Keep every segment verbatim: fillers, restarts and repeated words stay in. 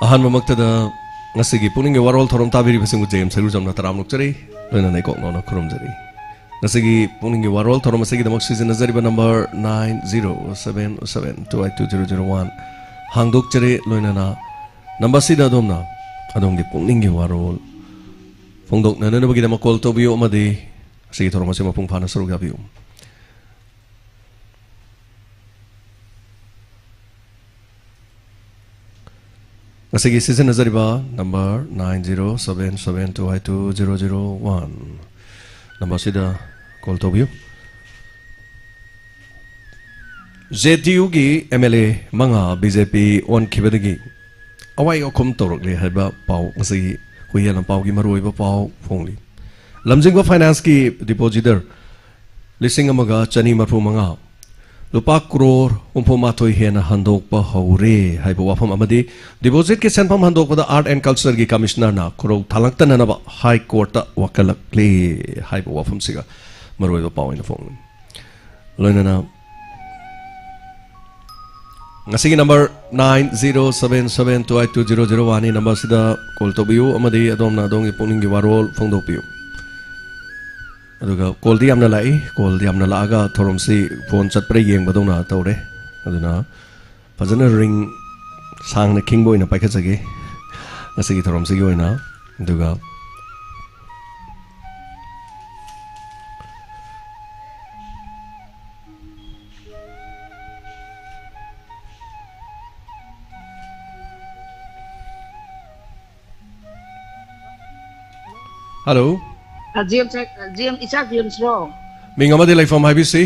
ꯑꯍꯥꯟꯕꯃꯛꯇꯗ ꯉꯁꯤꯒꯤ ꯄꯨꯛꯅꯤꯡꯒꯤ ꯋꯥꯔꯣꯜ ꯊꯧꯔꯝ ꯇꯥꯕꯤꯔꯤꯕꯁꯤꯡꯕꯨ ꯖꯦ ꯑꯦꯝ ꯁꯩꯒꯨꯖꯝꯅ ꯇꯔꯥꯝꯅ ꯑꯣꯛꯆꯔꯤ, ꯂꯣꯏꯅꯅ ꯏꯀꯣꯛ ꯅꯧꯅ ꯈꯨꯔꯨꯝꯖꯔꯤ꯫ ꯉꯁꯤꯒꯤ ꯄꯨꯛꯅꯤꯡꯒꯤ ꯋꯥꯔꯣꯜ ꯊꯧꯔꯝ ꯑꯁꯤꯒꯤꯗꯃꯛ ꯁꯤꯖꯤꯟꯅꯖꯔꯤꯕ number nine zero seven seven two eight two zero zero one ꯍꯥꯡꯗꯣꯛꯆꯔꯤ, ꯂꯣꯏꯅꯅ ꯅꯝꯕꯔꯁꯤꯗ ꯑꯗꯣꯝꯅ ꯑꯗꯣꯝꯒꯤ ꯄꯨꯛꯅꯤꯡꯒꯤ ꯋꯥꯔꯣꯜ ꯐꯣꯡꯗꯣꯛꯅꯅꯕꯒꯤꯗꯃꯛ ꯀꯣꯜ ꯇꯧꯕꯤꯌꯨ ꯑꯃꯗꯤ ꯉꯁꯤꯒꯤ ꯊꯧꯔꯝ ꯑꯁꯤ ꯃꯄꯨꯡ ꯐꯥꯅ ꯁꯔꯨꯛ ꯌꯥꯕꯤꯌꯨ꯫ ꯉꯁꯤꯒꯤ ꯁꯤꯖꯤꯟꯅꯖꯔꯤꯕ number nine zero seven seven two eight two zero zero one ꯅꯝꯕꯔꯁꯤꯗ ꯀꯣꯜ ꯇꯧꯕꯤꯌꯨ꯫ ꯖꯦ ꯗꯤ ꯌꯨꯒꯤ ꯑꯦꯝ ꯑꯦꯜ ꯑꯦ ꯃꯉꯥ ꯕꯤ ꯖꯦ ꯄꯤ ꯑꯣꯟꯈꯤꯕꯗꯒꯤ ꯑꯋꯥꯏ ꯑꯈꯨꯝ ꯇꯧꯔꯛꯂꯦ ꯍꯥꯏꯕ ꯄꯥꯎ ꯉꯁꯤꯒꯤ ꯍꯨꯏꯌꯦꯟ ꯂꯝꯄꯥꯎꯒꯤ ꯃꯔꯨꯑꯣꯏꯕ ꯄꯥꯎ ꯐꯣꯡꯂꯤ꯫ ꯂꯝꯖꯤꯡꯕ ꯐꯥꯏꯅꯥꯟꯁꯀꯤ ꯗꯤꯄꯣꯖꯤꯇꯔ ꯂꯤꯁꯤꯡ ꯑꯃꯒ ꯆꯅꯤ ꯃꯔꯤꯐꯨ ꯃꯉꯥ, ꯂꯨꯄꯥ ꯀ꯭ꯔꯣꯔ ꯍꯨꯝꯐꯨ ꯃꯥꯊꯣꯏ ꯍꯦꯟꯅ ꯍꯟꯗꯣꯛꯄ ꯍꯧꯔꯦ ꯍꯥꯏꯕ ꯋꯥꯐꯝ ꯑꯃꯗꯤ ꯗꯤꯄꯣꯖꯤꯠꯀꯤ ꯁꯦꯟꯐꯝ ꯍꯟꯗꯣꯛꯄꯗ ꯑꯥꯔꯠ ꯑꯦꯟ ꯀꯜꯆꯔꯒꯤ ꯀꯃꯤꯁꯅꯔꯅ ꯈꯨꯔꯧ ꯊꯥꯡꯂꯛꯇꯅꯅꯕ ꯍꯥꯏ ꯀꯣꯔꯠꯇ ꯋꯥꯀꯠꯂꯛꯂꯦ ꯍꯥꯏꯕ ꯋꯥꯐꯝꯁꯤꯒ ꯃꯔꯨꯑꯣꯏꯕ ꯄꯥꯎ ꯑꯣꯏꯅ ꯐꯣꯡꯂꯤ꯫ ꯂꯣꯏꯅꯅ ꯉꯁꯤꯒꯤ number nine zero seven seven two eight two zero zero one ꯅꯤ, ꯅꯝꯕꯔꯁꯤꯗ ꯀꯣꯜ ꯇꯧꯕꯤꯌꯨ ꯑꯃꯗꯤ ꯑꯗꯣꯝꯅ ꯑꯗꯣꯝꯒꯤ ꯄꯨꯛꯅꯤꯡꯒꯤ ꯋꯥꯔꯣꯜ ꯐꯣꯡꯗꯣꯛꯄꯤꯌꯨ꯫ ꯑꯗꯨꯒ ꯀꯣꯜꯗꯤ ꯌꯥꯝꯅ ꯂꯥꯛꯏ, ꯀꯣꯜꯗꯤ ꯌꯥꯝꯅ ꯂꯥꯛꯑꯒ ꯊꯧꯔꯝꯁꯤ ꯐꯣꯟ ꯆꯠꯄ꯭ꯔꯥ ꯌꯦꯡꯕꯗꯧꯅ ꯇꯧꯔꯦ꯫ ꯑꯗꯨꯅ ꯐꯖꯅ ꯔꯤꯡ ꯁꯥꯡꯅ ꯈꯤꯡꯕ ꯑꯣꯏꯅ ꯄꯥꯏꯈꯠꯆꯒꯦ ꯉꯁꯤꯒꯤ ꯊꯧꯔꯝꯁꯤꯒꯤ ꯑꯣꯏꯅ꯫ ꯑꯗꯨꯒ ꯍꯜꯂꯣ꯫ ꯑ, ꯖꯦꯝꯁ, ꯖꯦꯝꯁ, ꯏꯆꯥ ꯖꯦꯝꯁꯔꯣ? ꯃꯤꯡ ꯑꯃꯗꯤ ꯂꯩꯐꯝ ꯍꯥꯏꯕꯤꯁꯤ꯫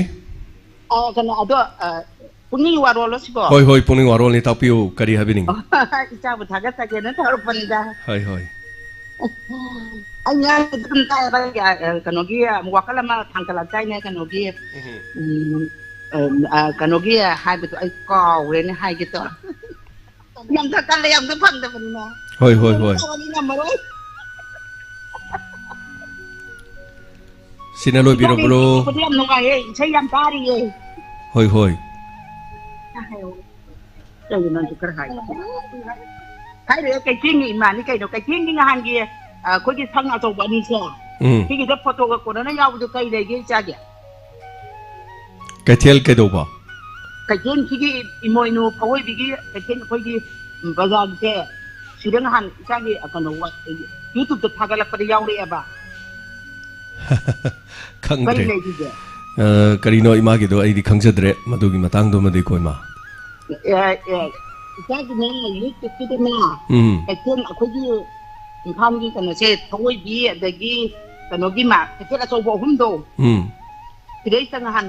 ꯑ, ꯀꯩꯅꯣ, ꯑꯗꯣ, ꯑ, ꯄꯨꯛꯅꯤꯡ ꯋꯥꯔꯣꯜꯂꯣ ꯁꯤꯕꯣ? ꯍꯣꯏ, ꯍꯣꯏ, ꯄꯨꯛꯅꯤꯡ ꯋꯥꯔꯣꯜꯅꯤ, ꯇꯥꯛꯄꯤꯌꯨ, ꯀꯔꯤ ꯍꯥꯏꯕꯤꯅꯤꯡ? ꯏꯆꯥꯕꯨ ꯊꯥꯒꯠꯆꯒꯦꯅ ꯇꯧꯔꯛꯄꯅꯤꯗ꯫ ꯍꯣꯏ, ꯍꯣꯏ꯫ ꯑꯩ ꯉꯔꯥꯡ ꯑꯗꯨꯝ ꯇꯥꯏꯌꯦꯕ, ꯑ, ꯀꯩꯅꯣꯒꯤ, ꯑ, ꯋꯥꯀꯠ ꯑꯃ ꯊꯥꯡꯒꯠꯂꯛꯇꯥꯏꯅꯦ, ꯀꯩꯅꯣꯒꯤ, ꯎꯝ꯫ ꯎꯝ, ꯑ, ꯑ, ꯀꯩꯅꯣꯒꯤ ꯍꯥꯏꯕꯗꯣ ꯑꯩ ꯀꯥꯎꯔꯦꯅꯦ ꯍꯥꯏꯒꯦ ꯇꯧꯔ꯫ ꯌꯥꯝ ꯊꯛꯀꯜꯂꯦ, ꯌꯥꯝ ꯊꯛ ꯐꯪꯗꯕꯅꯤꯅ꯫ ꯍꯣꯏ, ꯍꯣꯏ, ꯍꯣꯏ꯫ ꯇꯧꯕꯅꯤ ꯉꯝꯃꯔꯣꯏ꯫ ꯁꯤꯅ ꯂꯣꯏꯕꯤꯔꯕ꯭ꯔꯣ? ꯏꯁꯩ ꯌꯥꯝ ꯅꯨꯡꯉꯥꯏꯌꯦ, ꯏꯁꯩ ꯌꯥꯝ ꯇꯥꯔꯤꯌꯦ꯫ ꯍꯣꯏ, ꯍꯣꯏ꯫ ꯀꯩꯅꯣ ꯅꯪꯁꯨ ꯈꯔ ꯍꯥꯏꯌꯨ꯫ ꯍꯥꯏꯔꯦ, ꯀꯩꯊꯦꯜꯒꯤ ꯏꯃꯥꯅꯤ ꯀꯩꯅꯣ꯫ ꯀꯩꯊꯦꯜꯒꯤ ꯅꯍꯥꯟꯒꯤ, ꯑ, ꯑꯩꯈꯣꯏꯒꯤ ꯁꯪ ꯑꯆꯧꯕ ꯑꯅꯤꯁꯦ, ꯎꯝ꯫ ꯁꯤꯒꯤꯗ ꯐꯣꯇꯣꯒ ꯀꯣꯟꯅꯅ ꯌꯥꯎꯕꯗꯣ ꯀꯩ ꯂꯩꯒꯦ ꯏꯆꯥꯒꯤ? ꯀꯩꯊꯦꯜ ꯀꯩꯗꯧꯕ? ꯀꯩꯊꯦꯜꯁꯤꯒꯤ ꯏꯃꯣꯏꯅꯨ ꯐꯧꯑꯣꯏꯕꯤꯒꯤ ꯀꯩꯊꯦꯜ, ꯑꯩꯈꯣꯏꯒꯤ, ꯎꯝ, ꯕꯖꯥꯔꯒꯤꯁꯦ, ꯁꯤꯗ ꯅꯍꯥꯟ ꯏꯆꯥꯒꯤ, ꯑ, ꯀꯩꯅꯣ, ꯋꯥ-, YouTubeꯇ ꯊꯥꯒꯠꯂꯛꯄꯗ ꯌꯥꯎꯔꯛꯑꯦꯕ꯫ ꯀꯔꯤ ꯈꯪꯗ꯭ꯔꯦ꯫ ꯂꯩꯈꯤꯒꯦ? ꯑ, ꯀꯔꯤꯅꯣ ꯏꯃꯥꯒꯤꯗꯣ ꯑꯩꯗꯤ ꯈꯪꯖꯗ꯭ꯔꯦ ꯃꯗꯨꯒꯤ ꯃꯇꯥꯡꯗꯨꯃꯗꯤ ꯑꯩꯈꯣꯏ ꯏꯃꯥ꯫ ꯑꯦ, ꯑꯦ, ꯏꯆꯥꯒꯤꯅꯦ, YouTubeꯀꯤꯗꯅꯦ, ꯎꯝ꯫ ꯀꯩꯊꯦꯜ ꯑꯩꯈꯣꯏꯒꯤ ꯏꯝꯐꯥꯜꯒꯤ ꯀꯩꯅꯣꯁꯦ, ꯐꯧꯑꯣꯏꯕꯤ, ꯑꯗꯒꯤ ꯀꯩꯅꯣꯒꯤ ꯃꯥ-, ꯀꯩꯊꯦꯜ ꯑꯆꯧꯕ ꯑꯍꯨꯝꯗꯣ, ꯎꯝ꯫ ꯁꯤꯗꯩꯁꯤꯗ ꯅꯍꯥꯟ,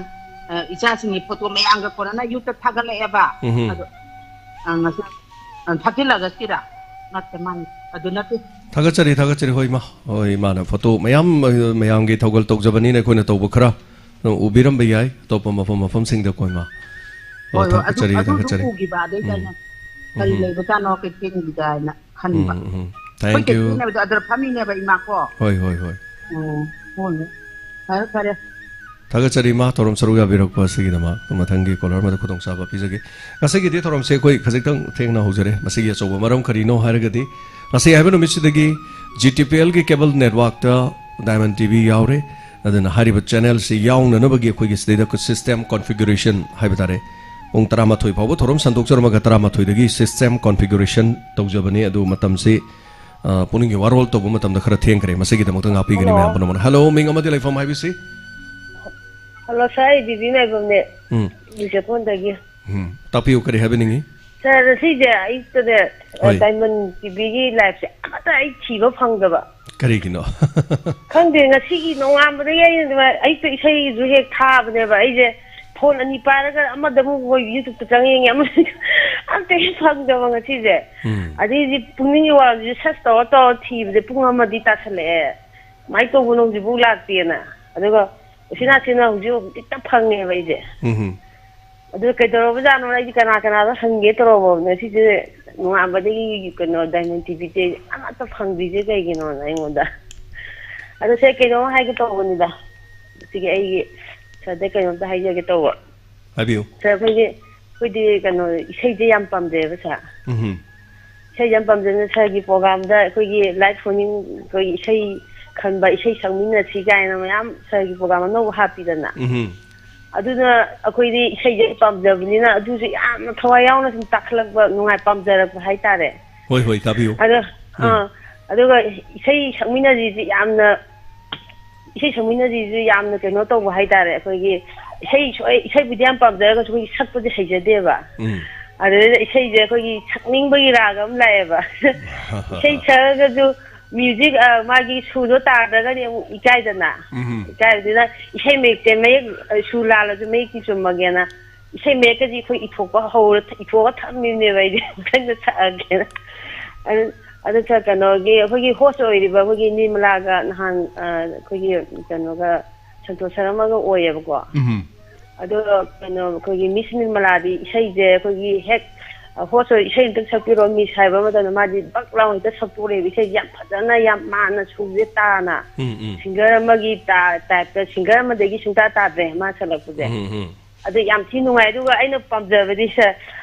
ꯑ, ꯏꯆꯥꯁꯤꯡꯒꯤ ꯐꯣꯇꯣ ꯃꯌꯥꯝꯒ ꯀꯣꯟꯅꯅ YouTubeꯇ ꯊꯥꯒꯠꯂꯛꯑꯦꯕ꯫ ꯎꯝ꯫ ꯑꯗꯣ, ꯑ, ꯉꯁꯤ, ꯑ, ꯊꯥꯖꯤꯜꯂꯒ ꯁꯤꯔ? ꯅꯠꯇꯦ, ꯃꯥꯅꯤ꯫ ꯑꯗꯨ ꯅꯠꯇꯦ꯫ ꯊꯥꯒꯠꯆꯔꯤ, ꯊꯥꯒꯠꯆꯔꯤ꯫ ꯍꯣꯏ, ꯏꯃꯥ꯫ ꯍꯣꯏ, ꯏꯃꯥꯅ ꯐꯣꯇꯣ ꯃꯌꯥꯝ, ꯃꯌꯥꯝꯒꯤ ꯊꯧꯒꯜ ꯇꯧꯖꯕꯅꯤꯅ ꯑꯩꯈꯣꯏꯅ ꯇꯧꯕ ꯈꯔ ꯑꯗꯨꯝ ꯎꯕꯤꯔꯝꯕ ꯌꯥꯏ, ꯑꯇꯣꯞꯄ ꯃꯐꯝ ꯃꯐꯝꯁꯤꯡꯗ ꯀꯣ, ꯏꯃꯥ꯫ ꯍꯣꯏ, ꯍꯣꯏ, ꯍꯣꯏ, ꯑꯗꯨ, ꯊꯥꯒꯠꯆꯔꯤ, ꯑꯗꯨꯁꯨ ꯊꯥꯒꯠꯆꯔꯤ꯫ ꯎꯈꯤꯕ, ꯑꯗꯩꯗ ꯎꯝ꯫ ꯑꯩꯅ ꯀꯔꯤ ꯎꯝ꯫ ꯂꯩꯕꯖꯥꯠꯅꯣ ꯀꯩꯊꯦꯜꯒꯤꯗ ꯍꯥꯏꯅ ꯈꯟꯕ꯫ ꯎꯝ, ꯎꯝ꯫ ꯑꯩꯈꯣꯏ Thank you꯫ ꯀꯩꯊꯦꯜ ꯍꯥꯏꯕꯗꯣ ꯑꯗꯨꯗ ꯐꯝꯃꯤꯅꯦꯕ, ꯏꯃꯥ ꯀꯣ꯫ ꯍꯣꯏ, ꯍꯣꯏ, ꯍꯣꯏ꯫ ꯑꯣ, ꯍꯣꯏ, ꯍꯣꯏ꯫ ꯐꯔꯦ, ꯐꯔꯦ꯫ ꯊꯥꯒꯠꯆꯔꯤ, ꯏꯃꯥ, ꯊꯧꯔꯝ ꯁꯔꯨꯛ ꯌꯥꯕꯤꯔꯛꯄ ꯑꯁꯤꯒꯤꯗꯃꯛ꯫ ꯃꯊꯪꯒꯤ caller ꯑꯃꯗ ꯈꯨꯗꯣꯡꯆꯥꯕ ꯄꯤꯖꯒꯦ꯫ ꯉꯁꯤꯒꯤꯗꯤ ꯊꯧꯔꯝꯁꯦ ꯑꯩꯈꯣꯏ ꯈꯖꯤꯛꯇꯪ ꯊꯦꯡꯅ ꯍꯧꯖꯔꯦ꯫ ꯃꯁꯤꯒꯤ ꯑꯆꯧꯕ ꯃꯔꯝ ꯀꯔꯤꯅꯣ ꯍꯥꯏꯔꯒꯗꯤ, ꯉꯁꯤ ꯍꯥꯏꯕ ꯅꯨꯃꯤꯠꯁꯤꯗꯒꯤ GTPLꯒꯤ cable networkꯇ Diamond TV ꯌꯥꯎꯔꯦ꯫ ꯑꯗꯨꯅ ꯍꯥꯏꯔꯤꯕ channelꯁꯤ ꯌꯥꯎꯅꯅꯕꯒꯤ ꯑꯩꯈꯣꯏꯒꯤ ꯁꯤꯗꯩꯗ system configuration ꯍꯥꯏꯕ ꯇꯥꯔꯦ, ꯄꯨꯡ ꯇꯔꯥꯃꯥꯊꯣꯏ ꯐꯥꯎꯕ ꯊꯧꯔꯝ ꯁꯟꯗꯣꯛꯆꯔꯝꯃꯒ ꯇꯔꯥꯃꯥꯊꯣꯏꯗꯒꯤ system configuration ꯇꯧꯖꯕꯅꯤ꯫ ꯑꯗꯨ ꯃꯇꯝꯁꯤ, ꯑ, ꯄꯨꯛꯅꯤꯡꯒꯤ ꯋꯥꯔꯣꯜ ꯇꯧꯕ ꯃꯇꯝꯗ ꯈꯔ ꯊꯦꯡꯈ꯭ꯔꯦ꯫ ꯃꯁꯤꯒꯤꯗꯃꯛꯇ ꯉꯥꯛꯄꯤꯒꯅꯤ꯫ Hello꯫ ꯃꯌꯥꯝ ꯄꯨꯝꯅꯃꯛꯅ꯫ Hello, ꯃꯤꯡ ꯑꯃꯗꯤ ꯂꯩꯐꯝ ꯍꯥꯏꯕꯤꯁꯤ? Hello, sir, ꯑꯩ ꯕꯤꯕꯤ ꯃꯥꯏꯕꯝꯅꯦ꯫ ꯎꯝ꯫ ꯆꯦꯐꯣꯟꯗꯒꯤ꯫ ꯎꯝ꯫ ꯇꯥꯛꯄꯤꯌꯨ, ꯀꯔꯤ ꯍꯥꯏꯕꯤꯅꯤꯡꯉꯤ? Sir, ꯉꯁꯤꯁꯦ ꯑꯌꯨꯛꯇꯅꯦ, ꯑ, ꯍꯣꯏ꯫ Diamond TVꯒꯤ liveꯁꯦ ꯑꯃꯠꯇ ꯑꯩ ꯊꯤꯕ ꯐꯪꯗꯕ꯫ ꯀꯔꯤꯒꯤꯅꯣ? ꯈꯪꯗꯦ, ꯉꯁꯤꯒꯤ ꯅꯣꯡꯉꯥꯟꯕꯗꯒꯤ ꯑꯩꯅ ꯑꯗꯨꯃꯥꯏ-, ꯑꯌꯨꯛꯇ ꯏꯁꯩꯁꯨ ꯍꯦꯛ ꯊꯥꯕꯅꯦꯕ꯫ ꯑꯩꯁꯦ phone ꯑꯅꯤ ꯄꯥꯏꯔꯒ ꯑꯃꯗ ꯑꯃꯨꯛ ꯍꯣꯏ YouTubeꯇ ꯆꯪꯉ ꯌꯦꯡꯉꯦ, ꯑꯃꯗ ꯑꯝꯇ ꯍꯦꯛ ꯐꯪꯗꯕ ꯉꯁꯤꯁꯦ꯫ ꯎꯝ꯫ ꯑꯗꯩꯗꯤ ꯄꯨꯛꯅꯤꯡꯒꯤ ꯋꯥꯔꯣꯜꯁꯤꯁꯨ search ꯇꯧꯔ ꯇꯧꯔ ꯊꯤꯕꯁꯦ ꯄꯨꯡ ꯑꯃꯗꯤ ꯇꯥꯁꯜꯂꯛꯑꯦ꯫ ꯀꯃꯥꯏꯅ ꯇꯧꯕꯅꯣ ꯍꯧꯖꯤꯛꯐꯥꯎ ꯂꯥꯛꯇꯦꯅ꯫ ꯑꯗꯨꯒ ꯎꯆꯤꯟ ꯅꯥꯆꯤꯟꯅ ꯍꯧꯖꯤꯛ ꯍꯧꯖꯤꯛꯇ ꯐꯪꯉꯦꯕ ꯑꯩꯁꯦ꯫ ꯎꯝ꯫ ꯑꯗꯨ ꯀꯩꯗꯧꯔꯕꯖꯥꯠꯅꯣ, ꯑꯩꯗꯤ ꯀꯅꯥ ꯀꯅꯥꯗ ꯍꯪꯒꯦ ꯇꯧꯔꯝꯃꯕꯅꯦ꯫ ꯁꯤꯁꯦ ꯅꯣꯡꯉꯥꯟꯕꯗꯒꯤ ꯀꯩꯅꯣ Diamond TVꯁꯦ ꯑꯃꯠꯇ ꯐꯪꯗ꯭ꯔꯤꯁꯦ ꯀꯩꯒꯤꯅꯣꯅ ꯑꯩꯉꯣꯟꯗ꯫ ꯑꯗꯣ ꯁꯦ ꯀꯩꯅꯣꯝ ꯍꯥꯏꯒꯦ ꯇꯧꯕꯅꯤꯗ꯫ ꯁꯤꯒꯤ ꯑꯩꯒꯤ sirꯗ ꯀꯩꯅꯣꯝꯇ ꯍꯥꯏꯖꯒꯦ ꯇꯧꯕ꯫ ꯍꯥꯏꯕꯤꯌꯨ꯫ Sir, ꯑꯩꯈꯣꯏꯒꯤ, ꯑꯩꯈꯣꯏꯗꯤ ꯀꯩꯅꯣ ꯏꯁꯩꯁꯦ ꯌꯥꯝ ꯄꯥꯝꯖꯩꯌꯦꯕ sir꯫ ꯎꯝ꯫ ꯏꯁꯩꯁꯦ ꯌꯥꯝ ꯄꯥꯝꯖꯅ ꯁꯥꯔꯒꯤ ꯄ꯭ꯔꯣꯒ꯭ꯔꯥꯝꯗ ꯑꯩꯈꯣꯏꯒꯤ ꯂꯥꯏꯚ ꯐꯣꯟ ꯏꯟ, ꯑꯩꯈꯣꯏꯒꯤ ꯏꯁꯩ ꯈꯟꯕ, ꯏꯁꯩ ꯁꯛꯃꯤꯟꯅꯁꯤ ꯀꯥꯏꯅ ꯃꯌꯥꯝ ꯁꯥꯔꯒꯤ ꯄ꯭ꯔꯣꯒ꯭ꯔꯥꯝ ꯑꯅꯧꯕ ꯍꯥꯞꯄꯤꯗꯅ꯫ ꯎꯝ꯫ ꯑꯗꯨꯅ ꯑꯩꯈꯣꯏꯗꯤ ꯏꯁꯩꯁꯦ ꯄꯥꯝꯖꯕꯅꯤꯅ ꯑꯗꯨꯁꯨ ꯌꯥꯝꯅ ꯊꯋꯥꯏ ꯌꯥꯎꯅ ꯁꯨꯝ ꯇꯥꯈꯠꯂꯛꯄ, ꯅꯨꯡꯉꯥꯏ, ꯄꯥꯝꯖꯔꯛꯄ ꯍꯥꯏꯇꯥꯔꯦ꯫ ꯍꯣꯏ, ꯍꯣꯏ, ꯇꯥꯕꯤꯌꯨ꯫ ꯑꯗꯣ, ꯎꯝ꯫ ꯑꯥ, ꯑꯗꯨꯒ ꯏꯁꯩ ꯁꯛꯃꯤꯟꯅꯁꯤꯁꯤ ꯌꯥꯝꯅ, ꯏꯁꯩ ꯁꯛꯃꯤꯟꯅꯁꯤꯁꯨ ꯌꯥꯝꯅ ꯀꯩꯅꯣ ꯇꯧꯕ ꯍꯥꯏꯇꯥꯔꯦ꯫ ꯑꯩꯈꯣꯏꯒꯤ ꯏꯁꯩ ꯁꯣꯏ-, ꯏꯁꯩꯕꯨꯗꯤ ꯌꯥꯝ ꯄꯥꯝꯖꯔꯒꯁꯨ ꯑꯩꯈꯣꯏꯒꯤ ꯁꯛꯄꯗꯤ ꯍꯩꯖꯗꯦꯕ꯫ ꯎꯝ꯫ ꯑꯗꯨꯗ ꯏꯁꯩꯁꯦ ꯑꯩꯈꯣꯏꯒꯤ ꯁꯛꯅꯤꯡꯕꯒꯤ ꯔꯥꯒ ꯑꯃ ꯂꯥꯛꯑꯦꯕ꯫ ꯏꯁꯩ ꯁꯛꯑꯒꯁꯨ ꯃ꯭ꯌꯨꯖꯤꯛ, ꯑ, ꯃꯥꯒꯤ ꯁꯨꯔꯗꯣ ꯇꯥꯗ꯭ꯔꯒꯗꯤ ꯑꯃꯨꯛ ꯏꯀꯥꯏꯗꯅ꯫ ꯎꯝ꯫ ꯏꯀꯥꯏꯕꯗꯨꯅ ꯏꯁꯩ ꯃꯌꯦꯛꯁꯦ, ꯃꯌꯦꯛ, ꯑ, ꯁꯨꯔ ꯂꯥꯜꯂꯁꯨ ꯃꯌꯦꯛꯇꯤ ꯆꯨꯝꯃꯒꯦꯅ ꯏꯁꯩ ꯃꯌꯦꯛꯀꯁꯦ ꯑꯩꯈꯣꯏ ꯏꯊꯣꯛꯄ ꯍꯧꯔ, ꯏꯊꯣꯛꯑꯒ ꯊꯝꯃꯤꯕꯅꯦꯕ ꯑꯩꯗꯤ꯫ ꯃꯊꯪꯗ ꯁꯛꯑꯒꯦꯅ꯫ ꯑꯗꯨ, ꯑꯗꯨ ꯁꯥꯔ, ꯀꯩꯅꯣꯒꯤ ꯑꯩꯈꯣꯏꯒꯤ ꯍꯣꯁ ꯑꯣꯏꯔꯤꯕ ꯑꯩꯈꯣꯏꯒꯤ ꯅꯤꯔꯃꯂꯥꯒ ꯅꯍꯥꯟ, ꯑ, ꯑꯩꯈꯣꯏꯒꯤ ꯀꯩꯅꯣꯒ ꯁꯟꯇꯣꯁ ꯁꯔꯃꯒ ꯑꯣꯏꯌꯦꯕꯀꯣ꯫ ꯎꯝ꯫ ꯑꯗꯣ ꯀꯩꯅꯣ, ꯑꯩꯈꯣꯏꯒꯤ ꯃꯤꯁ ꯅꯤꯔꯃꯂꯥꯗꯤ ꯏꯁꯩꯁꯦ ꯑꯩꯈꯣꯏꯒꯤ ꯍꯦꯛ, ꯑ, ꯍꯣꯁ ꯑꯣꯏ, "ꯏꯁꯩ ꯑꯝꯇꯪ ꯁꯛꯄꯤꯔꯣ ꯃꯤꯁ" ꯍꯥꯏꯕ ꯃꯇꯝꯗ ꯃꯥꯗꯤ ꯕꯛ ꯂꯥꯎ ꯍꯦꯛꯇ ꯁꯛꯇꯣꯔꯛꯑꯦꯕ꯫ ꯏꯁꯩꯁꯦ ꯌꯥꯝ ꯐꯖꯅ, ꯌꯥꯝ ꯃꯥꯟꯅ ꯁꯨꯔꯁꯦ ꯇꯥꯅ꯫ ꯎꯝ, ꯎꯝ꯫ ꯁꯤꯡꯒꯔ ꯑꯃꯒꯤ ꯇꯥ-, ꯇꯥꯏꯞꯇ ꯁꯤꯡꯒꯔ ꯑꯃꯗꯒꯤ ꯁꯨꯡꯇꯥ ꯇꯥꯗ꯭ꯔꯦ ꯃꯥ ꯁꯛꯂꯛꯄꯁꯦ꯫ ꯎꯝ, ꯎꯝ꯫ ꯑꯗꯨ ꯌꯥꯝ ꯊꯤ ꯅꯨꯡꯉꯥꯏ꯫ ꯑꯗꯨꯒ ꯑꯩꯅ ꯄꯥꯝꯖꯕꯗꯤ ꯁꯥꯔ,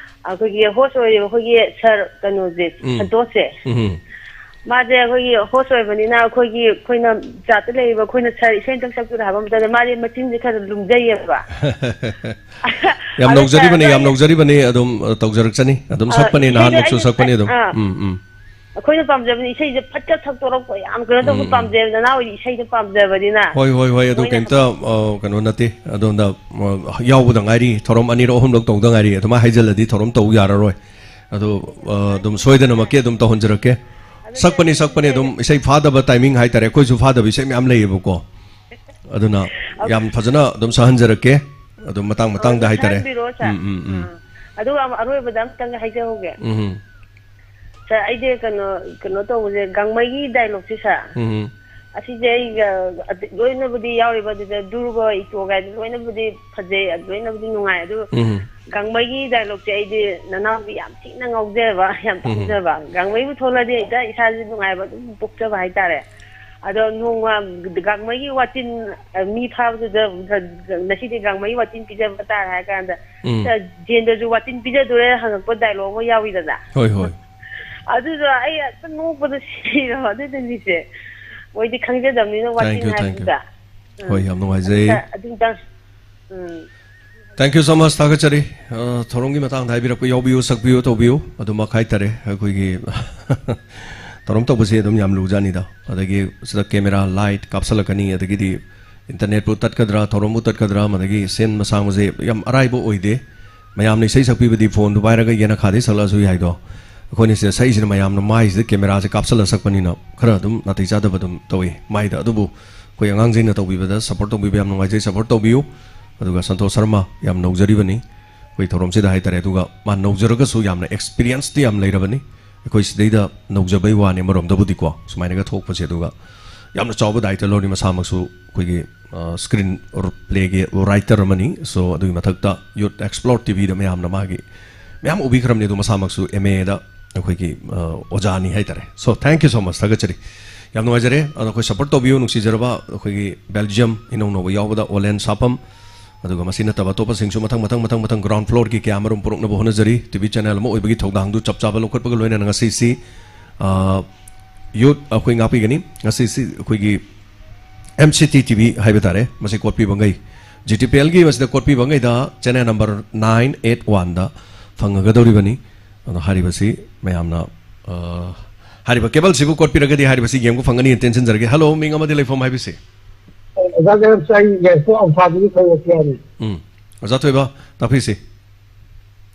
ꯑꯩꯈꯣꯏꯒꯤ ꯍꯣꯁ ꯑꯣꯏꯔꯤꯕ ꯑꯩꯈꯣꯏꯒꯤ ꯁꯥꯔ ꯀꯩꯅꯣꯁꯦ, ꯎꯝ꯫ ꯁꯟꯇꯣꯁꯁꯦ꯫ ꯎꯝ꯫ ꯃꯥꯁꯦ ꯑꯩꯈꯣꯏꯒꯤ ꯍꯣꯁ ꯑꯣꯏꯕꯅꯤꯅ ꯑꯩꯈꯣꯏꯒꯤ, ꯑꯩꯈꯣꯏꯅ ꯆꯥꯠꯇ ꯂꯩꯔꯤꯕ ꯑꯩꯈꯣꯏꯅ "ꯁꯥꯔ, ꯏꯁꯩ ꯑꯝꯇꯪ ꯁꯛꯄꯤꯔꯣ" ꯍꯥꯏꯕ ꯃꯇꯝꯗ ꯃꯥꯗꯤ ꯃꯆꯤꯟꯁꯦ ꯈꯔ ꯂꯨꯝꯖꯩꯌꯦꯕ꯫ ꯌꯥꯝ ꯑꯗꯣ ꯅꯧꯖꯔꯤꯕꯅꯤ, ꯁꯥꯔ, ꯑꯗꯣ ꯌꯥꯝ ꯑꯩꯅ, ꯅꯧꯖꯔꯤꯕꯅꯤ꯫ ꯑꯗꯨꯝ, ꯑ, ꯇꯧꯖꯔꯛꯆꯅꯤ꯫ ꯑꯗꯨꯝ ꯑ, ꯁꯛꯄꯅꯤ, ꯏꯁꯩꯗꯣ ꯅꯍꯥꯟꯃꯨꯛꯁꯨ ꯑꯩꯅ, ꯁꯛꯄꯅꯤ ꯑꯗꯨꯝ꯫ ꯑ, ꯎꯝ, ꯎꯝ꯫ ꯑꯩꯈꯣꯏꯅ ꯄꯥꯝꯖꯕꯅꯤ, ꯏꯁꯩꯁꯦ ꯐꯠꯀ ꯁꯛꯇꯣꯔꯛꯄ ꯌꯥꯝ ꯀꯩꯅꯣ ꯇꯧꯕ ꯎꯝ, ꯎꯝ꯫ ꯄꯥꯝꯖꯩꯕ, ꯅꯅꯥꯎ ꯍꯣꯏꯗꯤ ꯏꯁꯩꯗ ꯄꯥꯝꯖꯕꯅꯤꯅ꯫ ꯍꯣꯏ, ꯍꯣꯏ, ꯍꯣꯏ, ꯑꯗꯨ ꯃꯣꯏꯅ ꯀꯩꯝꯇ, ꯑ, ꯀꯩꯅꯣ ꯅꯠꯇꯦ꯫ ꯑꯗꯣꯝꯗ, ꯑ, ꯌꯥꯎꯕꯗ ꯉꯥꯏꯔꯤ, ꯊꯧꯔꯝ ꯑꯅꯤꯔꯛ ꯑꯍꯨꯝꯂꯛ ꯇꯧꯗ ꯉꯥꯏꯔꯤ꯫ ꯑꯗꯨꯃꯥꯏꯅ ꯍꯥꯏꯖꯜꯂꯗꯤ ꯊꯧꯔꯝ ꯇꯧ ꯌꯥꯔꯔꯣꯏ꯫ ꯑꯗꯣ, ꯑ, ꯑꯗꯨꯝ ꯁꯣꯏꯗꯅꯃꯛꯀꯤ ꯑꯗꯨꯝ ꯇꯧꯍꯟꯖꯔꯛꯀꯦ꯫ ꯁꯛꯄꯅꯤ, ꯁꯛꯄꯅꯤ, ꯑꯗꯨꯝ ꯏꯁꯩ ꯐꯥꯗꯕ ꯇꯥꯏꯃꯤꯡ ꯍꯥꯏꯇꯥꯔꯦ, ꯑꯩꯈꯣꯏꯁꯨ ꯐꯥꯗꯕ ꯏꯁꯩ ꯃꯌꯥꯝ ꯂꯩꯌꯦꯕꯀꯣ꯫ ꯑꯗꯨꯅ ꯌꯥꯝ ꯐꯖꯅ ꯑꯗꯨꯝ ꯁꯛꯍꯟꯖꯔꯛꯀꯦ꯫ ꯑꯗꯨꯝ ꯃꯇꯥꯡ ꯃꯇꯥꯡꯗ ꯑꯗꯨꯝ ꯍꯥꯏꯇꯥꯔꯦ꯫ ꯁꯛꯍꯟꯕꯤꯔꯛꯑꯣ, ꯁꯥꯔ꯫ ꯎꯝ, ꯎꯝ, ꯎꯝ꯫ ꯑꯥ꯫ ꯑꯗꯨꯒ ꯑꯃ ꯑꯔꯣꯏꯕꯗ ꯑꯝꯇꯪꯒ ꯍꯥꯏꯖꯍꯧꯒꯦ꯫ ꯎꯝ, ꯎꯝ꯫ ꯁꯥꯔ, ꯑꯩꯗꯤ ꯀꯩꯅꯣ, ꯀꯩꯅꯣ ꯇꯧꯕꯁꯦ, ꯒꯥꯡꯃꯩꯒꯤ ꯗꯥꯏꯂꯣꯛꯁꯦ, ꯁꯥꯔ, ꯎꯝ, ꯎꯝ꯫ ꯑꯁꯤꯁꯦ ꯑꯩ, ꯑ, ꯑꯗ-, ꯂꯣꯏꯅꯕꯨꯗꯤ ꯌꯥꯎꯔꯤꯕ, ꯑꯗꯨꯗ ꯙ꯭ꯔꯨꯕ, ꯏꯇꯣ ꯀꯥꯏꯅ ꯂꯣꯏꯅꯕꯨꯗꯤ ꯐꯖꯩ, ꯑꯗꯨ ꯂꯣꯏꯅꯕꯨꯗꯤ ꯅꯨꯡꯉꯥꯏ꯫ ꯑꯗꯨ ꯎꯝ꯫ ꯒꯥꯡꯃꯩꯒꯤ ꯗꯥꯏꯂꯣꯛꯁꯦ ꯑꯩꯗꯤ ꯅꯅꯥꯎꯗꯤ ꯌꯥꯝ ꯊꯤꯅ ꯉꯥꯎꯖꯩꯑꯕ, ꯌꯥꯝ ꯎꯝ꯫ ꯄꯥꯝꯖꯕ꯫ ꯒꯥꯡꯃꯩꯕꯨ ꯊꯣꯛꯂꯗꯤ ꯍꯦꯛꯇ ꯏꯁꯥꯁꯦ ꯅꯨꯡꯉꯥꯏꯕ ꯑꯗꯨꯝ ꯄꯣꯛꯆꯕ ꯍꯥꯏꯇꯥꯔꯦ꯫ ꯑꯗꯣ ꯅꯣꯡꯃ ꯒꯥꯡꯃꯩꯒꯤ ꯋꯥꯇꯤꯟ, ꯑ, ꯃꯤ ꯐꯥꯕꯗꯨꯗ, ꯉꯁꯤꯗꯤ ꯒꯥꯡꯃꯩꯒꯤ ꯋꯥꯇꯤꯟ ꯄꯤꯖꯕ ꯇꯥꯔꯦ ꯍꯥꯏ ꯀꯥꯟꯗ, ꯎꯝ꯫ "ꯖꯦꯟꯗꯁꯨ ꯋꯥꯇꯤꯟ ꯄꯤꯖꯗꯣꯔꯦ" ꯍꯪꯉꯛꯄ ꯗꯥꯏꯂꯣꯛ ꯑꯃ ꯌꯥꯎꯋꯤꯗꯅ꯫ ꯍꯣꯏ, ꯍꯣꯏ꯫ ꯑꯗꯨꯗꯣ ꯑꯩ ꯑꯗꯨꯝ ꯅꯣꯛꯄꯗ ꯁꯤꯔꯕ ꯑꯗꯨ ꯅꯨꯃꯤꯠꯁꯦ꯫ ꯃꯣꯏꯗꯤ ꯈꯪꯖꯗꯕꯅꯤꯅ washing Thank you, thank you. ꯍꯥꯏꯕꯗ꯫ ꯍꯣꯏ, ꯌꯥꯝ ꯅꯨꯡꯉꯥꯏꯖꯩ꯫ ꯑꯗꯨꯝꯇꯪ꯫ ꯎꯝ꯫ Thank you so much, ꯊꯥꯒꯠꯆꯔꯤ꯫ ꯑ, ꯊꯧꯔꯝꯒꯤ ꯃꯇꯥꯡꯗ ꯍꯥꯏꯕꯤꯔꯛꯄ ꯌꯥꯎꯕꯤꯌꯨ, ꯁꯛꯄꯤꯌꯨ, ꯇꯧꯕꯤꯌꯨ꯫ ꯑꯗꯨꯃꯛ ꯍꯥꯏꯇꯥꯔꯦ꯫ ꯑꯩꯈꯣꯏꯒꯤ ꯊꯧꯔꯝ ꯇꯧꯕꯁꯤ ꯑꯗꯨꯝ ꯌꯥꯝ ꯂꯨꯖꯥꯠꯅꯤꯗ꯫ ꯑꯗꯒꯤ ꯁꯤꯗ camera, light ꯀꯥꯞꯁꯜꯂꯛꯀꯅꯤ, ꯑꯗꯒꯤꯗꯤ internetꯄꯨ ꯇꯠꯀꯗ꯭ꯔꯥ, ꯊꯧꯔꯝꯕꯨ ꯇꯠꯀꯗ꯭ꯔꯥ, ꯑꯗꯒꯤ ꯁꯦꯟ ꯃꯁꯥꯡꯕꯁꯦ ꯌꯥꯝ ꯑꯔꯥꯏꯕ ꯑꯣꯏꯗꯦ꯫ ꯃꯌꯥꯝꯅ ꯏꯁꯩ ꯁꯛꯄꯤꯕꯗꯤ phoneꯗꯨ ꯄꯥꯏꯔꯒ ꯌꯦꯅꯈꯥꯗꯩ ꯁꯛꯂꯛꯑꯁꯨ ꯌꯥꯏꯗꯣ꯫ ꯑꯩꯈꯣꯏꯅ ꯁꯤꯗ ꯁꯛꯏꯁꯤꯅ ꯃꯌꯥꯝꯅ ꯃꯥꯏꯁꯤꯗ cameraꯁꯦ ꯀꯥꯞꯁꯜꯂ ꯁꯛꯄꯅꯤꯅ ꯈꯔ ꯑꯗꯨꯝ ꯅꯥꯇꯩ ꯆꯥꯗꯕ ꯑꯗꯨꯝ ꯇꯧꯏ ꯃꯥꯏꯗ꯫ ꯑꯗꯨꯕꯨ ꯑꯩꯈꯣꯏ ꯑꯉꯥꯡꯁꯤꯡꯅ ꯇꯧꯕꯤꯕꯗ support ꯇꯧꯕꯤꯕ ꯌꯥꯝ ꯅꯨꯡꯉꯥꯏꯖꯩ, support ꯇꯧꯕꯤꯌꯨ꯫ ꯑꯗꯨꯒ ꯁꯟꯇꯣꯁ ꯁꯔꯃ ꯌꯥꯝ ꯅꯧꯖꯔꯤꯕꯅꯤ ꯑꯩꯈꯣꯏ ꯊꯧꯔꯝꯁꯤꯗ ꯍꯥꯏꯇꯥꯔꯦ꯫ ꯑꯗꯨꯒ ꯃꯥ ꯅꯧꯖꯔꯒꯁꯨ ꯌꯥꯝꯅ experienceꯇꯤ ꯌꯥꯝ ꯂꯩꯔꯕꯅꯤ꯫ ꯑꯩꯈꯣꯏ ꯁꯤꯗꯩꯗ ꯅꯧꯖꯕꯩ ꯋꯥꯅꯤ ꯑꯃꯔꯣꯝꯗꯕꯨꯗꯤꯀꯣ, ꯁꯨꯃꯥꯏꯅꯒ ꯊꯣꯛꯄꯁꯦ꯫ ꯑꯗꯨꯒ ꯌꯥꯝꯅ ꯆꯥꯎꯕ ꯗꯥꯏꯇ ꯂꯧꯔꯤ꯫ ꯃꯁꯥꯃꯛꯁꯨ ꯑꯩꯈꯣꯏꯒꯤ, ꯑ, screen playꯒꯤ writer ꯑꯃꯅꯤ꯫ So, ꯑꯗꯨꯒꯤ ꯃꯊꯛꯇ Youth Explore TVꯗ ꯃꯌꯥꯝꯅ ꯃꯥꯒꯤ ꯃꯌꯥꯝ ꯎꯕꯤꯈ꯭ꯔꯕꯅꯤ꯫ ꯑꯗꯨ ꯃꯁꯥꯃꯛꯁꯨ MAꯗ ꯑꯩꯈꯣꯏꯒꯤ, ꯑ, ꯑꯣꯖꯥꯅꯤ ꯍꯥꯏꯇꯥꯔꯦ꯫ So, thank you so much, ꯊꯥꯒꯠꯆꯔꯤ꯫ ꯌꯥꯝ ꯅꯨꯡꯉꯥꯏꯖꯔꯦ꯫ ꯑꯗꯣ ꯑꯩꯈꯣꯏ support ꯇꯧꯕꯤꯌꯨ, ꯅꯨꯡꯁꯤꯖꯔꯕ ꯑꯩꯈꯣꯏꯒꯤ Belgium ꯏꯅꯧ ꯅꯧꯕ ꯌꯥꯎꯕꯗ ꯑꯣꯂꯦꯟ ꯁꯥꯄꯝ, ꯑꯗꯨꯒ ꯃꯁꯤ ꯅꯠꯇꯕ ꯑꯇꯣꯞꯄꯁꯤꯡꯁꯨ ꯃꯊꯪ, ꯃꯊꯪ, ꯃꯊꯪ, ꯃꯊꯪ ground floorꯒꯤ ꯀꯌꯥ ꯑꯃꯔꯣꯝ ꯄꯨꯔꯛꯅꯕ ꯍꯣꯠꯅꯖꯔꯤ꯫ TV channel ꯑꯃ ꯑꯣꯏꯕꯒꯤ ꯊꯧꯗꯥꯡꯗꯨ ꯆꯞ ꯆꯥꯕ ꯂꯧꯈꯠꯄꯒ ꯂꯣꯏꯅꯅ ꯉꯁꯤꯁꯤ, ꯑ, youth ꯑꯩꯈꯣꯏ ꯉꯥꯛꯄꯤꯒꯅꯤ꯫ ꯉꯁꯤꯁꯤ ꯑꯩꯈꯣꯏꯒꯤ MCT TV ꯍꯥꯏꯕ ꯇꯥꯔꯦ, ꯃꯁꯤ ꯀꯣꯠꯄꯤꯕꯉꯩ, GTPLꯒꯤ ꯃꯁꯤꯗ ꯀꯣꯠꯄꯤꯕꯉꯩꯗ channel number nine eight oneꯗ ꯐꯪꯉꯒꯗꯧꯔꯤꯕꯅꯤ꯫ ꯑꯗꯣ ꯍꯥꯏꯔꯤꯕꯁꯤ ꯃꯌꯥꯝꯅ, ꯑ, ꯍꯥꯏꯔꯤꯕ cableꯁꯤꯕꯨ ꯀꯣꯠꯄꯤꯔꯒꯗꯤ ꯍꯥꯏꯔꯤꯕꯁꯤ ꯌꯦꯡꯕ ꯐꯪꯒꯅꯤ꯫ ꯇꯦꯟꯁꯤꯟꯖꯔꯒꯦ꯫ Hello, ꯃꯤꯡ ꯑꯃꯗꯤ ꯂꯩꯐꯝ ꯍꯥꯏꯕꯤꯁꯤ꯫ ꯑꯣꯖꯥ ꯖꯦꯝꯁ, ꯑꯩ ꯌꯥꯏꯐꯧ ꯑꯝꯐꯥꯗꯒꯤ ꯊꯣꯏꯕ ꯊꯤꯌꯥꯅꯤ꯫ ꯎꯝ꯫ ꯑꯣꯖꯥ ꯊꯣꯏꯕ, ꯇꯥꯛꯄꯤꯁꯤ꯫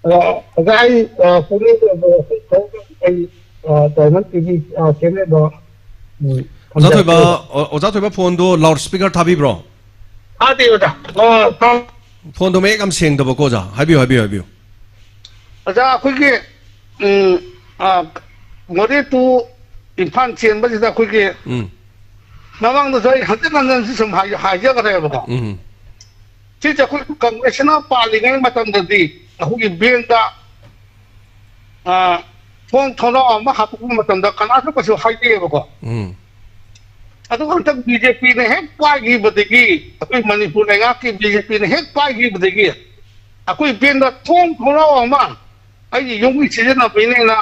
ꯑ, ꯑꯣꯖꯥ, ꯑꯩ, ꯑ, ꯄꯨꯛꯅꯤꯡ ꯌꯥꯝꯅ ꯍꯧꯖꯤꯛ ꯐꯥꯎꯕ ꯑꯩ, ꯑ, Diamond TV, ꯑ, channelꯗꯣ, ꯎꯝ, ꯑꯣꯖꯥ ꯊꯣꯏꯕ, ꯊꯝꯖꯔꯛꯀꯦ꯫ ꯑꯣ-, ꯑꯣꯖꯥ ꯊꯣꯏꯕ, phoneꯗꯣ loud speaker ꯊꯥꯕꯤꯕ꯭ꯔꯣ? ꯊꯥꯗꯦ, ꯑꯣꯖꯥ꯫ ꯑ, ꯊꯥ- Phoneꯗꯣ ꯃꯌꯦꯛ ꯌꯥꯝ ꯁꯦꯡꯗꯕꯀꯣ, ꯑꯣꯖꯥ꯫ ꯍꯥꯏꯕꯤꯌꯨ, ꯍꯥꯏꯕꯤꯌꯨ, ꯍꯥꯏꯕꯤꯌꯨ꯫ ꯑꯣꯖꯥ, ꯑꯩꯈꯣꯏꯒꯤ, ꯎꯝ, ꯑ, ꯃꯣꯔꯦ to ꯏꯝꯐꯥꯜ ꯆꯦꯟꯕꯁꯤꯗ ꯑꯩꯈꯣꯏꯒꯤ ꯎꯝ꯫ ꯃꯃꯥꯡꯗꯁꯨ ꯑꯩ ꯍꯟꯖꯤꯟ ꯍꯟꯖꯤꯟ ꯁꯤ ꯁꯨꯝ ꯍꯥꯏ-, ꯍꯥꯏꯖꯈ꯭ꯔꯦꯕꯀꯣ꯫ ꯎꯝ꯫ ꯁꯤꯁꯦ ꯑꯩꯈꯣꯏ ꯀꯪꯒ꯭ꯔꯦꯁꯅ ꯄꯥꯜꯂꯤꯉꯩ ꯃꯇꯝꯗꯗꯤ ꯑꯩꯈꯣꯏꯒꯤ ꯕꯦꯡꯗ, ꯑ, ꯊꯣꯡ ꯊꯣꯡꯅꯥꯎ ꯑꯃ ꯍꯥꯞꯄꯛꯄ ꯃꯇꯝꯗ ꯀꯅꯥꯁꯨ ꯀꯩꯁꯨ ꯍꯥꯏꯗꯦꯕꯀꯣ꯫ ꯎꯝ꯫ ꯑꯗꯨꯒ ꯍꯟꯗꯛ BJPꯅ ꯍꯦꯛ ꯄꯥꯏꯈꯤꯕꯗꯒꯤ, ꯑꯩꯈꯣꯏ ꯃꯅꯤꯄꯨꯔ ꯂꯩꯉꯥꯛꯀꯤ BJPꯅ ꯍꯦꯛ ꯄꯥꯏꯈꯤꯕꯗꯒꯤ ꯑꯩꯈꯣꯏ ꯕꯦꯡꯗ ꯊꯣꯡ ꯊꯣꯡꯅꯥꯎ ꯑꯃ ꯑꯩꯒꯤ ꯌꯨꯝꯒꯤ ꯁꯤꯖꯤꯟꯅꯕꯩꯅꯦꯅ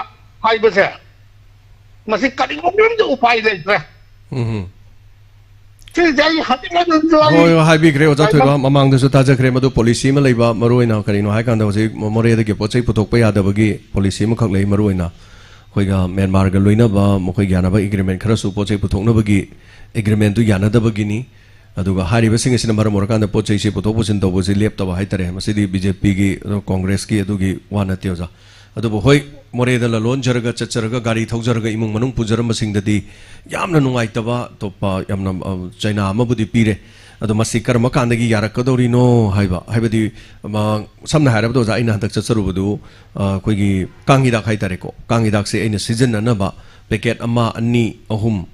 ꯍꯥꯏꯕꯁꯦ, ꯃꯁꯤ ꯀꯔꯤꯒꯨꯝꯕ ꯑꯃꯗꯤ ꯎꯄꯥꯏ ꯂꯩꯇ꯭ꯔꯦ꯫ ꯎꯝ꯫ ꯁꯤꯁꯦ ꯑꯩ ꯍꯥꯏꯖꯤꯟ ꯍꯟꯖꯤꯟꯁꯨ ꯑꯩ ꯍꯣꯏ, ꯍꯣꯏ, ꯍꯥꯏꯕꯤꯈ꯭ꯔꯦ ꯑꯣꯖꯥ ꯍꯥꯏꯕ- ꯊꯣꯏꯕ꯫ ꯃꯃꯥꯡꯗꯁꯨ ꯇꯥꯖꯈ꯭ꯔꯦ꯫ ꯃꯗꯨ ꯄꯣꯂꯤꯁꯤ ꯑꯃ ꯂꯩꯕ, ꯃꯔꯨ ꯑꯣꯏꯅ ꯀꯔꯤꯅꯣ ꯍꯥꯏꯀꯥꯟꯗ ꯍꯧꯖꯤꯛ ꯃꯣꯔꯦꯗꯒꯤ ꯄꯣꯠ ꯆꯩ ꯄꯨꯊꯣꯛꯄ ꯌꯥꯗꯕꯒꯤ ꯄꯣꯂꯤꯁꯤ ꯑꯃꯈꯛ ꯂꯩ꯫ ꯃꯔꯨ ꯑꯣꯏꯅ ꯑꯩꯈꯣꯏꯒ ꯃ꯭ꯌꯥꯟꯃꯥꯔꯒ ꯂꯣꯏꯅꯕ ꯃꯈꯣꯏꯒꯤ ꯌꯥꯅꯕ ꯑꯦꯒ꯭ꯔꯤꯃꯦꯟ ꯈꯔꯁꯨ ꯄꯣꯠ ꯆꯩ ꯄꯨꯊꯣꯛꯅꯕꯒꯤ ꯑꯦꯒ꯭ꯔꯤꯃꯦꯟꯗꯨ ꯌꯥꯅꯗꯕꯒꯤꯅꯤ꯫ ꯑꯗꯨꯒ ꯍꯥꯏꯔꯤꯕꯁꯤꯡ ꯑꯁꯤꯅ ꯃꯔꯝ ꯑꯣꯏꯔꯀꯥꯟꯗ ꯄꯣꯠ ꯆꯩꯁꯤ ꯄꯨꯊꯣꯛ ꯄꯨꯁꯤꯟ ꯇꯧꯕꯁꯤ ꯂꯦꯞꯇꯕ ꯍꯥꯏꯇꯥꯔꯦ꯫ ꯃꯁꯤꯗꯤ ꯕꯤ ꯖꯦ ꯄꯤꯒꯤ, ꯀꯣꯡꯒ꯭ꯔꯦꯁꯀꯤ ꯑꯗꯨꯒꯤ ꯋꯥ ꯅꯠꯇꯦ ꯑꯣꯖꯥ꯫ ꯑꯗꯨꯕꯨ ꯍꯣꯏ, ꯃꯣꯔꯦꯗ ꯂꯂꯣꯟꯖꯔꯒ ꯆꯠꯆꯔꯒ ꯒꯥꯔꯤ ꯊꯧꯖꯔꯒ ꯏꯃꯨꯡ ꯃꯅꯨꯡ ꯄꯨꯖꯔꯝꯕꯁꯤꯡꯗꯗꯤ ꯌꯥꯝꯅ ꯅꯨꯡꯉꯥꯏꯇꯕ ꯑꯇꯣꯞꯄ ꯌꯥꯝꯅ, ꯑ, ꯆꯩꯅꯥ ꯑꯃꯕꯨꯗꯤ ꯄꯤꯔꯦ꯫ ꯑꯗꯣ ꯃꯁꯤ ꯀꯔꯝꯕ ꯀꯥꯟꯗꯒꯤ ꯌꯥꯔꯛꯀꯗꯧꯔꯤꯅꯣ ꯍꯥꯏꯕ, ꯍꯥꯏꯕꯗꯤ, ꯑꯃ, ꯁꯝꯅ ꯍꯥꯏꯔꯕꯗ ꯑꯣꯖꯥ, ꯑꯩꯅ ꯍꯟꯗꯛ ꯆꯠꯆꯔꯨꯕꯗꯨ, ꯑ, ꯑꯩꯈꯣꯏꯒꯤ ꯀꯥꯡ ꯍꯤꯗꯥꯛ ꯍꯥꯏꯇꯥꯔꯦꯀꯣ, ꯀꯥꯡ ꯍꯤꯗꯥꯛꯁꯦ ꯑꯩꯅ ꯁꯤꯖꯤꯟꯅꯅꯕ ꯄꯦꯀꯦꯠ ꯑꯃ, ꯑꯅꯤ, ꯑꯍꯨꯝ,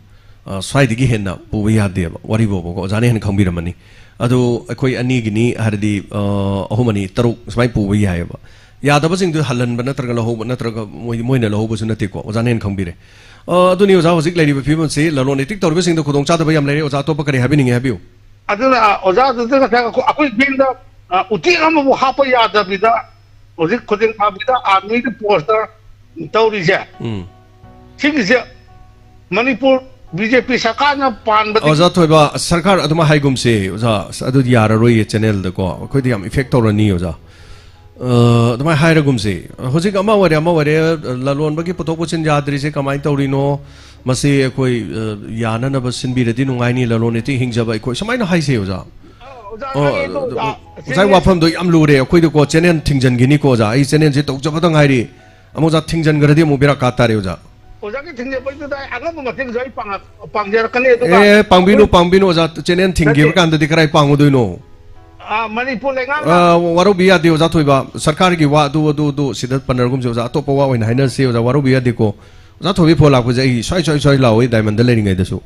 ꯑ, ꯁ꯭ꯋꯥꯏꯗꯒꯤ ꯍꯦꯟꯅ ꯄꯨꯕ ꯌꯥꯗꯦꯕ꯫ ꯋꯥꯔꯤ ꯐꯥꯎꯕꯀꯣ, ꯑꯣꯖꯥꯅ ꯍꯦꯟꯅ ꯈꯪꯕꯤꯔꯝꯃꯅꯤ꯫ ꯑꯗꯨ ꯑꯩꯈꯣꯏ ꯑꯅꯤꯒꯤꯅꯤ ꯍꯥꯏꯔꯗꯤ, ꯑ, ꯑꯍꯨꯝ ꯑꯅꯤ ꯇꯔꯨꯛ ꯁꯨꯃꯥꯏꯅ ꯄꯨꯕ ꯌꯥꯏꯑꯕ꯫ ꯌꯥꯗꯕꯁꯤꯡꯗꯨ ꯍꯜꯍꯟꯕ ꯅꯠꯇ꯭ꯔꯒ ꯂꯧꯍꯧꯕ ꯅꯠꯇ꯭ꯔꯒ ꯃꯣꯏ, ꯃꯣꯏꯅ ꯂꯧꯍꯧꯕꯁꯨ ꯅꯠꯇꯦꯀꯣ, ꯑꯣꯖꯥꯅ ꯍꯦꯟꯅ ꯈꯪꯕꯤꯔꯦ꯫ ꯑ, ꯑꯗꯨꯅꯤ ꯑꯣꯖꯥ, ꯍꯧꯖꯤꯛ ꯂꯩꯔꯤꯕ ꯐꯤꯕꯝꯁꯤ ꯂꯂꯣꯟ ꯏꯇꯤꯛ ꯇꯧꯔꯤꯕꯁꯤꯡꯗ ꯈꯨꯗꯣꯡꯆꯥꯗꯕ ꯌꯥꯝ ꯂꯩꯔꯦ꯫ ꯑꯣꯖꯥ, ꯑꯇꯣꯞꯄ ꯀꯔꯤ ꯍꯥꯏꯕꯤꯅꯤꯡꯉꯤ ꯍꯥꯏꯕꯤꯌꯨ꯫ ꯑꯗꯨꯅ, ꯑ, ꯑꯣꯖꯥꯗꯨꯗ ꯉꯁꯥꯏ ꯑꯩꯈꯣꯏ, ꯑꯩꯈꯣꯏ ꯕꯦꯡꯗ, ꯑ, ꯎꯇꯦꯛ ꯑꯃꯕꯨ ꯍꯥꯞꯄ ꯌꯥꯗꯕꯤꯗ ꯍꯧꯖꯤꯛ ꯈꯨꯗꯤꯡ ꯊꯥꯕꯤꯗ ꯑꯥꯔꯃꯤꯒꯤ ꯄꯣꯁꯇ ꯇꯧꯔꯤꯁꯦ꯫ ꯎꯝ꯫ ꯁꯤꯒꯤꯁꯦ ꯃꯅꯤꯄꯨꯔ ꯕꯤ ꯖꯦ ꯄꯤ ꯁꯔꯀꯥꯔꯅ ꯄꯥꯟꯕꯗꯒꯤ ꯑꯣꯖꯥ ꯊꯣꯏꯕ, ꯁꯔꯀꯥꯔ ꯑꯗꯨꯝ ꯍꯥꯏꯒꯨꯝꯁꯦ ꯑꯣꯖꯥ, ꯑꯁ, ꯑꯗꯨꯗꯤ ꯌꯥꯔꯔꯣꯏꯌꯦ ꯆꯦꯅꯦꯜꯗꯀꯣ, ꯑꯩꯈꯣꯏꯗ ꯌꯥꯝ ꯏꯐꯦꯛ ꯇꯧꯔꯅꯤ ꯑꯣꯖꯥ꯫ ꯑ, ꯑꯗꯨꯃꯥꯏꯅ ꯍꯥꯏꯔꯒꯨꯝꯁꯦ꯫ ꯍꯧꯖꯤꯛ ꯑꯃ ꯑꯣꯏꯔꯦ, ꯑꯃ ꯑꯣꯏꯔꯦ, ꯂꯂꯣꯟꯕꯒꯤ ꯄꯨꯊꯣꯛ ꯄꯨꯁꯤꯟ ꯌꯥꯗ꯭ꯔꯤꯁꯦ ꯀꯃꯥꯏꯅ ꯇꯧꯔꯤꯅꯣ? ꯃꯁꯤ ꯑꯩꯈꯣꯏ, ꯑ, ꯌꯥꯅꯅꯕ ꯁꯤꯟꯕꯤꯔꯗꯤ ꯅꯨꯡꯉꯥꯏꯅꯤ, ꯂꯂꯣꯟ ꯏꯇꯤꯛ ꯍꯤꯡꯖꯕ ꯑꯩꯈꯣꯏ, ꯁꯨꯃꯥꯏꯅ ꯍꯥꯏꯁꯦ ꯑꯣꯖꯥ꯫ ꯑꯣꯖꯥ, ꯑꯣ, ꯍꯥꯏꯒꯦ ꯇꯧꯕ, ꯑꯣ, ꯑꯣꯖꯥ, ꯑꯣꯖꯥꯒꯤ ꯋꯥꯐꯝꯗꯣ ꯌꯥꯝ ꯂꯨꯔꯦ꯫ ꯑꯩꯈꯣꯏꯗꯀꯣ ꯆꯦꯅꯦꯜ ꯊꯤꯡꯖꯤꯟꯈꯤꯅꯤꯀꯣ ꯑꯣꯖꯥ, ꯑꯩ ꯆꯦꯅꯦꯜꯁꯦ ꯇꯧꯖꯕꯗ ꯉꯥꯏꯔꯤ꯫ ꯑꯃꯨꯛ ꯑꯣꯖꯥ ꯊꯤꯡꯖꯤꯟꯈ꯭ꯔꯗꯤ ꯑꯃꯨꯛ ꯕꯦꯔꯥ ꯀꯥ ꯇꯥꯔꯦ ꯑꯣꯖꯥ꯫ ꯑꯣꯖꯥꯒꯤ ꯊꯤꯡꯖꯕꯩꯗꯨꯗ ꯑꯩ ꯑꯉꯝꯕ ꯃꯇꯦꯡꯁꯨ ꯑꯩ ꯄꯥꯡꯉ-, ꯄꯥꯡꯖꯔꯛꯀꯅꯤ꯫ ꯑꯗꯨꯒ ꯑꯦ, ꯄꯥꯡꯕꯤꯅꯨ, ꯄꯥꯡꯕꯤꯅꯨ ꯑꯣꯖꯥ, ꯆꯦꯅꯦꯜ ꯊꯤꯡꯈꯤꯕ ꯅꯠꯇꯦ꯫ ꯀꯥꯟꯗꯗꯤ ꯀꯔꯥꯏ ꯄꯥꯡꯉꯨꯗꯣꯏꯅꯣ? ꯑꯥ, ꯃꯅꯤꯄꯨꯔ ꯂꯩꯉꯥꯛꯅ ꯑ, ꯋꯥꯔꯧꯕꯤ ꯌꯥꯗꯦ ꯑꯣꯖꯥ ꯊꯣꯏꯕ, ꯁꯔꯀꯥꯔꯒꯤ ꯋꯥ ꯑꯗꯨ, ꯑꯗꯨ, ꯑꯗꯨ ꯁꯤꯗ ꯄꯟꯅꯔꯒꯨꯝꯁꯦ ꯑꯣꯖꯥ, ꯑꯇꯣꯞꯄ ꯋꯥ ꯑꯣꯏꯅ ꯍꯥꯏꯅꯔꯁꯤ ꯑꯣꯖꯥ, ꯋꯥꯔꯧꯕꯤ ꯌꯥꯗꯦꯀꯣ꯫ ꯑꯣꯖꯥ ꯊꯣꯏꯕꯤ ꯐꯣꯟ ꯂꯥꯛꯄꯁꯦ ꯑꯩ ꯁ꯭ꯋꯥꯏ, ꯁ꯭ꯋꯥꯏ, ꯁ꯭ꯋꯥꯏ ꯂꯥꯛꯑꯣꯏ ꯗꯥꯏꯃꯟꯗ ꯂꯩꯔꯤꯉꯩꯗꯁꯨ꯫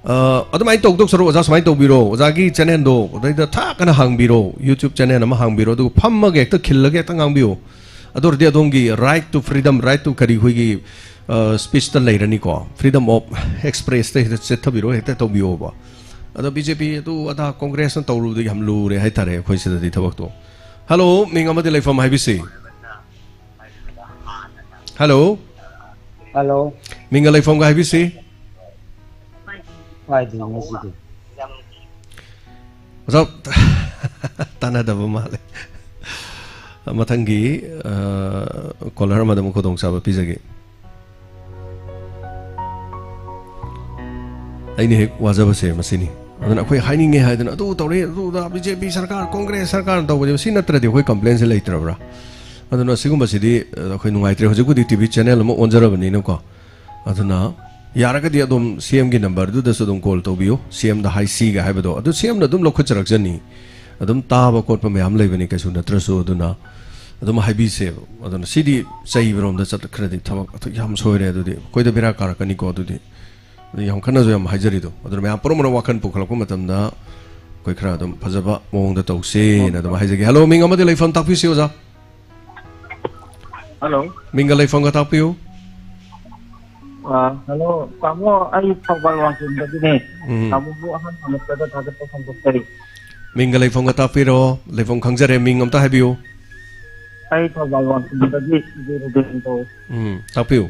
ꯑ, ꯑꯗꯨꯃꯥꯏꯅ ꯇꯧꯗꯧ ꯁꯔꯨꯛ ꯑꯣꯖꯥ ꯁꯨꯃꯥꯏꯅ ꯇꯧꯕꯤꯔꯣ, ꯑꯣꯖꯥꯒꯤ ꯆꯦꯅꯦꯜꯗꯣ ꯑꯗꯩꯗ ꯊꯥꯛꯀꯅ ꯍꯥꯡꯕꯤꯔꯣ, YouTube ꯆꯦꯅꯦꯜ ꯑꯃ ꯍꯥꯡꯕꯤꯔꯣ, ꯑꯗꯨꯒ ꯐꯝꯃꯒ ꯍꯦꯛꯇ ꯈꯤꯜꯂꯒ ꯍꯦꯛꯇ ꯉꯥꯡꯕꯤꯌꯣ꯫ ꯑꯗꯨ ꯑꯣꯏꯔꯗꯤ ꯑꯗꯣꯝꯒꯤ right to freedom, right to ꯀꯔꯤ ꯑꯩꯈꯣꯏꯒꯤ, ꯑ, speech ꯇ ꯂꯩꯔꯅꯤꯀꯣ, freedom of express ꯇ ꯍꯦꯛꯇ ꯆꯠꯊꯕꯤꯔꯣ, ꯍꯦꯛꯇ ꯇꯧꯕꯤꯌꯣꯕ꯫ ꯑꯗꯣ ꯕꯤ ꯖꯦ ꯄꯤ ꯑꯗꯨ ꯑꯗꯥ ꯀꯣꯡꯒ꯭ꯔꯦꯁꯅ ꯇꯧꯔꯨꯕꯗ ꯌꯥꯝ ꯂꯨꯔꯦ ꯍꯥꯏꯇꯥꯔꯦ ꯑꯩꯈꯣꯏ ꯁꯤꯗꯗꯤ ꯊꯕꯛꯇꯣ꯫ ꯍꯜꯂꯣ, ꯃꯤꯡ ꯑꯃꯗꯤ ꯂꯩꯐꯝ ꯍꯥꯏꯕꯤꯁꯤ꯫ ꯍꯜꯂꯣ꯫ ꯍꯜꯂꯣ꯫ ꯃꯤꯡꯒ ꯂꯩꯐꯝꯒ ꯍꯥꯏꯕꯤꯁꯤ꯫ ꯍꯥꯏꯗꯤ ꯉꯁꯤꯗꯤ꯫ ꯑꯣꯖꯥ, ꯇꯥꯟꯅꯗꯕ ꯃꯥꯜꯂꯦ꯫ ꯃꯊꯪꯒꯤ, ꯑ, ꯀꯣꯂꯔ ꯑꯃꯗ ꯑꯃꯨꯛ ꯈꯨꯗꯣꯡꯆꯥꯕ ꯄꯤꯖꯒꯦ꯫ ꯑꯩꯅ ꯍꯦꯛ ꯋꯥꯖꯕꯁꯦ ꯃꯁꯤꯅꯤ꯫ ꯑꯗꯨꯅ ꯑꯩꯈꯣꯏ ꯍꯥꯏꯅꯤꯡꯉꯦ ꯍꯥꯏꯗꯅ ꯑꯗꯨ ꯇꯧꯔꯦ, ꯑꯗꯨ ꯇꯧꯔꯦ, ꯕꯤ ꯖꯦ ꯄꯤ ꯁꯔꯀꯥꯔ, ꯀꯣꯡꯒ꯭ꯔꯦꯁ ꯁꯔꯀꯥꯔꯅ ꯇꯧꯕꯁꯦ ꯁꯤ ꯅꯠꯇ꯭ꯔꯗꯤ ꯑꯩꯈꯣꯏ ꯀꯝꯄ꯭ꯂꯦꯟꯁꯦ ꯂꯩꯇ꯭ꯔꯕ꯭ꯔꯥ? ꯑꯗꯨꯅ ꯁꯤꯒꯨꯝꯕꯁꯤꯗꯤ, ꯑ, ꯑꯩꯈꯣꯏ ꯅꯨꯡꯉꯥꯏꯇ꯭ꯔꯦ꯫ ꯍꯧꯖꯤꯛꯄꯨꯗꯤ ꯇꯤ ꯚꯤ ꯆꯦꯅꯦꯜ ꯑꯃ ꯑꯣꯟꯖꯔꯕꯅꯤꯅꯀꯣ꯫ ꯑꯗꯨꯅ ꯌꯥꯔꯒꯗꯤ ꯑꯗꯨꯝ ꯁꯤ ꯑꯦꯝꯒꯤ ꯅꯝꯕꯔꯗꯨꯗꯁꯨ ꯑꯗꯨꯝ ꯀꯣꯜ ꯇꯧꯕꯤꯌꯨ, ꯁꯤ ꯑꯦꯝꯗ ꯍꯥꯏꯁꯤꯒ ꯍꯥꯏꯕꯗꯣ꯫ ꯑꯗꯨ ꯁꯤ ꯑꯦꯝꯅ ꯑꯗꯨꯝ ꯂꯧꯈꯠꯆꯔꯛꯆꯅꯤ꯫ ꯑꯗꯨꯝ ꯇꯥꯕ ꯈꯣꯠꯄ ꯃꯌꯥꯝ ꯂꯩꯕꯅꯤ, ꯀꯩꯁꯨ ꯅꯠꯇ꯭ꯔꯁꯨ꯫ ꯑꯗꯨꯅ ꯑꯗꯨꯝ ꯍꯥꯏꯕꯤꯁꯦꯕ꯫ ꯑꯗꯨꯅ ꯁꯤꯗꯤ ꯆꯩꯕꯔꯣꯝꯗ ꯆꯠꯈ꯭ꯔꯗꯤ ꯊꯕꯛ ꯑꯗꯨ ꯌꯥꯝ ꯁꯣꯏꯔꯦ꯫ ꯑꯗꯨꯗꯤ ꯑꯩꯈꯣꯏꯗ ꯕꯦꯔꯥ ꯀꯥꯔꯛꯀꯅꯤꯀꯣ꯫ ꯑꯗꯨꯗꯤ ꯑꯗꯨ ꯌꯥꯝ ꯀꯟꯅꯁꯨ ꯌꯥꯝ ꯍꯥꯏꯖꯔꯤꯗꯣ꯫ ꯑꯗꯨꯅ ꯃꯌꯥꯝ ꯄꯨꯝꯅꯃꯛꯅ ꯋꯥꯈꯜ ꯄꯨꯈꯠꯂꯛꯄ ꯃꯇꯝꯗ ꯑꯩꯈꯣꯏ ꯈꯔ ꯑꯗꯨꯝ ꯐꯖꯕ ꯃꯑꯣꯡꯗ ꯇꯧꯁꯦꯅ ꯑꯗꯨꯝ ꯍꯥꯏꯖꯒꯦ꯫ ꯍꯜꯂꯣ, ꯃꯤꯡ ꯑꯃꯗꯤ ꯂꯩꯐꯝ ꯇꯥꯛꯄꯤꯁꯤ, ꯑꯣꯖꯥ꯫ ꯍꯜꯂꯣ꯫ ꯃꯤꯡꯒ ꯂꯩꯐꯝꯒ ꯇꯥꯛꯄꯤꯌꯨ꯫ ꯑ, ꯍꯜꯂꯣ, ꯇꯥꯃꯣ, ꯑꯩ ꯊꯧꯕꯥꯜ ꯋꯥꯡꯈꯦꯝꯗꯒꯤꯅꯦ꯫ ꯎꯝ꯫ ꯇꯥꯃꯣꯕꯨ ꯑꯍꯥꯟꯕ ꯃꯛꯇꯗ ꯊꯥꯒꯠꯄ ꯐꯣꯡꯗꯣꯛꯆꯔꯤ꯫ ꯃꯤꯡꯒ ꯂꯩꯐꯝꯒ ꯇꯥꯛꯄꯤꯔꯣ꯫ ꯂꯩꯐꯝ ꯈꯪꯖꯔꯦ, ꯃꯤꯡ ꯑꯝꯇ ꯍꯥꯏꯕꯤꯌꯨ꯫ ꯑꯩ ꯊꯧꯕꯥꯜ ꯋꯥꯡꯈꯦꯝꯗꯒꯤ ꯕꯤꯔꯨꯗꯤꯟ ꯀꯧꯏ꯫ ꯎꯝ, ꯇꯥꯛꯄꯤꯌꯨ꯫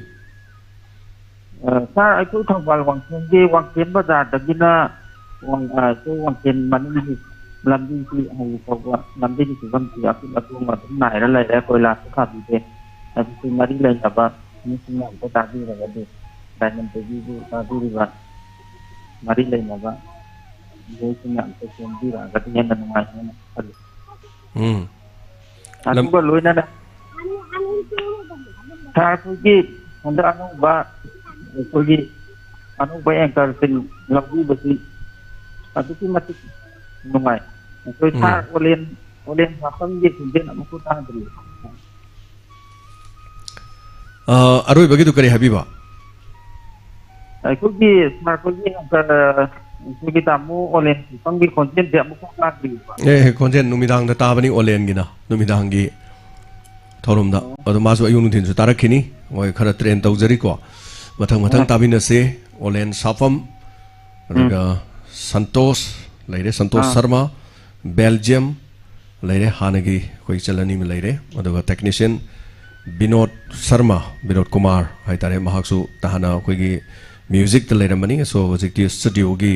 ꯑ, ꯁꯥꯔ, ꯑꯩꯈꯣꯏ ꯊꯧꯕꯥꯜ ꯋꯥꯡꯈꯦꯝꯒꯤ ꯋꯥꯡꯈꯦꯝ ꯕꯖꯥꯔꯗꯒꯤꯅ ꯋꯥꯡ-, ꯑ, ꯑꯩꯈꯣꯏ ꯋꯥꯡꯈꯦꯝ ꯃꯅꯨꯡꯒꯤ ꯂꯝꯕꯤꯁꯤ ꯍꯧꯖꯤꯛ ꯐꯥꯎꯕ ꯂꯝꯕꯤꯒꯤ ꯐꯤꯕꯝꯁꯤ ꯑꯀꯨꯠ ꯑꯇꯣꯡ ꯑꯗꯨꯝ ꯅꯥꯏꯔ ꯂꯩꯔꯦ, ꯀꯣꯏꯂꯥꯁꯁꯨ ꯊꯥꯕꯤꯗꯦ꯫ ꯑꯗꯨꯁꯨ ꯃꯔꯤ ꯂꯩꯅꯕ ꯃꯤꯁꯤꯡꯅ ꯑꯝꯇ ꯇꯥꯕꯤꯔꯒꯗꯤ, ꯗꯥꯏꯃꯟ ꯇꯤꯚꯤꯕꯨ ꯇꯥꯕꯤꯔꯤꯕ ꯃꯔꯤ ꯂꯩꯅꯕ ꯃꯤꯑꯣꯏꯁꯤꯡꯅ ꯑꯝꯇ ꯁꯦꯝꯕꯤꯔꯛꯑꯒꯗꯤ ꯍꯦꯟꯅ ꯅꯨꯡꯉꯥꯏ ꯍꯥꯏꯅ ꯈꯜꯂꯤ꯫ ꯎꯝ꯫ ꯂꯝ- ꯑꯗꯨꯒ ꯂꯣꯏꯅꯅ ꯁꯥꯔ, ꯑꯩꯈꯣꯏꯒꯤ ꯍꯟꯗꯛ ꯑꯅꯧꯕ, ꯑꯩꯈꯣꯏꯒꯤ ꯑꯅꯧꯕ ꯑꯦꯡꯀꯔꯁꯤꯡ ꯂꯧꯕꯤꯕꯁꯤ ꯑꯗꯨꯛꯀꯤ ꯃꯇꯤꯛ ꯅꯨꯡꯉꯥꯏ꯫ ꯑꯩꯈꯣꯏ ꯎꯝ꯫ ꯁꯥꯔ ꯑꯣꯂꯦꯟ, ꯑꯣꯂꯦꯟ ꯁꯥꯐꯝꯒꯤ ꯈꯣꯟꯖꯦꯜ ꯑꯃꯨꯛꯁꯨ ꯇꯥꯗ꯭ꯔꯤ꯫ ꯑ, ꯑꯔꯣꯏꯕꯒꯤꯗꯨ ꯀꯔꯤ ꯍꯥꯏꯕꯤꯕ? ꯑꯩꯈꯣꯏꯒꯤ, ꯁꯥꯔ, ꯑꯩꯈꯣꯏꯒꯤ, ꯑ, ꯑꯩꯈꯣꯏꯒꯤ ꯇꯥꯃꯣ ꯑꯣꯂꯦꯟ ꯁꯥꯐꯝꯒꯤ ꯈꯣꯟꯖꯦꯜꯁꯦ ꯑꯃꯨꯛꯐꯥꯎ ꯇꯥꯗ꯭ꯔꯤꯕ꯫ ꯑꯦ, ꯈꯣꯟꯖꯦꯜ ꯅꯨꯃꯤꯗꯥꯡꯗ ꯇꯥꯕꯅꯤ, ꯑꯣꯂꯦꯟꯒꯤꯅ ꯅꯨꯃꯤꯗꯥꯡꯒꯤ ꯊꯧꯔꯝꯗ꯫ ꯑꯣ꯫ ꯑꯗꯣ ꯃꯥꯁꯨ ꯑꯌꯨꯛ ꯅꯨꯡꯊꯤꯜꯁꯨ ꯇꯥꯔꯛꯈꯤꯅꯤ꯫ ꯃꯣꯏ ꯈꯔ ꯇ꯭ꯔꯦꯟ ꯇꯧꯖꯔꯤꯀꯣ꯫ ꯃꯊꯪ ꯃꯊꯪ ꯑ꯫ ꯇꯥꯃꯤꯟꯅꯁꯦ꯫ ꯑꯣꯂꯦꯟ ꯁꯥꯐꯝ, ꯎꯝ꯫ ꯑꯗꯨꯒ ꯁꯟꯇꯣꯁ ꯂꯩꯔꯦ, ꯁꯟꯇꯣꯁ ꯑ꯫ ꯁꯔꯃ, ꯕꯦꯜꯖꯤꯌꯝ ꯂꯩꯔꯦ, ꯍꯥꯟꯅꯒꯤ ꯑꯩꯈꯣꯏ ꯏꯆꯜ ꯑꯅꯤ ꯑꯃ ꯂꯩꯔꯦ, ꯑꯗꯨꯒ ꯇꯦꯛꯅꯤꯁꯤꯌꯟ ꯕꯤꯅꯣꯗ ꯁꯔꯃ, ꯕꯤꯅꯣꯗ ꯀꯨꯃꯥꯔ ꯍꯥꯏꯇꯥꯔꯦ, ꯃꯍꯥꯛꯁꯨ ꯇꯍꯥꯟꯅ ꯑꯩꯈꯣꯏꯒꯤ ꯃ꯭ꯌꯨꯖꯤꯛꯇ ꯂꯩꯔꯝꯕꯅꯤ, ꯑꯁꯣ ꯍꯧꯖꯤꯛꯇꯤ ꯁ꯭ꯇꯨꯗꯤꯑꯣꯒꯤ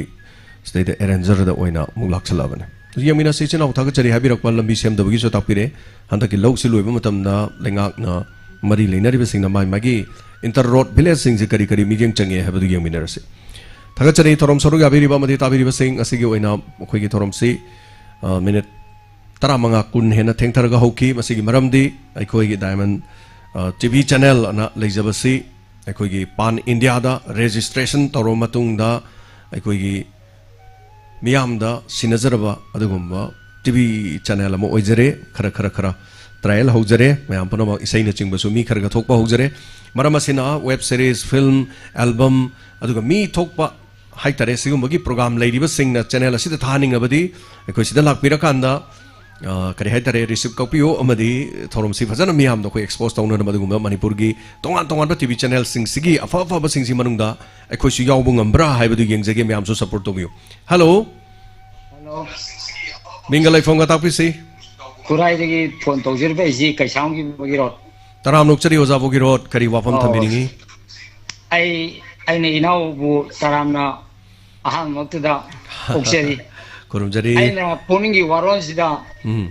ꯁꯤꯗꯩꯗ ꯑꯦꯔꯦꯟꯖꯔꯗ ꯑꯣꯏꯅ ꯑꯃꯨꯛ ꯂꯥꯛꯁꯜꯂꯛꯑꯕꯅꯤ꯫ ꯌꯦꯡꯃꯤꯟꯅꯁꯤ꯫ ꯏꯆꯤꯟ ꯏꯅꯥꯎ ꯊꯥꯒꯠꯆꯔꯤ ꯍꯥꯏꯕꯤꯔꯛꯄ, ꯂꯝꯕꯤ ꯁꯦꯝꯗꯕꯒꯤꯁꯨ ꯇꯥꯛꯄꯤꯔꯦ꯫ ꯍꯟꯗꯛꯀꯤ ꯂꯧꯁꯤ ꯂꯣꯏꯕ ꯃꯇꯝꯗ ꯂꯩꯉꯥꯛꯅ ꯃꯔꯤ ꯂꯩꯅꯔꯤꯕꯁꯤꯡꯅ ꯃꯥꯒꯤ ꯃꯥꯒꯤ ꯏꯟꯇꯔ ꯔꯣꯗ ꯚꯤꯂꯦꯖꯁꯤꯡꯁꯦ ꯀꯔꯤ ꯀꯔꯤ ꯃꯤꯠꯌꯦꯡ ꯆꯪꯉꯦ ꯍꯥꯏꯕꯗꯨ ꯌꯦꯡꯃꯤꯟꯅꯔꯁꯤ꯫ ꯊꯥꯒꯠꯆꯔꯤ ꯊꯧꯔꯝ ꯁꯔꯨꯛ ꯌꯥꯕꯤꯔꯤꯕ ꯑꯃꯗꯤ ꯇꯥꯕꯤꯔꯤꯕꯁꯤꯡ꯫ ꯑꯁꯤꯒꯤ ꯑꯣꯏꯅ ꯑꯩꯈꯣꯏꯒꯤ ꯊꯧꯔꯝꯁꯤ, ꯑ, ꯃꯤꯅꯤꯠ ꯇꯔꯥꯃꯉꯥ ꯀꯨꯟ ꯍꯦꯟꯅ ꯊꯦꯡꯊꯔꯒ ꯍꯧꯈꯤ꯫ ꯃꯁꯤꯒꯤ ꯃꯔꯝꯗꯤ ꯑꯩꯈꯣꯏꯒꯤ ꯗꯥꯏꯃꯟ, ꯑ, ꯇꯤ ꯚꯤ ꯆꯦꯅꯦꯜ ꯑꯅ ꯂꯩꯖꯕꯁꯤ ꯑꯩꯈꯣꯏꯒꯤ ꯄꯥꯟ ꯏꯟꯗꯤꯌꯥꯗ ꯔꯦꯖꯤꯁꯇ꯭ꯔꯦꯁꯟ ꯇꯧꯔꯕ ꯃꯇꯨꯡꯗ ꯑꯩꯈꯣꯏꯒꯤ ꯃꯤꯌꯥꯝꯗ ꯁꯤꯟꯅꯖꯔꯕ ꯑꯗꯨꯒꯨꯝꯕ ꯇꯤ ꯚꯤ ꯆꯦꯅꯦꯜ ꯑꯃ ꯑꯣꯏꯖꯔꯦ꯫ ꯈꯔ, ꯈꯔ, ꯈꯔ ꯇ꯭ꯔꯥꯏꯌꯦꯜ ꯍꯧꯖꯔꯦ꯫ ꯃꯌꯥꯝ ꯄꯨꯝꯅꯃꯛ ꯏꯁꯩꯅꯆꯤꯡꯕꯁꯨ ꯃꯤ ꯈꯔꯒ ꯊꯣꯛꯄ ꯍꯧꯖꯔꯦ꯫ ꯃꯔꯝ ꯑꯁꯤꯅ ꯋꯦꯕ ꯁꯤꯔꯤꯁ, ꯐꯤꯜꯝ, ꯑꯦꯜꯕꯝ, ꯑꯗꯨꯒ ꯃꯤ ꯊꯣꯛꯄ ꯍꯥꯏꯇꯥꯔꯦ, ꯁꯤꯒꯨꯝꯕꯒꯤ ꯄ꯭ꯔꯣꯒ꯭ꯔꯥꯝ ꯂꯩꯔꯤꯕꯁꯤꯡꯅ ꯆꯦꯅꯦꯜ ꯑꯁꯤꯗ ꯊꯥꯍꯟꯅꯤꯡꯉꯕꯗꯤ ꯑꯩꯈꯣꯏ ꯁꯤꯗ ꯂꯥꯛꯄꯤꯔꯀꯥꯟꯗ, ꯑ, ꯀꯔꯤ ꯍꯥꯏꯇꯥꯔꯦ, ꯔꯤꯁꯤꯞ ꯀꯛꯄꯤꯌꯨ ꯑꯃꯗꯤ ꯊꯧꯔꯝꯁꯤ ꯐꯖꯅ ꯃꯤꯌꯥꯝꯗ ꯑꯩꯈꯣꯏ ꯑꯦꯛꯁꯄꯣꯖ ꯇꯧꯅꯅꯕ ꯑꯗꯨꯒꯨꯝꯕ ꯃꯅꯤꯄꯨꯔꯒꯤ ꯇꯣꯉꯥꯟ ꯇꯣꯉꯥꯟꯕ ꯇꯤ ꯚꯤ ꯆꯦꯅꯦꯜꯁꯤꯡꯁꯤꯒꯤ ꯑꯐ ꯑꯐꯕꯁꯤꯡꯁꯤ ꯃꯅꯨꯡꯗ ꯑꯩꯈꯣꯏꯁꯨ ꯌꯥꯎꯕ ꯉꯝꯕ꯭ꯔꯥ ꯍꯥꯏꯕꯗꯨ ꯌꯦꯡꯖꯒꯦ꯫ ꯃꯌꯥꯝꯁꯨ ꯁꯄꯣꯔꯠ ꯇꯧꯕꯤꯌꯨ꯫ ꯍꯜꯂꯣ꯫ ꯍꯜꯂꯣ꯫ ꯃꯤꯡꯒ ꯂꯩꯐꯝꯒ ꯇꯥꯛꯄꯤꯁꯤ꯫ ꯈꯨꯔꯥꯏꯗꯒꯤ ꯐꯣꯟ ꯇꯧꯖꯔꯤꯕ ꯑꯩꯁꯤ ꯀꯩꯁꯥꯝꯒꯤ ꯕꯣꯒꯤꯔꯣꯠ꯫ ꯇꯔꯥꯝꯅ ꯑꯣꯛꯆꯔꯤ ꯑꯣꯖꯥ ꯕꯣꯒꯤꯔꯣꯠ, ꯀꯔꯤ ꯋꯥꯐꯝ ꯑꯣ꯫ ꯊꯝꯕꯤꯅꯤꯡꯉꯤ? ꯑꯩ, ꯑꯩꯅ ꯏꯅꯥꯎꯕꯨ ꯇꯔꯥꯝꯅ ꯑꯍꯥꯟꯕꯃꯛꯇꯗ ꯑꯣꯛꯆꯔꯤ꯫ ꯈꯨꯔꯨꯝꯖꯔꯤ꯫ ꯑꯩꯅ ꯄꯨꯛꯅꯤꯡꯒꯤ ꯋꯥꯔꯣꯜꯁꯤꯗ ꯎꯝ꯫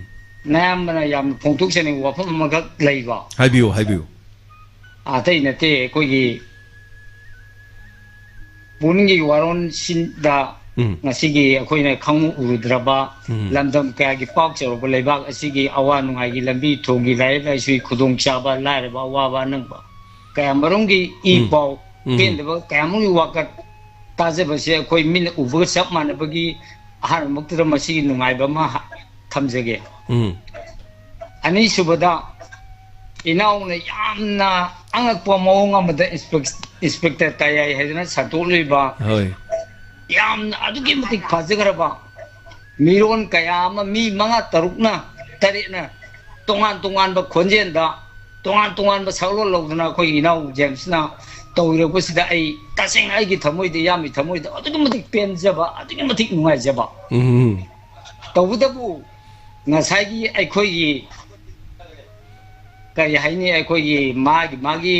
ꯅꯌꯥꯝꯕꯅ ꯌꯥꯝꯅ ꯐꯣꯡꯗꯣꯛꯆꯅꯤꯡꯕ ꯋꯥꯐꯝ ꯑꯃꯈꯛ ꯂꯩꯕ꯫ ꯍꯥꯏꯕꯤꯌꯨ, ꯍꯥꯏꯕꯤꯌꯨ꯫ ꯑꯇꯩ ꯅꯠꯇꯦ, ꯑꯩꯈꯣꯏꯒꯤ ꯄꯨꯛꯅꯤꯡꯒꯤ ꯋꯥꯔꯣꯜꯁꯤꯗ ꯎꯝ꯫ ꯉꯁꯤꯒꯤ ꯑꯩꯈꯣꯏꯅ ꯈꯪꯎꯔꯨꯗ꯭ꯔꯕ ꯎꯝ꯫ ꯂꯝꯗꯝ ꯀꯌꯥꯒꯤ ꯄꯥꯛ ꯆꯥꯎꯔꯕ ꯂꯩꯕꯥꯛ ꯑꯁꯤꯒꯤ ꯑꯋꯥ ꯅꯨꯡꯉꯥꯏꯒꯤ ꯂꯝꯕꯤ ꯊꯣꯡꯒꯤ, ꯂꯥꯏꯔꯤꯛ ꯂꯥꯏꯁꯨꯒꯤ ꯈꯨꯗꯣꯡꯆꯥꯕ, ꯂꯥꯏꯔꯕ ꯑꯋꯥꯕ ꯑꯅꯪꯕ ꯀꯌꯥꯃꯔꯨꯝꯒꯤ ꯏ ꯎꯝ꯫ ꯄꯥꯎ, ꯎꯝ꯫ ꯄꯦꯟꯗꯕ ꯀꯌꯥꯃꯔꯨꯝꯒꯤ ꯋꯥꯀꯠ ꯇꯥꯖꯕꯁꯦ ꯑꯩꯈꯣꯏ ꯃꯤꯠꯅ ꯎꯕꯒ ꯆꯞ ꯃꯥꯟꯅꯕꯒꯤ ꯑꯍꯥꯟꯕꯃꯛꯇꯗ ꯃꯁꯤꯒꯤ ꯅꯨꯡꯉꯥꯏꯕ ꯑꯃ ꯍ-, ꯊꯝꯖꯒꯦ꯫ ꯎꯝ꯫ ꯑꯅꯤꯁꯨꯕꯗ, ꯏꯅꯥꯎꯅ ꯌꯥꯝꯅ ꯑꯉꯛꯄ ꯃꯑꯣꯡ ꯑꯃꯗ ꯏꯟꯁꯄꯦꯛ-, ꯏꯟꯁꯄꯦꯛꯇꯔ ꯇꯌꯥꯏ ꯍꯥꯏꯗꯅ ꯁꯟꯗꯣꯛꯂꯤꯕ ꯍꯣꯏ꯫ ꯌꯥꯝꯅ ꯑꯗꯨꯛꯀꯤ ꯃꯇꯤꯛ ꯐꯖꯈ꯭ꯔꯕ ꯃꯤꯔꯣꯟ ꯀꯌꯥ ꯑꯃ, ꯃꯤ ꯃꯉꯥ, ꯇꯔꯨꯛꯅ, ꯇꯔꯦꯠꯅ ꯇꯣꯉꯥꯟ ꯇꯣꯉꯥꯟꯕ ꯈꯣꯟꯖꯦꯜꯗ, ꯇꯣꯉꯥꯟ ꯇꯣꯉꯥꯟꯕ ꯁꯛꯂꯣꯟ ꯂꯧꯗꯅ ꯑꯩꯈꯣꯏꯒꯤ ꯏꯅꯥꯎ ꯖꯦꯝꯁꯅ ꯇꯧꯔꯛꯄꯁꯤꯗ ꯑꯩ ꯇꯁꯦꯡꯅ ꯑꯩꯒꯤ ꯊꯃꯣꯏꯗ, ꯏꯌꯥꯝꯕꯒꯤ ꯊꯃꯣꯏꯗ ꯑꯗꯨꯛꯀꯤ ꯃꯇꯤꯛ ꯄꯦꯟꯖꯕ, ꯑꯗꯨꯛꯀꯤ ꯃꯇꯤꯛ ꯅꯨꯡꯉꯥꯏꯖꯕ꯫ ꯎꯝ꯫ ꯇꯧꯕꯇꯕꯨ ꯉꯁꯥꯏꯒꯤ ꯑꯩꯈꯣꯏꯒꯤ ꯀꯔꯤ ꯍꯥꯏꯅꯤ, ꯑꯩꯈꯣꯏꯒꯤ ꯃꯥꯒꯤ ꯃꯥꯒꯤ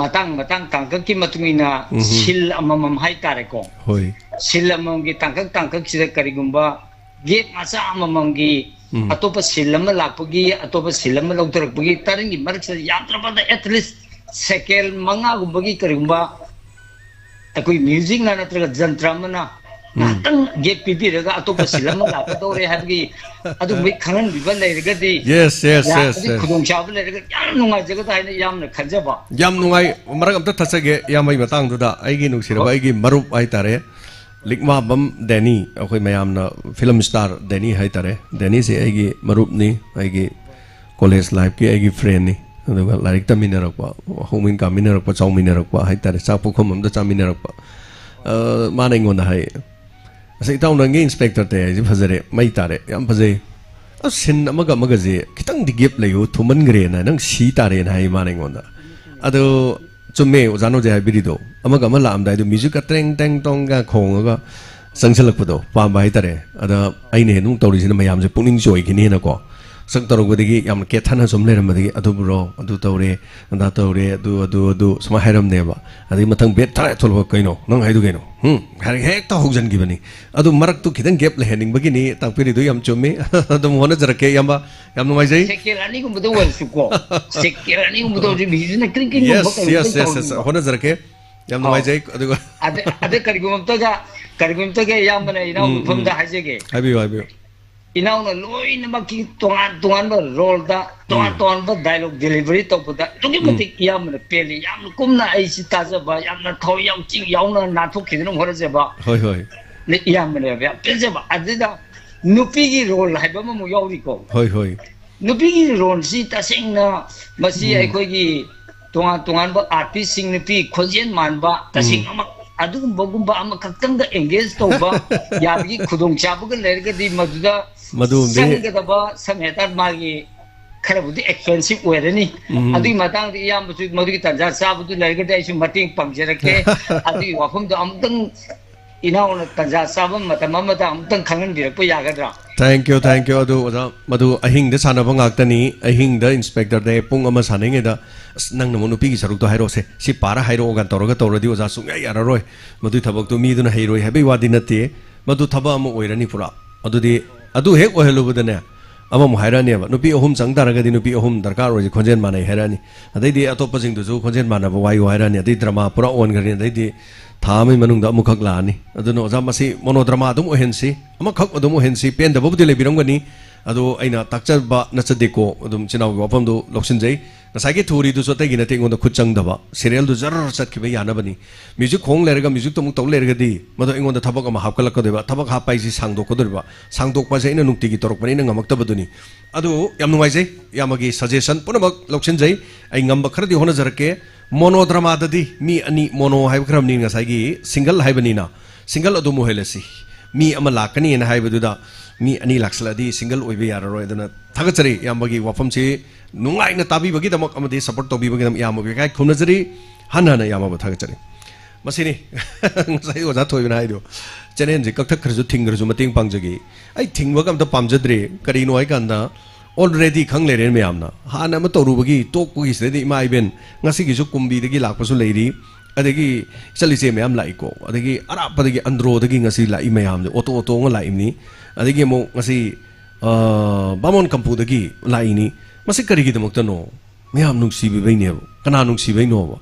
ꯃꯇꯥꯡ ꯃꯇꯥꯡ ꯇꯥꯡꯀꯛꯀꯤ ꯃꯇꯨꯡ ꯏꯟꯅ ꯎꯝ꯫ ꯁꯤꯜ ꯑꯃꯃꯝ ꯍꯥꯏꯇꯥꯔꯦꯀꯣ꯫ ꯍꯣꯏ꯫ ꯁꯤꯜ ꯑꯃꯃꯝꯒꯤ ꯇꯥꯡꯀꯛ ꯇꯥꯡꯀꯛꯁꯤꯗ ꯀꯔꯤꯒꯨꯝꯕ gap ꯃꯆꯥ ꯑꯃꯃꯝꯒꯤ ꯎꯝ꯫ ꯑꯇꯣꯞꯄ ꯁꯤꯜ ꯑꯃ ꯂꯥꯛꯄꯒꯤ, ꯑꯇꯣꯞꯄ ꯁꯤꯜ ꯑꯃ ꯂꯧꯊꯔꯛꯄꯒꯤ ꯇꯔꯪꯒꯤ ꯃꯔꯛꯁꯤꯗ ꯌꯥꯝꯗ꯭ꯔꯕꯗ at least second ꯃꯉꯥꯒꯨꯝꯕꯒꯤ ꯀꯔꯤꯒꯨꯝꯕ ꯑꯩꯈꯣꯏ musicꯅ ꯅꯠꯇ꯭ꯔꯒ ꯖꯟꯇ꯭ꯔ ꯑꯃꯅ ꯎꯝ꯫ ꯉꯥꯏꯍꯥꯛꯇꯪ gap ꯄꯤꯕꯤꯔꯒ ꯑꯇꯣꯞꯄ ꯁꯤꯜ ꯑꯃ ꯂꯥꯛꯀꯗꯧꯔꯦ ꯍꯥꯏꯕꯒꯤ ꯑꯗꯨꯒꯨꯝꯕꯒꯤ ꯈꯪꯍꯟꯕꯤꯕ ꯂꯩꯔꯒꯗꯤ, Yes, yes, yes, ꯌꯥꯔꯒꯗꯤ yes꯫ ꯈꯨꯗꯣꯡꯆꯥꯕ ꯂꯩꯔꯒꯗꯤ ꯌꯥꯝ ꯅꯨꯡꯉꯥꯏꯖꯒꯗ꯭ꯔꯥ ꯍꯥꯏꯅ ꯌꯥꯝꯅ ꯈꯟꯖꯕ꯫ ꯌꯥꯝ ꯅꯨꯡꯉꯥꯏ꯫ ꯃꯔꯛ ꯑꯝꯇ ꯊꯠꯆꯒꯦ, ꯏꯌꯥꯝꯕꯒꯤ ꯃꯇꯥꯡꯗꯨꯗ꯫ ꯑꯩꯒꯤ ꯅꯨꯡꯁꯤꯔꯕ, ꯍꯣꯏ꯫ ꯑꯩꯒꯤ ꯃꯔꯨꯞ ꯍꯥꯏꯇꯥꯔꯦ, ꯂꯤꯛꯃꯥꯕꯝ ꯗꯦꯅꯤ, ꯑꯩꯈꯣꯏ ꯃꯌꯥꯝꯅ film star ꯗꯦꯅꯤ ꯍꯥꯏꯇꯥꯔꯦ꯫ ꯗꯦꯅꯤꯁꯦ ꯑꯩꯒꯤ ꯃꯔꯨꯞꯅꯤ, ꯑꯩꯒꯤ college lifeꯀꯤ ꯑꯩꯒꯤ friendꯅꯤ꯫ ꯑꯗꯨꯒ ꯂꯥꯏꯔꯤꯛ ꯇꯝꯃꯤꯟꯅꯔꯛꯄ, ꯍꯧꯃꯤꯟ ꯀꯥꯃꯤꯟꯅꯔꯛꯄ, ꯆꯥꯎꯃꯤꯟꯅꯔꯛꯄ ꯍꯥꯏꯇꯥꯔꯦ, ꯆꯥꯛ ꯄꯨꯈꯝ ꯑꯝꯗ ꯆꯥꯃꯤꯟꯅꯔꯛꯄ꯫ ꯑ, ꯃꯥꯅ ꯑꯩꯉꯣꯟꯗ ꯍꯥꯏ, "ꯑꯁ, ꯏꯇꯥꯎ, ꯅꯪꯒꯤ Inspector ꯇꯌꯥꯏꯁꯦ ꯐꯖꯔꯦ, ꯃꯩ ꯇꯥꯔꯦ, ꯌꯥꯝ ꯐꯖꯩ꯫ ꯑꯁ, scene ꯑꯃꯒ ꯑꯃꯒꯁꯦ ꯈꯤꯇꯪꯗꯤ gap ꯂꯩꯌꯨ, ꯊꯨꯃꯟꯈ꯭ꯔꯦꯅ, ꯅꯪ ꯁꯤ ꯇꯥꯔꯦꯅ" ꯍꯥꯏ ꯃꯥꯅ ꯑꯩꯉꯣꯟꯗ꯫ ꯑꯗꯣ ꯆꯨꯝꯃꯦ ꯑꯣꯖꯥꯅ ꯍꯧꯖꯤꯛ ꯍꯥꯏꯕꯤꯔꯤꯗꯣ, ꯑꯃꯒ ꯑꯃ ꯂꯥꯛꯑꯝꯗꯥꯏꯗꯣ musicꯀ ꯇ꯭ꯔꯦꯡ ꯇꯦꯡ ꯇꯣꯡꯒ ꯈꯣꯡꯉꯒ ꯆꯪꯁꯤꯜꯂꯛꯄꯗꯣ ꯄꯥꯝꯕ ꯍꯥꯏꯇꯥꯔꯦ꯫ ꯑꯗ ꯑꯩꯅ ꯍꯦꯟꯅ ꯑꯃꯨꯛ ꯇꯧꯔꯤꯁꯤꯅ ꯃꯌꯥꯝꯁꯦ ꯄꯨꯛꯅꯤꯡ ꯆꯣꯏꯈꯤꯅꯤꯅꯀꯣ꯫ ꯁꯛ ꯇꯧꯔꯛꯄꯗꯒꯤ ꯌꯥꯝꯅ ꯀꯦꯊꯅ ꯁꯨꯝ ꯂꯩꯔꯝꯕꯗꯒꯤ, "ꯑꯗꯨ bro, ꯑꯗꯨ ꯇꯧꯔꯦ, ꯑꯗꯥ ꯇꯧꯔꯦ, ꯑꯗꯨ, ꯑꯗꯨ, ꯑꯗꯨ" ꯁꯨꯃꯥꯏꯅ ꯍꯥꯏꯔꯝꯅꯦꯕ꯫ ꯑꯗꯩ ꯃꯊꯪ beat ꯊꯥꯔꯛꯑꯦ ꯊꯣꯛꯂꯛꯄ, "ꯀꯩꯅꯣ? ꯅꯪ ꯍꯥꯏꯗꯨ ꯀꯩꯅꯣ? ꯍꯨꯝ?" ꯍꯥꯏꯔꯒ ꯍꯦꯛꯇ ꯍꯧꯖꯤꯟꯈꯤꯕꯅꯤ꯫ ꯑꯗꯨ ꯃꯔꯛꯇꯨ ꯈꯤꯇꯪ gap ꯂꯩꯍꯟꯅꯤꯡꯕꯒꯤꯅꯤ, ꯇꯥꯛꯄꯤꯔꯤꯗꯨ ꯌꯥꯝ ꯆꯨꯝꯃꯤ꯫ ꯑꯗꯨꯝ ꯍꯣꯠꯅꯖꯔꯛꯀꯦ, ꯏꯌꯥꯝꯕ꯫ ꯌꯥꯝ ꯅꯨꯡꯉꯥꯏꯖꯩ꯫ Second ꯑꯅꯤꯒꯨꯝꯕꯗ ꯑꯣꯏꯔꯁꯨꯀꯣ꯫ Second ꯑꯅꯤꯒꯨꯝꯕꯗ ꯑꯣꯏꯔꯁꯨ ꯃꯤꯁꯤꯅ ꯀ꯭ꯔꯤꯡ ꯀ꯭ꯔꯤꯡ ꯈꯨꯝꯕ Yes, ꯀꯩꯒꯨꯝꯕ yes, yes, yes꯫ ꯇꯧꯅꯤꯡꯕ꯫ ꯍꯣꯠꯅꯖꯔꯛꯀꯦ꯫ ꯌꯥꯝ ꯑꯧ꯫ ꯅꯨꯡꯉꯥꯏꯖꯩ꯫ ꯑꯗꯨꯒ ꯑꯗ, ꯑꯗ ꯀꯔꯤꯒꯨꯝꯕ ꯑꯝꯇꯒ, ꯀꯔꯤꯒꯨꯝꯕ ꯑꯝꯇꯒ ꯏꯌꯥꯝꯕꯅ ꯏꯅꯥꯎꯒꯤ ꯎꯝ, ꯎꯝ꯫ ꯃꯐꯝꯗ ꯍꯥꯏꯖꯒꯦ꯫ ꯍꯥꯏꯕꯤꯌꯨ, ꯍꯥꯏꯕꯤꯌꯨ꯫ ꯏꯅꯥꯎꯅ ꯂꯣꯏꯅꯃꯛꯀꯤ ꯇꯣꯉꯥꯟ ꯇꯣꯉꯥꯟꯕ roleꯗ, ꯇꯣꯉꯥꯟ ꯎꯝ꯫ ꯇꯣꯉꯥꯟꯕ dialogue delivery ꯇꯧꯕꯗ ꯑꯗꯨꯛꯀꯤ ꯎꯝ꯫ ꯃꯇꯤꯛ ꯏꯌꯥꯝꯕꯅ ꯄꯦꯜꯂꯤ꯫ ꯌꯥꯝꯅ ꯀꯨꯝꯅ ꯑꯩꯁꯤ ꯇꯥꯖꯕ, ꯌꯥꯝꯅ ꯊꯋꯥꯏ ꯌꯥꯎꯆꯤꯡ ꯌꯥꯎꯅ ꯅꯥꯟꯊꯣꯛꯈꯤꯗꯅ ꯍꯣꯠꯅꯖꯕ꯫ ꯍꯣꯏ, ꯍꯣꯏ꯫ ꯏꯌꯥꯝꯕꯅꯦꯕ ꯌꯥꯝ ꯄꯦꯟꯖꯕ꯫ ꯑꯗꯨꯗ ꯅꯨꯄꯤꯒꯤ role ꯍꯥꯏꯕ ꯑꯃꯃꯨꯛ ꯌꯥꯎꯔꯤꯀꯣ꯫ ꯍꯣꯏ, ꯍꯣꯏ꯫ ꯅꯨꯄꯤꯒꯤ roleꯁꯤ ꯇꯁꯦꯡꯅ ꯃꯁꯤ ꯎꯝ꯫ ꯑꯩꯈꯣꯏꯒꯤ ꯇꯣꯉꯥꯟ ꯇꯣꯉꯥꯟꯕ artistꯁꯤꯡ, ꯅꯨꯄꯤ ꯈꯣꯟꯖꯦꯜ ꯃꯥꯟꯕ, ꯎꯝ꯫ ꯇꯁꯦꯡꯅ ꯑꯃ, ꯑꯗꯨꯒꯨꯝꯕꯒꯨꯝꯕ ꯑꯃꯈꯛꯇꯪꯗ engage ꯇꯧꯕ ꯌꯥꯕꯒꯤ ꯈꯨꯗꯣꯡꯆꯥꯕꯒ ꯂꯩꯔꯒꯗꯤ ꯃꯗꯨꯗ ꯃꯗꯨꯝꯗꯤ ꯆꯪꯒꯗꯕ, ꯁꯝꯅ ꯍꯥꯏ ꯇꯥꯔꯗꯤ, ꯃꯥꯒꯤ ꯈꯔꯕꯨꯗꯤ expensive ꯑꯣꯏꯔꯅꯤ꯫ ꯎꯝ꯫ ꯑꯗꯨꯒꯤ ꯃꯇꯥꯡꯗ ꯏꯌꯥꯝꯕꯁꯨ ꯃꯗꯨꯒꯤ ꯇꯥꯟꯖꯥ ꯆꯥꯕꯗꯨ ꯂꯩꯔꯒꯗꯤ ꯑꯩꯁꯨ ꯃꯇꯦꯡ ꯄꯥꯡꯖꯔꯛꯀꯦ꯫ ꯑꯗꯨꯒꯤ ꯋꯥꯐꯝꯗꯣ ꯑꯃꯨꯛꯇꯪ ꯏꯅꯥꯎꯅ ꯇꯥꯟꯖꯥ ꯆꯥꯕ ꯃꯇꯝ ꯑꯃꯗ ꯑꯃꯨꯛꯇꯪ ꯈꯪꯍꯟꯕꯤꯔꯛꯄ ꯌꯥꯒꯗ꯭ꯔꯥ? Thank you, thank you. ꯑꯗꯨ ꯑꯣꯖꯥ, ꯃꯗꯨ ꯑꯍꯤꯡꯗ ꯁꯥꯟꯅꯕ ꯉꯥꯛꯇꯅꯤ꯫ ꯑꯍꯤꯡꯗ Inspector Day ꯄꯨꯡ ꯑꯃ ꯁꯥꯟꯅꯔꯤꯉꯩꯗ, "ꯑꯁ, ꯅꯪꯅ ꯑꯃꯨꯛ ꯅꯨꯄꯤꯒꯤ ꯁꯔꯨꯛꯇꯣ ꯍꯥꯏꯔꯛꯑꯣꯁꯦ, ꯁꯤ ꯄꯥꯔ ꯍꯥꯏꯔꯛꯑꯣꯒ" ꯇꯧꯔꯒ ꯇꯧꯔꯗꯤ ꯑꯣꯖꯥ ꯁꯨꯡꯌꯥ ꯌꯥꯔꯔꯣꯏ꯫ ꯃꯗꯨꯏ ꯊꯕꯛꯇꯨ ꯃꯤꯗꯨꯅ ꯍꯩꯔꯣꯏ ꯍꯥꯏꯕꯩ ꯋꯥꯗꯤ ꯅꯠꯇꯦ, ꯃꯗꯨ ꯊꯕꯛ ꯑꯃ ꯑꯣꯏꯔꯅꯤ ꯄꯨꯔꯥ꯫ ꯑꯗꯨꯗꯤ, ꯑꯗꯨ ꯍꯦꯛ ꯑꯣꯏꯍꯜꯂꯨꯕꯗꯅꯦ, ꯑꯃꯃꯨꯛ ꯍꯥꯏꯔꯛꯑꯅꯦꯕ, ꯅꯨꯄꯤ ꯑꯍꯨꯝ ꯆꯪ ꯇꯥꯔꯒꯗꯤ ꯅꯨꯄꯤ ꯑꯍꯨꯝ ꯗꯔꯀꯥꯔ ꯑꯣꯏꯔꯤꯁꯦ ꯈꯣꯟꯖꯦꯜ ꯃꯥꯟꯅꯩ ꯍꯥꯏꯔꯛꯑꯅꯤ꯫ ꯑꯗꯩꯗꯤ ꯑꯇꯣꯞꯄꯁꯤꯡꯗꯨꯁꯨ ꯈꯣꯟꯖꯦꯜ ꯃꯥꯟꯅꯕ ꯋꯥꯏꯌꯨ ꯍꯥꯏꯔꯛꯑꯅꯤ꯫ ꯑꯗꯩ ꯗ꯭ꯔꯃꯥ ꯄꯨꯔꯥ ꯑꯣꯟꯈ꯭ꯔꯅꯤ꯫ ꯑꯗꯩꯗꯤ ꯊꯥ ꯑꯃꯒꯤ ꯃꯅꯨꯡꯗ ꯑꯃꯨꯛꯈꯛ ꯂꯥꯛꯑꯅꯤ꯫ ꯑꯗꯨꯅ ꯑꯣꯖꯥ, ꯃꯁꯤ ꯃꯣꯅꯣꯗ꯭ꯔꯃꯥ ꯑꯗꯨꯝ ꯑꯣꯏꯍꯟꯁꯤ, ꯑꯃꯈꯛ ꯑꯗꯨꯝ ꯑꯣꯏꯍꯟꯁꯤ꯫ ꯄꯦꯟꯗꯕꯕꯨꯗꯤ ꯂꯩꯕꯤꯔꯝꯒꯅꯤ, ꯑꯗꯣ ꯑꯩꯅ ꯇꯥꯛꯆꯕ ꯅꯠꯆꯗꯦꯀꯣ꯫ ꯑꯗꯨꯝ ꯏꯆꯤꯟ ꯏꯅꯥꯎꯒꯤ ꯋꯥꯐꯝꯗꯣ ꯂꯧꯁꯤꯟꯖꯩ꯫ ꯉꯁꯥꯏꯒꯤ ꯊꯤꯑꯣꯔꯤꯗꯨꯁꯨ ꯑꯇꯩꯒꯤ ꯅꯠꯇꯦ, ꯑꯩꯉꯣꯟꯗ ꯈꯨꯠ ꯆꯪꯗꯕ, ꯁꯦꯔꯤꯌꯦꯜꯗꯨ ꯖꯔ ꯆꯠꯈꯤꯕ ꯌꯥꯅꯕꯅꯤ꯫ ꯃ꯭ꯌꯨꯖꯤꯛ ꯈꯣꯡ ꯂꯩꯔꯒ ꯃ꯭ꯌꯨꯖꯤꯛꯇꯣ ꯑꯃꯨꯛ ꯇꯧ ꯂꯩꯔꯒꯗꯤ, ꯃꯗꯨ ꯑꯩꯉꯣꯟꯗ ꯊꯕꯛ ꯑꯃ ꯍꯥꯞꯀꯠꯂꯛꯀꯗꯣꯏꯕ꯫ ꯊꯕꯛ ꯍꯥꯞꯄ ꯍꯥꯏꯁꯤ ꯁꯥꯡꯗꯣꯛꯀꯗꯣꯔꯤꯕ꯫ ꯁꯥꯡꯗꯣꯛꯄ ꯍꯥꯏꯁꯦ ꯑꯩꯅ ꯅꯨꯡꯇꯤꯒꯤ ꯇꯧꯔꯛꯄꯅꯤꯅ ꯉꯝꯃꯛꯇꯕꯗꯨꯅꯤ꯫ ꯑꯗꯨ ꯌꯥꯝ ꯅꯨꯡꯉꯥꯏꯖꯩ, ꯏꯌꯥꯝꯕꯒꯤ ꯁꯖꯦꯁꯟ ꯄꯨꯝꯅꯃꯛ ꯂꯧꯁꯤꯟꯖꯩ꯫ ꯑꯩ ꯉꯝꯕ ꯈꯔꯗꯤ ꯍꯣꯠꯅꯖꯔꯛꯀꯦ꯫ ꯃꯣꯅꯣꯗ꯭ꯔꯃꯥꯗꯗꯤ ꯃꯤ ꯑꯅꯤ, ꯃꯣꯅꯣ ꯍꯥꯏꯕ ꯈꯔ ꯑꯃꯅꯤ, ꯉꯁꯥꯏꯒꯤ ꯁꯤꯡꯒꯜ ꯍꯥꯏꯕꯅꯤꯅ, ꯁꯤꯡꯒꯜ ꯑꯗꯨꯝ ꯑꯣꯏꯍꯜꯂꯁꯤ꯫ ꯃꯤ ꯑꯃ ꯂꯥꯛꯀꯅꯤꯅ ꯍꯥꯏꯕꯗꯨꯗ ꯃꯤ ꯑꯅꯤ ꯂꯥꯛꯁꯤꯜꯂꯛꯑꯗꯤ ꯁꯤꯡꯒꯜ ꯑꯣꯏꯕ ꯌꯥꯔꯔꯣꯏ꯫ ꯑꯗꯨꯅ ꯊꯥꯒꯠꯆꯔꯤ ꯏꯌꯥꯝꯕꯒꯤ ꯋꯥꯐꯝꯁꯤ ꯅꯨꯡꯉꯥꯏꯅ ꯇꯥꯕꯤꯕꯒꯤꯗꯃꯛ ꯑꯃꯗꯤ ꯁꯄꯣꯔꯠ ꯇꯧꯕꯤꯕꯒꯤꯗꯃꯛ ꯏꯌꯥꯝꯕꯕꯨ ꯏꯀꯥꯏ ꯈꯨꯝꯅꯖꯔꯤ꯫ ꯍꯟꯅ ꯍꯟꯅ ꯏꯌꯥꯝꯕꯕꯨ ꯊꯥꯒꯠꯆꯔꯤ꯫ ꯃꯁꯤꯅꯤ ꯉꯁꯥꯏ ꯑꯣꯖꯥ ꯊꯣꯏꯕꯅ ꯍꯥꯏꯗꯣ, ꯆꯦꯅꯦꯜꯁꯦ ꯀꯛꯊꯠꯈ꯭ꯔꯁꯨ ꯊꯤꯡꯈ꯭ꯔꯁꯨ ꯃꯇꯦꯡ ꯄꯥꯡꯖꯒꯦ꯫ ꯑꯩ ꯊꯤꯡꯕꯒ ꯑꯝꯇ ꯄꯥꯝꯖꯗ꯭ꯔꯦ꯫ ꯀꯔꯤꯅꯣ ꯍꯥꯏꯀꯥꯟꯗ, already ꯈꯪ ꯂꯩꯔꯦ ꯃꯌꯥꯝꯅ꯫ ꯍꯥꯟꯅ ꯑꯃ ꯇꯧꯔꯨꯕꯒꯤ ꯇꯣꯛꯄꯒꯤ ꯁꯤꯗꯩꯗ ꯏꯃꯥ ꯏꯕꯦꯟ, ꯉꯁꯤꯒꯤꯁꯨ ꯀꯨꯝꯕꯤꯗꯒꯤ ꯂꯥꯛꯄꯁꯨ ꯂꯩꯔꯤ, ꯑꯗꯒꯤ ꯏꯆꯜ ꯏꯆꯦ ꯃꯌꯥꯝ ꯂꯥꯛꯏꯀꯣ, ꯑꯗꯒꯤ ꯑꯔꯥꯞꯄꯗꯒꯤ ꯑꯟꯗ꯭ꯔꯣꯗꯒꯤ ꯉꯁꯤ ꯂꯥꯛꯏ ꯃꯌꯥꯝꯁꯦ, ꯑꯣꯇꯣ ꯑꯣꯇꯣ ꯑꯃ ꯂꯥꯛꯏꯕꯅꯤ꯫ ꯑꯗꯒꯤ ꯑꯃꯨꯛ ꯉꯁꯤ, ꯑ, ꯕꯥꯃꯣꯟ ꯀꯝꯄꯨꯗꯒꯤ ꯂꯥꯛꯏꯅꯤ꯫ ꯃꯁꯤ ꯀꯔꯤꯒꯤꯗꯃꯛꯇꯅꯣ? ꯃꯌꯥꯝ ꯅꯨꯡꯁꯤꯕꯤꯕꯩꯅꯦꯕ꯫ ꯀꯅꯥ ꯅꯨꯡꯁꯤꯕꯩꯅꯣꯕ?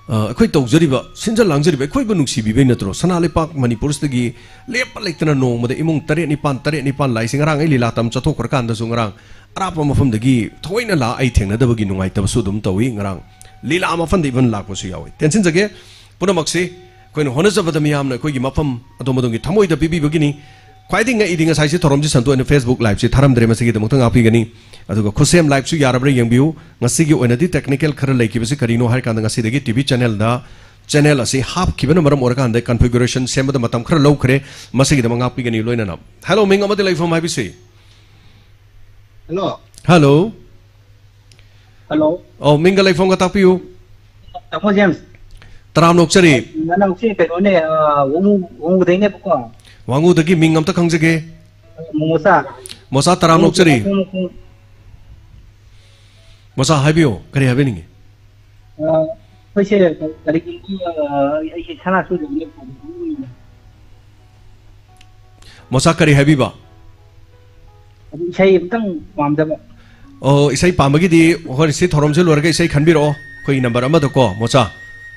ꯑ, ꯑꯩꯈꯣꯏ ꯇꯧꯖꯔꯤꯕ, ꯁꯤꯟꯖ ꯂꯥꯡꯖꯔꯤꯕ ꯑꯩꯈꯣꯏꯕꯨ ꯅꯨꯡꯁꯤꯕꯤꯕꯩ ꯅꯠꯇ꯭ꯔꯣ? ꯁꯅꯥ ꯂꯩꯄꯥꯛ ꯃꯅꯤꯄꯨꯔꯁꯤꯗꯒꯤ ꯂꯦꯞꯄ ꯂꯩꯇꯅ ꯅꯣꯡꯃꯗ ꯏꯃꯨꯡ ꯇꯔꯦꯠ ꯅꯤꯄꯥꯟ, ꯇꯔꯦꯠ ꯅꯤꯄꯥꯟ ꯂꯥꯛꯏꯁꯦ꯫ ꯉꯔꯥꯡ ꯑꯩ ꯂꯤꯂꯥ ꯇꯝ ꯆꯠꯊꯣꯛꯈ꯭ꯔꯀꯥꯟꯗꯁꯨ ꯉꯔꯥꯡ ꯑꯔꯥꯞꯄ ꯃꯐꯝꯗꯒꯤ ꯊꯑꯣꯏꯅ ꯂꯥꯛꯑ ꯑꯩ ꯊꯦꯡꯅꯗꯕꯒꯤ ꯅꯨꯡꯉꯥꯏꯇꯕꯁꯨ ꯑꯗꯨꯝ ꯇꯧꯏ꯫ ꯉꯔꯥꯡ ꯂꯤꯂꯥ ꯃꯐꯝꯗ ꯏꯚꯟ ꯂꯥꯛꯄꯁꯨ ꯌꯥꯎꯏ꯫ ꯇꯦꯟꯁꯤꯟꯖꯒꯦ, ꯄꯨꯝꯅꯃꯛꯁꯤ ꯑꯩꯈꯣꯏꯅ ꯍꯣꯠꯅꯖꯕꯗ ꯃꯤꯌꯥꯝꯅ ꯑꯩꯈꯣꯏꯒꯤ ꯃꯐꯝ ꯑꯗꯣꯝ ꯑꯗꯣꯝꯒꯤ ꯊꯃꯣꯏꯗ ꯄꯤꯕꯤꯕꯒꯤꯅꯤ꯫ ꯈ꯭ꯋꯥꯏꯗꯒꯤ ꯉꯛꯏꯗꯤ ꯉꯁꯥꯏꯁꯦ ꯊꯧꯔꯝꯁꯤ ꯁꯟꯗꯣꯛ ꯑꯩꯅ Facebook liveꯁꯤ ꯊꯥꯔꯝꯗ꯭ꯔꯦ, ꯃꯁꯤꯒꯤꯗꯃꯛꯇ ꯉꯥꯛꯄꯤꯒꯅꯤ꯫ ꯑꯗꯨꯒ ꯈꯨꯠꯁꯦꯝ liveꯁꯨ ꯌꯥꯔꯕ꯭ꯔꯥ ꯌꯦꯡꯕꯤꯌꯨ꯫ ꯉꯁꯤꯒꯤ ꯑꯣꯏꯅꯗꯤ technical ꯈꯔ ꯂꯩꯈꯤꯕꯁꯤ ꯀꯔꯤꯅꯣ ꯍꯥꯏꯔꯀꯥꯟꯗ, ꯉꯁꯤꯗꯒꯤ TV channelꯗ, channel ꯑꯁꯤ ꯍꯥꯞꯈꯤꯕꯅ ꯃꯔꯝ ꯑꯣꯏꯔꯀꯥꯟꯗ configuration ꯁꯦꯝꯕꯗ ꯃꯇꯝ ꯈꯔ ꯂꯧꯈ꯭ꯔꯦ꯫ ꯃꯁꯤꯒꯤꯗꯃꯛ ꯉꯥꯛꯄꯤꯒꯅꯤ ꯂꯣꯏꯅꯅ꯫ Hello, ꯃꯤꯡ ꯑꯃꯗꯤ ꯂꯩꯐꯝ ꯍꯥꯏꯕꯤꯁꯤ꯫ Hello꯫ Hello꯫ Hello꯫ ꯑꯧ, ꯃꯤꯡꯒ ꯂꯩꯐꯝꯒ ꯇꯥꯛꯄꯤꯌꯨ꯫ ꯇꯥꯃꯣ ꯖꯦꯝꯁ꯫ ꯇꯔꯥꯝꯅ ꯑꯣꯛꯆꯔꯤ꯫ ꯅꯅꯥꯎꯁꯤ ꯀꯩꯅꯣꯅꯦ, ꯑ, ꯋꯥꯉꯨ-, ꯋꯥꯉꯨꯗꯩꯅꯦꯕꯀꯣ꯫ ꯋꯥꯉꯨꯗꯒꯤ ꯃꯤꯡ ꯑꯝꯇ ꯈꯪꯖꯒꯦ꯫ ꯃꯣꯃꯣꯆꯥ꯫ ꯃꯣꯆꯥ ꯇꯔꯥꯝ ꯅꯣꯛꯆꯔꯤ꯫ ꯃꯣꯃꯣꯆꯥ꯫ ꯃꯣꯆꯥ ꯍꯥꯏꯕꯤꯌꯨ, ꯀꯔꯤ ꯍꯥꯏꯕꯤꯅꯤꯡꯉꯤ? ꯑ, ꯑꯩꯈꯣꯏꯁꯦ ꯀꯔꯤꯒꯨꯝꯕ, ꯑ, ꯑꯩꯁꯦ ꯁꯅꯥ ꯁꯣꯏꯗꯕ ꯂꯦꯞꯄ꯫ ꯃꯣꯆꯥ ꯀꯔꯤ ꯍꯥꯏꯕꯤꯕ? ꯑꯗꯨ ꯏꯁꯩ ꯑꯝꯇꯪ ꯄꯥꯝꯖꯕ꯫ ꯑꯣ, ꯏꯁꯩ ꯄꯥꯝꯕꯒꯤꯗꯤ ꯍꯣꯔꯦꯟ ꯁꯤ ꯊꯧꯔꯝꯁꯤ ꯂꯣꯏꯔꯒ ꯏꯁꯩ ꯈꯟꯕꯤꯔꯛꯑꯣ, ꯑꯩꯈꯣꯏꯒꯤ ꯅꯝꯕꯔ ꯑꯃꯗꯀꯣ, ꯃꯣꯆꯥ꯫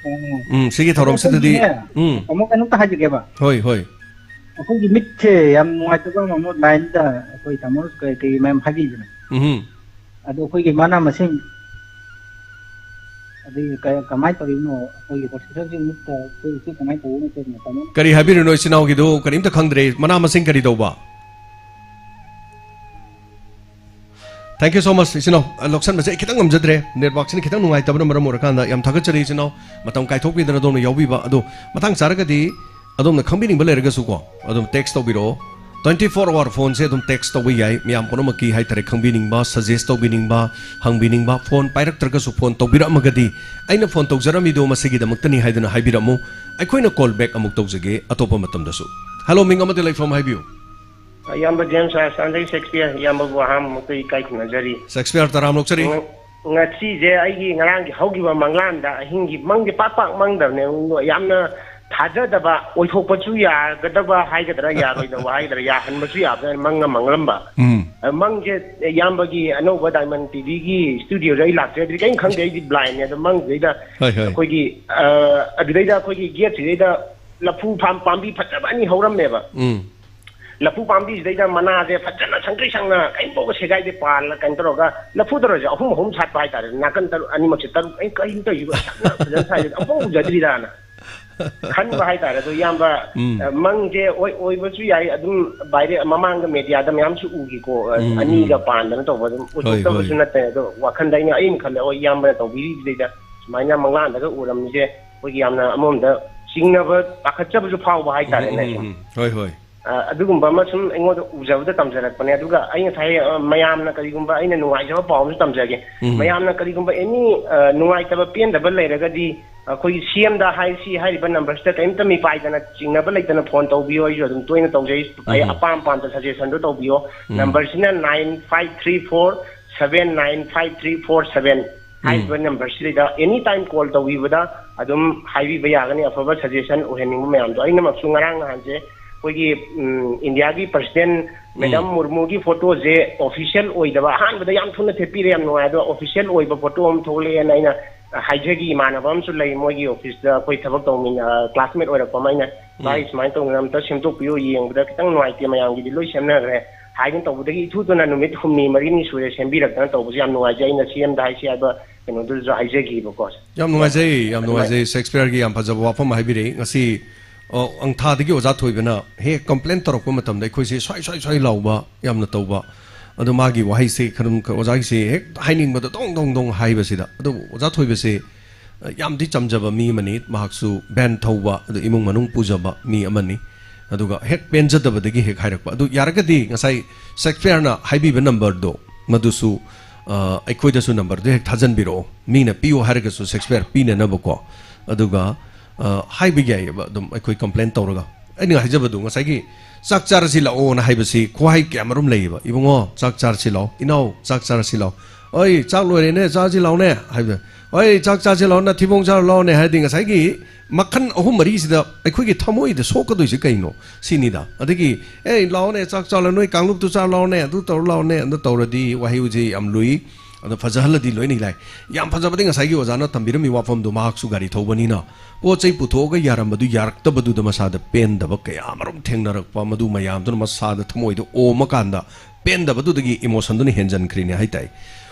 ꯑꯣ꯫ ꯎꯝ, ꯁꯤꯒꯤ ꯑꯗꯣ ꯊꯧꯔꯝꯁꯤꯗꯗꯤ, ꯑꯩꯈꯣꯏꯒꯤꯅꯦ, ꯎꯝ꯫ ꯇꯥꯃꯣ ꯀꯩꯅꯣꯝꯇ ꯍꯥꯏꯖꯒꯦꯕ꯫ ꯍꯣꯏ, ꯍꯣꯏ꯫ ꯑꯩꯈꯣꯏꯒꯤ ꯃꯤꯠꯁꯦ ꯌꯥꯝ ꯅꯨꯡꯉꯥꯏꯇꯕ, ꯃꯃꯣ ꯂꯥꯏꯟꯗ ꯑꯩꯈꯣꯏ ꯇꯥꯃꯣ ꯀꯩ ꯀꯩ ꯃꯌꯥꯝ ꯍꯥꯏꯕꯤꯗꯅ꯫ ꯎꯝ꯫ ꯑꯗꯣ ꯑꯩꯈꯣꯏꯒꯤ ꯃꯅꯥ ꯃꯁꯤꯡ ꯑꯗꯩ ꯀ-, ꯀꯃꯥꯏꯅ ꯇꯧꯔꯤꯕꯅꯣ? ꯑꯩꯈꯣꯏꯒꯤ ꯍꯣꯁꯄꯤꯇꯥꯜꯒꯤ ꯃꯤꯠꯇ ꯑꯩꯈꯣꯏꯁꯦ ꯀꯃꯥꯏꯅ ꯇꯧꯕꯅꯣ? ꯀꯔꯤ ꯍꯥꯏꯕꯤꯔꯤꯅꯣ ꯏꯆꯤꯟ ꯏꯅꯥꯎꯒꯤꯗꯨ? ꯀꯔꯤꯝꯇ ꯈꯪꯗ꯭ꯔꯦ꯫ ꯃꯅꯥ ꯃꯁꯤꯡ ꯀꯔꯤ ꯇꯧꯕ? Thank you so much, ꯏꯆꯤꯟ ꯏꯅꯥꯎ꯫ ꯑ, ꯂꯧꯁꯟꯕꯁꯦ ꯑꯩ ꯈꯤꯇꯪ ꯉꯝꯖꯗ꯭ꯔꯦ꯫ ꯅꯦꯠꯋꯥꯛꯁꯤꯅ ꯈꯤꯇꯪ ꯅꯨꯡꯉꯥꯏꯇꯕꯅ ꯃꯔꯝ ꯑꯣꯏꯔꯀꯥꯟꯗ꯫ ꯌꯥꯝ ꯊꯥꯒꯠꯆꯔꯤ ꯏꯆꯤꯟ ꯏꯅꯥꯎ꯫ ꯃꯇꯝ ꯀꯥꯏꯊꯣꯛꯄꯤꯗꯅ ꯑꯗꯣꯝꯅ ꯌꯥꯎꯕꯤꯕ꯫ ꯑꯗꯣ ꯃꯇꯥꯡ ꯆꯥꯔꯒꯗꯤ ꯑꯗꯣꯝꯅ ꯈꯪꯕꯤꯅꯤꯡꯕ ꯂꯩꯔꯒꯁꯨꯀꯣ, ꯑꯗꯨꯝ ꯇꯦꯛꯁ ꯇꯧꯕꯤꯔꯛꯑꯣ꯫ Twenty four hour ꯐꯣꯟꯁꯦ ꯑꯗꯨꯝ ꯇꯦꯛꯁ ꯇꯧꯕ ꯌꯥꯏ꯫ ꯃꯌꯥꯝ ꯄꯨꯝꯅꯃꯛꯀꯤ ꯍꯥꯏꯇꯥꯔꯦ, ꯈꯪꯕꯤꯅꯤꯡꯕ, ꯁꯖꯦꯁ ꯇꯧꯕꯤꯅꯤꯡꯕ, ꯍꯪꯕꯤꯅꯤꯡꯕ, ꯐꯣꯟ ꯄꯥꯏꯔꯛꯇ꯭ꯔꯒꯁꯨ ꯐꯣꯟ ꯇꯧꯕꯤꯔꯛꯑꯃꯒꯗꯤ, "ꯑꯩꯅ ꯐꯣꯟ ꯇꯧꯖꯔꯝꯃꯤꯗꯣ ꯃꯁꯤꯒꯤꯗꯃꯛꯇꯅꯤ" ꯍꯥꯏꯗꯨꯅ ꯍꯥꯏꯕꯤꯔꯛꯑꯃꯨ꯫ ꯑꯩꯈꯣꯏꯅ ꯀꯣꯜ ꯕꯦꯛ ꯑꯃꯨꯛ ꯇꯧꯖꯒꯦ ꯑꯇꯣꯞꯄ ꯃꯇꯝꯗꯁꯨ꯫ ꯍꯦꯂꯣ, ꯃꯤꯡ ꯑꯃꯗꯤ ꯂꯩꯐꯝ ꯍꯥꯏꯕꯤꯌꯨ꯫ ꯏꯌꯥꯝꯕ ꯖꯦꯝꯁ, ꯑꯁꯥꯝꯗꯒꯤ ꯁꯦꯛꯁꯄꯤꯌꯔ꯫ ꯏꯌꯥꯝꯕꯕꯨ ꯑꯍꯥꯟꯕꯃꯛꯇ ꯏꯀꯥꯏ ꯈꯨꯝꯅꯖꯔꯤ꯫ ꯁꯦꯛꯁꯄꯤꯌꯔ ꯇꯔꯥꯝ ꯅꯣꯛꯆꯔꯤ꯫ ꯉ-, ꯉꯁꯤꯁꯦ ꯑꯩꯒꯤ ꯉꯔꯥꯡꯒꯤ ꯍꯧꯈꯤꯕ ꯃꯪꯂꯥꯟꯗ ꯑꯍꯤꯡꯒꯤ ꯃꯪꯁꯦ ꯄꯥꯛ ꯄꯥꯛ ꯃꯪꯗꯕꯅꯦ꯫ ꯌꯥꯝꯅ ꯊꯥꯖꯗꯕ, ꯑꯣꯏꯊꯣꯛꯄꯁꯨ ꯌꯥꯒꯗꯕ ꯍꯥꯏꯒꯗ꯭ꯔꯥ, ꯌꯥꯔꯣꯏꯗꯕ ꯍꯥꯏꯒꯗ꯭ꯔꯥ, ꯌꯥꯍꯟꯕꯁꯨ ꯌꯥꯕ ꯃꯪ ꯑꯃ ꯃꯪꯂꯝꯕ꯫ ꯎꯝ꯫ ꯑ, ꯃꯪꯁꯦ ꯏꯌꯥꯝꯕꯒꯤ ꯑꯅꯧꯕ ꯗꯥꯏꯃꯟ ꯇꯤꯚꯤꯒꯤ ꯁ꯭ꯇꯨꯗꯤꯑꯣꯗ ꯑꯩ ꯂꯥꯛꯆꯗ꯭ꯔꯤ, ꯀꯔꯤꯝ ꯈꯪꯗꯦ, ꯑꯩꯗꯤ ꯕ꯭ꯂꯥꯏꯟꯅꯦ꯫ ꯑꯗꯣ ꯃꯪꯁꯤꯗꯩꯗ ꯍꯣꯏ, ꯍꯣꯏ꯫ ꯑꯩꯈꯣꯏꯒꯤ, ꯑ, ꯑꯗꯨꯗꯩꯗ ꯑꯩꯈꯣꯏꯒꯤ ꯒꯦꯠꯁꯤꯗꯩꯗ ꯂꯐꯨ ꯐꯥꯝ ꯄꯥꯝꯕꯤ ꯐꯖꯕ ꯑꯅꯤ ꯍꯧꯔꯝꯃꯦꯕ꯫ ꯎꯝ꯫ ꯂꯐꯨ ꯄꯥꯝꯕꯤꯁꯤꯗꯩꯗ ꯃꯅꯥꯁꯦ ꯐꯖꯅ ꯁꯪꯇ꯭ꯔꯤꯛ ꯁꯪꯅ ꯀꯔꯤꯝꯐꯥꯎꯕ ꯁꯦꯒꯥꯏꯗꯦ, ꯄꯥꯜꯂ ꯀꯩꯅꯣ ꯇꯧꯔꯒ ꯂꯐꯨ ꯇꯧꯔꯁꯦ ꯑꯍꯨꯝ ꯑꯍꯨꯝ ꯁꯥꯠꯄ ꯍꯥꯏꯇꯥꯔꯦ, ꯅꯥꯀꯟ ꯇꯔꯨꯛ, ꯑꯅꯤꯃꯛꯁꯦ ꯇꯔꯨꯛ꯫ ꯑꯩ ꯀꯔꯤꯅꯣ ꯇꯧꯔꯤꯁꯤꯕꯣ, ꯑꯁꯨꯛ ꯌꯥꯝ ꯐꯖꯅ ꯁꯥꯏꯁꯦ ꯑꯝꯐꯥꯎ ꯎꯖꯗ꯭ꯔꯤꯗꯥꯅ ꯈꯟꯕ ꯍꯥꯏꯇꯥꯔꯦ꯫ ꯑꯗꯣ ꯏꯌꯥꯝꯕ, ꯎꯝ꯫ ꯑ, ꯃꯪꯁꯦ ꯑꯣꯏ-, ꯑꯣꯏꯕꯁꯨ ꯌꯥꯏ, ꯑꯗꯨꯝ ꯚꯥꯏꯔꯦ-, ꯃꯃꯥꯡꯗ ꯃꯦꯗꯤꯌꯥꯗ ꯃꯌꯥꯝꯁꯨ ꯎꯈꯤꯀꯣ, ꯑ, ꯎꯝ, ꯎꯝ꯫ ꯑꯅꯤꯒ ꯄꯥꯟꯗꯅ ꯇꯧꯕ ꯑꯗꯨꯝ ꯍꯣꯏ, ꯑꯣꯏꯊꯣꯛꯇꯕꯁꯨ ꯍꯣꯏ꯫ ꯅꯠꯇꯦ꯫ ꯑꯗꯣ ꯋꯥꯈꯟꯗ ꯑꯩꯅ, ꯑꯩꯅ ꯈꯜꯂꯦ, "ꯍꯣꯏ, ꯏꯌꯥꯝꯕꯅ ꯇꯧꯕꯤꯔꯤꯁꯤꯗꯩꯗ ꯁꯨꯃꯥꯏꯅ ꯃꯪꯂꯥꯟꯗꯒ ꯎꯔꯝꯃꯤꯁꯦ ꯑꯩꯈꯣꯏꯒꯤ ꯌꯥꯝꯅ ꯑꯃꯔꯣꯝꯗ ꯆꯤꯡꯅꯕ, ꯄꯥꯈꯠꯆꯕꯁꯨ ꯐꯥꯎꯕ ꯍꯥꯏꯇꯥꯔꯦꯅꯦ ꯎꯝ, ꯎꯝ, ꯁꯨꯝ꯫ ꯎꯝ꯫ ꯍꯣꯏ, ꯍꯣꯏ꯫ ꯑ, ꯑꯗꯨꯒꯨꯝꯕ ꯑꯃ ꯁꯨꯝ ꯑꯩꯉꯣꯟꯗ ꯎꯖꯕꯗ ꯇꯝꯖꯔꯛꯄꯅꯦ꯫ ꯑꯗꯨꯒ ꯑꯩ ꯉꯁꯥꯏ, ꯑ, ꯃꯌꯥꯝꯅ ꯀꯔꯤꯒꯨꯝꯕ, ꯑꯩꯅ ꯅꯨꯡꯉꯥꯏꯖꯕ ꯄꯥꯎ ꯑꯃꯁꯨ ꯇꯝꯖꯒꯦ꯫ ꯎꯝ꯫ ꯃꯌꯥꯝꯅ ꯀꯔꯤꯒꯨꯝꯕ ꯑꯦꯅꯤ, ꯑ, ꯅꯨꯡꯉꯥꯏꯇꯕ, ꯄꯦꯟꯗꯕ ꯂꯩꯔꯒꯗꯤ ꯑꯩꯈꯣꯏꯒꯤ ꯁꯤ ꯑꯦꯝꯗ ꯍꯥꯏ, ꯁꯤ ꯍꯥꯏꯔꯤꯕ ꯅꯝꯕꯔꯁꯤꯗ ꯀꯔꯤꯝꯇ ꯃꯤꯄꯥꯏꯗꯅ ꯆꯤꯡꯅꯕ ꯂꯩꯇꯅ ꯐꯣꯟ ꯇꯧꯕꯤꯌꯣ꯫ ꯑꯩꯁꯨ ꯑꯗꯨꯝ ꯇꯣꯏꯅ ꯇꯧꯖꯩ꯫ ꯑꯩ ꯎꯝ꯫ ꯑꯄꯥꯝ ꯑꯄꯥꯝꯕ ꯁꯖꯦꯁꯟꯗꯣ ꯇꯧꯕꯤꯌꯣ꯫ ꯎꯝ꯫ ꯅꯝꯕꯔꯁꯤꯅ nine five three four seven nine five three four seven um. ꯍꯥꯏꯔꯤꯕ ꯅꯝꯕꯔꯁꯤꯗ ꯑꯦꯅꯤ ꯇꯥꯏꯝ ꯀꯣꯜ ꯇꯧꯕꯤꯕꯗ ꯑꯗꯨꯝ ꯍꯥꯏꯕꯤꯕ ꯌꯥꯒꯅꯤ, ꯑꯐꯕ ꯁꯖꯦꯁꯟ ꯑꯣꯏꯍꯟꯅꯤꯡꯕ ꯃꯌꯥꯝꯗꯣ꯫ ꯑꯩꯅꯃꯛꯁꯨ ꯉꯔꯥꯡ ꯅꯍꯥꯟꯁꯦ ꯑꯩꯈꯣꯏꯒꯤ, ꯎꯝ, ꯏꯟꯗꯤꯌꯥꯒꯤ ꯄ꯭ꯔꯁꯤꯗꯦꯟ ꯃꯦꯗꯥꯝ ꯎꯝ꯫ ꯃꯨꯔꯃꯨꯒꯤ ꯐꯣꯇꯣꯁꯦ ꯑꯣꯐꯤꯁꯤꯌꯦꯜ ꯑꯣꯏꯗꯕ, ꯑꯍꯥꯟꯕꯗ ꯌꯥꯝ ꯊꯨꯅ ꯊꯦꯠꯄꯤꯔꯦ, ꯌꯥꯝ ꯅꯨꯡꯉꯥꯏ, ꯑꯗꯣ ꯑꯣꯐꯤꯁꯤꯌꯦꯜ ꯑꯣꯏꯕ ꯐꯣꯇꯣ ꯑꯃ ꯊꯣꯛꯂꯛꯑꯦꯅ ꯑꯩꯅ ꯍꯥꯏꯖꯈꯤ꯫ ꯏꯃꯥꯟꯅꯕ ꯑꯃꯁꯨ ꯂꯩ ꯃꯣꯏꯒꯤ ꯑꯣꯐꯤꯁꯇ, ꯑꯩꯈꯣꯏ ꯊꯕꯛ ꯇꯧꯃꯤꯟꯅ, ꯀ꯭ꯂꯥꯁꯃꯦꯠ ꯑꯣꯏꯔꯛꯄ ꯑꯃ, ꯑꯩꯅ, "ꯚꯥꯏ, ꯎꯝ꯫ ꯁꯨꯃꯥꯏꯅ ꯇꯧꯗꯅ ꯑꯝꯇ ꯁꯦꯝꯗꯣꯛꯄꯤꯌꯨ, ꯌꯦꯡꯕꯗ ꯈꯤꯇꯪ ꯅꯨꯡꯉꯥꯏꯇꯦ, ꯃꯌꯥꯝꯒꯤꯗꯤ ꯂꯣꯏ ꯁꯦꯝꯅꯈ꯭ꯔꯦ" ꯍꯥꯏꯅ ꯇꯧꯕꯗꯒꯤ ꯏꯊꯨ ꯊꯨꯅ ꯅꯨꯃꯤꯠ ꯍꯨꯝꯅꯤ ꯃꯔꯤꯅꯤ ꯁꯨꯔꯦ ꯁꯦꯝꯕꯤꯔꯛꯇꯅ ꯇꯧꯕꯁꯦ꯫ ꯌꯥꯝ ꯅꯨꯡꯉꯥꯏꯖꯩ꯫ ꯑꯩꯅ ꯁꯤ ꯑꯦꯝꯗ ꯍꯥꯏꯁꯤ ꯍꯥꯏꯕ ꯀꯩꯅꯣꯗꯨꯁꯨ ꯍꯥꯏꯖꯈꯤꯕꯀꯣ꯫ ꯌꯥꯝ ꯅꯨꯡꯉꯥꯏꯖꯩ, ꯌꯥꯝ ꯑꯗꯨꯃꯥꯏꯅ ꯅꯨꯡꯉꯥꯏꯖꯩ꯫ ꯁꯦꯛꯁꯄꯤꯌꯔꯒꯤ ꯌꯥꯝ ꯐꯖꯕ ꯋꯥꯐꯝ ꯍꯥꯏꯕꯤꯔꯛꯏ꯫ ꯉꯁꯤ, ꯑ, ꯑꯪꯊꯥꯗꯒꯤ ꯑꯣꯖꯥ ꯊꯣꯏꯕꯅ ꯍꯦꯛ ꯀꯝꯄ꯭ꯂꯦꯟ ꯇꯧꯔꯛꯄ ꯃꯇꯝꯗ ꯑꯩꯈꯣꯏꯁꯦ ꯁ꯭ꯋꯥꯏ ꯁ꯭ꯋꯥꯏ ꯁ꯭ꯋꯥꯏ ꯂꯥꯎꯕ ꯌꯥꯝꯅ ꯇꯧꯕ꯫ ꯑꯗꯣ ꯃꯥꯒꯤ ꯋꯥꯍꯩꯁꯦ ꯈꯔ, ꯑꯣꯖꯥꯒꯤꯁꯦ ꯍꯦꯛ ꯍꯥꯏꯅꯤꯡꯕꯗ ꯗꯣꯡ ꯗꯣꯡ ꯗꯣꯡ ꯍꯥꯏꯕꯁꯤꯗ꯫ ꯑꯗꯨꯕꯨ ꯑꯣꯖꯥ ꯊꯣꯏꯕꯁꯦ, ꯑ, ꯌꯥꯝꯗꯤ ꯆꯝꯖꯕ ꯃꯤ ꯑꯃꯅꯤ꯫ ꯃꯍꯥꯛꯁꯨ ꯚꯦꯟ ꯊꯧꯕ, ꯑꯗꯨ ꯏꯃꯨꯡ ꯃꯅꯨꯡ ꯄꯨꯖꯕ ꯃꯤ ꯑꯃꯅꯤ꯫ ꯑꯗꯨꯒ ꯍꯦꯛ ꯄꯦꯟꯖꯗꯕꯗꯒꯤ ꯍꯦꯛ ꯍꯥꯏꯔꯛꯄ꯫ ꯑꯗꯨ ꯌꯥꯔꯒꯗꯤ ꯉꯁꯥꯏ ꯁꯦꯛꯁꯄꯤꯌꯔꯅ ꯍꯥꯏꯕꯤꯕ ꯅꯝꯕꯔꯗꯣ ꯃꯗꯨꯁꯨ, ꯑ, ꯑꯩꯈꯣꯏꯗꯁꯨ ꯅꯝꯕꯔꯗꯣ ꯍꯦꯛ ꯊꯥꯖꯟꯕꯤꯔꯛꯑꯣ꯫ ꯃꯤꯅ ꯄꯤꯌꯨ ꯍꯥꯏꯔꯒꯁꯨ ꯁꯦꯛꯁꯄꯤꯌꯔ ꯄꯤꯅꯅꯕꯀꯣ꯫ ꯑꯗꯨꯒ, ꯑ, ꯍꯥꯏꯕ ꯌꯥꯏꯌꯦꯕ ꯑꯗꯨꯝ ꯑꯩꯈꯣꯏ ꯀꯝꯄ꯭ꯂꯦꯟ ꯇꯧꯔꯒ꯫ ꯑꯩꯅ ꯍꯥꯏꯖꯕꯗꯣ ꯉꯁꯥꯏꯒꯤ "ꯆꯥꯛ ꯆꯥꯔꯁꯤ ꯂꯥꯛꯑꯣꯅ" ꯍꯥꯏꯕꯁꯤ ꯈꯨꯍꯥꯏ ꯀꯌꯥꯃꯔꯨꯝ ꯂꯩꯌꯦꯕ꯫ "ꯏꯕꯨꯡꯉꯣ, ꯆꯥꯛ ꯆꯥꯔꯁꯤ ꯂꯥꯛꯑꯣ꯫ ꯏꯅꯥꯎ, ꯆꯥꯛ ꯆꯥꯔꯁꯤ ꯂꯥꯛꯑꯣ꯫ ꯑꯣꯏ, ꯆꯥꯛ ꯂꯣꯏꯔꯦꯅꯦ, ꯆꯥꯁꯤ ꯂꯥꯛꯑꯣꯅꯦ" ꯍꯥꯏꯕꯗ, "ꯑꯣꯏ, ꯆꯥꯛ ꯆꯥꯁꯤ ꯂꯥꯛꯑꯣ, ꯅꯊꯤꯕꯣꯡ ꯆꯥꯔꯨ ꯂꯥꯛꯑꯣꯅꯦ" ꯍꯥꯏꯔꯗꯤ ꯉꯁꯥꯏꯒꯤ ꯃꯈꯜ ꯑꯍꯨꯝ ꯃꯔꯤꯁꯤꯗ ꯑꯩꯈꯣꯏꯒꯤ ꯊꯃꯣꯏꯗ ꯁꯣꯛꯀꯗꯣꯏꯁꯦ ꯀꯩꯅꯣ ꯁꯤꯅꯤꯗ꯫ ꯑꯗꯒꯤ, "ꯑꯦ, ꯂꯥꯛꯑꯣꯅꯦ, ꯆꯥꯛ ꯆꯥꯔꯣ, ꯅꯣꯏ ꯀꯥꯡꯂꯨꯞꯇꯨ ꯆꯥꯔ ꯂꯥꯛꯑꯣꯅꯦ, ꯑꯗꯨ ꯇꯧꯔ ꯂꯥꯛꯑꯣꯅꯦ", ꯑꯗꯨ ꯇꯧꯔꯗꯤ ꯋꯥꯍꯩꯁꯦ ꯌꯥꯝ ꯂꯨꯏ꯫ ꯑꯗꯣ ꯐꯖꯍꯜꯂꯗꯤ ꯂꯣꯏꯅ ꯂꯥꯏ꯫ ꯌꯥꯝ ꯐꯖꯕꯗꯤ ꯉꯁꯥꯏꯒꯤ ꯑꯣꯖꯥꯅ ꯇꯝꯕꯤꯔꯝꯃꯤ ꯋꯥꯐꯝꯗꯣ, ꯃꯍꯥꯛꯁꯨ ꯒꯥꯔꯤ ꯊꯧꯕꯅꯤꯅ ꯄꯣꯠ ꯆꯩ ꯄꯨꯊꯣꯛꯑꯒ ꯌꯥꯔꯝꯕꯗꯨ ꯌꯥꯔꯛꯇꯕꯗꯨꯗ ꯃꯁꯥꯗ ꯄꯦꯟꯗꯕ ꯀꯌꯥ ꯑꯃꯔꯣꯝ ꯊꯦꯡꯅꯔꯛꯄ, ꯃꯗꯨ ꯃꯌꯥꯝꯗꯨꯅ ꯃꯁꯥꯗ ꯊꯃꯣꯏꯗ ꯑꯣꯝꯃꯀꯥꯟꯗ ꯄꯦꯟꯗꯕꯗꯨꯗꯒꯤ ꯏꯃꯣꯁꯟꯗꯨꯅ ꯍꯦꯟꯖꯟꯈ꯭ꯔꯤꯅꯦ ꯍꯥꯏ ꯇꯥꯏ꯫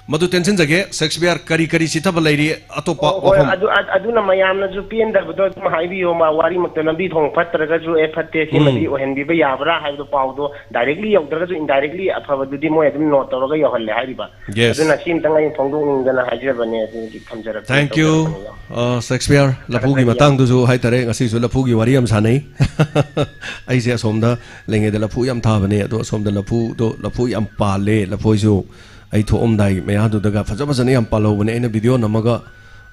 ꯃꯗꯨ ꯇꯦꯟꯁꯤꯟꯖꯒꯦ, ꯁꯦꯛꯁꯄꯤꯌꯔ, ꯀꯔꯤ ꯀꯔꯤ ꯆꯤꯊꯕ ꯂꯩꯔꯤ ꯑꯇꯣꯞꯄ ꯑꯣ, ꯍꯣꯏ, ꯋꯥꯐꯝ? ꯑꯗꯨ, ꯑꯗ-, ꯑꯗꯨꯅ ꯃꯌꯥꯝꯅꯁꯨ ꯄꯦꯟꯗꯕꯗꯣ ꯑꯗꯨꯝ ꯍꯥꯏꯕꯤꯌꯣ, ꯃꯥ ꯋꯥꯔꯤꯃꯛꯇ ꯂꯝꯕꯤ ꯊꯣꯡ ꯐꯠꯇ꯭ꯔꯒꯁꯨ, "ꯑꯦ, ꯐꯠꯇꯦ, ꯁꯤꯃꯗꯤ ꯎꯝ꯫ ꯑꯣꯏꯍꯟꯕꯤꯕ ꯌꯥꯕ꯭ꯔꯥ?" ꯍꯥꯏꯕꯗꯣ, ꯄꯥꯎꯗꯣ directly ꯌꯧꯗ꯭ꯔꯒꯁꯨ indirectly ꯑꯐꯕꯗꯨꯗꯤ ꯃꯣꯏ ꯑꯗꯨꯝ note ꯇꯧꯔꯒ ꯌꯧꯍꯜꯂꯦ ꯍꯥꯏꯔꯤꯕ꯫ Yes. ꯑꯗꯨꯅ ꯁꯤꯝꯇꯪ ꯑꯩ ꯐꯣꯡꯗꯣꯛꯅꯤꯡꯗꯅ ꯍꯥꯏꯖꯕꯅꯦ, ꯑꯗꯨꯒꯤ ꯊꯝꯖꯔꯛꯄꯅꯦ, thank you꯫ ꯇꯧꯖꯔꯛꯄꯅꯦ꯫ ꯑ, ꯁꯦꯛꯁꯄꯤꯌꯔ, ꯂꯐꯨꯒꯤ ꯌꯥꯔꯒꯗꯤ ꯌꯥꯝ ꯃꯇꯥꯡꯗꯨꯁꯨ ꯍꯥꯏꯇꯥꯔꯦ, ꯉꯁꯤꯁꯨ ꯂꯐꯨꯒꯤ ꯋꯥꯔꯤ ꯌꯥꯝ ꯁꯥꯟꯅꯩ꯫ ꯑꯩꯁꯦ ꯑꯁꯣꯝꯗ ꯂꯩꯉꯩꯗ ꯂꯐꯨ ꯌꯥꯝ ꯊꯥꯕꯅꯦ, ꯑꯗꯣ ꯑꯁꯣꯝꯗ ꯂꯐꯨꯗꯣ, ꯂꯐꯨ ꯌꯥꯝ ꯄꯥꯜꯂꯦ, ꯂꯐꯣꯏꯁꯨ꯫ ꯑꯩ ꯊꯣꯛꯑꯝꯗꯥꯏ ꯃꯌꯥꯗꯨꯗꯒ ꯐꯖ ꯐꯖꯅ ꯌꯥꯝ ꯄꯥꯜꯍꯧꯕꯅꯦ꯫ ꯑꯩꯅ video ꯅꯝꯃꯒ,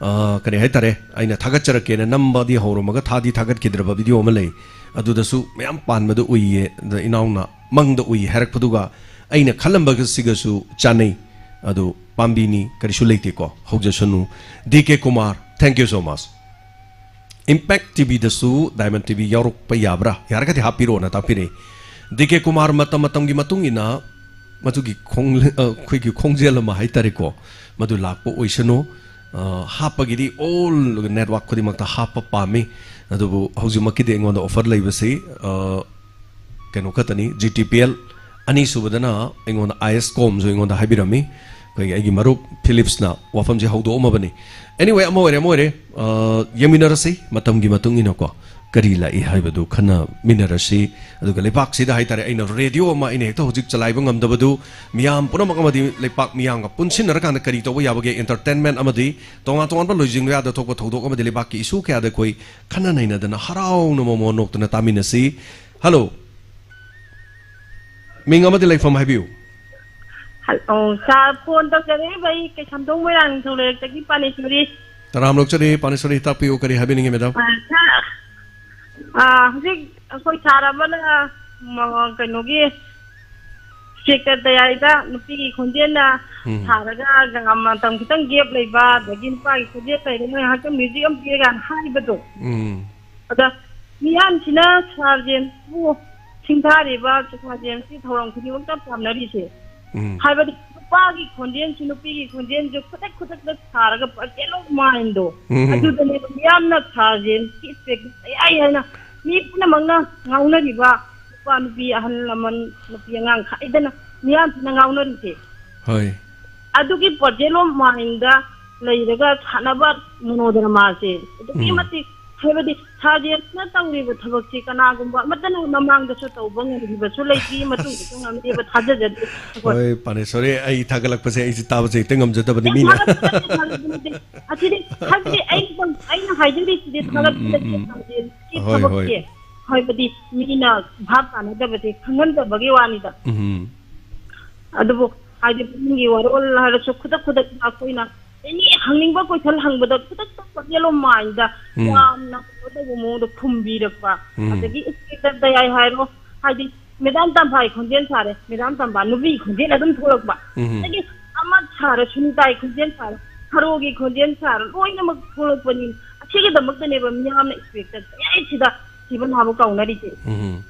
ꯑ, ꯀꯔꯤ ꯍꯥꯏꯇꯥꯔꯦ, ꯑꯩꯅ ꯊꯥꯒꯠꯆꯔꯛꯀꯦꯅ ꯅꯝꯕꯗꯤ ꯍꯧꯔꯝꯃꯒ ꯊꯥꯗꯤ ꯊꯥꯒꯠꯈꯤꯗ꯭ꯔꯕ video ꯑꯃ ꯂꯩ꯫ ꯑꯗꯨꯗꯁꯨ ꯃꯌꯥꯝ ꯄꯥꯟꯕꯗꯣ ꯎꯏꯌꯦ꯫ ꯑꯗ ꯏꯅꯥꯎꯅ ꯃꯪꯗ ꯎꯏ ꯍꯥꯏꯔꯛꯄꯗꯨꯒ ꯑꯩꯅ ꯈꯜꯂꯝꯕꯒꯁꯤꯒꯁꯨ ꯆꯥꯅꯩ꯫ ꯑꯗꯨ ꯄꯥꯝꯕꯤꯅꯤ, ꯀꯔꯤꯁꯨ ꯂꯩꯇꯦꯀꯣ, ꯍꯧꯖꯁꯅꯨ꯫ D K Kumar, thank you so much꯫ Impact TVꯗꯁꯨ Diamond TV ꯌꯥꯎꯔꯛꯄ ꯌꯥꯕ꯭ꯔꯥ? ꯌꯥꯔꯒꯗꯤ ꯍꯥꯞꯄꯤꯔꯣꯅ ꯇꯥꯛꯄꯤꯔꯛꯏ꯫ ꯗꯤ ꯀꯦ ꯀꯨꯃꯥꯔ, ꯃꯇꯝ ꯃꯇꯝꯒꯤ ꯃꯇꯨꯡ ꯏꯟꯅ ꯃꯗꯨꯒꯤ ꯈꯣꯡ-, ꯑ, ꯑꯩꯈꯣꯏꯒꯤ ꯈꯣꯡꯖꯦꯜ ꯑꯃ ꯍꯥꯏꯇꯥꯔꯦꯀꯣ, ꯃꯗꯨ ꯂꯥꯛꯄ ꯑꯣꯏꯁꯅꯨ꯫ ꯑ, ꯍꯥꯞꯄꯒꯤꯗꯤ all network ꯈꯨꯗꯤꯡꯃꯛꯇ ꯍꯥꯞꯄ ꯄꯥꯝꯃꯤ꯫ ꯑꯗꯨꯕꯨ ꯍꯧꯖꯤꯛꯃꯛꯀꯤꯗꯤ ꯑꯩꯉꯣꯟꯗ offer ꯂꯩꯕꯁꯤ, ꯑ, ꯀꯩꯅꯣ ꯈꯛꯇꯅꯤ, GTPL꯫ ꯑꯅꯤꯁꯨꯕꯗꯅ ꯑꯩꯉꯣꯟꯗ ISCOMꯁꯨ ꯑꯩꯉꯣꯟꯗ ꯍꯥꯏꯕꯤꯔꯝꯃꯤ꯫ ꯑꯩꯈꯣꯏꯒꯤ ꯑꯩꯒꯤ ꯃꯔꯨꯞ ꯐꯤꯂꯤꯞꯁꯅ ꯋꯥꯐꯝꯁꯦ ꯍꯧꯗꯣꯛꯑꯝꯃꯕꯅꯤ꯫ Anyway, ꯑꯃ ꯑꯣꯏꯔꯦ, ꯑꯃ ꯑꯣꯏꯔꯦ꯫ ꯑ, ꯌꯦꯡꯃꯤꯟꯅꯔꯁꯤ, ꯃꯇꯝꯒꯤ ꯃꯇꯨꯡ ꯏꯟꯅꯀꯣ, ꯀꯔꯤ ꯂꯥꯛꯏ ꯍꯥꯏꯕꯗꯨ ꯈꯟꯅꯃꯤꯟꯅꯔꯁꯤ꯫ ꯑꯗꯨꯒ ꯂꯩꯕꯥꯛꯁꯤꯗ ꯍꯥꯏꯇꯥꯔꯦ, ꯑꯩꯅ radio ꯑꯃ ꯑꯩꯅ ꯍꯦꯛꯇ ꯍꯧꯖꯤꯛ ꯆꯂꯥꯏꯕ ꯉꯝꯗꯕꯗꯨ, ꯃꯤꯌꯥꯝ ꯄꯨꯝꯅꯃꯛ ꯑꯃꯗꯤ ꯂꯩꯄꯥꯛ ꯃꯤꯌꯥꯝꯒ ꯄꯨꯟꯁꯤꯟꯅꯔꯀꯥꯟꯗ ꯀꯔꯤ ꯇꯧꯕ ꯌꯥꯕꯒꯦ, entertainment ꯑꯃꯗꯤ ꯇꯣꯉꯥꯟ ꯇꯣꯉꯥꯟꯕ ꯂꯣꯏꯖꯤꯡꯕ ꯌꯥꯗ ꯊꯣꯛꯄ ꯊꯧꯗꯣꯛ ꯑꯃꯗꯤ ꯂꯩꯕꯥꯛꯀꯤ issue ꯀꯌꯥꯗ ꯑꯩꯈꯣꯏ ꯈꯟꯅ ꯅꯩꯅꯗꯅ ꯍꯔꯥꯎꯅ ꯃꯣꯃꯣꯟ ꯅꯣꯛꯇꯅ ꯇꯥꯃꯤꯟꯅꯁꯤ꯫ Hello꯫ ꯃꯤꯡ ꯑꯃꯗꯤ ꯂꯩꯐꯝ ꯍꯥꯏꯕꯤꯌꯨ꯫ ꯍꯜ-, ꯑꯣ, ꯁꯥꯔ, ꯐꯣꯟ ꯇꯧꯖꯔꯛꯏꯕ ꯑꯩ ꯀꯩꯁꯥꯝꯊꯣꯡ ꯃꯣꯏꯔꯥꯡ ꯅꯤꯡꯊꯧ ꯂꯩꯔꯛꯇꯒꯤ ꯄꯥꯅꯦꯁꯣꯔꯤ꯫ ꯇꯔꯥꯝ ꯂꯧꯖꯔꯤ, ꯄꯥꯅꯦꯁꯣꯔꯤ, ꯇꯥꯛꯄꯤꯌꯨ, ꯀꯔꯤ ꯍꯥꯏꯕꯤꯅꯤꯡꯉꯤ, ꯃꯦꯗꯥꯝ? ꯑ, ꯁꯥꯔ, ꯑ, ꯍꯧꯖꯤꯛ ꯑꯩꯈꯣꯏ ꯁꯥꯔ ꯑꯃꯅ, ꯃ-, ꯀꯩꯅꯣꯒꯤ, ꯁꯦꯛꯇꯔ ꯇꯌꯥꯏꯗ ꯅꯨꯄꯤꯒꯤ ꯈꯣꯟꯖꯦꯜꯅ ꯎꯝ꯫ ꯁꯥꯔꯒ ꯃꯇꯝ ꯈꯤꯇꯪ gap ꯂꯩꯕ, ꯑꯗꯒꯤ ꯅꯨꯄꯥꯒꯤ ꯈꯣꯟꯖꯦꯜ ꯂꯩꯔꯦ, ꯃꯣꯏ ꯉꯥꯏꯍꯥꯛꯇꯪ music ꯑꯃ ꯄꯤꯔꯒꯅ ꯍꯥꯏꯕꯗꯣ꯫ ꯎꯝ꯫ ꯑꯗ ꯃꯤꯌꯥꯝꯁꯤꯅ ꯁꯥꯔ ꯖꯦꯝꯁꯄꯨ ꯁꯤꯡꯊꯥꯔꯤꯕ, ꯁꯥꯔ ꯖꯦꯝꯁꯀꯤ ꯊꯧꯔꯝ ꯈꯨꯗꯤꯡꯃꯛꯇ ꯄꯥꯝꯅꯔꯤꯁꯦ꯫ ꯎꯝ꯫ ꯍꯥꯏꯕꯗꯤ ꯅꯨꯄꯥꯒꯤ ꯈꯣꯟꯖꯦꯜꯁꯤ, ꯅꯨꯄꯤꯒꯤ ꯈꯣꯟꯖꯦꯜꯁꯨ ꯈꯨꯗꯛ ꯈꯨꯗꯛꯇ ꯁꯥꯔꯒ present of mindꯗꯣ, ꯎꯝ꯫ ꯑꯗꯨꯗꯅꯦꯕ ꯃꯤꯌꯥꯝꯅ ꯁꯥꯔ ꯖꯦꯝꯁꯀꯤ ꯏꯁꯄꯦꯛ ꯌꯥꯏ ꯍꯥꯏꯅ ꯃꯤ ꯄꯨꯝꯅꯃꯛꯅ ꯉꯥꯎꯅꯔꯤꯕ, ꯅꯨꯄꯥ ꯅꯨꯄꯤ, ꯑꯍꯜ ꯂꯃꯟ, ꯅꯨꯄꯤ ꯑꯉꯥꯡ ꯈꯥꯏꯗꯅ ꯃꯤꯌꯥꯝꯁꯤꯅ ꯉꯥꯎꯅꯔꯤꯁꯦ꯫ ꯍꯣꯏ꯫ ꯑꯗꯨꯒꯤ present of mindꯗ ꯂꯩꯔꯒ ꯁꯥꯟꯅꯕ ꯃꯣꯅꯣꯗ꯭ꯔꯃꯥꯁꯦ ꯑꯗꯨꯛꯀꯤ ꯎꯝ꯫ ꯃꯇꯤꯛ, ꯍꯥꯏꯕꯗꯤ ꯁꯥꯔ ꯖꯦꯝꯁꯅ ꯇꯧꯔꯤꯕ ꯊꯕꯛꯁꯤ ꯀꯅꯥꯒꯨꯝꯕ ꯑꯃꯠꯇꯅ ꯃꯃꯥꯡꯗꯁꯨ ꯇꯧꯕ ꯉꯝꯈꯤꯕꯁꯨ ꯂꯩꯇ꯭ꯔꯤ, ꯃꯇꯨꯡꯗꯁꯨ ꯉꯝꯗꯦꯕ, ꯊꯥꯖꯖꯗꯦ ꯑꯩꯈꯣꯏ꯫ ꯍꯣꯏ, ꯄꯥꯅꯦꯁꯣꯔꯤ, ꯑꯩ ꯊꯥꯒꯠꯂꯛꯄꯁꯦ ꯑꯩꯁꯦ ꯇꯥꯕꯁꯦ ꯍꯦꯛꯇ ꯉꯝꯖꯗꯕꯅꯤ, ꯑꯩ ꯃꯤꯅ꯫ ꯊꯥꯒꯠꯄ ꯅꯠꯇꯦ, ꯊꯥꯒꯠꯄ ꯅꯠꯇꯦ꯫ ꯑꯁꯤꯗꯤ, ꯍꯥꯏꯕꯗꯤ ꯑꯩ, ꯑꯩꯅ ꯍꯥꯏꯖꯔꯤꯁꯤꯗꯤ ꯎꯝ, ꯎꯝ, ꯊꯥꯒꯠꯄ ꯎꯝ, ꯅꯠꯇꯦ, ꯎꯝ꯫ ꯁꯥꯔ ꯖꯦꯝꯁꯀꯤ ꯍꯣꯏ, ꯍꯣꯏ꯫ ꯊꯕꯛꯁꯦ, ꯍꯥꯏꯕꯗꯤ ꯃꯤꯅ ꯚꯥꯞ ꯇꯥꯅꯗꯕꯁꯦ ꯈꯪꯍꯟꯗꯕꯒꯤ ꯋꯥꯅꯤꯗ꯫ ꯎꯝ꯫ ꯑꯗꯨꯕꯨ ꯍꯥꯏꯗꯤ ꯄꯨꯛꯅꯤꯡꯒꯤ ꯋꯥꯔꯣꯜ ꯍꯥꯏꯔꯁꯨ ꯈꯨꯗꯛ ꯈꯨꯗꯛꯇ ꯑꯩꯈꯣꯏꯅ ꯑꯦꯅꯤ ꯍꯪꯅꯤꯡꯕ question ꯍꯪꯕꯗ ꯈꯨꯗꯛꯇ present of mindꯗ ꯎꯝ꯫ ꯌꯥꯝꯅ ꯀꯩꯅꯣ ꯇꯧꯕ ꯃꯑꯣꯡꯗ ꯈꯨꯝꯕꯤꯔꯛꯄ꯫ ꯎꯝ꯫ ꯑꯗꯒꯤ inspector ꯗꯌꯥꯏ ꯍꯥꯏꯔꯣ, ꯍꯥꯏꯗꯤ ꯃꯦꯗꯥꯝ ꯇꯝꯐꯥꯒꯤ ꯈꯣꯟꯖꯦꯜ ꯁꯥꯔꯦ, ꯃꯦꯗꯥꯝ ꯇꯝꯐꯥ ꯅꯨꯄꯤꯒꯤ ꯈꯣꯟꯖꯦꯜ ꯑꯗꯨꯝ ꯊꯣꯛꯂꯛꯄ꯫ ꯎꯝ꯫ ꯑꯗꯒꯤ ꯑꯃ ꯁꯥꯔꯦ, ꯁꯨꯅꯤꯇꯥꯒꯤ ꯈꯣꯟꯖꯦꯜ ꯁꯥꯔꯦ, ꯊꯔꯣꯒꯤ ꯈꯣꯟꯖꯦꯜ ꯁꯥꯔꯦ, ꯂꯣꯏꯅꯃꯛ ꯊꯣꯛꯂꯛꯄꯅꯤ꯫ ꯑꯁꯤꯒꯤꯗꯃꯛꯇꯅꯦꯕ ꯃꯤꯌꯥꯝꯅ inspector ꯗꯌꯥꯏꯁꯤꯗ ꯁꯤꯕ ꯅꯥꯕ ꯀꯧꯅꯔꯤꯁꯦ꯫ ꯎꯝ꯫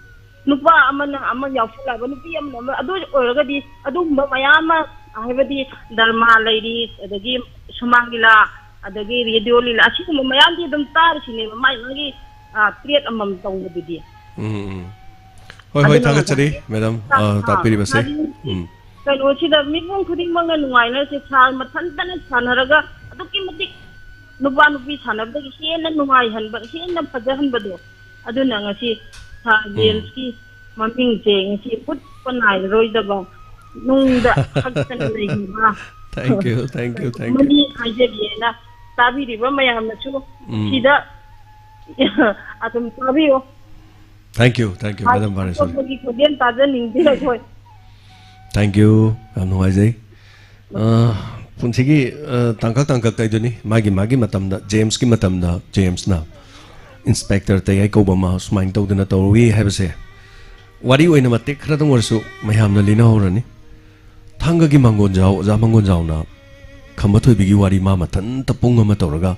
ꯅꯨꯄꯥ ꯑꯃꯅ ꯑꯃ ꯌꯥꯎꯁꯜꯂꯛꯑꯕ, ꯅꯨꯄꯤ ꯑꯃꯅ ꯑꯃ, ꯑꯗꯨ ꯑꯣꯏꯔꯒꯗꯤ ꯑꯗꯨꯒꯨꯝꯕ ꯃꯌꯥꯝ ꯑꯃ, ꯍꯥꯏꯕꯗꯤ ꯗ꯭ꯔꯃꯥ ꯂꯩꯔꯤ, ꯑꯗꯒꯤ ꯁꯨꯃꯥꯡ ꯂꯤꯂꯥ, ꯑꯗꯒꯤ ꯔꯦꯗꯤꯑꯣ ꯂꯤꯂꯥ, ꯑꯁꯤꯒꯨꯝꯕ ꯃꯌꯥꯝꯗꯤ ꯑꯗꯨꯝ ꯇꯥꯔꯤꯁꯤꯅꯦꯕ, ꯃꯥꯏ ꯃꯥꯒꯤ, ꯑ, trade ꯑꯃꯃꯝ ꯇꯧꯕꯗꯨꯗꯤ꯫ ꯎꯝ, ꯎꯝ꯫ ꯍꯣꯏ, ꯍꯣꯏ, ꯑꯗꯨꯅ ꯊꯥꯒꯠꯆꯔꯤ, ꯉꯁꯥꯏꯒꯤ ꯃꯦꯗꯥꯝ, ꯑ, ꯑ, ꯇꯥꯛꯄꯤꯔꯤꯕꯁꯦ꯫ ꯉꯁꯥꯏꯒꯤ ꯎꯝ꯫ ꯀꯩꯅꯣꯁꯤꯗ ꯃꯤꯄꯨꯝ ꯈꯨꯗꯤꯡꯃꯛꯅ ꯅꯨꯡꯉꯥꯏꯅꯔꯁꯦ, ꯁꯥꯔ ꯃꯊꯟꯇꯅ ꯁꯥꯟꯅꯔꯒ ꯑꯗꯨꯛꯀꯤ ꯃꯇꯤꯛ ꯅꯨꯄꯥ ꯅꯨꯄꯤ ꯁꯥꯟꯅꯕꯗꯒꯤ ꯍꯦꯟꯅ ꯅꯨꯡꯉꯥꯏꯍꯟꯕ, ꯍꯦꯟꯅ ꯐꯖꯍꯟꯕꯗꯣ꯫ ꯑꯗꯨꯅ ꯉꯁꯤ ꯁꯥꯔ ꯎꯝ꯫ ꯖꯦꯝꯁꯀꯤ ꯃꯃꯤꯡꯁꯦ ꯉꯁꯤ ꯎꯠꯄ ꯅꯥꯏꯔꯔꯣꯏꯗꯕ ꯅꯨꯡꯗ ꯍꯛꯇꯅ ꯂꯩꯔꯤꯕ Thank you, thank you, thank you꯫ ꯑꯃꯅꯤ ꯍꯥꯏꯖꯒꯦꯅ ꯇꯥꯕꯤꯔꯤꯕ ꯃꯌꯥꯝꯅꯁꯨ ꯎꯝ꯫ ꯁꯤꯗ ꯑꯗꯨꯝ ꯇꯥꯕꯤꯌꯨ꯫ Thank you, thank you, madam ꯄꯥꯅꯦꯁꯣꯔꯤ꯫ ꯑꯇꯣꯞꯄꯒꯤ ꯈꯣꯟꯖꯦꯜ ꯇꯥꯖꯅꯤꯡꯗꯦ ꯑꯩꯈꯣꯏ꯫ Thank you, ꯌꯥꯝ ꯅꯨꯡꯉꯥꯏꯖꯩ꯫ ꯑ, ꯄꯨꯟꯁꯤꯒꯤ, ꯑ, ꯇꯥꯡꯀꯛ ꯇꯥꯡꯀꯛ ꯀꯥꯏꯗꯨꯅꯤ꯫ ꯃꯥꯒꯤ, ꯃꯥꯒꯤ ꯃꯇꯝꯗ, ꯖꯦꯝꯁꯀꯤ ꯃꯇꯝꯗ ꯖꯦꯝꯁꯅ inspector ꯇꯌꯥꯏ ꯀꯧꯕ ꯑꯃ ꯁꯨꯃꯥꯏꯅ ꯇꯧꯗꯅ ꯇꯧꯔꯨꯏ ꯍꯥꯏꯕꯁꯦ ꯋꯥꯔꯤ ꯑꯣꯏꯅ ꯃꯇꯦꯛ ꯈꯔꯗꯪ ꯑꯣꯏꯔꯁꯨ ꯃꯌꯥꯝꯅ ꯂꯤꯅꯍꯧꯔꯅꯤ꯫ ꯊꯥꯡꯒꯒꯤ ꯃꯥꯡꯒꯣꯟꯖꯥꯎ, ꯑꯣꯖꯥ ꯃꯥꯡꯒꯣꯟꯖꯥꯎꯅ ꯈꯝꯕ ꯊꯣꯏꯕꯤꯒꯤ ꯋꯥꯔꯤ ꯃꯥ ꯃꯊꯟꯇ ꯄꯨꯡ ꯑꯃ ꯇꯧꯔꯒ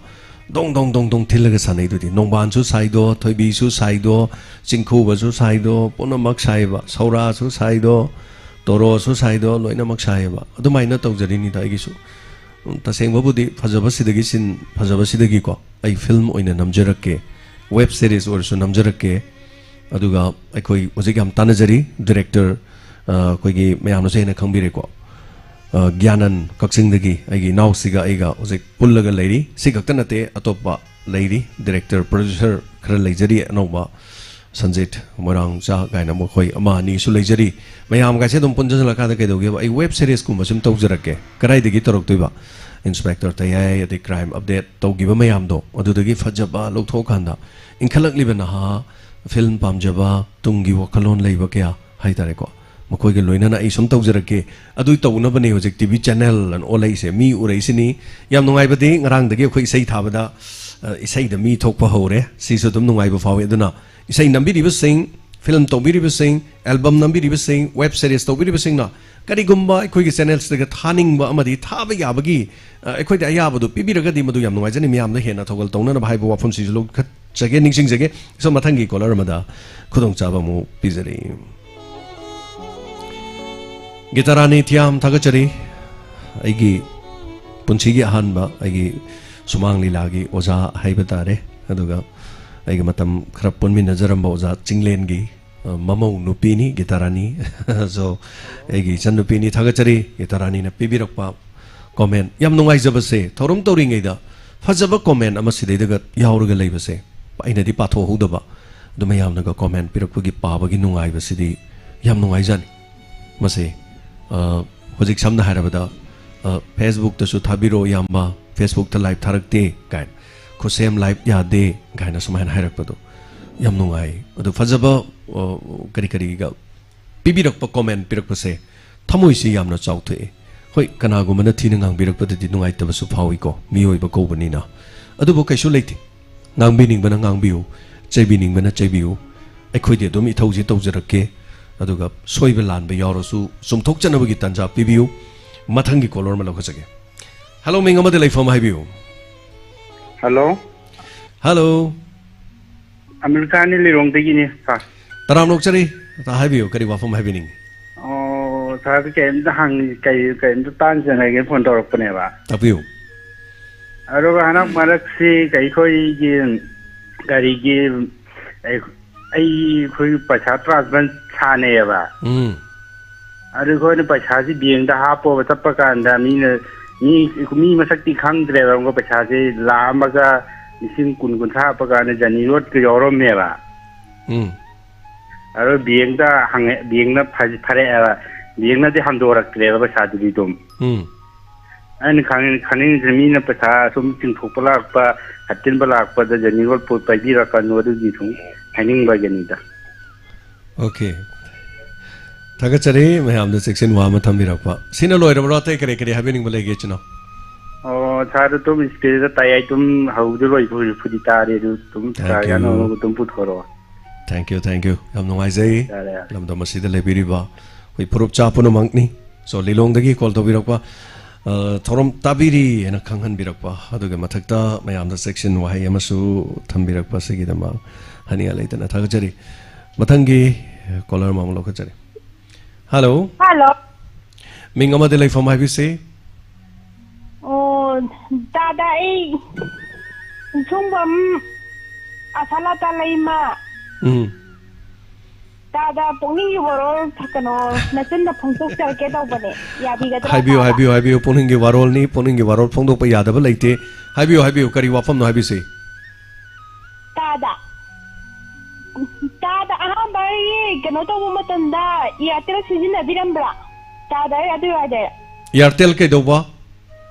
ꯗꯣꯡ ꯗꯣꯡ ꯗꯣꯡ ꯗꯣꯡ ꯊꯤꯜꯂꯒ ꯁꯥꯟꯅꯩꯗꯨꯗꯤ꯫ ꯅꯣꯡꯕꯥꯟꯁꯨ ꯁꯥꯏꯗꯣ, ꯊꯣꯏꯕꯤꯁꯨ ꯁꯥꯏꯗꯣ, ꯆꯤꯡꯈꯨꯕꯁꯨ ꯁꯥꯏꯗꯣ, ꯄꯨꯝꯅꯃꯛ ꯁꯥꯏꯕ, ꯁꯧꯔꯥꯁꯨ ꯁꯥꯏꯗꯣ, ꯇꯣꯔꯣꯁꯨ ꯁꯥꯏꯗꯣ, ꯂꯣꯏꯅꯃꯛ ꯁꯥꯏꯌꯦꯕ꯫ ꯑꯗꯨꯃꯥꯏꯅ ꯇꯧꯖꯔꯤꯅꯤꯗ ꯑꯩꯒꯤꯁꯨ꯫ ꯎꯝ, ꯇꯁꯦꯡꯕꯕꯨꯗꯤ ꯐꯖꯕꯁꯤꯗꯒꯤ ꯁꯤꯟ ꯐꯖꯕꯁꯤꯗꯒꯤꯀꯣ ꯑꯩ film ꯑꯣꯏꯅ ꯅꯝꯖꯔꯛꯀꯦ, web series ꯑꯣꯏꯔꯁꯨ ꯅꯝꯖꯔꯛꯀꯦ꯫ ꯑꯗꯨꯒ ꯑꯩꯈꯣꯏ ꯍꯧꯖꯤꯛ ꯌꯥꯝ ꯇꯥꯟꯅꯖꯔꯤ director, ꯑ, ꯑꯩꯈꯣꯏꯒꯤ ꯃꯌꯥꯝꯅꯁꯨ ꯍꯦꯟꯅ ꯈꯪꯕꯤꯔꯦꯀꯣ꯫ ꯑ, ꯒ꯭ꯌꯥꯅꯟ ꯀꯛꯆꯤꯡꯗꯒꯤ ꯑꯩꯒꯤ ꯏꯅꯥꯎꯁꯤꯒ ꯑꯩꯒ ꯍꯧꯖꯤꯛ ꯄꯨꯜꯂꯒ ꯂꯩꯔꯤ꯫ ꯁꯤ ꯈꯛꯇ ꯅꯠꯇꯦ, ꯑꯇꯣꯞꯄ ꯂꯩꯔꯤ, ꯗꯤꯔꯦꯛꯇꯔ, ꯄ꯭ꯔꯣꯗ꯭ꯌꯨꯁꯔ ꯈꯔ ꯂꯩꯖꯔꯤ ꯑꯅꯧꯕ꯫ ꯁꯟꯖꯤꯠ ꯃꯣꯏꯔꯥꯡꯆꯥ ꯀꯥꯏꯅ ꯃꯈꯣꯏ ꯑꯃ ꯑꯅꯤꯁꯨ ꯂꯩꯖꯔꯤ꯫ ꯃꯌꯥꯝꯒꯥꯏꯁꯦ ꯑꯗꯨꯝ ꯄꯨꯟꯁꯤꯜꯂꯀꯥꯟꯗ ꯀꯩꯗꯧꯒꯦꯕ, ꯑꯩ ꯋꯦꯕ ꯁꯦꯔꯤꯁꯀꯨꯝꯕ ꯁꯨꯝ ꯇꯧꯖꯔꯛꯀꯦ꯫ ꯀꯗꯥꯏꯗꯒꯤ ꯇꯧꯔꯛꯇꯣꯏꯕ? ꯏꯟꯁꯄꯦꯛꯇꯔ ꯇꯌꯥꯏ, ꯑꯗꯩ ꯀ꯭ꯔꯥꯏꯝ ꯑꯞꯗꯦꯠ ꯇꯧꯈꯤꯕ ꯃꯌꯥꯝꯗꯣ, ꯑꯗꯨꯗꯒꯤ ꯐꯖꯕ ꯂꯧꯊꯣꯛꯑꯀꯥꯟꯗ ꯏꯟꯈꯠꯂꯛꯂꯤꯕ ꯅꯍꯥ, ꯐꯤꯂꯝ ꯄꯥꯝꯖꯕ, ꯇꯨꯡꯒꯤ ꯋꯥꯈꯜꯂꯣꯟ ꯂꯩꯕ ꯀꯌꯥ ꯍꯥꯏꯇꯥꯔꯦꯀꯣ, ꯃꯈꯣꯏꯒ ꯂꯣꯏꯅꯅ ꯑꯩ ꯁꯨꯝ ꯇꯧꯖꯔꯛꯀꯦ꯫ ꯑꯗꯨ ꯇꯧꯅꯕꯅꯦ ꯍꯧꯖꯤꯛ ꯇꯤ ꯚꯤ ꯆꯦꯅꯦꯜ ꯑꯅ ꯑꯣꯜꯂꯛꯏꯁꯦ꯫ ꯃꯤ ꯎꯔꯛꯏꯁꯤꯅꯤ꯫ ꯌꯥꯝ ꯅꯨꯡꯉꯥꯏꯕꯗꯤ ꯉꯔꯥꯡꯗꯒꯤ ꯑꯩꯈꯣꯏ ꯏꯁꯩ ꯊꯥꯕꯗ, ꯑ, ꯏꯁꯩꯗ ꯃꯤ ꯊꯣꯛꯄ ꯍꯧꯔꯦ꯫ ꯁꯤꯁꯨ ꯑꯗꯨꯝ ꯅꯨꯡꯉꯥꯏꯕ ꯐꯥꯎꯏ꯫ ꯑꯗꯨꯅ ꯏꯁꯩ ꯅꯝꯕꯤꯔꯤꯕꯁꯤꯡ, ꯐꯤꯂꯝ ꯇꯧꯕꯤꯔꯤꯕꯁꯤꯡ, ꯑꯦꯜꯕꯝ ꯅꯝꯕꯤꯔꯤꯕꯁꯤꯡ, ꯋꯦꯕ ꯁꯦꯔꯤꯁ ꯇꯧꯕꯤꯔꯤꯕꯁꯤꯡꯅ ꯀꯔꯤꯒꯨꯝꯕ ꯑꯩꯈꯣꯏꯒꯤ ꯆꯦꯅꯦꯜꯁꯤꯗꯒ ꯊꯥꯅꯤꯡꯕ ꯑꯃꯗꯤ ꯊꯥꯕ ꯌꯥꯕꯒꯤ, ꯑ, ꯑꯩꯈꯣꯏꯗ ꯑꯌꯥꯕꯗꯨ ꯄꯤꯕꯤꯔꯒꯗꯤ ꯃꯗꯨ ꯌꯥꯝ ꯅꯨꯡꯉꯥꯏꯖꯅꯤ꯫ ꯃꯌꯥꯝꯗ ꯍꯦꯟꯅ ꯊꯧꯒꯜ ꯇꯧꯅꯅꯕ ꯍꯥꯏꯕ ꯋꯥꯐꯝꯁꯤꯁꯨ ꯂꯧꯈꯠꯆꯒꯦ, ꯅꯤꯡꯁꯤꯡꯖꯒꯦ꯫ ꯁꯣꯝ ꯃꯊꯪꯒꯤ ꯀꯣꯂꯔ ꯑꯃꯗ ꯈꯨꯗꯣꯡꯆꯥꯕ ꯑꯃꯨꯛ ꯄꯤꯖꯔꯤ꯫ ꯒꯤꯇꯥꯔꯥꯅꯤ ꯊꯤꯌꯥꯝ ꯊꯥꯒꯠꯆꯔꯤ꯫ ꯑꯩꯒꯤ ꯄꯨꯟꯁꯤꯒꯤ ꯑꯍꯥꯟꯕ ꯑꯩꯒꯤ ꯁꯨꯃꯥꯡ ꯂꯤꯂꯥꯒꯤ ꯑꯣꯖꯥ ꯍꯥꯏꯕ ꯇꯥꯔꯦ꯫ ꯑꯗꯨꯒ ꯑꯩꯒ ꯃꯇꯝ ꯈꯔ ꯄꯨꯟꯃꯤꯟꯅꯖꯔꯝꯕ ꯑꯣꯖꯥ ꯆꯤꯡꯂꯦꯟꯒꯤ, ꯑ, ꯃꯃꯧ ꯅꯨꯄꯤꯅꯤ ꯒꯤꯇꯥꯔꯥꯅꯤ꯫ So, ꯑꯩꯒꯤ ꯏꯆꯟꯅꯨꯄꯤꯅꯤ꯫ ꯊꯥꯒꯠꯆꯔꯤ ꯒꯤꯇꯥꯔꯥꯅꯤꯅ ꯄꯤꯕꯤꯔꯛꯄ ꯀꯣꯃꯦꯟ꯫ ꯌꯥꯝ ꯅꯨꯡꯉꯥꯏꯖꯕꯁꯦ, ꯊꯧꯔꯝ ꯇꯧꯔꯤꯉꯩꯗ ꯐꯖꯕ ꯀꯣꯃꯦꯟ ꯑꯃ ꯁꯤꯗꯩꯗꯒ ꯌꯥꯎꯔꯒ ꯂꯩꯕꯁꯦ ꯑꯩꯅꯗꯤ ꯄꯥꯊꯣꯛꯍꯧꯗꯕ꯫ ꯑꯗꯨ ꯃꯌꯥꯝꯅꯒ ꯀꯣꯃꯦꯟ ꯄꯤꯔꯛꯄꯒꯤ ꯄꯥꯕꯒꯤ ꯅꯨꯡꯉꯥꯏꯕꯁꯤꯗꯤ ꯌꯥꯝ ꯅꯨꯡꯉꯥꯏꯖꯥꯅꯤ꯫ ꯃꯁꯤ, ꯑ, ꯍꯧꯖꯤꯛ ꯁꯝꯅ ꯍꯥꯏꯔꯕꯗ, ꯑ, Facebook-ꯇꯁꯨ ꯊꯥꯕꯤꯔꯛꯑꯣ ꯏꯌꯥꯝꯕ, Facebook-ꯇ ꯂꯥꯏꯚ ꯊꯥꯔꯛꯇꯦ ꯀꯥꯏꯅ, ꯈꯨꯠꯁꯦꯝ ꯂꯥꯏꯚ ꯌꯥꯗꯦ ꯀꯥꯏꯅ ꯁꯨꯃꯥꯏꯅ ꯍꯥꯏꯔꯛꯄꯗꯣ ꯌꯥꯝ ꯅꯨꯡꯉꯥꯏ꯫ ꯑꯗꯨ ꯐꯖꯕ, ꯑ, ꯀꯔꯤ ꯀꯔꯤꯒ ꯄꯤꯕꯤꯔꯛꯄ, ꯀꯣꯃꯦꯟ ꯄꯤꯔꯛꯄꯁꯦ ꯊꯃꯣꯏꯁꯤ ꯌꯥꯝꯅ ꯆꯥꯎꯊꯣꯛꯑꯦ꯫ ꯍꯣꯏ, ꯀꯅꯥꯒꯨꯝꯕꯅ ꯊꯤꯅ ꯉꯥꯡꯕꯤꯔꯛꯄꯗꯗꯤ ꯅꯨꯡꯉꯥꯏꯇꯕꯁꯨ ꯐꯥꯎꯏꯀꯣ, ꯃꯤꯑꯣꯏꯕ ꯀꯧꯕꯅꯤꯅ꯫ ꯑꯗꯨꯕꯨ ꯀꯩꯁꯨ ꯂꯩꯇꯦ꯫ ꯉꯥꯡꯕꯤꯅꯤꯡꯕꯅ ꯉꯥꯡꯕꯤꯌꯨ, ꯆꯩꯕꯤꯅꯤꯡꯕꯅ ꯆꯩꯕꯤꯌꯨ꯫ ꯑꯩꯈꯣꯏꯗꯤ ꯑꯗꯨꯝ ꯏꯊꯧꯁꯤ ꯇꯧꯖꯔꯛꯀꯦ꯫ ꯑꯗꯨꯒ ꯁꯣꯏꯕ ꯂꯥꯟꯕ ꯌꯥꯎꯔꯁꯨ ꯆꯨꯝꯊꯣꯛꯆꯅꯕꯒꯤ ꯇꯥꯟꯖꯥ ꯄꯤꯕꯤꯌꯨ꯫ ꯃꯊꯪꯒꯤ ꯀꯣꯂꯔ ꯑꯃ ꯂꯧꯈꯠꯆꯒꯦ꯫ ꯍꯜꯂꯣ, ꯃꯤꯡ ꯑꯃꯗꯤ ꯂꯩꯐꯝ ꯍꯥꯏꯕꯤꯌꯨ꯫ ꯍꯜꯂꯣ꯫ ꯍꯜꯂꯣ꯫ ꯑꯃꯦꯔꯤꯀꯥꯅꯤ, ꯂꯤꯂꯣꯡꯗꯒꯤꯅꯤ, ꯁꯥꯔ꯫ ꯇꯔꯥꯝꯅ ꯑꯣꯛꯆꯔꯤ꯫ ꯇ ꯍꯥꯏꯕꯤꯌꯨ, ꯀꯔꯤ ꯋꯥꯐꯝ ꯍꯥꯏꯕꯤꯅꯤꯡꯉꯤ? ꯑꯣ, ꯁꯥꯔꯗ ꯀꯩꯝꯇ ꯍꯪ-, ꯀꯩ-, ꯀꯩꯝꯇ ꯇꯥꯟꯖꯅꯒꯦ ꯐꯣꯟ ꯇꯧꯔꯛꯄꯅꯦꯕ꯫ ꯇꯥꯛꯄꯤꯌꯨ꯫ ꯑꯗꯨꯒ ꯍꯟꯗꯛ ꯃꯔꯛꯁꯤ ꯑꯩꯈꯣꯏꯒꯤ ꯒꯥꯔꯤꯒꯤ, ꯑꯩ, ꯑꯩ, ꯑꯩꯈꯣꯏ ꯄꯩꯁꯥ ꯇ꯭ꯔꯥꯟꯁꯐꯔ ꯁꯥꯟꯅꯩꯌꯦꯕ꯫ ꯎꯝ꯫ ꯑꯗꯨ ꯑꯩꯈꯣꯏꯅ ꯄꯩꯁꯥꯁꯤ ꯕꯦꯡꯗ ꯍꯥꯞꯄꯣꯕ ꯆꯠꯄ ꯀꯥꯟꯗ ꯃꯤꯅ, ꯃꯤ, ꯃꯤ ꯃꯁꯛꯇꯤ ꯈꯪꯗ꯭ꯔꯦꯕ, ꯑꯃꯨꯛꯀ ꯄꯩꯁꯥꯁꯤ ꯂꯥꯛ ꯑꯃꯒ ꯂꯤꯁꯤꯡ ꯀꯨꯟ, ꯀꯨꯟꯊ꯭ꯔꯥ ꯍꯥꯞꯄ ꯀꯥꯟꯗ ꯖꯅꯤ ꯔꯣꯗꯀ ꯌꯥꯎꯔꯝꯃꯦꯕ꯫ ꯎꯝ꯫ ꯑꯗꯣ ꯕꯦꯡꯗ ꯍꯪꯉꯦ, ꯕꯦꯡꯅ ꯐ-, ꯐꯔꯛꯑꯦꯕ, ꯕꯦꯡꯅꯗꯤ ꯍꯟꯗꯣꯔꯛꯇ꯭ꯔꯦꯕ ꯄꯩꯁꯥꯗꯨꯗꯤ ꯑꯗꯨꯝ꯫ ꯎꯝ꯫ ꯑꯩꯅ ꯈꯪꯅꯤꯡ-, ꯈꯪꯅꯤꯡꯉꯤꯁꯦ ꯃꯤꯅ ꯄꯩꯁꯥ ꯁꯨꯝ ꯆꯤꯡꯊꯣꯛꯄ ꯂꯥꯛꯄ, ꯍꯠꯇꯤꯟꯕ ꯂꯥꯛꯄꯗ ꯖꯅꯤ ꯔꯣꯗ ꯄꯣꯠ ꯄꯥꯏꯕꯤꯔꯛꯀꯅꯨ, ꯑꯗꯨꯒꯤ ꯁꯨꯝ ꯍꯥꯏꯅꯤꯡꯕꯒꯤꯅꯤꯗ꯫ ꯑꯣꯀꯦ꯫ ꯊꯥꯒꯠꯆꯔꯤ ꯃꯌꯥꯝꯗ ꯆꯦꯛꯁꯤꯟ ꯋꯥ ꯑꯃ ꯊꯝꯕꯤꯔꯛꯄ꯫ ꯁꯤꯅ ꯂꯣꯏꯔꯕ꯭ꯔꯣ? ꯑꯇꯩ ꯀꯔꯤ ꯀꯔꯤ ꯍꯥꯏꯕꯤꯅꯤꯡꯕ ꯂꯩꯒꯦ, ꯏꯆꯤꯟ ꯏꯅꯥꯎ? ꯑꯣ, ꯁꯥꯔ, ꯑꯗꯨꯝ ꯁ꯭ꯇꯦꯖꯇ ꯇꯥꯏ, ꯑꯩ ꯑꯗꯨꯝ ꯍꯧꯕꯗꯤ ꯂꯣꯏ ꯐꯨꯗꯤ ꯐꯨꯗꯤ ꯇꯥꯔꯦ, ꯑꯗꯨ ꯑꯗꯨꯝ Thank ꯁꯥꯔ ꯌꯥꯅꯕ you. ꯑꯗꯨꯝ ꯄꯨꯊꯣꯔꯛꯑꯣ꯫ Thank you, thank you. ꯌꯥꯝ ꯅꯨꯡꯉꯥꯏꯖꯩ ꯌꯥꯔꯦ, ꯌꯥꯔꯦ꯫ ꯂꯝꯗꯝ ꯑꯁꯤꯗ ꯂꯩꯕꯤꯔꯤꯕ ꯑꯩꯈꯣꯏ ꯐꯨꯔꯨꯞ ꯆꯥ ꯄꯨꯝꯅꯃꯛꯅꯤ꯫ So, ꯂꯤꯂꯣꯡꯗꯒꯤ ꯀꯣꯜ ꯇꯧꯕꯤꯔꯛꯄ, ꯑ, ꯊꯧꯔꯝ ꯇꯥꯕꯤꯔꯤ ꯍꯥꯏꯅ ꯈꯪꯍꯟꯕꯤꯔꯛꯄ, ꯑꯗꯨꯒꯤ ꯃꯊꯛꯇ ꯃꯌꯥꯝꯗ ꯆꯦꯛꯁꯤꯟ ꯋꯥꯍꯩ ꯑꯃꯁꯨ ꯊꯝꯕꯤꯔꯛꯄ, ꯑꯁꯤꯒꯤꯗꯃꯛ ꯍꯥꯏꯅꯤꯡꯉꯥꯏ ꯂꯩꯇꯅ ꯊꯥꯒꯠꯆꯔꯤ꯫ ꯃꯊꯪꯒꯤ ꯀꯣꯂꯔ ꯑꯃꯃꯨꯛ ꯂꯧꯈꯠꯆꯔꯤ꯫ ꯍꯜꯂꯣ꯫ ꯍꯜꯂꯣ꯫ ꯃꯤꯡ ꯑꯃꯗꯤ ꯂꯩꯐꯝ ꯍꯥꯏꯕꯤꯁꯤ꯫ ꯑꯣ, ꯇꯥꯗ, ꯑꯩ ꯁꯨꯝꯕꯝ ꯑꯁꯥꯂꯥꯇꯥ ꯂꯩꯃ꯫ ꯎꯝ꯫ ꯇꯥꯗ, ꯄꯨꯛꯅꯤꯡꯒꯤ ꯋꯥꯔꯣꯜ, ꯀꯩꯅꯣ, ꯅꯆꯤꯟꯗ ꯐꯣꯡꯗꯣꯛꯆꯔꯛꯀꯦ ꯇꯧꯕꯅꯦ꯫ ꯌꯥꯕꯤꯒꯗ꯭ꯔꯥ, ꯍꯥꯏꯕꯤꯌꯨ, ꯇꯥꯗ? ꯍꯥꯏꯕꯤꯌꯨ, ꯍꯥꯏꯕꯤꯌꯨ꯫ ꯄꯨꯛꯅꯤꯡꯒꯤ ꯋꯥꯔꯣꯜꯅꯤ꯫ ꯄꯨꯛꯅꯤꯡꯒꯤ ꯋꯥꯔꯣꯜ ꯐꯣꯡꯗꯣꯛꯄ ꯌꯥꯗꯕ ꯂꯩꯇꯦ꯫ ꯍꯥꯏꯕꯤꯌꯨ, ꯍꯥꯏꯕꯤꯌꯨ꯫ ꯀꯔꯤ ꯋꯥꯐꯝꯅꯣ ꯍꯥꯏꯕꯤꯁꯤ? ꯇꯥꯗ꯫ ꯇꯥꯗ, ꯑꯍꯥꯟꯕ ꯑꯩ ꯀꯩꯅꯣ ꯇꯧꯕ ꯃꯇꯝꯗ Airtel ꯁꯤꯖꯤꯟꯅꯕꯤꯔꯝꯕ꯭ꯔꯥ? ꯇꯥꯗ, ꯑꯩ ꯑꯗꯨ ꯍꯥꯏꯗꯤ꯫ Airtel ꯀꯩꯗꯧꯕ?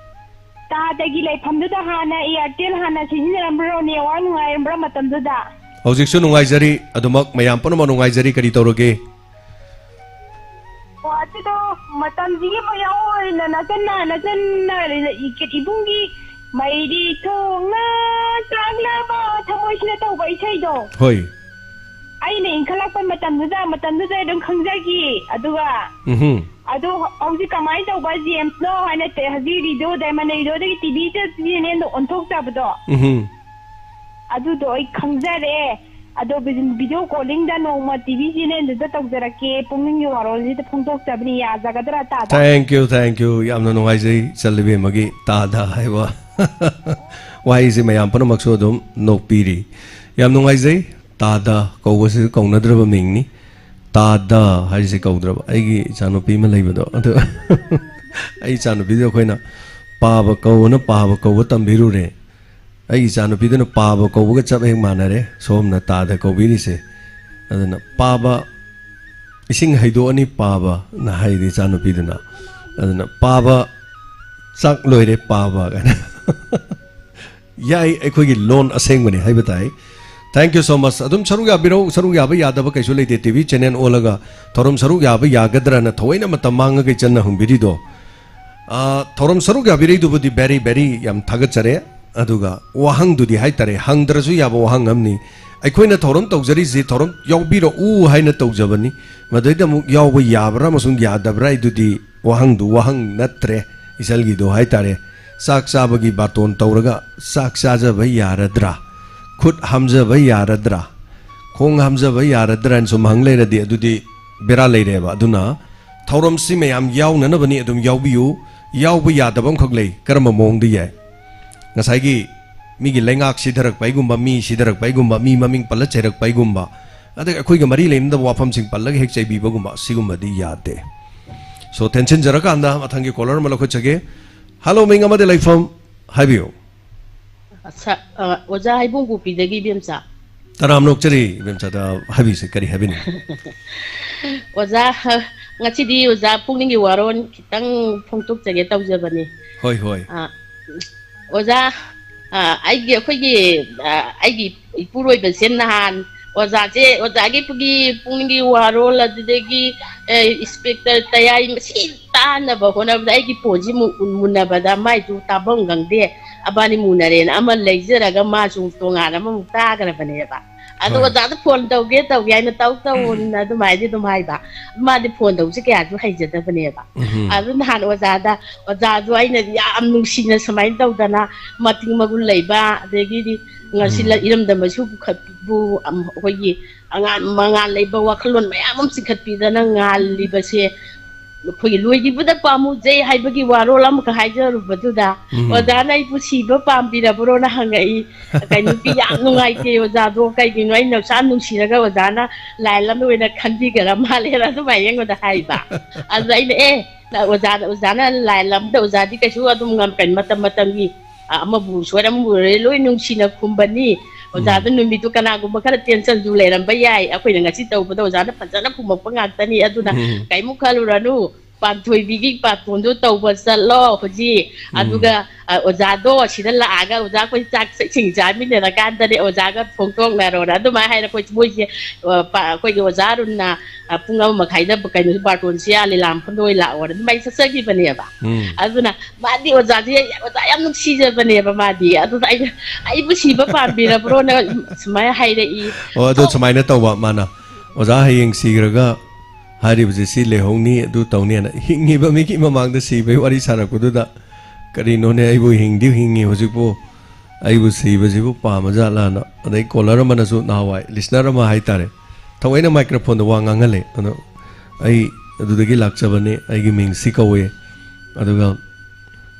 ꯇꯥꯗꯒꯤ ꯂꯩꯐꯝꯗꯨꯗ ꯍꯥꯟꯅ Airtel ꯍꯥꯟꯅ ꯁꯤꯖꯤꯟꯅꯔꯝꯕ꯭ꯔꯣ? ꯅꯦꯠꯋꯥꯛ ꯅꯨꯡꯉꯥꯏꯔꯝꯕ꯭ꯔꯥ ꯃꯇꯝꯗꯨꯗ? ꯍꯧꯖꯤꯛꯁꯨ ꯅꯨꯡꯉꯥꯏꯖꯔꯤ, ꯑꯗꯨꯃꯛ ꯃꯌꯥꯝ ꯄꯨꯝꯅꯃꯛ ꯅꯨꯡꯉꯥꯏꯖꯔꯤ꯫ ꯀꯔꯤ ꯇꯧꯔꯒꯦ? ꯑꯣ, ꯑꯗꯨꯗꯣ ꯃꯇꯝꯁꯤꯒꯤ ꯃꯌꯥꯝ ꯑꯣꯏꯅ ꯅꯆꯟꯅ, ꯅꯆꯟꯅ ꯏꯕꯨꯡꯒꯤ ꯃꯩꯔꯤ ꯊꯣꯡꯅ ꯆꯥꯛꯂꯕ ꯊꯃꯣꯏꯁꯤꯅ ꯇꯧꯕ ꯏꯁꯩꯗꯣ꯫ ꯍꯣꯏ꯫ ꯑꯩꯅ ꯏꯟꯈꯠꯂꯛꯄ ꯃꯇꯝꯗꯨꯗ, ꯃꯇꯝꯗꯨꯗ ꯑꯗꯨꯝ ꯈꯪꯖꯈꯤ꯫ ꯑꯗꯨꯒ ꯎꯝꯍꯨꯝ꯫ ꯑꯗꯨ ꯍꯧꯖꯤꯛ ꯀꯃꯥꯏꯅ ꯇꯧꯕ ꯖꯦꯝꯁꯅꯣ ꯍꯥꯏꯅ ꯇꯦ-, ꯍꯧꯖꯤꯛ ꯔꯦꯗꯤꯑꯣ, ꯗꯥꯏꯃꯟ ꯔꯦꯗꯤꯑꯣꯗꯒꯤ ꯇꯤ ꯚꯤ ꯆꯦꯅꯦꯜꯗ ꯑꯣꯟꯊꯣꯛꯆꯕꯗꯣ꯫ ꯎꯝꯍꯨꯝ꯫ ꯑꯗꯨꯗꯣ ꯑꯩ ꯈꯪꯖꯔꯦ꯫ ꯑꯗꯣ ꯚꯤ-, ꯚꯤꯗꯤꯑꯣ ꯀꯣꯂꯤꯡꯗ ꯅꯣꯡꯃ ꯇꯤ ꯚꯤ ꯆꯦꯅꯦꯜꯗꯨꯗ ꯇꯧꯖꯔꯛꯀꯦ, ꯄꯨꯛꯅꯤꯡꯒꯤ ꯋꯥꯔꯣꯜꯁꯤꯗ ꯐꯣꯡꯗꯣꯛꯆꯕꯅꯤ, ꯌꯥꯖꯒꯗ꯭ꯔꯥ, ꯇꯥꯗ? Thank you, thank you. ꯌꯥꯝꯅ ꯅꯨꯡꯉꯥꯏꯖꯩ, ꯆꯜꯂꯤꯕꯦꯝꯃꯒꯤ ꯇꯥꯗ ꯍꯥꯏꯕ ꯋꯥꯍꯩꯁꯤ ꯃꯌꯥꯝ ꯄꯨꯝꯅꯃꯛꯁꯨ ꯑꯗꯨꯝ ꯅꯣꯛꯄꯤꯔꯤ꯫ ꯌꯥꯝ ꯅꯨꯡꯉꯥꯏꯖꯩ, ꯇꯥꯗ ꯀꯧꯕꯁꯤ ꯀꯧꯅꯗ꯭ꯔꯕ ꯃꯤꯡꯅꯤ꯫ ꯇꯥꯗ ꯍꯥꯏꯔꯤꯁꯦ ꯀꯧꯗ꯭ꯔꯕ? ꯑꯩꯒꯤ ꯏꯆꯥꯅꯨꯄꯤ ꯑꯃ ꯂꯩꯕꯗꯣ, ꯑꯗꯨ ꯑꯩ ꯏꯆꯥꯅꯨꯄꯤꯗꯣ ꯑꯩꯈꯣꯏꯅ ꯄꯥꯕ ꯀꯧꯅ ꯄꯥꯕ ꯀꯧꯕ ꯇꯝꯕꯤꯔꯨꯔꯦ꯫ ꯑꯩꯒꯤ ꯏꯆꯥꯅꯨꯄꯤꯗꯨꯅ ꯄꯥꯕ ꯀꯧꯕꯒ ꯆꯞ ꯍꯦꯛ ꯃꯥꯟꯅꯔꯦ, ꯁꯣꯝꯅ ꯇꯥꯗ ꯀꯧꯕꯤꯔꯤꯁꯦ꯫ ꯑꯗꯨꯅ "ꯄꯥꯕ, ꯏꯁꯤꯡ ꯍꯩꯗꯣꯛꯑꯅꯤ ꯄꯥꯕꯅ" ꯍꯥꯏꯗꯤ ꯏꯆꯥꯅꯨꯄꯤꯗꯨꯅ꯫ ꯑꯗꯨꯅ "ꯄꯥꯕ, ꯆꯥꯛ ꯂꯣꯏꯔꯦ ꯄꯥꯕ" ꯀꯥꯏꯅ꯫ ꯌꯥꯏ, ꯑꯩꯈꯣꯏꯒꯤ ꯂꯣꯟ ꯑꯁꯦꯡꯕꯅꯤ ꯍꯥꯏꯕ ꯇꯥꯏ꯫ Thank you so much. ꯑꯗꯨꯝ ꯁꯔꯨꯛ ꯌꯥꯕꯤꯔꯧ, ꯁꯔꯨꯛ ꯌꯥꯕ ꯌꯥꯗꯕ ꯀꯩꯁꯨ ꯂꯩꯇꯦ꯫ ꯇꯤ ꯚꯤ ꯆꯦꯅꯦꯜ ꯑꯣꯜꯂꯒ ꯊꯧꯔꯝ ꯁꯔꯨꯛ ꯌꯥꯕ ꯌꯥꯒꯗ꯭ꯔꯅ ꯊꯑꯣꯏꯅ ꯃꯇꯝ ꯃꯥꯡꯉꯒ ꯏꯆꯟꯅ ꯍꯪꯕꯤꯔꯤꯗꯣ꯫ ꯑꯥ, ꯊꯧꯔꯝ ꯁꯔꯨꯛ ꯌꯥꯕꯤꯔꯩꯗꯨꯕꯨꯗꯤ very, very ꯌꯥꯝ ꯊꯥꯒꯠꯆꯔꯦ꯫ ꯑꯗꯨꯒ ꯋꯥꯍꯪꯗꯨꯗꯤ ꯍꯥꯏꯇꯥꯔꯦ, ꯍꯪꯗ꯭ꯔꯁꯨ ꯌꯥꯕ ꯋꯥꯍꯪ ꯑꯃꯅꯤ꯫ ꯑꯩꯈꯣꯏꯅ ꯊꯧꯔꯝ ꯇꯧꯖꯔꯤꯁꯤ ꯊꯧꯔꯝ ꯌꯥꯎꯕꯤꯔꯛꯎ ꯍꯥꯏꯅ ꯇꯧꯖꯕꯅꯤ꯫ ꯃꯗꯩꯗ ꯑꯃꯨꯛ ꯌꯥꯎꯕ ꯌꯥꯕ꯭ꯔꯥ ꯑꯃꯁꯨꯡ ꯌꯥꯗꯕ꯭ꯔꯥ ꯍꯥꯏꯗꯨꯗꯤ ꯋꯥꯍꯪꯗꯨ ꯋꯥꯍꯪ ꯅꯠꯇ꯭ꯔꯦ, ꯏꯆꯜꯒꯤꯗꯣ ꯍꯥꯏꯇꯥꯔꯦ꯫ ꯆꯥꯛ ꯆꯥꯕꯒꯤ ꯕꯥꯇꯣꯟ ꯇꯧꯔꯒ ꯆꯥꯛ ꯆꯥꯖꯕ ꯌꯥꯔꯗ꯭ꯔꯥ? ꯈꯨꯠ ꯍꯥꯝꯖꯕ ꯌꯥꯔꯗ꯭ꯔꯥ? ꯈꯣꯡ ꯍꯥꯝꯖꯕ ꯌꯥꯔꯗ꯭ꯔꯥ ꯍꯥꯏꯅ ꯁꯨꯝ ꯍꯪ ꯂꯩꯔꯗꯤ ꯑꯗꯨꯗꯤ ꯕꯦꯔꯥ ꯂꯩꯔꯦꯕ꯫ ꯑꯗꯨꯅ ꯊꯧꯔꯝꯁꯤ ꯃꯌꯥꯝ ꯌꯥꯎꯅꯅꯕꯅꯤ, ꯑꯗꯨꯝ ꯌꯥꯎꯕꯤꯌꯨ꯫ ꯌꯥꯎꯕ ꯌꯥꯗꯕ ꯑꯃꯈꯛ ꯂꯩ꯫ ꯀꯔꯝꯕ ꯃꯑꯣꯡꯗ ꯌꯥꯏ? ꯉꯁꯥꯏꯒꯤ ꯃꯤꯒꯤ ꯂꯩꯉꯥꯛ ꯁꯤꯊꯔꯛꯄ ꯍꯥꯏꯒꯨꯝꯕ, ꯃꯤ ꯁꯤꯊꯔꯛꯄ ꯍꯥꯏꯒꯨꯝꯕ, ꯃꯤ ꯃꯃꯤꯡ ꯄꯜꯂ ꯆꯩꯔꯛꯄ ꯍꯥꯏꯒꯨꯝꯕ, ꯑꯗꯒꯤ ꯑꯩꯈꯣꯏꯒ ꯃꯔꯤ ꯂꯩꯅꯗꯕ ꯋꯥꯐꯝꯁꯤꯡ ꯄꯜꯂꯒ ꯍꯦꯛ ꯆꯩꯕꯤꯕꯒꯨꯝꯕ, ꯁꯤꯒꯨꯝꯕꯗꯤ ꯌꯥꯗꯦ꯫ So, ꯇꯦꯟꯁꯤꯟꯖꯔꯀꯥꯟꯗ ꯃꯊꯪꯒꯤ ꯀꯣꯂꯔ ꯑꯃ ꯂꯧꯈꯠꯆꯒꯦ꯫ ꯍꯜꯂꯣ, ꯃꯤꯡ ꯑꯃꯗꯤ ꯂꯩꯐꯝ ꯍꯥꯏꯕꯤꯌꯨ꯫ ꯑ, ꯁ-, ꯑ, ꯑꯣꯖꯥ ꯍꯩꯕꯨꯡ ꯄꯣꯛꯄꯤꯗꯒꯤ ꯏꯕꯦꯝꯆꯥ꯫ ꯇꯔꯥꯝꯅ ꯑꯣꯛꯆꯔꯤ ꯏꯕꯦꯝꯆꯥꯗ꯫ ꯍꯥꯏꯕꯤꯁꯦ, ꯀꯔꯤ ꯍꯥꯏꯕꯤꯅꯤꯡ? ꯑꯣꯖꯥ, ꯉꯁꯤꯗꯤ ꯑꯣꯖꯥ ꯄꯨꯛꯅꯤꯡꯒꯤ ꯋꯥꯔꯣꯜ ꯈꯤꯇꯪ ꯐꯣꯡꯗꯣꯛꯆꯒꯦ ꯇꯧꯖꯕꯅꯤ꯫ ꯍꯣꯏ, ꯍꯣꯏ꯫ ꯑ, ꯑꯣꯖꯥ, ꯑ, ꯑꯩꯒꯤ, ꯑꯩꯈꯣꯏꯒꯤ, ꯑ, ꯑꯩꯒꯤ ꯏꯄꯨꯔꯣꯏꯕꯁꯦ ꯅꯍꯥꯟ ꯑꯣꯖꯥꯁꯦ, ꯑꯣꯖꯥꯒꯤ ꯄꯨꯒꯤ ꯄꯨꯛꯅꯤꯡꯒꯤ ꯋꯥꯔꯣꯜ, ꯑꯗꯨꯗꯒꯤ, ꯑ, ꯏꯟꯁꯄꯦꯛꯇꯔ ꯇꯌꯥꯏ ꯃꯁꯤ ꯇꯥꯅꯕ ꯍꯣꯠꯅꯕꯗ ꯑꯩꯒꯤ ꯐꯣꯟꯁꯤ ꯃꯨ-, ꯃꯨꯟꯅꯕꯗ ꯃꯥꯏꯁꯨ ꯇꯥꯐꯝ ꯈꯪꯗꯦ꯫ ꯑꯕꯥꯅꯤ ꯃꯨꯟꯅꯔꯦꯅ ꯑꯃ ꯂꯩꯖꯔꯒ ꯃꯥꯁꯨ ꯇꯣꯉꯥꯟꯅ ꯑꯃꯃꯨꯛ ꯇꯥꯈ꯭ꯔꯕꯅꯦꯕ꯫ ꯑꯗꯨ ꯍꯣꯏ꯫ ꯑꯣꯖꯥꯗ ꯐꯣꯟ ꯇꯧꯒꯦ ꯇꯧꯒꯦ ꯍꯥꯏꯅ ꯇꯧ ꯇꯧꯅ ꯑꯗꯨꯃꯥꯏꯅꯗꯤ ꯑꯗꯨꯝ ꯍꯥꯏꯕ꯫ ꯃꯥꯗꯤ ꯐꯣꯟ ꯇꯧꯕꯁꯦ ꯀꯌꯥꯁꯨ ꯍꯩꯖꯗꯕꯅꯦꯕ꯫ ꯎꯝ꯫ ꯑꯗꯨ ꯅꯍꯥꯟ ꯑꯣꯖꯥꯗ, ꯑꯣꯖꯥꯗꯣ ꯑꯩꯅ ꯌꯥꯝ ꯅꯨꯡꯁꯤꯅ ꯁꯨꯃꯥꯏꯅ ꯇꯧꯗꯅ ꯃꯇꯤꯛ ꯃꯒꯨꯟ ꯂꯩꯕ, ꯑꯗꯒꯤꯗꯤ ꯉꯁꯤ ꯎꯝ꯫ ꯏꯔꯝꯗꯝ ꯑꯁꯤꯕꯨ ꯄꯨꯈꯠꯄꯨ, ꯑꯝ, ꯑꯩꯈꯣꯏꯒꯤ ꯑꯉꯥꯟ ꯃꯉꯥꯜ ꯂꯩꯕ ꯋꯥꯈꯜꯂꯣꯟ ꯃꯌꯥꯝ ꯑꯃ ꯆꯤꯡꯈꯠꯄꯤꯗꯅ ꯉꯥꯜꯂꯤꯕꯁꯦ ꯑꯩꯈꯣꯏꯒꯤ ꯂꯣꯏꯈꯤꯕꯗ ꯄꯥꯝꯃꯨꯖꯩ ꯍꯥꯏꯕꯒꯤ ꯋꯥꯔꯣꯜ ꯑꯃꯈꯛ ꯍꯥꯏꯖꯔꯨꯕꯗꯨꯗ, ꯎꯝ꯫ "ꯑꯣꯖꯥꯅ ꯑꯩꯕꯨ ꯁꯤꯕ ꯄꯥꯝꯕꯤꯔꯕ꯭ꯔꯣꯅ?" ꯍꯪꯉꯛꯏ꯫ "ꯀꯩꯅꯣ, ꯅꯨꯄꯤ ꯌꯥꯝ ꯅꯨꯡꯉꯥꯏꯇꯦ ꯑꯣꯖꯥꯗꯣ, ꯀꯩꯒꯤꯅꯣ, ꯑꯩꯅ ꯅꯨꯡꯁꯥ ꯅꯨꯡꯁꯤꯔꯒ ꯑꯣꯖꯥꯅ ꯂꯥꯏꯟ ꯑꯃ ꯑꯣꯏꯅ ꯈꯟꯕꯤꯈ꯭ꯔ ꯃꯥꯜꯂꯦꯅ" ꯑꯗꯨꯃꯥꯏꯅ ꯑꯩꯉꯣꯟꯗ ꯍꯥꯏꯕ꯫ ꯑꯗꯨꯗ ꯑꯩꯅ, "ꯑꯦ, ꯅ-, ꯑꯣꯖꯥꯗ, ꯑꯣꯖꯥꯅ ꯂꯥꯏꯟ ꯑꯃꯗ ꯑꯣꯖꯥꯗꯤ ꯀꯩꯁꯨ ꯑꯗꯨꯝ ꯉꯝ-, ꯀꯩꯅꯣ, ꯃꯇꯝ ꯃꯇꯝꯒꯤ, ꯑ, ꯑꯃꯕꯨ ꯁꯣꯏꯔ ꯑꯃꯕꯨ ꯂꯣꯏꯔꯦ, ꯂꯣꯏ ꯅꯨꯡꯁꯤꯅ ꯈꯨꯝꯕꯅꯤ꯫ ꯑꯣꯖꯥꯗ ꯎꯝ꯫ ꯅꯨꯃꯤꯠꯇꯨ ꯀꯅꯥꯒꯨꯝꯕ ꯈꯔ ꯇꯦꯟꯁꯟꯁꯨ ꯂꯩꯔꯝꯕ ꯌꯥꯏ, ꯑꯩꯈꯣꯏꯅ ꯉꯁꯤ ꯇꯧꯕꯗ ꯑꯣꯖꯥꯅ ꯐꯖꯅ ꯈꯨꯝꯃꯛꯄ ꯉꯥꯛꯇꯅꯤ, ꯑꯗꯨꯅ ꯎꯝ꯫ ꯀꯩꯃꯨꯛ ꯈꯜꯂꯨꯔꯅꯨ, ꯄꯥꯟꯊꯣꯏꯕꯤꯒꯤ ꯄꯥꯊꯣꯟꯗꯣ ꯇꯧꯕ ꯆꯠꯂꯣ ꯍꯧꯖꯤꯛ, ꯎꯝ꯫ ꯑꯗꯨꯒ, ꯑ, ꯑꯣꯖꯥꯗꯣ ꯁꯤꯗ ꯂꯥꯛꯑꯒ ꯑꯣꯖꯥ ꯑꯩꯈꯣꯏ ꯆꯥꯛ ꯏꯁꯤꯡ ꯆꯥꯃꯤꯟꯅꯔꯀꯥꯟꯗꯅꯦ ꯑꯣꯖꯥꯒ ꯐꯣꯡꯗꯣꯛꯅꯔꯣꯅ" ꯑꯗꯨꯃꯥꯏꯅ ꯍꯥꯏꯔꯛꯄ ꯃꯣꯏꯁꯦ, ꯑ, ꯄ-, ꯑꯩꯈꯣꯏꯒꯤ ꯑꯣꯖꯥ ꯑꯔꯨꯟꯅ, ꯑ, ꯄꯨꯡ ꯑꯃ ꯃꯈꯥꯏꯗ ꯀꯩꯅꯣ, ꯕꯥꯔꯇꯣꯟꯁꯦ ꯑꯥ ꯂꯤꯂꯥ ꯃꯐꯝꯗ ꯑꯣꯏ ꯂꯥꯛꯑꯣꯅ ꯑꯗꯨꯃꯥꯏꯅ ꯆꯠꯆꯈꯤꯕꯅꯦꯕ꯫ ꯎꯝ꯫ ꯑꯗꯨꯅ ꯃꯥꯗꯤ ꯑꯣꯖꯥꯁꯦ, ꯑꯣꯖꯥ ꯌꯥꯝ ꯅꯨꯡꯁꯤꯖꯕꯅꯦꯕ ꯃꯥꯗꯤ꯫ ꯑꯗꯨꯗ ꯑꯩꯅ, "ꯑꯩꯕꯨ ꯁꯤꯕ ꯄꯥꯝꯕꯤꯔꯕ꯭ꯔꯣꯅ?" ꯁꯨꯃꯥꯏꯅ ꯍꯥꯏꯔꯛꯏ꯫ ꯑꯣ, ꯑꯗꯣ ꯁꯨꯃꯥꯏꯅ ꯇꯧꯕ, ꯃꯥꯅ, "ꯑꯣꯖꯥ ꯍꯌꯦꯡ ꯁꯤꯈ꯭ꯔꯒ ꯍꯥꯏꯔꯤꯕꯁꯦ ꯁꯤ ꯂꯩꯍꯧꯅꯤ, ꯑꯗꯨ ꯇꯧꯅꯤꯅ", ꯍꯤꯡꯉꯤꯕ ꯃꯤꯒꯤ ꯃꯃꯥꯡꯗ ꯁꯤꯕꯒꯤ ꯋꯥꯔꯤ ꯁꯥꯔꯛꯄꯗꯨꯗ, "ꯀꯔꯤꯅꯣꯅꯦ, ꯑꯩꯕꯨ ꯍꯤꯡꯗꯤ ꯍꯤꯡꯉꯤ ꯍꯧꯖꯤꯛꯄꯨ, ꯑꯩꯕꯨ ꯁꯤꯕꯁꯤꯕꯨ ꯄꯥꯝꯃꯖꯥꯠꯂꯥꯅ?" ꯑꯗꯩ ꯀꯣꯂꯔ ꯑꯃꯅꯁꯨ, ꯅꯍꯥꯟꯋꯥꯏ ꯂꯤꯁꯅꯔ ꯑꯃ ꯍꯥꯏꯇꯥꯔꯦ, ꯊꯑꯣꯏꯅ ꯃꯥꯏꯀ꯭ꯔꯣꯐꯣꯟꯗ ꯋꯥ ꯉꯥꯡꯍꯜꯂꯦ꯫ ꯑꯗꯣ ꯑꯩ ꯑꯗꯨꯗꯒꯤ ꯂꯥꯛꯆꯕꯅꯤ, ꯑꯩꯒꯤ ꯃꯤꯡ ꯁꯤ ꯀꯧꯋꯦ, ꯑꯗꯨꯒ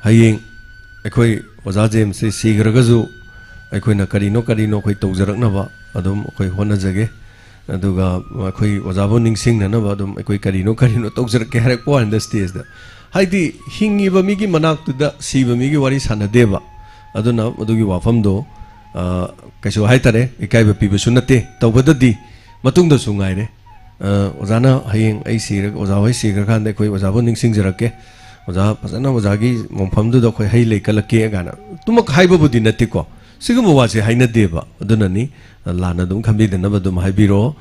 ꯍꯌꯦꯡ ꯑꯩꯈꯣꯏ ꯑꯣꯖꯥ ꯖꯦꯝꯁꯁꯤ ꯁꯤꯈ꯭ꯔꯒꯁꯨ ꯑꯩꯈꯣꯏꯅ ꯀꯔꯤꯅꯣ ꯀꯔꯤꯅꯣ ꯑꯩꯈꯣꯏ ꯇꯧꯖꯔꯛꯅꯕ ꯑꯗꯨꯝ ꯑꯩꯈꯣꯏ ꯍꯣꯠꯅꯖꯒꯦ꯫ ꯑꯗꯨꯒ ꯑꯩꯈꯣꯏ ꯑꯣꯖꯥꯕꯨ ꯅꯤꯡꯁꯤꯡꯅꯅꯕ ꯑꯗꯨꯝ ꯑꯩꯈꯣꯏ ꯀꯔꯤꯅꯣ ꯀꯔꯤꯅꯣ ꯇꯧꯖꯔꯛꯀꯦ ꯍꯥꯏꯔꯛꯄ ꯋꯥꯅꯤꯗ ꯁ꯭ꯇꯦꯖꯇ꯫ ꯍꯥꯏꯗꯤ ꯍꯤꯡꯉꯤꯕ ꯃꯤꯒꯤ ꯃꯅꯥꯛꯇꯨꯗ ꯁꯤꯕ ꯃꯤꯒꯤ ꯋꯥꯔꯤ ꯁꯥꯟꯅꯗꯦꯕ꯫ ꯑꯗꯨꯅ ꯑꯗꯨꯒꯤ ꯋꯥꯐꯝꯗꯣ, ꯑ, ꯀꯩꯁꯨ ꯍꯥꯏꯇꯥꯔꯦ, ꯏꯀꯥꯏꯕ ꯄꯤꯕꯁꯨ ꯅꯠꯇꯦ꯫ ꯇꯧꯕꯗꯗꯤ ꯃꯇꯨꯡꯗꯁꯨ ꯉꯥꯏꯔꯦ꯫ ꯑ, ꯑꯣꯖꯥꯅ ꯍꯌꯦꯡ ꯑꯩ ꯁꯤꯔꯒ, ꯑꯣꯖꯥ ꯍꯣꯏ ꯁꯤꯈ꯭ꯔꯀꯥꯟꯗ ꯑꯩꯈꯣꯏ ꯑꯣꯖꯥꯕꯨ ꯅꯤꯡꯁꯤꯡꯖꯔꯛꯀꯦ, ꯑꯣꯖꯥ ꯐꯖꯅ ꯑꯣꯖꯥꯒꯤ ꯃꯣꯡꯐꯝꯗꯨꯗ ꯑꯩꯈꯣꯏ ꯍꯩ ꯂꯩ ꯀꯠꯂꯛꯀꯦ ꯀꯥꯏꯅ ꯑꯗꯨꯃꯛ ꯍꯥꯏꯕꯕꯨꯗꯤ ꯅꯠꯇꯦꯀꯣ꯫ ꯁꯤꯒꯨꯝꯕ ꯋꯥꯁꯦ ꯍꯥꯏꯅꯗꯦꯕ꯫ ꯑꯗꯨꯅꯅꯤ, ꯑ, ꯂꯥꯟꯅ ꯑꯗꯨꯝ ꯈꯟꯕꯤꯗꯅꯕ ꯑꯗꯨꯝ ꯍꯥꯏꯕꯤꯔꯛꯑꯣ꯫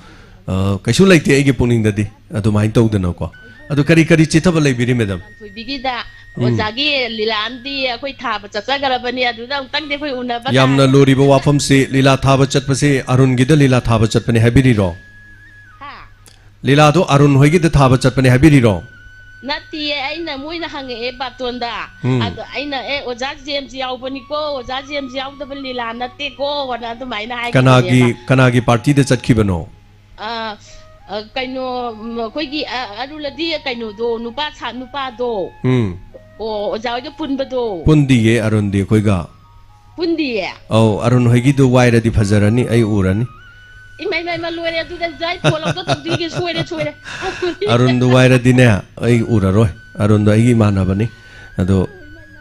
ꯑ, ꯀꯩꯁꯨ ꯂꯩꯇꯦ ꯑꯩꯒꯤ ꯄꯨꯛꯅꯤꯡꯗꯗꯤ ꯑꯗꯨꯃꯥꯏꯅ ꯇꯧꯗꯅꯀꯣ꯫ ꯑꯗꯨ ꯀꯔꯤ ꯀꯔꯤ ꯆꯤꯠꯊꯕ ꯂꯩꯕꯤꯔꯤ, ꯃꯦꯗꯥꯝ? ꯄꯥꯟꯊꯣꯏꯕꯤꯒꯤꯗ ꯎꯝ꯫ ꯑꯣꯖꯥꯒꯤ ꯂꯤꯂꯥ ꯑꯃꯗꯤ ꯑꯩꯈꯣꯏ ꯊꯥꯕ ꯆꯠꯆꯈ꯭ꯔꯕꯅꯤ, ꯑꯗꯨꯗ ꯑꯃꯨꯛꯇꯪꯗꯤ ꯑꯩꯈꯣꯏ ꯎꯅꯕ ꯌꯥꯝꯅ ꯇꯥꯔꯦ꯫ ꯂꯨꯔꯤꯕ ꯋꯥꯐꯝꯁꯤ, ꯂꯤꯂꯥ ꯊꯥꯕ ꯆꯠꯄꯁꯤ ꯑꯔꯨꯟꯒꯤꯗ ꯂꯤꯂꯥ ꯊꯥꯕ ꯆꯠꯄꯅꯤ ꯍꯥꯏꯕꯤꯔꯤꯔꯣ? ꯍꯥ? ꯂꯤꯂꯥꯗꯣ ꯑꯔꯨꯟ ꯍꯣꯏꯒꯤꯗ ꯊꯥꯕ ꯆꯠꯄꯅꯤ ꯍꯥꯏꯕꯤꯔꯤꯔꯣ? ꯅꯠꯇꯤꯌꯦ, ꯑꯩꯅ, ꯃꯣꯏꯅ ꯍꯪꯉꯛꯑꯦ ꯕꯥꯇꯣꯟꯗ꯫ ꯎꯝ꯫ ꯑꯗꯣ ꯑꯩꯅ, "ꯑꯦ, ꯑꯣꯖꯥ ꯖꯦꯝꯁ ꯌꯥꯎꯕꯅꯤꯀꯣ, ꯑꯣꯖꯥ ꯖꯦꯝꯁ ꯌꯥꯎꯗꯕ ꯂꯤꯂꯥ ꯅꯠꯇꯦꯀꯣ", ꯑꯅ ꯑꯗꯨꯃꯥꯏꯅ ꯍꯥꯏꯈꯤꯕꯅꯦꯕ꯫ ꯀꯅꯥꯒꯤ, ꯀꯅꯥꯒꯤ ꯄꯥꯔꯇꯤꯗ ꯆꯠꯈꯤꯕꯅꯣ? ꯑ, ꯑ, ꯀꯩꯅꯣ, ꯎꯝ, ꯑꯩꯈꯣꯏꯒꯤ, ꯑ, ꯑꯔꯨꯜ ꯑꯗꯤ ꯀꯩꯅꯣꯗꯣ, ꯅꯨꯄꯥ ꯁꯥ-, ꯅꯨꯄꯥꯗꯣ꯫ ꯎꯝ꯫ ꯑꯣ, ꯑꯣꯖꯥ ꯍꯣꯏꯒ ꯄꯨꯟꯕꯗꯣ꯫ ꯄꯨꯟꯗꯤꯌꯦ ꯑꯔꯨꯟꯗꯤ ꯑꯩꯈꯣꯏꯒ꯫ ꯄꯨꯟꯗꯤꯌꯦ? ꯑꯧ, ꯑꯔꯨꯟ ꯍꯣꯏꯒꯤꯗꯨ ꯋꯥꯏꯔꯗꯤ ꯐꯖꯔꯅꯤ, ꯑꯩ ꯎꯔꯅꯤ꯫ ꯏꯃꯥ, ꯏꯃꯥ, ꯏꯃꯥ, ꯂꯣꯏꯔꯦ, ꯑꯗꯨꯗ ꯑꯩ ꯐꯣꯟ ꯑꯝꯇ ꯇꯧꯕꯤꯒꯦ, ꯁꯣꯏꯔꯦ, ꯁꯣꯏꯔꯦ꯫ ꯑꯔꯨꯟꯗꯨ ꯋꯥꯏꯔꯗꯤꯅꯦ, ꯑꯩ ꯎꯔꯔꯣꯏ꯫ ꯑꯔꯨꯟꯗꯣ ꯑꯩꯒꯤ ꯏꯃꯥꯟꯅꯕꯅꯤ꯫ ꯑꯗꯣ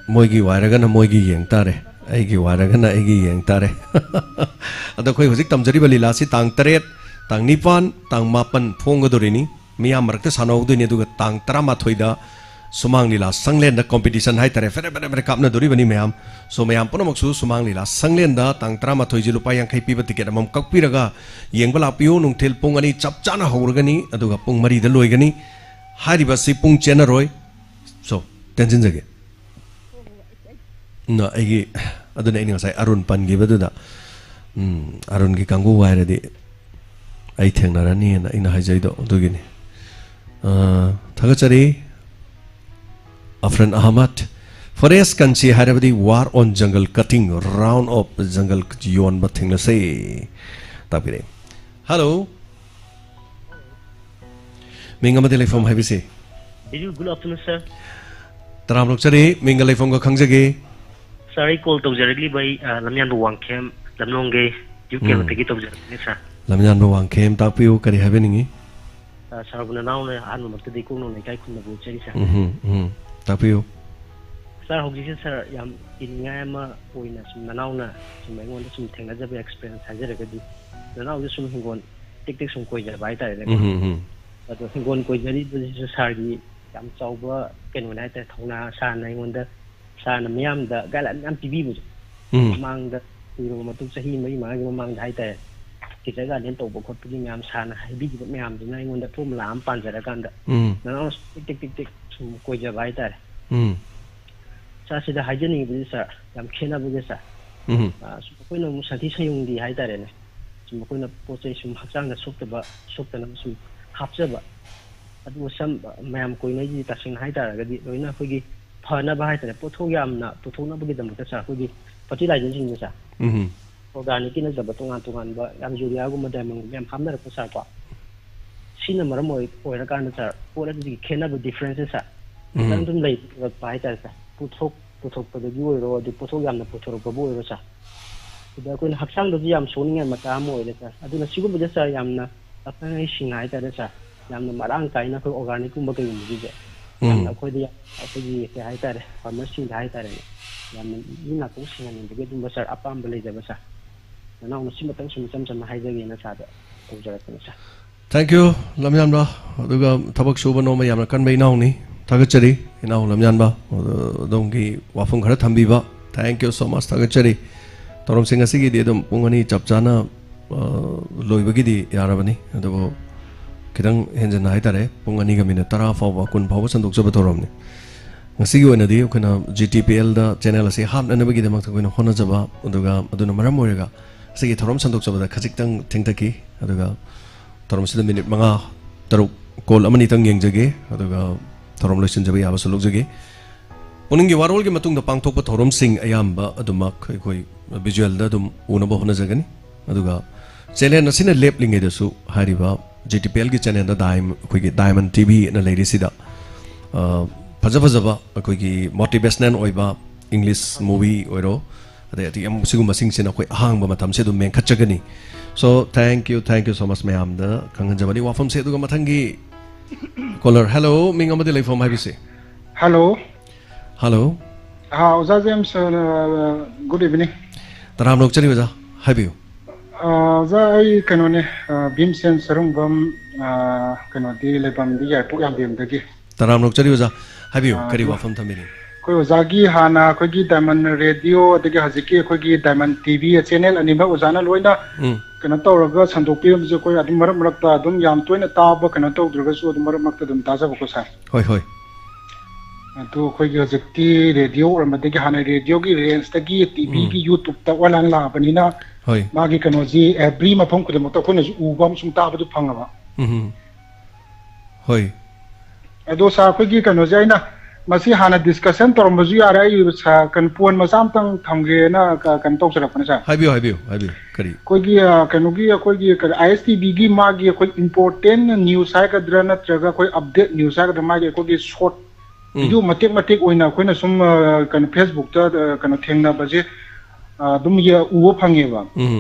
ꯃꯣꯏꯒꯤ ꯋꯥꯏꯔꯒꯅ ꯃꯣꯏꯒꯤ ꯌꯦꯡ ꯇꯥꯔꯦ, ꯑꯩꯒꯤ ꯋꯥꯏꯔꯒꯅ ꯑꯩꯒꯤ ꯌꯦꯡ ꯇꯥꯔꯦ꯫ ꯑꯗꯣ ꯑꯩꯈꯣꯏ ꯍꯧꯖꯤꯛ ꯇꯝꯖꯔꯤꯕ ꯂꯤꯂꯥꯁꯤ ꯇꯥꯡ ꯇꯔꯦꯠ, ꯇꯥꯡ ꯅꯤꯄꯥꯟ, ꯇꯥꯡ ꯃꯥꯄꯟ ꯐꯣꯡꯒꯗꯣꯔꯤꯅꯤ꯫ ꯃꯤꯌꯥꯝ ꯃꯔꯛꯇ ꯁꯥꯟꯅꯍꯧꯗꯣꯏꯅꯤ꯫ ꯑꯗꯨꯒ ꯇꯥꯡ ꯇꯔꯥꯃꯥꯊꯣꯏꯗ ꯁꯨꯃꯥꯡ ꯂꯤꯂꯥ ꯁꯪꯂꯦꯟꯗ competition ꯍꯥꯏꯇꯥꯔꯦ, ꯐꯦꯔꯦ ꯐꯦꯔꯦ ꯐꯦꯔꯦ ꯀꯥꯞꯅꯗꯣꯔꯤꯕꯅꯤ ꯃꯌꯥꯝ꯫ So, ꯃꯌꯥꯝ ꯄꯨꯝꯅꯃꯛꯁꯨ ꯁꯨꯃꯥꯡ ꯂꯤꯂꯥ ꯁꯪꯂꯦꯟꯗ ꯇꯥꯡ ꯇꯔꯥꯃꯥꯊꯣꯏꯁꯤ ꯂꯨꯄꯥ ꯌꯥꯡꯈꯩ ꯄꯤꯕ ticket ꯑꯃꯃꯝ ꯀꯛꯄꯤꯔꯒ ꯌꯦꯡꯕ ꯂꯥꯛꯄꯤꯌꯨ꯫ ꯅꯨꯡꯊꯤꯜ ꯄꯨꯡ ꯑꯅꯤ ꯆꯞ ꯆꯥꯅ ꯍꯧꯔꯒꯅꯤ, ꯑꯗꯨꯒ ꯄꯨꯡ ꯃꯔꯤꯗ ꯂꯣꯏꯒꯅꯤ꯫ ꯍꯥꯏꯔꯤꯕ ꯑꯁꯤ ꯄꯨꯡ ꯆꯦꯟꯅꯔꯣꯏ꯫ So, ꯇꯦꯟꯁꯤꯟꯖꯒꯦ꯫ ꯅ ꯑꯩꯒꯤ, ꯑꯗꯨꯅ ꯑꯩꯅ ꯉꯁꯥꯏ ꯑꯔꯨꯟ ꯄꯟꯈꯤꯕꯗꯨꯗ, ꯎꯝ, ꯑꯔꯨꯟꯒꯤ ꯀꯥꯡꯕꯨ ꯍꯥꯏꯔꯗꯤ ꯑꯩ ꯊꯦꯡꯅꯔꯅꯤꯅ ꯑꯩꯅ ꯍꯥꯏꯖꯩꯗꯣ ꯑꯗꯨꯒꯤꯅꯤ꯫ ꯑ, ꯊꯥꯒꯠꯆꯔꯤ꯫ ꯑꯐ꯭ꯔꯟ ꯑꯍꯃꯗ, forest ꯀꯟꯁꯤ ꯍꯥꯏꯔꯕꯗꯤ war on jungle cutting, round of jungle ꯌꯣꯟꯕ ꯊꯦꯡꯅꯁꯦ ꯇꯥꯛꯄꯤꯔꯛꯏ꯫ Hello꯫ ꯃꯤꯡ ꯑꯃꯗꯤ ꯂꯩꯐꯝ ꯍꯥꯏꯕꯤꯁꯤ꯫ Very good afternoon, sir. ꯇꯔꯥꯝꯅ ꯑꯣꯛꯆꯔꯤ, ꯃꯤꯡꯒ ꯂꯩꯐꯝꯒ ꯈꯪꯖꯒꯦ꯫ Sir, ꯑꯩ call ꯇꯧꯖꯔꯛꯂꯤꯕ ꯑꯩ, ꯑ, ꯂꯝꯌꯥꯟꯕ ꯋꯥꯡꯈꯦꯝ ꯂꯝꯂꯣꯡꯒꯤ ꯎꯝ꯫ ꯌꯨꯀꯦꯜꯗꯒꯤ ꯇꯧꯖꯔꯛꯄꯅꯤ, sir. ꯂꯝꯌꯥꯟꯕ ꯋꯥꯡꯈꯦꯝ, ꯇꯥꯛꯄꯤꯌꯨ, ꯀꯔꯤ ꯍꯥꯏꯕꯤꯅꯤꯡꯉꯤ? ꯑ, sir ꯕꯨ ꯅꯅꯥꯎꯅ ꯑꯍꯥꯟꯕꯃꯛꯇꯗꯤ ꯏꯀꯣꯛ ꯅꯧꯅ ꯏꯀꯥꯏ ꯈꯨꯝꯅꯕ ꯎꯠꯆꯔꯤ, sir. ꯎꯝ, ꯎꯝ, ꯇꯥꯛꯄꯤꯌꯨ꯫ Sir, ꯍꯧꯖꯤꯛꯁꯦ, sir, ꯌꯥꯝ ꯏꯅꯤꯡꯉꯥꯏ ꯑꯃ ꯑꯣꯏꯅ ꯁꯨꯝ ꯅꯅꯥꯎꯅ ꯁꯨꯝ ꯑꯩꯉꯣꯟꯗ ꯁꯨꯝ ꯊꯦꯡꯅꯖꯕ experience ꯍꯥꯏꯖꯔꯒꯗꯤ, ꯅꯅꯥꯎꯁꯦ ꯁꯨꯝ ꯍꯤꯡꯒꯣꯜ ꯇꯦꯛ ꯇꯦꯛ ꯁꯨꯝ ꯀꯣꯏꯖꯕ ꯍꯥꯏꯇꯥꯔꯦꯅꯦꯀꯣ꯫ ꯎꯝ, ꯎꯝ, ꯎꯝ꯫ ꯑꯗꯣ ꯍꯤꯡꯒꯣꯜ ꯀꯣꯏꯖꯔꯤꯕꯁꯤꯁꯨ sir ꯒꯤ ꯌꯥꯝ ꯆꯥꯎꯕ ꯀꯩꯅꯣꯅꯦ ꯍꯥꯏꯇꯥꯔꯦ, ꯊꯧꯅꯥ꯫ Sir ꯅ ꯑꯩꯉꯣꯟꯗ, sir ꯅ ꯃꯤꯌꯥꯝꯗ guideline ꯃꯌꯥꯝ ꯄꯤꯕꯤꯕꯗꯣ, ꯎꯝ꯫ ꯃꯃꯥꯡꯗ, ꯀꯨꯏꯔꯕ ꯃꯇꯨꯡ, ꯆꯍꯤ ꯃꯔꯤ ꯃꯉꯥꯒꯤ ꯃꯃꯥꯡꯗ ꯍꯥꯏꯇꯥꯔꯦ, kitchen garden ꯇꯧꯕ ꯈꯣꯠꯄꯒꯤ ꯃꯌꯥꯝ sir ꯅ ꯍꯥꯏꯕꯤꯈꯤꯕ ꯃꯌꯥꯝꯗꯨꯅ ꯑꯩꯉꯣꯟꯗ formula ꯑꯃ ꯄꯥꯟꯖꯔꯀꯥꯟꯗ, ꯎꯝ꯫ ꯅꯅꯥꯎꯅ ꯁꯨꯝ ꯇꯤꯛ ꯇꯤꯛ ꯇꯤꯛ ꯁꯨꯝ ꯀꯣꯏꯖꯕ ꯍꯥꯏꯇꯥꯔꯦ꯫ ꯎꯝ꯫ Sir, ꯁꯤꯗ ꯍꯥꯏꯖꯅꯤꯡꯉꯤꯕꯗꯤ, sir, ꯌꯥꯝ ꯈꯦꯠꯅꯕꯁꯦ, sir, ꯎꯝ꯫ ꯑ, ꯁꯨꯝ ꯑꯩꯈꯣꯏꯅ ꯑꯃꯨꯛ ꯁꯟꯊꯤ ꯁꯟꯌꯨꯡꯗꯤ ꯍꯥꯏꯇꯥꯔꯦꯅꯦ, ꯁꯨꯝ ꯑꯩꯈꯣꯏꯅ ꯄꯣꯠ ꯆꯩ ꯁꯨꯝ ꯍꯛꯆꯥꯡꯗ ꯁꯣꯛꯇꯕ, ꯁꯣꯛꯇꯅꯕ ꯁꯨꯝ ꯍꯥꯞꯆꯕ, ꯑꯗꯨꯒ ꯁꯝ-, ꯃꯌꯥꯝ ꯀꯣꯏꯅꯩꯁꯤ ꯇꯁꯦꯡꯅ ꯍꯥꯏꯇꯥꯔꯒꯗꯤ ꯂꯣꯏꯅ ꯑꯩꯈꯣꯏꯒꯤ ꯐꯅꯕ ꯍꯥꯏꯇꯥꯔꯦ, ꯄꯣꯠꯊꯣꯛ ꯌꯥꯝꯅ ꯄꯨꯊꯣꯛꯅꯕꯒꯤꯗꯃꯛꯇ, sir, ꯑꯩꯈꯣꯏꯒꯤ fertilizer ꯁꯤꯡꯁꯦ, sir, ꯎꯝ꯫ Organic ꯀꯤ ꯅꯠꯇꯕ ꯇꯣꯉꯥꯟ ꯇꯣꯉꯥꯟꯕ ꯌꯥꯝ urea ꯒꯨꯝꯕ, diamond ꯒꯨꯝꯕ ꯌꯥꯝ ꯍꯥꯞꯅꯔꯛꯄ, sir, ꯀꯣ꯫ ꯁꯤꯅ ꯃꯔꯝ ꯑꯣꯏ-, ꯑꯣꯏꯔꯀꯥꯟꯗ ꯁꯥꯔ, ꯄꯣꯠ ꯑꯁꯤꯒꯤ ꯈꯦꯠꯅꯕ, ꯗꯤꯐ꯭ꯔꯦꯟꯁꯁꯦ ꯁꯥꯔ, ꯈꯤꯇꯪ ꯎꯝ꯫ ꯑꯗꯨꯝ ꯂꯩꯔꯛꯄ ꯍꯥꯏꯇꯥꯔꯦ ꯁꯥꯔ꯫ ꯄꯨꯊꯣꯛ-, ꯄꯨꯊꯣꯛꯄꯗꯒꯤ ꯑꯣꯏꯔꯣ, ꯑꯗꯩ ꯄꯣꯠꯊꯣꯛ ꯌꯥꯝꯅ ꯄꯨꯊꯣꯔꯛꯄꯕꯨ ꯑꯣꯏꯔꯣ ꯁꯥꯔ, ꯁꯤꯗ ꯑꯩꯈꯣꯏꯅ ꯍꯛꯆꯥꯡꯗꯁꯨ ꯌꯥꯝ ꯁꯣꯛꯅꯤꯡꯉꯥꯏ ꯃꯆꯥꯛ ꯑꯃ ꯑꯣꯏꯔꯦ ꯁꯥꯔ꯫ ꯑꯗꯨꯅ ꯁꯤꯒꯨꯝꯕꯁꯦ ꯁꯥꯔ, ꯌꯥꯝꯅ ꯑꯈꯪ ꯑꯍꯩꯁꯤꯡ ꯍꯥꯏꯇꯥꯔꯦ ꯁꯥꯔ, ꯌꯥꯝꯅ ꯃꯔꯥꯡ ꯀꯥꯏꯅ ꯑꯩꯈꯣꯏ ꯑꯣꯔꯒꯥꯅꯤꯛꯀꯨꯝꯕ ꯀꯩꯒꯨꯝꯕꯁꯤꯁꯦ ꯎꯝ꯫ ꯌꯥꯝꯅ ꯑꯩꯈꯣꯏꯗ ꯌꯥꯝ, ꯑꯩꯈꯣꯏꯒꯤ ꯀꯩ ꯍꯥꯏꯇꯥꯔꯦ, ꯐꯥꯔꯃꯔꯁꯤꯡꯗ ꯍꯥꯏꯇꯥꯔꯦꯅꯦ, ꯌꯥꯝꯅ ꯃꯤ ꯅꯥꯀꯣꯡ ꯁꯤꯡꯍꯟꯅꯤꯡꯕꯒꯤ ꯑꯗꯨꯝꯕ ꯁꯥꯔ ꯑꯄꯥꯝꯕ ꯂꯩꯖꯕ ꯁꯥꯔ꯫ ꯅꯅꯥꯎꯅ ꯁꯤ ꯃꯇꯥꯡ ꯁꯨꯝ ꯏꯆꯝ ꯆꯝꯅ ꯍꯥꯏꯖꯒꯦꯅ ꯁꯥꯔꯗ ꯇꯧꯖꯔꯛꯄꯅꯦ ꯁꯥꯔ꯫ Thank you, ꯂꯝꯌꯥꯟꯕ꯫ ꯑꯗꯨꯒ ꯊꯕꯛ ꯁꯨꯕ ꯅꯣꯝꯕ ꯌꯥꯝꯅ ꯀꯟꯕ ꯏꯅꯥꯎꯅꯤ꯫ ꯊꯥꯒꯠꯆꯔꯤ, ꯏꯅꯥꯎ ꯂꯝꯌꯥꯟꯕ꯫ ꯑꯗꯣ ꯑꯗꯣꯝꯒꯤ ꯋꯥꯐꯝ ꯈꯔ ꯊꯝꯕꯤꯕ, thank you so much, ꯊꯥꯒꯠꯆꯔꯤ꯫ ꯊꯧꯔꯝꯁꯤꯡ ꯉꯁꯤꯒꯤꯗꯤ ꯑꯗꯨꯝ ꯄꯨꯡ ꯑꯅꯤ ꯆꯞ ꯆꯥꯅ, ꯑ, ꯂꯣꯏꯕꯒꯤꯗꯤ ꯌꯥꯔꯕꯅꯤ꯫ ꯑꯗꯨꯕꯨ ꯈꯤꯇꯪ ꯍꯦꯟꯖꯟꯅ ꯍꯥꯏꯇꯥꯔꯦ, ꯄꯨꯡ ꯑꯅꯤꯒ ꯃꯤꯅꯤꯠ ꯇꯔꯥ ꯐꯥꯎꯕ, ꯀꯨꯟ ꯐꯥꯎꯕ ꯁꯟꯗꯣꯛꯆꯕ ꯊꯧꯔꯝꯅꯤ꯫ ꯉꯁꯤꯒꯤ ꯑꯣꯏꯅꯗꯤ ꯑꯩꯈꯣꯏꯅ ꯖꯤ ꯇꯤ ꯄꯤ ꯑꯦꯜꯗ ꯆꯦꯅꯦꯜ ꯑꯁꯤ ꯍꯥꯞꯅꯅꯕꯒꯤꯗꯃꯛꯇ ꯑꯩꯈꯣꯏꯅ ꯍꯣꯠꯅꯖꯕ, ꯑꯗꯨꯒ ꯑꯗꯨꯅ ꯃꯔꯝ ꯑꯣꯏꯔꯒ ꯉꯁꯤꯒꯤ ꯊꯧꯔꯝ ꯁꯟꯗꯣꯛꯆꯕꯗ ꯈꯖꯤꯛꯇꯪ ꯊꯦꯡꯊꯈꯤ꯫ ꯑꯗꯨꯒ ꯊꯧꯔꯝꯁꯤꯗ ꯃꯤꯅꯤꯠ ꯃꯉꯥ, ꯇꯔꯨꯛ, ꯀꯣꯜ ꯑꯃꯅꯤꯇꯪ ꯌꯦꯡꯖꯒꯦ, ꯑꯗꯨꯒ ꯊꯧꯔꯝ ꯂꯣꯏꯁꯤꯟꯖꯕ ꯌꯥꯕꯁꯨ ꯂꯧꯖꯒꯦ꯫ ꯄꯨꯛꯅꯤꯡꯒꯤ ꯋꯥꯔꯣꯜꯒꯤ ꯃꯇꯨꯡꯗ ꯄꯥꯡꯊꯣꯛꯄ ꯊꯧꯔꯝꯁꯤꯡ ꯑꯌꯥꯝꯕ ꯑꯗꯨꯃꯛ ꯑꯩꯈꯣꯏ ꯚꯤꯖꯨꯑꯦꯜꯗ ꯑꯗꯨꯝ ꯎꯅꯕ ꯍꯣꯠꯅꯖꯒꯅꯤ꯫ ꯑꯗꯨꯒ ꯆꯦꯅꯦꯜ ꯑꯁꯤꯅ ꯂꯦꯞꯂꯤꯉꯩꯗꯁꯨ ꯍꯥꯏꯔꯤꯕ ꯖꯤ ꯇꯤ ꯄꯤ ꯑꯦꯜꯒꯤ ꯆꯦꯅꯦꯜꯗ ꯗꯥꯏꯝ-, ꯑꯩꯈꯣꯏꯒꯤ ꯗꯥꯏꯃꯟ ꯇꯤ ꯚꯤ ꯑꯅ ꯂꯩꯔꯤꯁꯤꯗ, ꯑ, ꯐꯖ ꯐꯖꯕ ꯑꯩꯈꯣꯏꯒꯤ ꯃꯣꯇꯤꯚꯦꯁꯅꯦꯜ ꯑꯣꯏꯕ ꯏꯪꯂꯤꯁ ꯃꯨꯚꯤ ꯑꯣꯏꯔꯣ, ꯑꯗꯩ ꯑꯇꯩ ꯌꯥꯝ ꯁꯤꯒꯨꯝꯕꯁꯤꯡꯁꯤꯅ ꯑꯩꯈꯣꯏ ꯑꯍꯥꯡꯕ ꯃꯇꯝꯁꯦ ꯑꯗꯨꯝ ꯃꯦꯟꯈꯠꯆꯒꯅꯤ꯫ So, thank you, thank you so much ꯃꯌꯥꯝꯗ ꯈꯪꯍꯟꯖꯕꯅꯤ꯫ ꯋꯥꯐꯝꯁꯦ ꯑꯗꯨꯒ ꯃꯊꯪꯒꯤ ꯀꯣꯂꯔ, ꯍꯦꯜꯂꯣ, ꯃꯤꯡ ꯑꯃꯗꯤ ꯂꯩꯐꯝ ꯍꯥꯏꯕꯤꯁꯦ꯫ ꯍꯜꯂꯣ꯫ ꯍꯜꯂꯣ꯫ ꯑꯥ, ꯑꯣꯖꯥ ꯖꯦꯝꯁ, ꯑ, ꯒꯨꯗ ꯏꯚꯤꯅꯤꯡ꯫ ꯇꯔꯥꯝꯅ ꯑꯣꯛꯆꯔꯤ ꯑꯣꯖꯥ, ꯍꯥꯏꯕꯤꯌꯨ꯫ ꯑ, ꯑꯣꯖꯥ, ꯑꯩ ꯀꯩꯅꯣꯅꯦ, ꯑ, ꯚꯤꯝꯁꯦꯟ ꯁꯔꯨꯡꯕꯝ, ꯑ, ꯀꯩꯅꯣꯗꯤ ꯂꯩꯐꯝꯗꯤ ꯌꯥꯏꯄꯣꯛ ꯌꯥꯝꯕꯦꯝꯗꯒꯤ꯫ ꯇꯔꯥꯝꯅ ꯑꯣꯛꯆꯔꯤ ꯑꯣꯖꯥ, ꯍꯥꯏꯕꯤꯌꯨ, ꯑ, ꯀꯔꯤ ꯑꯗꯨ ꯋꯥꯐꯝ ꯊꯝꯕꯤꯅꯤꯡꯉꯤ? ꯑꯩꯈꯣꯏ ꯑꯣꯖꯥꯒꯤ ꯍꯥꯟꯅ ꯑꯩꯈꯣꯏꯒꯤ ꯗꯥꯏꯃꯟ ꯔꯦꯗꯤꯑꯣ, ꯑꯗꯒꯤ ꯍꯧꯖꯤꯛꯀꯤ ꯑꯩꯈꯣꯏꯒꯤ ꯗꯥꯏꯃꯟ ꯇꯤ ꯚꯤ ꯆꯦꯅꯦꯜ ꯑꯅꯤꯃꯛ ꯑꯣꯖꯥꯅ ꯂꯣꯏꯅ ꯎꯝ꯫ ꯀꯩꯅꯣ ꯇꯧꯔꯒ ꯁꯟꯗꯣꯛꯄꯤꯔꯝꯕꯁꯦ ꯑꯩꯈꯣꯏ ꯑꯗꯨꯝ ꯃꯔꯛ ꯃꯔꯛꯇ ꯑꯗꯨꯝ ꯌꯥꯝ ꯇꯣꯏꯅ ꯇꯥꯕ ꯀꯩꯅꯣ ꯇꯧꯗ꯭ꯔꯒꯁꯨ ꯑꯗꯨꯝ ꯃꯔꯛ ꯃꯔꯛꯇ ꯑꯗꯨꯝ ꯇꯥꯖꯕꯀꯣ ꯁꯥꯔ꯫ ꯍꯣꯏ, ꯍꯣꯏ꯫ ꯑꯗꯨ ꯑꯩꯈꯣꯏꯒꯤ ꯍꯧꯖꯤꯛꯇꯤ ꯔꯦꯗꯤꯑꯣ ꯑꯣꯏꯔꯝꯕꯗꯒꯤ ꯍꯥꯟꯅ ꯔꯦꯗꯤꯑꯣꯒꯤ ꯔꯦꯟꯖꯇꯒꯤ ꯇꯤ ꯚꯤꯒꯤ ꯎꯝ꯫ ꯌꯨꯇ꯭ꯌꯨꯕꯇ ꯑꯣꯟꯂꯥꯏꯟ ꯂꯥꯛꯑꯕꯅꯤꯅ ꯍꯣꯏ꯫ ꯃꯥꯒꯤ ꯀꯩꯅꯣꯁꯤ ꯑꯦꯚ꯭ꯔꯤ ꯃꯐꯝ ꯈꯨꯗꯤꯡꯃꯛꯇ ꯑꯩꯈꯣꯏꯅꯁꯨ ꯎꯕ ꯑꯃꯁꯨꯡ ꯇꯥꯕꯗꯨ ꯐꯪꯉꯕ꯫ ꯎꯝ꯫ ꯍꯣꯏ꯫ ꯑꯗꯣ ꯁꯥꯔ, ꯑꯩꯈꯣꯏꯒꯤ ꯀꯩꯅꯣꯁꯦ ꯑꯩꯅ ꯃꯁꯤ ꯍꯥꯟꯅ discussion ꯇꯧꯔꯝꯕꯁꯨ ꯌꯥꯔꯦ꯫ ꯑꯩ ꯁꯥ-, ꯀꯩꯅꯣ, point ꯃꯆꯥ ꯑꯃꯇꯪ ꯊꯝꯒꯦꯅ ꯀ-, ꯀꯩꯅꯣ ꯇꯧꯖꯔꯛꯄꯅꯦ, ꯁꯥꯔ꯫ ꯍꯥꯏꯕꯤꯌꯨ, ꯍꯥꯏꯕꯤꯌꯨ, ꯍꯥꯏꯕꯤꯌꯨ꯫ ꯀꯔꯤ? ꯑꯩꯈꯣꯏꯒꯤ, ꯑ, ꯀꯩꯅꯣꯒꯤ, ꯑꯩꯈꯣꯏꯒꯤ ꯀꯔꯤ, ISTVꯒꯤ ꯃꯥꯒꯤ ꯑꯩꯈꯣꯏ important news ꯍꯥꯏꯒꯗ꯭ꯔꯥ, ꯅꯠꯇ꯭ꯔꯒ ꯑꯩꯈꯣꯏ update news ꯍꯥꯏꯒꯗ꯭ꯔꯥ, ꯃꯥꯒꯤ ꯑꯩꯈꯣꯏꯒꯤ short ꯎꯝ꯫ Video ꯃꯇꯦꯛ ꯃꯇꯦꯛ ꯑꯣꯏꯅ ꯑꯩꯈꯣꯏꯅ ꯁꯨꯝ, ꯑ, ꯀꯩꯅꯣ, Facebookꯇ, ꯑ, ꯀꯩꯅꯣ, ꯊꯦꯡꯅꯕꯁꯦ, ꯑ, ꯑꯗꯨꯝ ꯌ-, ꯎꯕ ꯐꯪꯉꯦꯕ꯫ ꯎꯝ꯫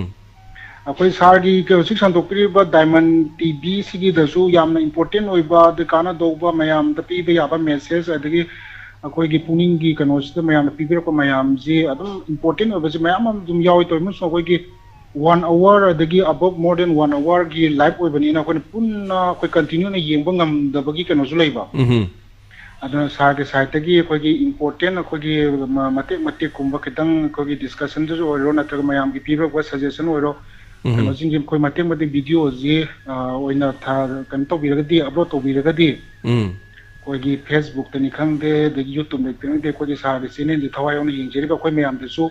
ꯑꯩꯈꯣꯏ ꯁꯥꯔꯒꯤ ꯀꯩꯅꯣ, ꯍꯧꯖꯤꯛ ꯁꯟꯗꯣꯛꯄꯤꯔꯤꯕ Diamond TVꯁꯤꯒꯤꯗꯁꯨ ꯌꯥꯝꯅ important ꯑꯣꯏꯕ, ꯑꯗꯩ ꯀꯥꯟꯅꯗꯧꯕ, ꯃꯌꯥꯝꯗ ꯄꯤꯕ ꯌꯥꯕ message, ꯑꯗꯒꯤ ꯑꯩꯈꯣꯏꯒꯤ ꯄꯨꯛꯅꯤꯡꯒꯤ ꯀꯩꯅꯣꯁꯤꯗ ꯃꯌꯥꯝꯅ ꯄꯤꯕꯤꯔꯛꯄ ꯃꯌꯥꯝꯁꯤ ꯑꯗꯨꯝ important ꯑꯣꯏꯕꯁꯦ ꯃꯌꯥꯝ ꯑꯃ ꯑꯗꯨꯝ ꯌꯥꯎꯏ꯫ ꯇꯧꯏꯃꯁꯨ ꯑꯩꯈꯣꯏꯒꯤ one hour, ꯑꯗꯒꯤ above, more than one hourꯒꯤ live ꯑꯣꯏꯕꯅꯤꯅ ꯑꯩꯈꯣꯏꯅ ꯄꯨꯟꯅ ꯑꯩꯈꯣꯏ continue ꯑꯣꯏꯅ ꯌꯦꯡꯕ ꯉꯝꯗꯕꯒꯤ ꯀꯩꯅꯣꯁꯨ ꯂꯩꯕ꯫ ꯎꯝ꯫ ꯑꯗꯨꯅ ꯁꯥꯔꯒꯤ sideꯇꯒꯤ ꯑꯩꯈꯣꯏꯒꯤ important, ꯑꯩꯈꯣꯏꯒꯤ ꯃ-, ꯃꯇꯦꯛ ꯃꯇꯦꯛꯀꯨꯝꯕ ꯈꯤꯇꯪ ꯑꯩꯈꯣꯏꯒꯤ discussionꯗꯁꯨ ꯑꯣꯏꯔꯣ, ꯅꯠꯇ꯭ꯔꯒ ꯃꯌꯥꯝꯒꯤ ꯄꯤꯕꯤꯔꯛꯄ suggestion ꯑꯣꯏꯔꯣ, ꯎꯝ꯫ ꯀꯩꯅꯣꯁꯤꯡꯁꯦ ꯑꯩꯈꯣꯏ ꯃꯇꯦꯛ ꯃꯇꯦꯛ videoꯁꯤ, ꯑ, ꯑꯣꯏꯅ ꯊꯥ-, ꯀꯩꯅꯣ ꯇꯧꯕꯤꯔꯒꯗꯤ, upload ꯇꯧꯕꯤꯔꯒꯗꯤ, ꯎꯝ꯫ ꯑꯩꯈꯣꯏꯒꯤ Facebookꯇꯅꯤ ꯈꯪꯗꯦ, ꯑꯗꯒꯤ YouTubeꯇꯅꯤ ꯈꯪꯗꯦ, ꯑꯩꯈꯣꯏꯒꯤ ꯁꯥꯔꯒꯤ channelꯁꯤ ꯊꯋꯥꯏ ꯌꯥꯎꯅ ꯌꯦꯡꯖꯔꯤꯕ ꯑꯩꯈꯣꯏ ꯃꯌꯥꯝꯗꯁꯨ,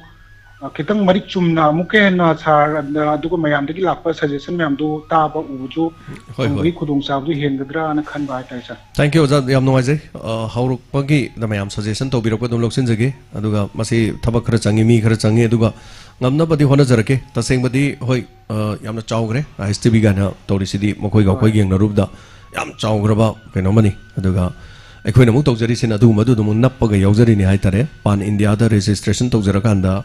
ꯑ, ꯈꯤꯇꯪ ꯃꯔꯤꯛ ꯆꯨꯝꯅ ꯑꯃꯨꯛꯀ ꯍꯦꯟꯅ ꯁꯥꯔ, ꯑ, ꯑꯗꯨꯒ ꯃꯌꯥꯝꯗꯒꯤ ꯂꯥꯛꯄ suggestion ꯃꯌꯥꯝꯗꯨ ꯇꯥꯕ, ꯎꯕꯁꯨ ꯍꯣꯏ, ꯍꯣꯏ꯫ ꯐꯪꯕꯒꯤ ꯈꯨꯗꯣꯡꯆꯥꯕꯗꯨ ꯍꯦꯟꯒꯗ꯭ꯔꯥꯅ ꯈꯟꯕ ꯍꯥꯏꯇꯥꯔꯦ, ꯁꯥꯔ꯫ Thank you, ꯑꯣꯖꯥ꯫ ꯌꯥꯝ ꯅꯨꯡꯉꯥꯏꯖꯩ꯫ ꯑ, ꯍꯧꯔꯛꯄꯒꯤꯗ ꯃꯌꯥꯝ suggestion ꯇꯧꯕꯤꯔꯛꯄ ꯑꯗꯨꯝ ꯂꯧꯁꯤꯟꯖꯒꯦ꯫ ꯑꯗꯨꯒ ꯃꯁꯤ ꯊꯕꯛ ꯈꯔ ꯆꯪꯉꯤ, ꯃꯤ ꯈꯔ ꯆꯪꯉꯤ꯫ ꯑꯗꯨꯒ ꯉꯝꯅꯕꯗꯤ ꯍꯣꯠꯅꯖꯔꯛꯀꯦ꯫ ꯇꯁꯦꯡꯕꯗꯤ, ꯍꯣꯏ, ꯑ, ꯌꯥꯝꯅ ꯆꯥꯎꯈ꯭ꯔꯦ꯫ ISTV ꯀꯥꯏꯅ ꯇꯧꯔꯤꯁꯤꯗꯤ ꯃꯈꯣꯏꯒ ꯑꯩꯈꯣꯏꯒ ꯍꯣꯏ꯫ ꯌꯦꯡꯅꯔꯨꯕꯗ ꯌꯥꯝ ꯆꯥꯎꯈ꯭ꯔꯕ ꯀꯩꯅꯣ ꯑꯃꯅꯤ꯫ ꯑꯗꯨꯒ ꯑꯩꯈꯣꯏꯅ ꯑꯃꯨꯛ ꯇꯧꯖꯔꯤꯁꯤꯅ ꯑꯗꯨꯒꯨꯝꯕꯗꯨꯗ ꯑꯃꯨꯛ ꯅꯞꯄꯒ ꯌꯥꯎꯖꯔꯤꯅꯤ ꯍꯥꯏꯇꯥꯔꯦ꯫ Pan Indiaꯗ registration ꯇꯧꯖꯔꯀꯥꯟꯗ,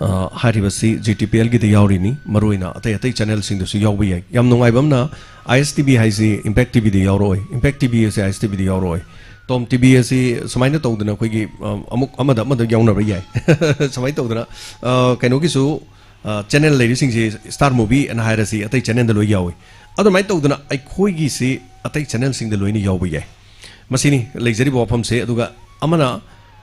ꯑ, ꯍꯥꯏꯔꯤꯕꯁꯤ GTPLꯒꯤꯗ ꯌꯥꯎꯔꯤꯅꯤ, ꯃꯔꯨꯑꯣꯏꯅ ꯑꯇꯩ ꯑꯇꯩ channelꯁꯤꯡꯗꯁꯨ ꯌꯥꯎꯕ ꯌꯥꯏ꯫ ꯌꯥꯝ ꯅꯨꯡꯉꯥꯏꯕ ꯑꯃꯅ, ISTV ꯍꯥꯏꯁꯤ Impact TVꯗ ꯌꯥꯎꯔꯛꯑꯣꯏ, Impact TV ꯑꯁꯤ ISTVꯗ ꯌꯥꯎꯔꯛꯑꯣꯏ, Tom TV ꯑꯁꯤ ꯁꯨꯃꯥꯏꯅ ꯇꯧꯗꯅ ꯑꯩꯈꯣꯏꯒꯤ, ꯑ, ꯑꯃꯨꯛ ꯑꯃꯗ ꯑꯃꯗ ꯌꯥꯎꯅꯕ ꯌꯥꯏ꯫ ꯁꯨꯃꯥꯏꯅ ꯇꯧꯗꯅ, ꯑ, ꯀꯩꯅꯣꯒꯤꯁꯨ, ꯑ, channel ꯂꯩꯔꯤꯁꯤꯡꯁꯤ Star Movie ꯑꯅ ꯍꯥꯏꯔꯁꯤ, ꯑꯇꯩ channelꯗ ꯂꯣꯏ ꯌꯥꯎꯏ꯫ ꯑꯗꯨꯃꯥꯏꯅ ꯇꯧꯗꯅ ꯑꯩꯈꯣꯏꯒꯤꯁꯤ ꯑꯇꯩ channelꯁꯤꯡꯗ ꯂꯣꯏꯅ ꯌꯥꯎꯕ ꯌꯥꯏ꯫ ꯃꯁꯤꯅꯤ ꯂꯩꯖꯔꯤꯕ ꯋꯥꯐꯝꯁꯦ꯫ ꯑꯗꯨꯒ ꯑꯃꯅ,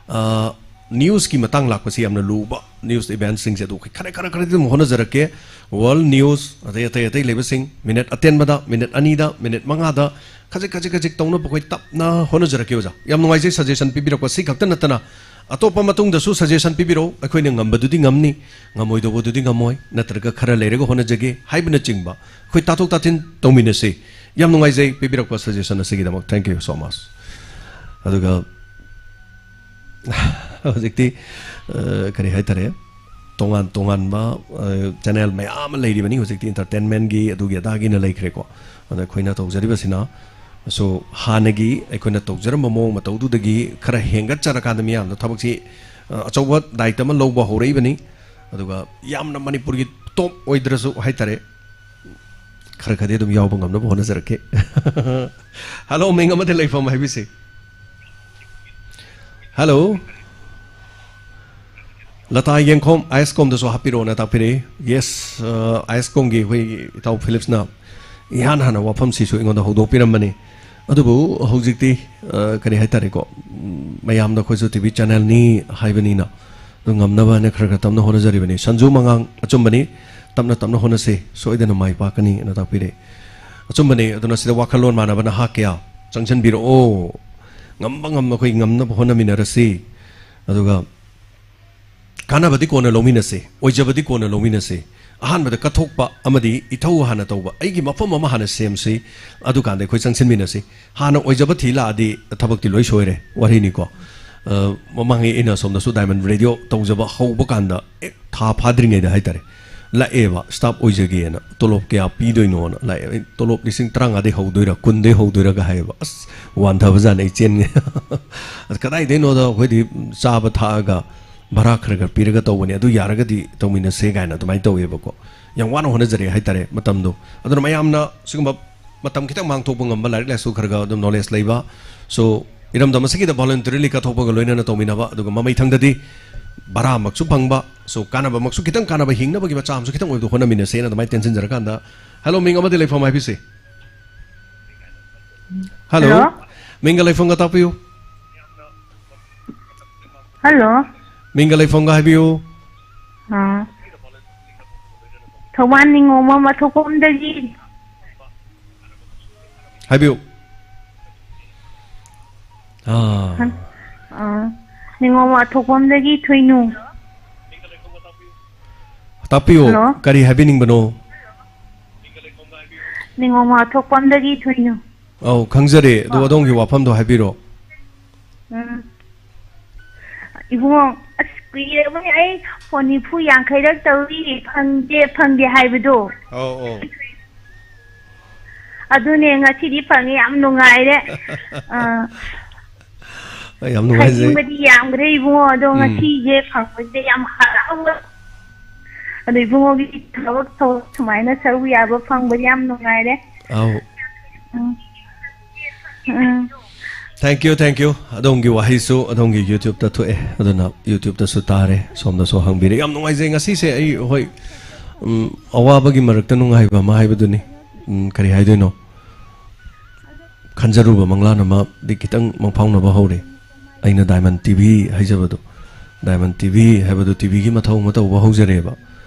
ꯑ, newsꯀꯤ ꯃꯇꯥꯡ ꯂꯥꯛꯄꯁꯤ ꯌꯥꯝꯅ ꯂꯨꯕ, news eventꯁꯤꯡꯁꯦ ꯑꯗꯨ ꯑꯩꯈꯣꯏ ꯈꯔ, ꯈꯔ, ꯈꯔꯗꯤ ꯑꯗꯨꯝ ꯍꯣꯠꯅꯖꯔꯛꯀꯦ꯫ World news, ꯑꯇꯩ, ꯑꯇꯩ, ꯑꯇꯩ ꯂꯩꯕꯁꯤꯡ, minute ꯑꯇꯦꯟꯕꯗ, minute ꯑꯅꯤꯗ, minute ꯃꯉꯥꯗ, ꯈꯖꯤꯛ, ꯈꯖꯤꯛ, ꯈꯖꯤꯛ ꯇꯧꯅꯕ ꯑꯩꯈꯣꯏ ꯇꯞꯅ ꯍꯣꯠꯅꯖꯔꯛꯀꯦ, ꯑꯣꯖꯥ꯫ ꯌꯥꯝ ꯅꯨꯡꯉꯥꯏꯖꯩ suggestion ꯄꯤꯕꯤꯔꯛꯄ꯫ ꯁꯤ ꯈꯛꯇ ꯅꯠꯇꯅ ꯑꯇꯣꯞꯄ ꯃꯇꯨꯡꯗꯁꯨ suggestion ꯄꯤꯕꯤꯔꯛꯎ꯫ ꯑꯩꯈꯣꯏꯅ ꯉꯝꯕꯗꯨꯗꯤ ꯉꯝꯅꯤ, ꯉꯝꯃꯣꯏꯗꯧꯕꯗꯨꯗꯤ ꯉꯝꯃꯣꯏ, ꯅꯠꯇ꯭ꯔꯒ ꯈꯔ ꯂꯩꯔꯒ ꯍꯣꯠꯅꯖꯒꯦ ꯍꯥꯏꯕꯅꯆꯤꯡꯕ ꯑꯩꯈꯣꯏ ꯇꯥꯊꯣꯛ ꯇꯥꯁꯤꯟ ꯇꯧꯃꯤꯟꯅꯁꯤ꯫ ꯌꯥꯝ ꯅꯨꯡꯉꯥꯏꯖꯩ ꯄꯤꯕꯤꯔꯛꯄ suggestion ꯑꯁꯤꯒꯤꯗꯃꯛ꯫ Thank you so much꯫ ꯑꯗꯨꯒ ꯍꯧꯖꯤꯛꯇꯤ, ꯑ, ꯀꯔꯤ ꯍꯥꯏꯇꯥꯔꯦ, ꯇꯣꯉꯥꯟ ꯇꯣꯉꯥꯟꯕ, ꯑ, ꯆꯦꯅꯦꯜ ꯃꯌꯥꯝ ꯑꯃ ꯂꯩꯔꯤꯕꯅꯤ꯫ ꯍꯧꯖꯤꯛꯇꯤ ꯏꯟꯇꯔꯇꯦꯟꯃꯦꯟꯒꯤ ꯑꯗꯨꯒꯤ ꯑꯗꯥꯒꯤꯅ ꯂꯩꯈ꯭ꯔꯦꯀꯣ꯫ ꯑꯗ ꯑꯩꯈꯣꯏꯅ ꯇꯧꯖꯔꯤꯕꯁꯤꯅ, so, ꯍꯥꯟꯅꯒꯤ ꯑꯩꯈꯣꯏꯅ ꯇꯧꯖꯔꯝꯕ ꯃꯑꯣꯡ ꯃꯇꯧꯗꯨꯗꯒꯤ ꯈꯔ ꯍꯦꯟꯒꯠꯆꯔꯀꯥꯟꯗ ꯃꯤꯌꯥꯝꯗ ꯊꯕꯛꯁꯤ, ꯑ, ꯑꯆꯧꯕ ꯗꯥꯏꯇ ꯑꯃ ꯂꯧꯕ ꯍꯧꯔꯛꯏꯕꯅꯤ꯫ ꯑꯗꯨꯒ ꯌꯥꯝꯅ ꯃꯅꯤꯄꯨꯔꯒꯤ ꯇꯣꯞ ꯑꯣꯏꯗ꯭ꯔꯁꯨ ꯍꯥꯏꯇꯥꯔꯦ, ꯈꯔ ꯈꯔꯗꯤ ꯑꯗꯨꯝ ꯌꯥꯎꯕ ꯉꯝꯅꯕ ꯍꯣꯠꯅꯖꯔꯛꯀꯦ꯫ ꯍꯜꯂꯣ, ꯃꯤꯡ ꯑꯃꯗꯤ ꯂꯩꯐꯝ ꯍꯥꯏꯕꯤꯁꯤ꯫ ꯍꯜꯂꯣ꯫ ꯂꯇꯥ ꯌꯦꯡꯈꯣꯝ ꯑꯥꯏ ꯑꯦꯁ ꯀꯣꯝꯗꯁꯨ ꯍꯥꯞꯄꯤꯔꯛꯑꯣꯅ ꯇꯥꯛꯄꯤꯔꯛꯏ꯫ ꯌꯦꯁ, ꯑ, ꯑꯥꯏ ꯑꯦꯁ ꯀꯣꯝꯒꯤ ꯑꯩꯈꯣꯏꯒꯤ ꯏꯇꯥꯎ ꯐꯤꯂꯤꯞꯁꯅ ꯏꯍꯥꯟ ꯍꯥꯟꯅ ꯋꯥꯐꯝꯁꯤꯁꯨ ꯑꯩꯉꯣꯟꯗ ꯍꯧꯗꯣꯛꯄꯤꯔꯝꯕꯅꯤ꯫ ꯑꯗꯨꯕꯨ ꯍꯧꯖꯤꯛꯇꯤ, ꯑ, ꯀꯔꯤ ꯍꯥꯏꯇꯥꯔꯦꯀꯣ, ꯎꯝ, ꯃꯌꯥꯝꯗ ꯑꯩꯈꯣꯏꯁꯨ ꯇꯤ ꯚꯤ ꯆꯦꯅꯦꯜꯅꯤ ꯍꯥꯏꯕꯅꯤꯅ ꯑꯗꯨ ꯉꯝꯅꯕ ꯍꯥꯏꯅ ꯈꯔ ꯈꯔ ꯇꯞꯅ ꯍꯣꯠꯅꯖꯔꯤꯕꯅꯤ꯫ ꯁꯟꯖꯨ ꯃꯉꯥꯡ, ꯑꯆꯨꯝꯕꯅꯤ, ꯇꯞꯅ ꯇꯞꯅ ꯍꯣꯠꯅꯁꯤ, ꯁꯣꯏꯗꯅ ꯃꯥꯏ ꯄꯥꯛꯀꯅꯤ ꯑꯅ ꯇꯥꯛꯄꯤꯔꯛꯏ꯫ ꯑꯆꯨꯝꯕꯅꯤ꯫ ꯑꯗꯨꯅ ꯁꯤꯗ ꯋꯥꯈꯜꯂꯣꯟ ꯃꯥꯟꯅꯕ ꯅꯍꯥ ꯀꯌꯥ ꯆꯪꯁꯤꯟꯕꯤꯔꯛꯑꯣ꯫ ꯉꯝꯕ ꯉꯝꯕ ꯑꯩꯈꯣꯏ ꯉꯝꯅꯕ ꯍꯣꯠꯅꯃꯤꯟꯅꯔꯁꯤ꯫ ꯑꯗꯨꯒ ꯀꯥꯟꯅꯕꯗꯤ ꯀꯣꯟꯅ ꯂꯧꯃꯤꯟꯅꯁꯤ, ꯑꯣꯏꯖꯕꯗꯤ ꯀꯣꯟꯅ ꯂꯧꯃꯤꯟꯅꯁꯤ꯫ ꯑꯍꯥꯟꯕꯗ ꯀꯠꯊꯣꯛꯄ ꯑꯃꯗꯤ ꯏꯊꯧ ꯍꯥꯟꯅ ꯇꯧꯕ, ꯑꯩꯒꯤ ꯃꯐꯝ ꯑꯃ ꯍꯥꯟꯅ ꯁꯦꯝꯁꯤ, ꯑꯗꯨꯀꯥꯟꯗ ꯑꯩꯈꯣꯏ ꯆꯪꯁꯤꯟꯃꯤꯟꯅꯁꯤ꯫ ꯍꯥꯟꯅ ꯑꯣꯏꯖꯕ ꯊꯤ ꯂꯥꯛꯑꯗꯤ ꯊꯕꯛꯇꯤ ꯂꯣꯏ ꯁꯣꯏꯔꯦ, ꯋꯥꯔꯤꯅꯤꯀꯣ꯫ ꯑ, ꯃꯃꯥꯡꯒꯤ ꯑꯩꯅ ꯑꯁꯣꯝꯗꯁꯨ ꯗꯥꯏꯃꯟ ꯔꯦꯗꯤꯑꯣ ꯇꯧꯖꯕ ꯍꯧꯕ ꯀꯥꯟꯗ, ꯑꯦ, ꯊꯥ ꯐꯥꯗ꯭ꯔꯤꯉꯩꯗ ꯍꯥꯏꯇꯥꯔꯦ, ꯂꯥꯛꯑꯦꯕ, ꯁ꯭ꯇꯥꯐ ꯑꯣꯏꯖꯒꯦꯅ, "ꯇꯣꯂꯣꯞ ꯀꯌꯥ ꯄꯤꯗꯣꯏꯅꯣꯅ?" ꯂꯥꯛꯑꯦ꯫ ꯑꯩ, "ꯇꯣꯂꯣꯞ ꯂꯤꯁꯤꯡ ꯇꯔꯥꯃꯉꯥꯗꯩ ꯍꯧꯗꯣꯏꯔꯥ, ꯀꯨꯟꯗꯩ ꯍꯧꯗꯣꯏꯔꯥꯒ?" ꯍꯥꯏꯌꯦꯕ꯫ ꯑꯁ, ꯋꯥꯟꯊꯕꯖꯥꯠꯅꯦ, ꯑꯩ ꯆꯦꯟꯒꯦ꯫ ꯑꯁ, ꯀꯗꯥꯏꯗꯩꯅꯣꯗ, ꯑꯩꯈꯣꯏꯗꯤ ꯆꯥꯕ ꯊꯛꯑꯒ ꯚꯔꯥ ꯈꯔ ꯈꯔ ꯄꯤꯔꯒ ꯇꯧꯕꯅꯦ, ꯑꯗꯨ ꯌꯥꯔꯒꯗꯤ ꯇꯧꯃꯤꯟꯅꯁꯦ ꯀꯥꯏꯅ ꯑꯗꯨꯃꯥꯏꯅ ꯇꯧꯋꯦꯕꯀꯣ꯫ ꯌꯥꯝ ꯋꯥꯅ ꯍꯣꯠꯅꯖꯔꯛꯑꯦ ꯍꯥꯏꯇꯥꯔꯦ ꯃꯇꯝꯗꯣ꯫ ꯑꯗꯨꯅ ꯃꯌꯥꯝꯅ ꯁꯤꯒꯨꯝꯕ ꯃꯇꯝ ꯈꯤꯇꯪ ꯃꯥꯡꯊꯣꯛꯄ ꯉꯝꯕ, ꯂꯥꯏꯔꯤꯛ ꯂꯥꯏꯁꯨ ꯈꯔ ꯈꯔ ꯑꯗꯨꯝ ꯅꯣꯂꯦꯖ ꯂꯩꯕ, so, ꯏꯔꯝꯗꯝ ꯑꯁꯤꯒꯤꯗ voluntarily ꯀꯠꯊꯣꯛꯄꯒ ꯂꯣꯏꯅꯅ ꯇꯧꯃꯤꯟꯅꯕ, ꯑꯗꯨꯒ ꯃꯃꯩꯊꯪꯗꯗꯤ ꯚꯔꯥꯃꯛꯁꯨ ꯐꯪꯕ, so, ꯀꯥꯟꯅꯕꯃꯛꯁꯨ ꯈꯤꯇꯪ, ꯀꯥꯟꯅꯕ ꯍꯤꯡꯅꯕꯒꯤ ꯃꯆꯥ ꯑꯃꯁꯨ ꯈꯤꯇꯪ ꯑꯣꯏꯕꯗꯣ ꯍꯣꯠꯅꯃꯤꯟꯅꯁꯦꯅ ꯑꯗꯨꯃꯥꯏꯅ ꯇꯦꯟꯁꯤꯟꯖꯔꯀꯥꯟꯗ, ꯍꯜꯂꯣ, ꯃꯤꯡ ꯑꯃꯗꯤ ꯂꯩꯐꯝ ꯍꯥꯏꯕꯤꯁꯤ꯫ ꯍꯜꯂꯣ꯫ ꯍꯜꯂꯣ꯫ ꯃꯤꯡꯒ ꯂꯩꯐꯝꯒ ꯇꯥꯛꯄꯤꯌꯨ꯫ ꯍꯜꯂꯣ꯫ ꯃꯤꯡꯒ ꯂꯩꯐꯝꯒ ꯍꯥꯏꯕꯤꯌꯨ꯫ ꯑꯥ꯫ ꯊꯧꯕꯥꯜ ꯅꯤꯉꯣꯝꯕꯝ ꯑꯊꯣꯛꯄꯝꯗꯒꯤ꯫ ꯍꯥꯏꯕꯤꯌꯨ꯫ ꯑꯥ꯫ ꯑꯥ꯫ ꯅꯤꯉꯣꯝꯕꯝ ꯑꯊꯣꯛꯄꯝꯗꯒꯤ ꯊꯣꯏꯅꯨ꯫ ꯇꯥꯛꯄꯤꯌꯨ, ꯍꯜꯂꯣ꯫ ꯀꯔꯤ ꯍꯥꯏꯕꯤꯅꯤꯡꯕꯅꯣ? ꯅꯤꯉꯣꯝꯕꯝ ꯑꯊꯣꯛꯄꯝꯗꯒꯤ ꯊꯣꯏꯅꯨ꯫ ꯑꯧ, ꯈꯪꯖꯔꯦ꯫ ꯑꯗꯨ ꯑꯗꯣꯝꯒꯤ ꯋꯥꯐꯝꯗꯣ ꯍꯥꯏꯕꯤꯔꯣ꯫ ꯎꯝ꯫ ꯏꯕꯨꯡꯉꯣ, ꯑꯁ, ꯀꯨꯏꯔꯕꯅꯦ ꯑꯩ ꯐꯣꯟ ꯅꯤꯐꯨ ꯌꯥꯡꯈꯩꯔꯛ ꯇꯧꯔꯤ, ꯐꯪꯗꯦ, ꯐꯪꯗꯦ ꯍꯥꯏꯕꯗꯣ꯫ ꯑꯧ, ꯑꯧ꯫ ꯑꯗꯨꯅꯦ, ꯉꯁꯤꯗꯤ ꯐꯪꯉꯦ, ꯌꯥꯝ ꯅꯨꯡꯉꯥꯏꯔꯦ꯫ ꯑꯥ, ꯑꯩ ꯌꯥꯝ ꯅꯨꯡꯉꯥꯏꯖꯩ꯫ ꯍꯥꯏꯅꯤꯡꯕꯗꯤ ꯌꯥꯝꯈ꯭ꯔꯦ ꯏꯕꯨꯡꯉꯣ, ꯑꯗꯣ ꯎꯝ꯫ ꯉꯁꯤꯁꯦ ꯐꯪꯕꯁꯤꯗ ꯌꯥꯝ ꯍꯔꯥꯎꯕ꯫ ꯑꯗꯣ ꯏꯕꯨꯡꯉꯣꯒꯤ ꯊꯕꯛ ꯊꯧꯔꯝ ꯁꯨꯃꯥꯏꯅ ꯁꯔꯨꯛ ꯌꯥꯕ ꯐꯪꯕꯗꯤ ꯌꯥꯝ ꯅꯨꯡꯉꯥꯏꯔꯦ꯫ ꯑꯧ꯫ ꯎꯝ꯫ ꯎꯝ꯫ Thank you, thank you. ꯑꯗꯣꯝꯒꯤ ꯋꯥꯍꯩꯁꯨ ꯑꯗꯣꯝꯒꯤ YouTube-ꯇ ꯊꯣꯛꯑꯦ, ꯑꯗꯨꯅ YouTube-ꯇꯁꯨ ꯇꯥꯔꯦ, ꯁꯣꯝꯗꯁꯨ ꯍꯪꯕꯤꯔꯦ꯫ ꯌꯥꯝ ꯅꯨꯡꯉꯥꯏꯖꯩ ꯉꯁꯤꯁꯦ꯫ ꯑꯩ, ꯍꯣꯏ, ꯎꯝ, ꯑꯋꯥꯕꯒꯤ ꯃꯔꯛꯇ ꯅꯨꯡꯉꯥꯏꯕ ꯑꯃ ꯍꯥꯏꯕꯗꯨꯅꯤ꯫ ꯎꯝ, ꯀꯔꯤ ꯍꯥꯏꯗꯣꯏꯅꯣ? ꯈꯟꯖꯔꯨꯕ ꯃꯪꯂꯥꯟ ꯑꯃꯗꯤ ꯈꯤꯇꯪ ꯃꯪꯐꯥꯎꯅꯕ ꯍꯧꯔꯦ꯫ ꯑꯩꯅ Diamond TV ꯍꯥꯏꯖꯕꯗꯣ, Diamond TV ꯍꯥꯏꯕꯗꯣ, TV-ꯒꯤ ꯃꯊꯧ ꯑꯃ ꯇꯧꯕ ꯍꯧꯖꯔꯦꯕ꯫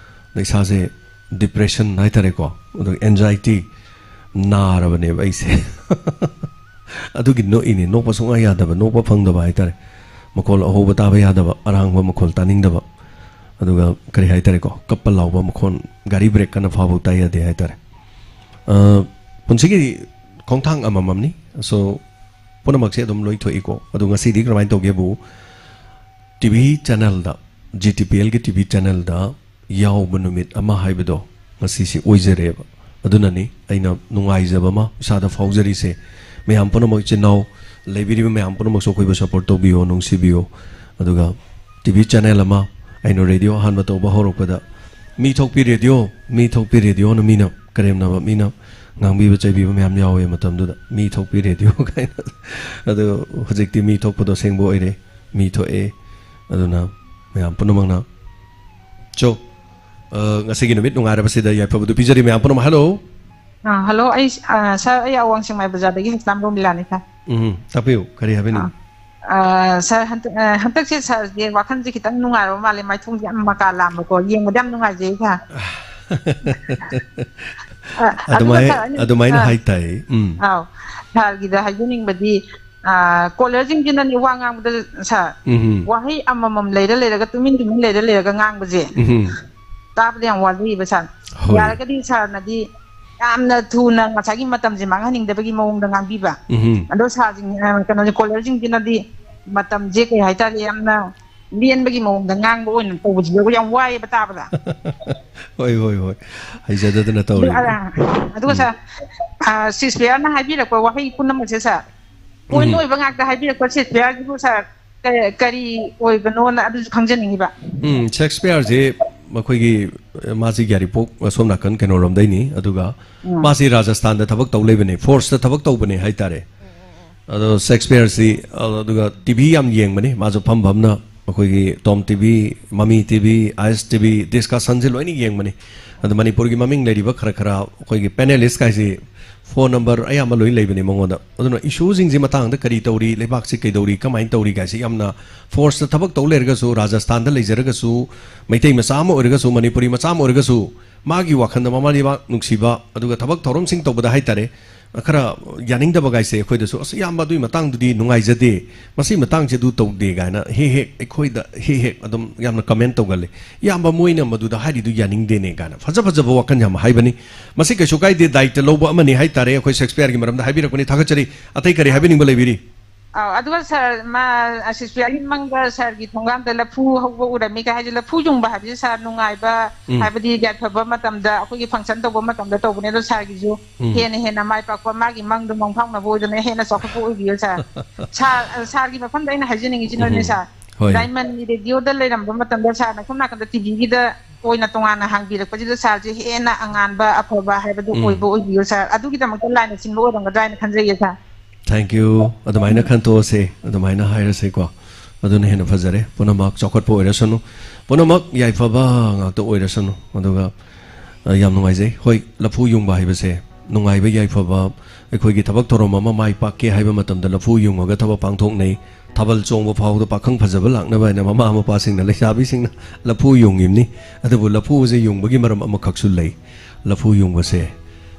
ꯑꯗ ꯏꯁꯥꯁꯦ depression ꯍꯥꯏꯇꯥꯔꯦꯀꯣ, ꯑꯗꯨꯒ anxiety ꯅꯥꯔꯕꯅꯦꯕ ꯑꯩꯁꯦ꯫ ꯑꯗꯨꯒꯤ ꯅꯣꯛꯏꯅꯦ, ꯅꯣꯛꯄ ꯁꯨꯡꯌꯥ ꯌꯥꯗꯕ, ꯅꯣꯛꯄ ꯐꯪꯗꯕ ꯍꯥꯏꯇꯥꯔꯦ꯫ ꯃꯈꯣꯜ ꯑꯍꯧꯕ ꯇꯥꯕ ꯌꯥꯗꯕ, ꯑꯔꯥꯡꯕ ꯃꯈꯣꯜ ꯇꯥꯅꯤꯡꯗꯕ, ꯑꯗꯨꯒ ꯀꯔꯤ ꯍꯥꯏꯇꯥꯔꯦꯀꯣ, ꯀꯞꯄ ꯂꯥꯎꯕ ꯃꯈꯣꯜ, ꯒꯥꯔꯤ brake ꯀꯟꯅ ꯐꯥꯕ ꯇꯥ ꯌꯥꯗꯦ ꯍꯥꯏꯇꯥꯔꯦ꯫ ꯑ, ꯄꯨꯟꯁꯤꯒꯤ ꯈꯣꯡꯊꯥꯡ ꯑꯃꯃꯝꯅꯤ꯫ So, ꯄꯨꯝꯅꯃꯛꯁꯦ ꯑꯗꯨꯝ ꯂꯣꯏ ꯊꯣꯛꯏꯀꯣ꯫ ꯑꯗꯣ ꯉꯁꯤꯗꯤ ꯀꯔꯝꯍꯥꯏꯅ ꯇꯧꯒꯦꯕꯨ, TV channel-ꯗ, GTPL-ꯒꯤ TV channel-ꯗ ꯌꯥꯎꯕ ꯅꯨꯃꯤꯠ ꯑꯃ ꯍꯥꯏꯕꯗꯣ ꯉꯁꯤꯁꯤ ꯑꯣꯏꯖꯔꯦꯕ꯫ ꯑꯗꯨꯅꯅꯤ ꯑꯩꯅ ꯅꯨꯡꯉꯥꯏꯖꯕ ꯑꯃ ꯏꯁꯥꯗ ꯐꯥꯎꯖꯔꯤꯁꯦ꯫ ꯃꯌꯥꯝ ꯄꯨꯝꯅꯃꯛ, ꯏꯆꯤꯟ ꯏꯅꯥꯎ ꯂꯩꯕꯤꯔꯤꯕ ꯃꯌꯥꯝ ꯄꯨꯝꯅꯃꯛꯁꯨ ꯑꯩꯈꯣꯏꯕꯨ support ꯇꯧꯕꯤꯌꯣ, ꯅꯨꯡꯁꯤꯕꯤꯌꯣ꯫ ꯑꯗꯨꯒ TV channel ꯑꯃ, ꯑꯩꯅ radio ꯑꯍꯥꯟꯕ ꯇꯧꯕ ꯍꯧꯔꯛꯄꯗ, "ꯃꯤ ꯊꯣꯛꯄꯤ radio, ꯃꯤ ꯊꯣꯛꯄꯤ radio"ꯅ ꯃꯤꯅ ꯀꯔꯦꯝꯅꯕ, ꯃꯤꯅ ꯉꯥꯡꯕꯤꯕ ꯆꯩꯕꯤꯕ ꯃꯌꯥꯝ ꯌꯥꯎꯋꯦ ꯃꯇꯝꯗꯨꯗ꯫ "ꯃꯤ ꯊꯣꯛꯄꯤ radio" ꯀꯥꯏꯅ꯫ ꯑꯗꯣ ꯍꯧꯖꯤꯛꯇꯤ ꯃꯤ ꯊꯣꯛꯄꯗꯣ ꯑꯁꯦꯡꯕ ꯑꯣꯏꯔꯦ, ꯃꯤ ꯊꯣꯛꯑꯦ꯫ ꯑꯗꯨꯅ ꯃꯌꯥꯝ ꯄꯨꯝꯅꯃꯛꯅ, ꯆꯣ, ꯑ, ꯉꯁꯤꯒꯤ ꯅꯨꯃꯤꯠ ꯅꯨꯡꯉꯥꯏꯔꯕꯁꯤꯗ ꯌꯥꯏꯐꯕꯗꯨ ꯄꯤꯖꯔꯤ ꯃꯌꯥꯝ ꯄꯨꯝꯅꯃꯛ꯫ Hello꯫ ꯑꯥ, hello, ꯑꯩ, ꯑꯥ, sir, ꯑꯩ ꯑꯋꯥꯡ ꯁꯦꯛꯃꯥꯏ ꯕꯖꯥꯔꯗꯒꯤ ꯍꯩꯁꯂꯥꯝ ꯔꯣꯃꯤꯂꯥꯅꯤ, sir꯫ ꯎꯝ, ꯇꯥꯛꯄꯤꯌꯨ, ꯀꯔꯤ ꯍꯥꯏꯕꯤꯅꯤꯡ? ꯑꯥ, ꯑꯥ, sir, ꯍꯟꯗꯛ, ꯑꯥ, ꯍꯟꯗꯛꯁꯦ sir-ꯁꯦ ꯋꯥꯈꯜꯁꯦ ꯈꯤꯇꯪ ꯅꯨꯡꯉꯥꯏꯔꯕ ꯃꯥꯜꯂꯦ, ꯃꯥꯏꯊꯣꯡꯁꯦ ꯌꯥꯝ ꯃꯀꯥ ꯂꯥꯝꯕꯀꯣ, ꯌꯦꯡꯕꯗ ꯌꯥꯝ ꯅꯨꯡꯉꯥꯏꯖꯩ, sir꯫ ꯑꯥ, ꯑꯗꯨꯒ, ꯑꯗꯨꯃꯥꯏ-, sir, ꯑꯩꯅ, ꯑꯗꯨꯃꯥꯏꯅ ꯑꯥ, ꯍꯥꯏ ꯇꯥꯏ꯫ ꯎꯝ꯫ ꯑꯥꯎ, sir-ꯒꯤꯗ ꯍꯥꯏꯖꯅꯤꯡꯕꯗꯤ, ꯑꯥ, caller-ꯁꯤꯡꯁꯤꯅꯅꯦ ꯋꯥ ꯉꯥꯡꯕꯗ, sir, ꯎꯝ꯫ ꯋꯥꯍꯩ ꯑꯃꯃꯝ ꯂꯩꯔ ꯂꯩꯔꯒ, ꯇꯨꯃꯤꯟ ꯇꯨꯃꯤꯟ ꯂꯩꯔ ꯂꯩꯔꯒ ꯉꯥꯡꯕꯁꯦ, ꯎꯝ꯫ ꯇꯥꯕꯗ ꯌꯥꯝ ꯋꯥꯖꯩꯕ, sir꯫ ꯍꯣꯏ꯫ ꯌꯥꯔꯒꯗꯤ sir-ꯅꯗꯤ ꯌꯥꯝꯅ ꯊꯨꯅ ꯉꯁꯥꯏꯒꯤ ꯃꯇꯝꯁꯦ ꯃꯥꯡꯍꯟꯅꯤꯡꯗꯕꯒꯤ ꯃꯑꯣꯡꯗ ꯉꯥꯡꯕꯤꯕ꯫ ꯎꯝ꯫ ꯑꯗꯣ sir-ꯁꯤꯡ, ꯑ, ꯀꯩꯅꯣꯁꯦ, caller-ꯁꯤꯡꯁꯤꯅꯗꯤ ꯃꯇꯝꯁꯦ, ꯀꯩ ꯍꯥꯏꯇꯥꯔꯦ, ꯌꯥꯝꯅ ꯂꯦꯟꯕꯒꯤ ꯃꯑꯣꯡꯗ ꯉꯥꯡꯕ ꯑꯣꯏꯅ ꯇꯧꯕꯁꯤꯗ ꯌꯥꯝ ꯋꯥꯏꯑꯦꯕ ꯇꯥꯕꯗ꯫ ꯍꯣꯏ ꯍꯣꯏ ꯍꯣꯏ꯫ ꯍꯩꯖꯗꯗꯅ ꯇꯧꯔꯤꯕ꯫ ꯑꯗꯨꯒ ꯁꯥꯔ, ꯁꯤꯁꯄꯤꯌꯥꯔꯅ ꯍꯥꯏꯕꯤꯔꯛꯄ ꯋꯥꯍꯩ ꯄꯨꯝꯅꯃꯛꯁꯦ ꯁꯥꯔ, ꯄꯣꯏꯟ ꯑꯣꯏꯕ ꯉꯥꯛꯇ ꯍꯥꯏꯕꯤꯔꯛꯄ ꯁꯤꯁꯄꯤꯌꯥꯔꯁꯤꯕꯨ ꯁꯥꯔ, ꯀ- ꯀꯔꯤ ꯑꯣꯏꯕꯅꯣꯅ ꯑꯗꯨꯁꯨ ꯈꯪꯖꯅꯤꯡꯉꯤꯕ꯫ ꯎꯝ, ꯁꯦꯛꯁꯄꯤꯌꯔꯁꯤ ꯃꯈꯣꯏꯒꯤ, ꯑ, ꯃꯥꯁꯤ ꯌꯥꯏꯔꯤꯄꯣꯛ ꯑꯁꯣꯝ ꯅꯥꯀꯟ ꯀꯩꯅꯣꯔꯣꯝꯗꯩꯅꯤ꯫ ꯑꯗꯨꯒ ꯃꯥꯁꯤ ꯔꯥꯖꯁꯊꯥꯟꯗ ꯊꯕꯛ ꯇꯧ ꯂꯩꯕꯅꯦ, ꯐꯣꯔꯁꯇ ꯊꯕꯛ ꯇꯧꯕꯅꯦ ꯍꯥꯏꯇꯥꯔꯦ꯫ ꯑꯗꯣ ꯁꯦꯛꯁꯄꯤꯌꯔꯁꯤ, ꯑ, ꯑꯗꯨꯒ ꯇꯤ ꯚꯤ ꯌꯥꯝ ꯌꯦꯡꯕꯅꯤ꯫ ꯃꯥꯁꯨ ꯐꯝ ꯐꯝꯅ ꯑꯩꯈꯣꯏꯒꯤ ꯇꯣꯝ ꯇꯤ ꯚꯤ, ꯃꯃꯤ ꯇꯤ ꯚꯤ, ꯑꯥꯏ ꯑꯦꯁ ꯇꯤ ꯚꯤ, ꯗꯤꯁꯀꯁꯟꯁꯤ ꯂꯣꯏꯅ ꯌꯦꯡꯕꯅꯤ꯫ ꯑꯗꯣ ꯃꯅꯤꯄꯨꯔꯒꯤ ꯃꯃꯤꯡ ꯂꯩꯔꯤꯕ ꯈꯔ ꯈꯔ ꯑꯩꯈꯣꯏꯒꯤ ꯄꯦꯅꯦꯂꯤꯁ ꯀꯥꯏꯁꯤ ꯐꯣꯟ ꯅꯝꯕꯔ ꯑꯌꯥꯝꯕ ꯂꯣꯏ ꯂꯩꯕꯅꯤ ꯃꯉꯣꯟꯗ꯫ ꯑꯗꯨꯅ ꯏꯁꯨꯁꯤꯡꯁꯤ ꯃꯇꯥꯡꯗ ꯀꯔꯤ ꯇꯧꯔꯤ, ꯂꯩꯕꯥꯛꯁꯤ ꯀꯩꯗꯧꯔꯤ, ꯀꯃꯥꯏꯅ ꯇꯧꯔꯤ ꯀꯥꯏꯁꯤ ꯌꯥꯝꯅ ꯐꯣꯔꯁꯇ ꯊꯕꯛ ꯇꯧ ꯂꯩꯔꯒꯁꯨ, ꯔꯥꯖꯁꯊꯥꯟꯗ ꯂꯩꯖꯔꯒꯁꯨ, ꯃꯩꯇꯩ ꯃꯆꯥ ꯑꯃ ꯑꯣꯏꯔꯒꯁꯨ, ꯃꯅꯤꯄꯨꯔꯤ ꯃꯆꯥ ꯑꯃ ꯑꯣꯏꯔꯒꯁꯨ, ꯃꯥꯒꯤ ꯋꯥꯈꯜꯗ ꯃꯃꯥ ꯂꯩꯕꯥꯛ ꯅꯨꯡꯁꯤꯕ, ꯑꯗꯨꯒ ꯊꯕꯛ ꯊꯧꯔꯝꯁꯤꯡ ꯇꯧꯕꯗ ꯍꯥꯏꯇꯥꯔꯦ, ꯈꯔ ꯌꯥꯅꯤꯡꯗꯕ ꯒꯥꯏꯁꯦ ꯑꯩꯈꯣꯏꯗꯁꯨ, "ꯑꯁ, ꯏꯌꯥꯝꯕ ꯑꯗꯨꯒꯤ ꯃꯇꯥꯡꯗꯨꯗꯤ ꯅꯨꯡꯉꯥꯏꯖꯗꯦ, ꯃꯁꯤ ꯃꯇꯥꯡꯁꯦ ꯑꯗꯨ ꯇꯧꯗꯦ" ꯀꯥꯏꯅ ꯍꯦꯛ ꯍꯦꯛ ꯑꯩꯈꯣꯏꯗ ꯍꯦꯛ ꯍꯦꯛ ꯑꯗꯨꯝ ꯌꯥꯝꯅ ꯀꯃꯦꯟ ꯇꯧꯒꯜꯂꯤ꯫ "ꯏꯌꯥꯝꯕ, ꯃꯣꯏꯅ ꯃꯗꯨꯗ ꯍꯥꯏꯔꯤꯗꯨ ꯌꯥꯅꯤꯡꯗꯦꯅꯦ" ꯀꯥꯏꯅ ꯐꯖ ꯐꯖꯕ ꯋꯥꯈꯜ ꯌꯥꯝ ꯍꯥꯏꯕꯅꯤ꯫ ꯃꯁꯤ ꯀꯩꯁꯨ ꯀꯥꯏꯗꯦ, ꯗꯥꯏꯇ ꯂꯧꯕ ꯑꯃꯅꯤ ꯍꯥꯏꯇꯥꯔꯦ꯫ ꯑꯩꯈꯣꯏ ꯁꯦꯛꯁꯄꯤꯌꯔꯒꯤ ꯃꯔꯝꯗ ꯍꯥꯏꯕꯤꯔꯛꯄꯅꯤ, ꯊꯥꯒꯠꯆꯔꯤ꯫ ꯑꯇꯩ ꯀꯔꯤ ꯍꯥꯏꯕꯤꯅꯤꯡꯕ ꯂꯩꯕꯤꯔꯤ? ꯑꯧ, ꯑꯗꯨꯒ ꯁꯥꯔ, ꯃꯥ, ꯑ, ꯁꯤꯁꯄꯤꯌꯥꯒꯤ ꯃꯪꯗ ꯁꯥꯔꯒꯤ ꯊꯣꯡꯒꯥꯝꯗ ꯂꯐꯨ ꯍꯧꯕ ꯎꯔꯝꯃꯤ ꯀꯥꯏ ꯍꯥꯏꯁꯦ, ꯂꯐꯨ ꯌꯨꯡꯕ ꯍꯥꯏꯕꯁꯦ ꯁꯥꯔ, ꯅꯨꯡꯉꯥꯏꯕ, ꯍꯥꯏꯕꯗꯤ ꯌꯥꯏꯐꯕ ꯃꯇꯝꯗ, ꯑꯩꯈꯣꯏꯒꯤ ꯐꯪꯁꯟ ꯇꯧꯕ ꯃꯇꯝꯗ ꯇꯧꯕꯅꯦ꯫ ꯑꯗꯣ ꯁꯥꯔꯒꯤꯁꯨ ꯍꯦꯟꯅ ꯍꯦꯟꯅ ꯃꯥꯏ ꯄꯥꯛꯄ, ꯃꯥꯒꯤ ꯃꯪꯗꯣ ꯃꯪꯐꯥꯎꯅꯕ ꯑꯣꯏꯗꯅ ꯍꯦꯟꯅ ꯆꯥꯎꯈꯠꯄ ꯑꯣꯏꯕꯤꯌꯨ ꯁꯥꯔ꯫ ꯁꯥꯔ, ꯑ, ꯁꯥꯔꯒꯤ ꯃꯐꯝꯗ ꯑꯩꯅ ꯍꯥꯏꯖꯅꯤꯡꯉꯤꯁꯤꯅꯅꯦ ꯁꯥꯔ, ꯍꯣꯏ꯫ ꯗꯥꯏꯃꯟꯒꯤ ꯔꯦꯗꯤꯑꯣꯗ ꯂꯩꯔꯝꯕ ꯃꯇꯝꯗ ꯁꯥꯔꯅ ꯁꯣꯝ ꯅꯥꯀꯟꯗ ꯇꯤ ꯚꯤꯒꯤꯗ ꯑꯣꯏꯅ ꯇꯣꯉꯥꯟꯅ ꯍꯥꯡꯕꯤꯔꯛꯄꯁꯤꯗ ꯁꯥꯔꯁꯦ ꯍꯦꯟꯅ ꯑꯉꯥꯟꯕ ꯑꯐꯕ ꯍꯥꯏꯕꯗꯨ ꯑꯣꯏꯕ ꯑꯣꯏꯕꯤꯌꯨ ꯁꯥꯔ꯫ ꯑꯗꯨꯒꯤꯗꯃꯛꯇ ꯂꯥꯏꯅ ꯆꯤꯡꯕ ꯑꯣꯏꯔꯝꯒꯗ꯭ꯔꯥ ꯍꯥꯏꯅ ꯈꯟꯖꯩꯌꯦ ꯁꯥꯔ꯫ Thank you. ꯑꯗꯨꯃꯥꯏꯅ ꯈꯟꯇꯣꯛꯑꯁꯦ, ꯑꯗꯨꯃꯥꯏꯅ ꯍꯥꯏꯔꯁꯦꯀꯣ꯫ ꯑꯗꯨꯅ ꯍꯦꯟꯅ ꯐꯖꯔꯦ꯫ ꯄꯨꯝꯅꯃꯛ ꯆꯥꯎꯈꯠꯄ ꯑꯣꯏꯔꯁꯅꯨ, ꯄꯨꯝꯅꯃꯛ ꯌꯥꯏꯐꯕ ꯉꯥꯛꯇ ꯑꯣꯏꯔꯁꯅꯨ꯫ ꯑꯗꯨꯒ, ꯑ, ꯌꯥꯝ ꯅꯨꯡꯉꯥꯏꯖꯩ꯫ ꯍꯣꯏ, ꯂꯐꯨ ꯌꯨꯡꯕ ꯍꯥꯏꯕꯁꯦ ꯅꯨꯡꯉꯥꯏꯕ, ꯌꯥꯏꯐꯕ, ꯑꯩꯈꯣꯏꯒꯤ ꯊꯕꯛ ꯊꯧꯔꯝ ꯑꯃ ꯃꯥꯏ ꯄꯥꯛꯀꯦ ꯍꯥꯏꯕ ꯃꯇꯝꯗ ꯂꯐꯨ ꯌꯨꯡꯉꯒ ꯊꯕꯛ ꯄꯥꯡꯊꯣꯛꯅꯩ꯫ ꯊꯥꯕꯜ ꯆꯣꯡꯕ ꯐꯥꯎꯕꯗ ꯄꯥꯈꯪ ꯐꯖꯕ ꯂꯥꯛꯅꯕ ꯍꯥꯏꯅ ꯃꯃꯥ ꯃꯄꯥꯁꯤꯡꯅ, ꯂꯩꯁꯥꯕꯤꯁꯤꯡꯅ ꯂꯐꯨ ꯌꯨꯡꯉꯤꯕꯅꯤ꯫ ꯑꯗꯨꯕꯨ ꯂꯐꯨꯁꯦ ꯌꯨꯡꯕꯒꯤ ꯃꯔꯝ ꯑꯃꯈꯛꯁꯨ ꯂꯩ꯫ ꯂꯐꯨ ꯌꯨꯡꯕꯁꯦ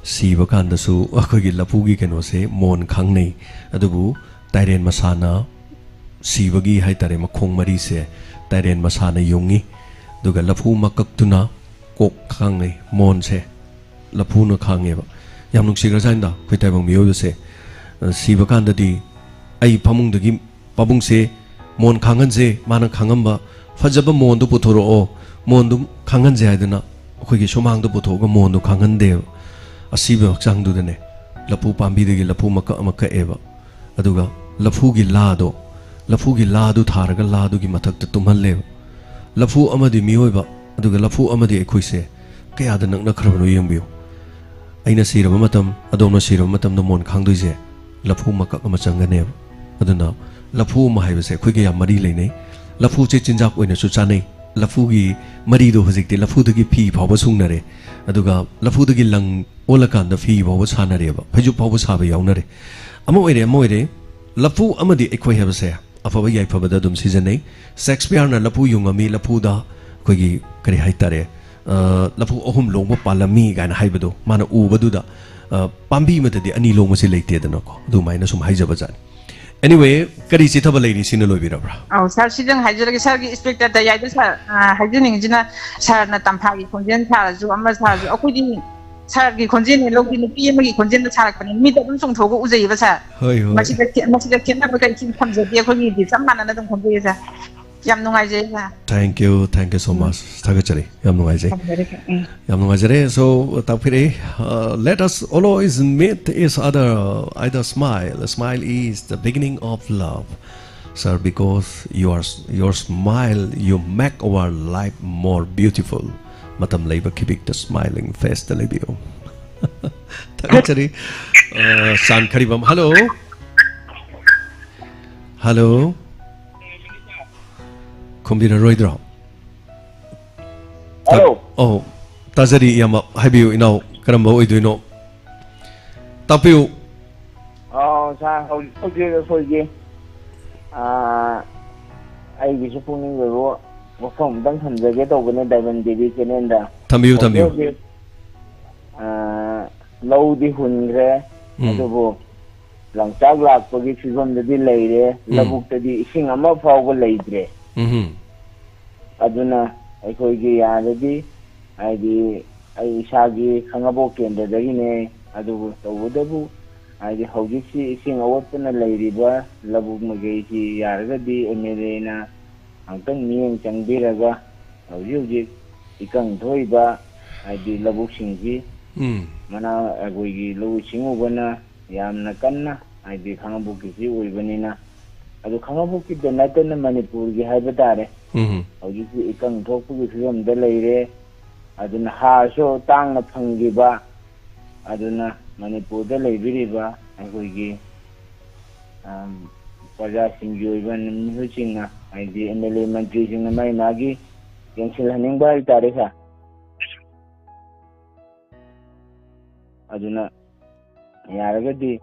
ꯁꯤꯕ ꯀꯥꯟꯗꯁꯨ ꯑꯩꯈꯣꯏꯒꯤ ꯂꯐꯨꯒꯤ ꯀꯩꯅꯣꯁꯦ ꯃꯣꯟ ꯈꯥꯡꯅꯩ꯫ ꯑꯗꯨꯕꯨ ꯇꯥꯏꯔꯦꯟ ꯃꯁꯥꯅ ꯁꯤꯕꯒꯤ ꯍꯥꯏꯇꯥꯔꯦ, ꯃꯈꯣꯡ ꯃꯔꯤꯁꯦ ꯇꯥꯏꯔꯦꯟ ꯃꯁꯥꯅ ꯌꯨꯡꯉꯤ꯫ ꯑꯗꯨꯒ ꯂꯐꯨ ꯃꯀꯛꯇꯨꯅ ꯀꯣꯛ ꯈꯥꯡꯅꯩ, ꯃꯣꯟꯁꯦ ꯂꯐꯨꯅ ꯈꯥꯡꯉꯦꯕ꯫ ꯌꯥꯝ ꯅꯨꯡꯁꯤꯈ꯭ꯔꯖꯥꯠꯅꯤꯗ ꯑꯩꯈꯣꯏ ꯇꯥꯏꯕꯪ ꯃꯤꯑꯣꯏꯕꯁꯦ꯫ ꯑ, ꯁꯤꯕ ꯀꯥꯟꯗꯗꯤ ꯑꯩ ꯐꯃꯨꯡꯗꯒꯤ, ꯄꯥꯕꯨꯡꯁꯦ ꯃꯣꯟ ꯈꯥꯡꯍꯟꯁꯦ, ꯃꯥꯅ ꯈꯥꯡꯉꯝꯕ ꯐꯖꯕ ꯃꯣꯟꯗꯨ ꯄꯨꯊꯣꯔꯛꯑꯣ, ꯃꯣꯟꯗꯨ ꯈꯥꯡꯍꯟꯁꯦ ꯍꯥꯏꯗꯅ ꯑꯩꯈꯣꯏꯒꯤ ꯁꯨꯃꯥꯡꯗ ꯄꯨꯊꯣꯛꯑꯒ ꯃꯣꯟꯗꯨ ꯈꯥꯡꯍꯟꯗꯦꯕ꯫ ꯑꯁꯤꯕ ꯍꯛꯆꯥꯡꯗꯨꯗꯅꯦ ꯂꯐꯨ ꯄꯥꯝꯕꯤꯗꯒꯤ ꯂꯐꯨ ꯃꯀꯛ ꯑꯃ ꯀꯛꯑꯦꯕ꯫ ꯑꯗꯨꯒ ꯂꯐꯨꯒꯤ ꯂꯥꯗꯣ, ꯂꯐꯨꯒꯤ ꯂꯥꯗꯨ ꯊꯥꯔꯒ ꯂꯥꯗꯨꯒꯤ ꯃꯊꯛꯇ ꯇꯨꯝꯍꯜꯂꯦꯕ꯫ ꯂꯐꯨ ꯑꯃꯗꯤ ꯃꯤꯑꯣꯏꯕ, ꯑꯗꯨꯒ ꯂꯐꯨ ꯑꯃꯗꯤ ꯑꯩꯈꯣꯏꯁꯦ ꯀꯌꯥꯗ ꯅꯛꯅꯈ꯭ꯔꯕꯅꯣ ꯌꯦꯡꯕꯤꯌꯨ꯫ ꯑꯩꯅ ꯁꯤꯔꯕ ꯃꯇꯝ, ꯑꯗꯣꯝꯅ ꯁꯤꯔꯕ ꯃꯇꯝꯗ ꯃꯣꯟ ꯈꯥꯡꯗꯣꯏꯁꯦ ꯂꯐꯨ ꯃꯀꯛ ꯑꯃ ꯆꯪꯒꯅꯦꯕ꯫ ꯑꯗꯨꯅ ꯂꯐꯨ ꯑꯃ ꯍꯥꯏꯕꯁꯦ ꯑꯩꯈꯣꯏꯒ ꯌꯥꯝ ꯃꯔꯤ ꯂꯩꯅꯩ꯫ ꯂꯐꯨꯁꯦ ꯆꯤꯟꯖꯥꯛ ꯑꯣꯏꯅꯁꯨ ꯆꯥꯅꯩ꯫ ꯂꯐꯨꯒꯤ ꯃꯔꯤꯗꯣ ꯍꯧꯖꯤꯛꯇꯤ ꯂꯐꯨꯗꯒꯤ ꯐꯤ ꯐꯥꯎꯕ ꯁꯨꯡꯅꯔꯦ꯫ ꯑꯗꯨꯒ ꯂꯐꯨꯗꯒꯤ ꯂꯪ ꯑꯣꯜꯂꯀꯥꯟꯗ ꯐꯤ ꯐꯥꯎꯕ ꯁꯥꯅꯔꯦꯕ, ꯐꯩꯖꯨꯞ ꯐꯥꯎꯕ ꯁꯥꯕ ꯌꯥꯎꯅꯔꯦ꯫ ꯑꯃ ꯑꯣꯏꯔꯦ, ꯑꯃ ꯑꯣꯏꯔꯦ꯫ ꯂꯐꯨ ꯑꯃꯗꯤ ꯑꯩꯈꯣꯏ ꯍꯥꯏꯕꯁꯦ ꯑꯐꯕ ꯌꯥꯏꯐꯕꯗ ꯑꯗꯨꯝ ꯁꯤꯖꯤꯟꯅꯩ꯫ ꯁꯦꯛꯁꯄꯤꯌꯔꯅ ꯂꯐꯨ ꯌꯨꯡꯉꯝꯃꯤ, ꯂꯐꯨꯗ ꯑꯩꯈꯣꯏꯒꯤ ꯀꯔꯤ ꯍꯥꯏꯇꯥꯔꯦ, ꯑ, ꯂꯐꯨ ꯑꯍꯨꯝ ꯂꯣꯡꯕ ꯄꯥꯜꯂꯝꯃꯤ ꯀꯥꯏꯅ ꯍꯥꯏꯕꯗꯣ ꯃꯥꯅ ꯎꯕꯗꯨꯗ, ꯑ, ꯄꯥꯝꯕꯤ ꯑꯃꯗꯗꯤ ꯑꯅꯤ ꯂꯣꯡꯕꯁꯤ ꯂꯩꯇꯦꯗꯅꯀꯣ, ꯑꯗꯨꯃꯥꯏꯅ ꯁꯨꯝ ꯍꯥꯏꯖꯕ ꯖꯥꯠꯅꯤ꯫ Anyway, ꯀꯔꯤ ꯆꯤꯊꯕ ꯂꯩꯔꯤ? ꯁꯤꯅ ꯂꯣꯏꯕꯤꯔꯕ꯭ꯔꯥ? ꯑꯧ, ꯁꯥꯔ, ꯁꯤꯗꯪ ꯍꯥꯏꯖꯔꯒꯦ꯫ ꯁꯥꯔꯒꯤ ꯏꯁꯄꯦꯛꯇꯔꯗ ꯌꯥꯏꯗ, ꯁꯥꯔ, ꯑ, ꯍꯥꯏꯖꯅꯤꯡꯉꯤꯁꯤꯅ, ꯁꯥꯔꯅ ꯇꯝꯐꯥꯒꯤ ꯈꯣꯟꯖꯦꯜ ꯁꯥꯔꯁꯨ, ꯑꯃ ꯁꯥꯔꯁꯨ, ꯑꯩꯈꯣꯏꯗꯤ ꯁꯥꯔꯒꯤ ꯈꯣꯟꯖꯦꯜꯅꯦ ꯂꯧꯗꯦ, ꯅꯨꯄꯤ ꯑꯃꯒꯤ ꯈꯣꯟꯖꯦꯜꯗ ꯁꯥꯔꯛꯄꯅꯦ꯫ ꯃꯤꯗ ꯑꯗꯨꯝ ꯆꯣꯡꯊꯣꯛꯑꯒ ꯎꯖꯩꯌꯦꯕ, ꯁꯥꯔ꯫ ꯍꯣꯏ, ꯍꯣꯏ꯫ ꯃꯁꯤꯗ ꯈꯦ-, ꯃꯁꯤꯗ ꯈꯦꯠꯅꯕ ꯀꯔꯤꯁꯨ ꯊꯝꯖꯗꯦ, ꯑꯩꯈꯣꯏꯒꯤꯗꯤ ꯆꯞ ꯃꯥꯟꯅꯅ ꯑꯗꯨꯝ ꯈꯣꯝꯖꯩꯌꯦ, ꯁꯥꯔ꯫ ꯌꯥꯝ ꯅꯨꯡꯉꯥꯏꯖꯩ, ꯁꯥꯔ꯫ Thank you, thank you so much. ꯊꯥꯒꯠꯆꯔꯤ, ꯌꯥꯝ ꯅꯨꯡꯉꯥꯏꯖꯩ꯫ ꯊꯝꯖꯔꯦ, ꯁꯥꯔ꯫ ꯎꯝ꯫ ꯌꯥꯝ ꯅꯨꯡꯉꯥꯏꯖꯔꯦ꯫ So, ꯇꯥꯛꯄꯤꯔꯛꯏ, uh, let us always meet each other, either smile. A smile is the beginning of love. Sir, because you are, your smile, you make our life more beautiful. ꯃꯇꯝ ꯂꯩꯕ ꯈꯤꯕꯤꯛꯇ smiling face ꯇ ꯂꯩꯕꯤꯌꯨ꯫ ꯊꯥꯒꯠꯆꯔꯤ꯫ ꯑ, ꯆꯥꯟꯈꯔꯤꯕꯝ꯫ Hello? Hello? ꯈꯨꯝꯕꯤꯔꯔꯣꯏꯗ꯭ꯔꯣ? Hello? ꯑꯧ, ꯇꯥꯖꯔꯤ, ꯏꯌꯥꯝꯕ꯫ ꯍꯥꯏꯕꯤꯌꯨ, ꯏꯅꯥꯎ, ꯀꯔꯝꯕ ꯑꯣꯏꯗꯣꯏꯅꯣ? ꯇꯥꯛꯄꯤꯌꯨ꯫ ꯑꯥ, ꯁꯥꯔ, ꯍꯧꯖꯤꯛ ꯍꯧꯖꯤꯛ ꯑꯩꯈꯣꯏꯒꯤ, ꯑꯥ, ꯑꯩꯒꯤꯁꯨ ꯄꯨꯛꯅꯤꯡ ꯑꯣꯏꯕ ꯋꯥꯐꯝ ꯑꯝꯇꯪ ꯊꯝꯖꯒꯦ ꯇꯧꯕꯅꯦ, ꯗꯥꯏꯃꯟ ꯇꯤ ꯚꯤ ꯆꯦꯅꯦꯜꯗ꯫ ꯊꯝꯕꯤꯌꯨ, ꯍꯧꯖꯤꯛ ꯊꯝꯕꯤꯌꯨ꯫ ꯍꯧꯖꯤꯛ, ꯑꯥ, ꯂꯧꯗꯤ ꯍꯨꯟꯈ꯭ꯔꯦ, ꯎꯝ꯫ ꯑꯗꯨꯕꯨ ꯂꯪꯆꯥꯛ ꯂꯥꯛꯄꯒꯤ ꯐꯤꯕꯝꯗꯗꯤ ꯂꯩꯔꯦ, ꯎꯝ꯫ ꯂꯧꯕꯨꯛꯇꯗꯤ ꯏꯁꯤꯡ ꯑꯃ ꯐꯥꯎꯕ ꯂꯩꯇ꯭ꯔꯦ꯫ ꯎꯝ꯫ ꯑꯗꯨꯅ ꯑꯩꯈꯣꯏꯒꯤ ꯌꯥꯔꯗꯤ, ꯍꯥꯏꯗꯤ, ꯑꯩ ꯏꯁꯥꯒꯤ ꯈꯥꯉꯕꯣꯛ ꯀꯦꯟꯗ꯭ꯔꯗꯒꯤꯅꯦ, ꯑꯗꯨꯕꯨ ꯇꯧꯕꯇꯕꯨ ꯍꯥꯏꯗꯤ ꯍꯧꯖꯤꯛꯁꯤ ꯏꯁꯤꯡ ꯑꯋꯣꯠꯄꯅ ꯂꯩꯔꯤꯕ ꯂꯧꯕꯨꯛ ꯃꯥꯏꯀꯩꯁꯤ ꯌꯥꯔꯒꯗꯤ ꯑꯦꯝ ꯑꯦꯜ ꯑꯦꯅ ꯑꯃꯨꯛꯇꯪ ꯃꯤꯠꯌꯦꯡ ꯆꯪꯕꯤꯔꯒ ꯍꯧꯖꯤꯛ ꯍꯧꯖꯤꯛ ꯏꯀꯪ ꯊꯣꯛꯏꯕ ꯍꯥꯏꯗꯤ ꯂꯧꯕꯨꯛꯁꯤꯡꯁꯤ ꯎꯝ꯫ ꯃꯅꯥ ꯑꯩꯈꯣꯏꯒꯤ ꯂꯧꯎ ꯁꯤꯡꯎꯕꯅ ꯌꯥꯝꯅ ꯀꯟꯅ ꯍꯥꯏꯗꯤ ꯈꯥꯉꯕꯣꯛꯀꯤꯁꯤ ꯑꯣꯏꯕꯅꯤꯅ, ꯑꯗꯨ ꯈꯥꯉꯕꯣꯛꯀꯤꯗ ꯅꯠꯇꯅ ꯃꯅꯤꯄꯨꯔꯒꯤ ꯍꯥꯏꯕ ꯇꯥꯔꯦ, ꯎꯝ꯫ ꯍꯧꯖꯤꯛꯇꯤ ꯏꯀꯪ ꯊꯣꯛꯄꯒꯤ ꯐꯤꯕꯝꯗ ꯂꯩꯔꯦ꯫ ꯑꯗꯨꯅ ꯍꯥꯔꯁꯨ ꯇꯥꯡꯅ ꯐꯪꯈꯤꯕ, ꯑꯗꯨꯅ ꯃꯅꯤꯄꯨꯔꯗ ꯂꯩꯕꯤꯔꯤꯕ ꯑꯩꯈꯣꯏꯒꯤ, ꯑꯝ, ꯄ꯭ꯔꯖꯥꯁꯤꯡꯒꯤ ꯑꯣꯏꯕ ꯃꯤꯍꯨꯠꯁꯤꯡꯅ, ꯍꯥꯏꯗꯤ ꯑꯦꯝ ꯑꯦꯜ ꯑꯦ ꯃꯟꯇ꯭ꯔꯤꯁꯤꯡꯅ ꯃꯥꯒꯤ ꯃꯥꯒꯤ ꯌꯦꯡꯁꯤꯜꯍꯟꯅꯤꯡꯕ ꯍꯥꯏꯇꯥꯔꯦ ꯁꯥꯔ꯫ ꯑꯗꯨꯅ ꯌꯥꯔꯒꯗꯤ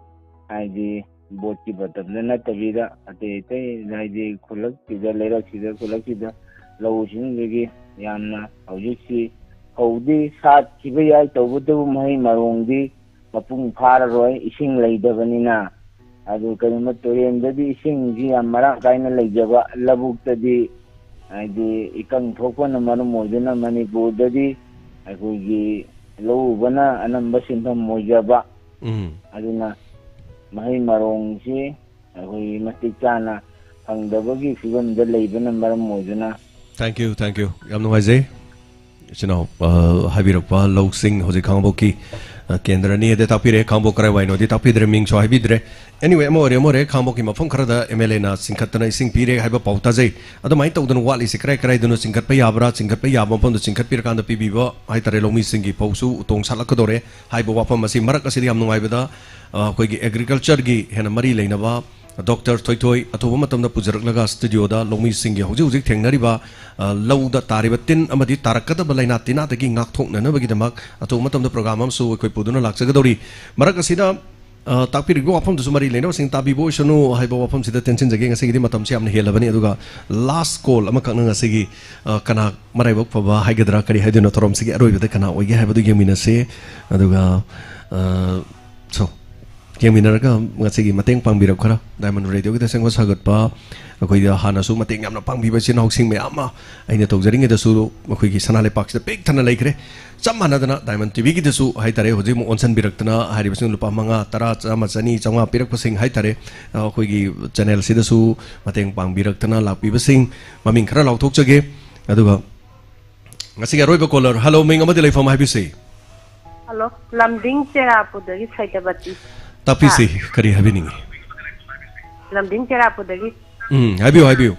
ꯍꯥꯏꯗꯤ ꯚꯣꯠꯀꯤ ꯃꯇꯝꯗ ꯅꯠꯇꯕꯤꯗ ꯑꯇꯩ ꯑꯇꯩ ꯍꯥꯏꯗꯤ ꯈꯨꯜꯂꯛꯁꯤꯗ, ꯂꯩꯔꯛꯁꯤꯗ, ꯈꯨꯜꯂꯛꯁꯤꯗ ꯂꯧꯎ ꯁꯤꯡꯎꯕꯒꯤ ꯌꯥꯝꯅ ꯍꯧꯖꯤꯛꯁꯤ ꯐꯧꯗꯤ ꯁꯥꯠꯈꯤꯕ ꯌꯥꯏ, ꯇꯧꯕꯇꯕꯨ ꯃꯍꯩ ꯃꯔꯣꯡꯗꯤ ꯃꯄꯨꯡ ꯐꯥꯔꯔꯣꯏ, ꯏꯁꯤꯡ ꯂꯩꯇꯕꯅꯤꯅ꯫ ꯑꯗꯨ ꯀꯔꯤꯒꯨꯝꯕ ꯇꯨꯔꯦꯟꯗꯗꯤ ꯏꯁꯤꯡꯁꯤ ꯌꯥꯝ ꯃꯔꯥꯡ ꯀꯥꯏꯅ ꯂꯩꯖꯕ, ꯂꯧꯕꯨꯛꯇꯗꯤ ꯍꯥꯏꯗꯤ ꯏꯀꯪ ꯊꯣꯛꯄꯅ ꯃꯔꯝ ꯑꯣꯏꯗꯨꯅ ꯃꯅꯤꯄꯨꯔꯗꯗꯤ ꯑꯩꯈꯣꯏꯒꯤ ꯂꯧ ꯎꯕꯅ ꯑꯅꯝꯕ ꯁꯤꯟꯐꯝ ꯑꯣꯏꯖꯕ꯫ ꯎꯝ꯫ ꯑꯗꯨꯅ ꯃꯍꯩ ꯃꯔꯣꯡꯁꯤ ꯑꯩꯈꯣꯏꯒꯤ ꯃꯇꯤꯛ ꯆꯥꯅ ꯐꯪꯗꯕꯒꯤ ꯐꯤꯕꯝꯗ ꯂꯩꯕꯅ ꯃꯔꯝ ꯑꯣꯏꯗꯨꯅ꯫ Thank you, thank you. ꯌꯥꯝ ꯅꯨꯡꯉꯥꯏꯖꯩ꯫ ꯏꯆꯤꯟ ꯏꯅꯥꯎ, ꯑ, ꯍꯥꯏꯕꯤꯔꯛꯄ ꯂꯧꯁꯤꯡ ꯍꯧꯖꯤꯛ ꯈꯥꯉꯕꯣꯛꯀꯤ, ꯑ, ꯀꯦꯟꯗ꯭ꯔꯅꯤ ꯑꯗ ꯇꯥꯛꯄꯤꯔꯦ꯫ ꯈꯥꯉꯕꯣꯛ ꯀꯔꯥꯏꯋꯥꯏꯅꯣꯗꯤ ꯇꯥꯛꯄꯤꯗ꯭ꯔꯦ, ꯃꯤꯡꯁꯨ ꯍꯥꯏꯕꯤꯗ꯭ꯔꯦ꯫ Anyway, ꯑꯃ ꯑꯣꯏꯔꯦ, ꯑꯃ ꯑꯣꯏꯔꯦ, ꯈꯥꯉꯕꯣꯛꯀꯤ ꯃꯐꯝ ꯈꯔꯗ ꯑꯦꯝ ꯑꯦꯜ ꯑꯦꯅ ꯆꯤꯡꯈꯠꯇꯅ ꯏꯁꯤꯡ ꯄꯤꯔꯦ ꯍꯥꯏꯕ ꯄꯥꯎ ꯇꯥꯖꯩ꯫ ꯑꯗꯨꯃꯥꯏꯅ ꯇꯧꯗꯅ ꯋꯥꯠꯂꯤꯁꯦ ꯀꯔꯥꯏ ꯀꯔꯥꯏꯗꯅꯣ? ꯆꯤꯡꯈꯠꯄ ꯌꯥꯕ꯭ꯔꯥ? ꯆꯤꯡꯈꯠꯄ ꯌꯥꯕ ꯃꯐꯝꯗ ꯆꯤꯡꯈꯠꯄꯤꯔꯀꯥꯟꯗ ꯄꯤꯕꯤꯕ ꯍꯥꯏꯇꯥꯔꯦ, ꯂꯧꯃꯤꯁꯤꯡꯒꯤ ꯐꯧꯁꯨ ꯎꯇꯣꯡ ꯁꯥꯠꯂꯛꯀꯗꯧꯔꯦ ꯍꯥꯏꯕ ꯋꯥꯐꯝ ꯑꯁꯤ ꯃꯔꯛ ꯑꯁꯤꯗ ꯌꯥꯝ ꯅꯨꯡꯉꯥꯏꯕꯗ, ꯑ, ꯑꯩꯈꯣꯏꯒꯤ agricultureꯒꯤ ꯍꯦꯟꯅ ꯃꯔꯤ ꯂꯩꯅꯕ ꯗꯣꯛꯇꯔ ꯊꯣꯏꯊꯣꯏ ꯑꯊꯨꯕ ꯃꯇꯝꯗ ꯄꯨꯖꯔꯛꯂꯒ ꯁ꯭ꯇꯨꯗꯤꯑꯣꯗ ꯂꯧꯃꯤꯁꯤꯡꯒꯤ ꯍꯧꯖꯤꯛ ꯍꯧꯖꯤꯛ ꯊꯦꯡꯅꯔꯤꯕ, ꯑ, ꯂꯧꯗ ꯇꯥꯔꯤꯕ ꯇꯤꯟ ꯑꯃꯗꯤ ꯇꯥꯔꯛꯀꯗꯕ ꯂꯥꯏꯅꯥ ꯇꯤꯟꯅꯥꯗꯒꯤ ꯉꯥꯛꯊꯣꯛꯅꯅꯕꯒꯤꯗꯃꯛ ꯑꯊꯨꯕ ꯃꯇꯝꯗ ꯄ꯭ꯔꯣꯒ꯭ꯔꯥꯝ ꯑꯃꯁꯨ ꯑꯩꯈꯣꯏ ꯄꯨꯗꯨꯅ ꯂꯥꯛꯆꯒꯗꯧꯔꯤ꯫ ꯃꯔꯛ ꯑꯁꯤꯗ, ꯑ, ꯇꯥꯛꯄꯤꯔꯤꯕ ꯋꯥꯐꯝꯗꯨꯁꯨ ꯃꯔꯤ ꯂꯩꯅꯕꯁꯤꯡ ꯇꯥꯕꯤꯕ ꯑꯣꯏꯁꯅꯨ ꯍꯥꯏꯕ ꯋꯥꯐꯝꯁꯤꯗ ꯇꯦꯟꯁꯤꯟꯖꯒꯦ꯫ ꯉꯁꯤꯒꯤꯗꯤ ꯃꯇꯝꯁꯤ ꯌꯥꯝꯅ ꯍꯦꯜꯂꯕꯅꯤ꯫ ꯑꯗꯨꯒ last call ꯑꯃꯈꯛꯅ ꯉꯁꯤꯒꯤ, ꯑ, ꯀꯅꯥ ꯃꯔꯥꯏꯕꯛ ꯐꯕ ꯍꯥꯏꯒꯗ꯭ꯔꯥ ꯀꯔꯤ ꯍꯥꯏꯗꯣꯏꯅꯣ, ꯊꯧꯔꯝꯁꯤꯒꯤ ꯑꯔꯣꯏꯕꯗ ꯀꯅꯥ ꯑꯣꯏꯒꯦ ꯍꯥꯏꯕꯗꯨ ꯌꯦꯡꯃꯤꯟꯅꯁꯤ꯫ ꯑꯗꯨꯒ, ꯑ, so, ꯌꯦꯡꯃꯤꯟꯅꯔꯒ ꯉꯁꯤꯒꯤ ꯃꯇꯦꯡ ꯄꯥꯡꯕꯤꯔꯛꯄ ꯈꯔ, ꯗꯥꯏꯃꯟ ꯔꯦꯗꯤꯑꯣꯒꯤꯗ ꯁꯦꯝꯒꯠ ꯁꯥꯒꯠꯄ ꯑꯩꯈꯣꯏꯗ ꯍꯥꯟꯅꯁꯨ ꯃꯇꯦꯡ ꯌꯥꯝꯅ ꯄꯥꯡꯕꯤꯕ ꯏꯆꯤꯟ ꯏꯅꯥꯎꯁꯤꯡ ꯃꯌꯥꯝ ꯑꯃ ꯑꯩꯅ ꯇꯧꯖꯔꯤꯉꯩꯗꯁꯨ ꯃꯈꯣꯏꯒꯤ ꯁꯅꯥ ꯂꯩꯄꯥꯛꯁꯤꯗ ꯄꯤꯛ ꯊꯟꯅ ꯂꯩꯈ꯭ꯔꯦ꯫ ꯆꯞ ꯃꯥꯟꯅꯗꯅ ꯗꯥꯏꯃꯟ ꯇꯤꯚꯤꯒꯤꯗꯁꯨ ꯍꯥꯏꯇꯥꯔꯦ, ꯍꯧꯖꯤꯛ ꯑꯃꯨꯛ ꯑꯣꯟꯁꯤꯟꯕꯤꯔꯛꯇꯅ ꯍꯥꯏꯔꯤꯕꯁꯤꯡ ꯂꯨꯄꯥ ꯃꯉꯥ, ꯇꯔꯥ, ꯆꯥꯝꯃ, ꯆꯅꯤ, ꯆꯥꯝꯃꯉꯥ ꯄꯤꯔꯛꯄꯁꯤꯡ ꯍꯥꯏꯇꯥꯔꯦ, ꯑꯩꯈꯣꯏꯒꯤ ꯆꯦꯅꯦꯜꯁꯤꯗꯁꯨ ꯃꯇꯦꯡ ꯄꯥꯡꯕꯤꯔꯛꯇꯅ ꯂꯥꯛꯄꯤꯕꯁꯤꯡ ꯃꯃꯤꯡ ꯈꯔ ꯂꯥꯎꯊꯣꯛꯆꯒꯦ꯫ ꯑꯗꯨꯒ ꯉꯁꯤꯒꯤ ꯑꯔꯣꯏꯕ ꯀꯣꯂꯔ, ꯍꯜꯂꯣ, ꯃꯤꯡ ꯑꯃꯗꯤ ꯂꯩꯐꯝ ꯍꯥꯏꯕꯤꯁꯤ꯫ ꯍꯜꯂꯣ, ꯂꯝꯗꯤꯡ ꯆꯦꯔꯥꯄꯨꯗꯒꯤ ꯁꯩꯗꯕꯇꯤ꯫ ꯇꯥꯛꯄꯤꯁꯤ, ꯀꯔꯤ ꯍꯥꯏꯕꯤꯅꯤꯡꯉꯤ? ꯂꯝꯗꯤꯡ ꯆꯦꯔꯥꯄꯨꯗꯒꯤ꯫ ꯎꯝ, ꯍꯥꯏꯕꯤꯌꯨ, ꯍꯥꯏꯕꯤꯌꯨ꯫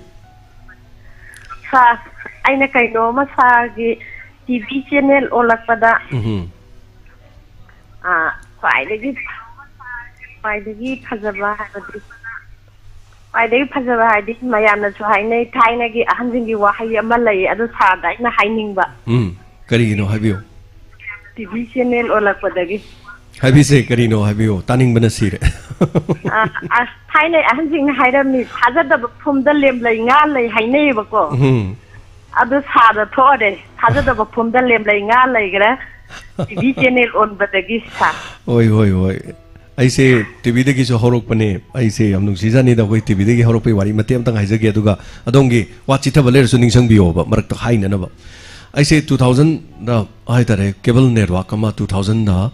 ꯁꯥꯔ, ꯑꯩꯅ ꯀꯩꯅꯣꯝꯃ ꯁꯥꯔꯒꯤ ꯇꯤꯚꯤ ꯆꯦꯅꯦꯜ ꯑꯣꯜꯂꯛꯄꯗ, ꯎꯝ꯫ ꯑꯥ, ꯈ꯭ꯋꯥꯏꯗꯒꯤ, ꯈ꯭ꯋꯥꯏꯗꯒꯤ ꯐꯖꯕ ꯍꯥꯏꯕꯗꯤ, ꯈ꯭ꯋꯥꯏꯗꯒꯤ ꯐꯖꯕ ꯍꯥꯏꯗꯤ ꯃꯌꯥꯝꯅꯁꯨ ꯍꯥꯏꯅꯩ, ꯊꯥꯏꯅꯒꯤ ꯑꯍꯟꯁꯤꯡꯒꯤ ꯋꯥꯍꯩ ꯑꯃ ꯂꯩꯌꯦ, ꯑꯗꯨ ꯁꯥꯔꯗ ꯑꯩꯅ ꯍꯥꯏꯅꯤꯡꯕ꯫ ꯎꯝ, ꯀꯔꯤꯒꯤꯅꯣ ꯍꯥꯏꯕꯤꯌꯨ꯫ TV channel ꯑꯣꯜꯂꯛꯄꯗꯒꯤ꯫ ꯍꯥꯏꯕꯤꯁꯦ, ꯀꯔꯤꯅꯣ ꯍꯥꯏꯕꯤꯌꯨ, ꯇꯥꯅꯤꯡꯕꯅ ꯁꯤꯔꯦ꯫ ꯑ, ꯑ, ꯊꯥꯏꯅꯩ ꯑꯍꯟꯁꯤꯡꯅ ꯍꯥꯏꯔꯝꯃꯤ, "ꯊꯥꯖꯗꯕ ꯐꯨꯝꯗ ꯂꯦꯝꯂꯩ ꯉꯥ ꯂꯩ" ꯍꯥꯏꯅꯩꯌꯦꯕꯀꯣ꯫ ꯎꯝ꯫ ꯑꯗꯨ ꯁꯥꯔꯗ ꯊꯣꯛꯑꯔꯦ, "ꯊꯥꯖꯗꯕ ꯐꯨꯝꯗ ꯂꯦꯝꯂꯩ ꯉꯥ ꯂꯩꯈ꯭ꯔꯦ" ꯇꯤꯚꯤ ꯆꯦꯅꯦꯜ ꯑꯣꯟꯕꯗꯒꯤ, ꯁꯥꯔ꯫ ꯍꯣꯏ, ꯍꯣꯏ, ꯍꯣꯏ꯫ ꯑꯩꯁꯦ ꯇꯤꯚꯤꯗꯒꯤꯁꯨ ꯍꯧꯔꯛꯄꯅꯦ꯫ ꯑꯩꯁꯦ ꯌꯥꯝ ꯅꯨꯡꯁꯤꯖꯥꯠꯅꯤꯗ, ꯑꯩꯈꯣꯏ ꯇꯤꯚꯤꯗꯒꯤ ꯍꯧꯔꯛꯄꯒꯤ ꯋꯥꯔꯤ ꯃꯇꯦꯛ ꯑꯃꯇꯪ ꯍꯥꯏꯖꯒꯦ꯫ ꯑꯗꯨꯒ ꯑꯗꯣꯝꯒꯤ ꯋꯥ ꯆꯤꯊꯕ ꯂꯩꯔꯁꯨ ꯅꯤꯡꯁꯤꯡꯕꯤꯌꯣꯕ, ꯃꯔꯛꯇ ꯍꯥꯏꯅꯅꯕ꯫ ꯑꯩꯁꯦ ꯇꯨ ꯊꯥꯎꯖꯟꯗ ꯍꯥꯏꯇꯥꯔꯦ, ꯀꯦꯕꯜ ꯅꯦꯠꯋꯥꯛ ꯑꯃ ꯇꯨ ꯊꯥꯎꯖꯟꯗ,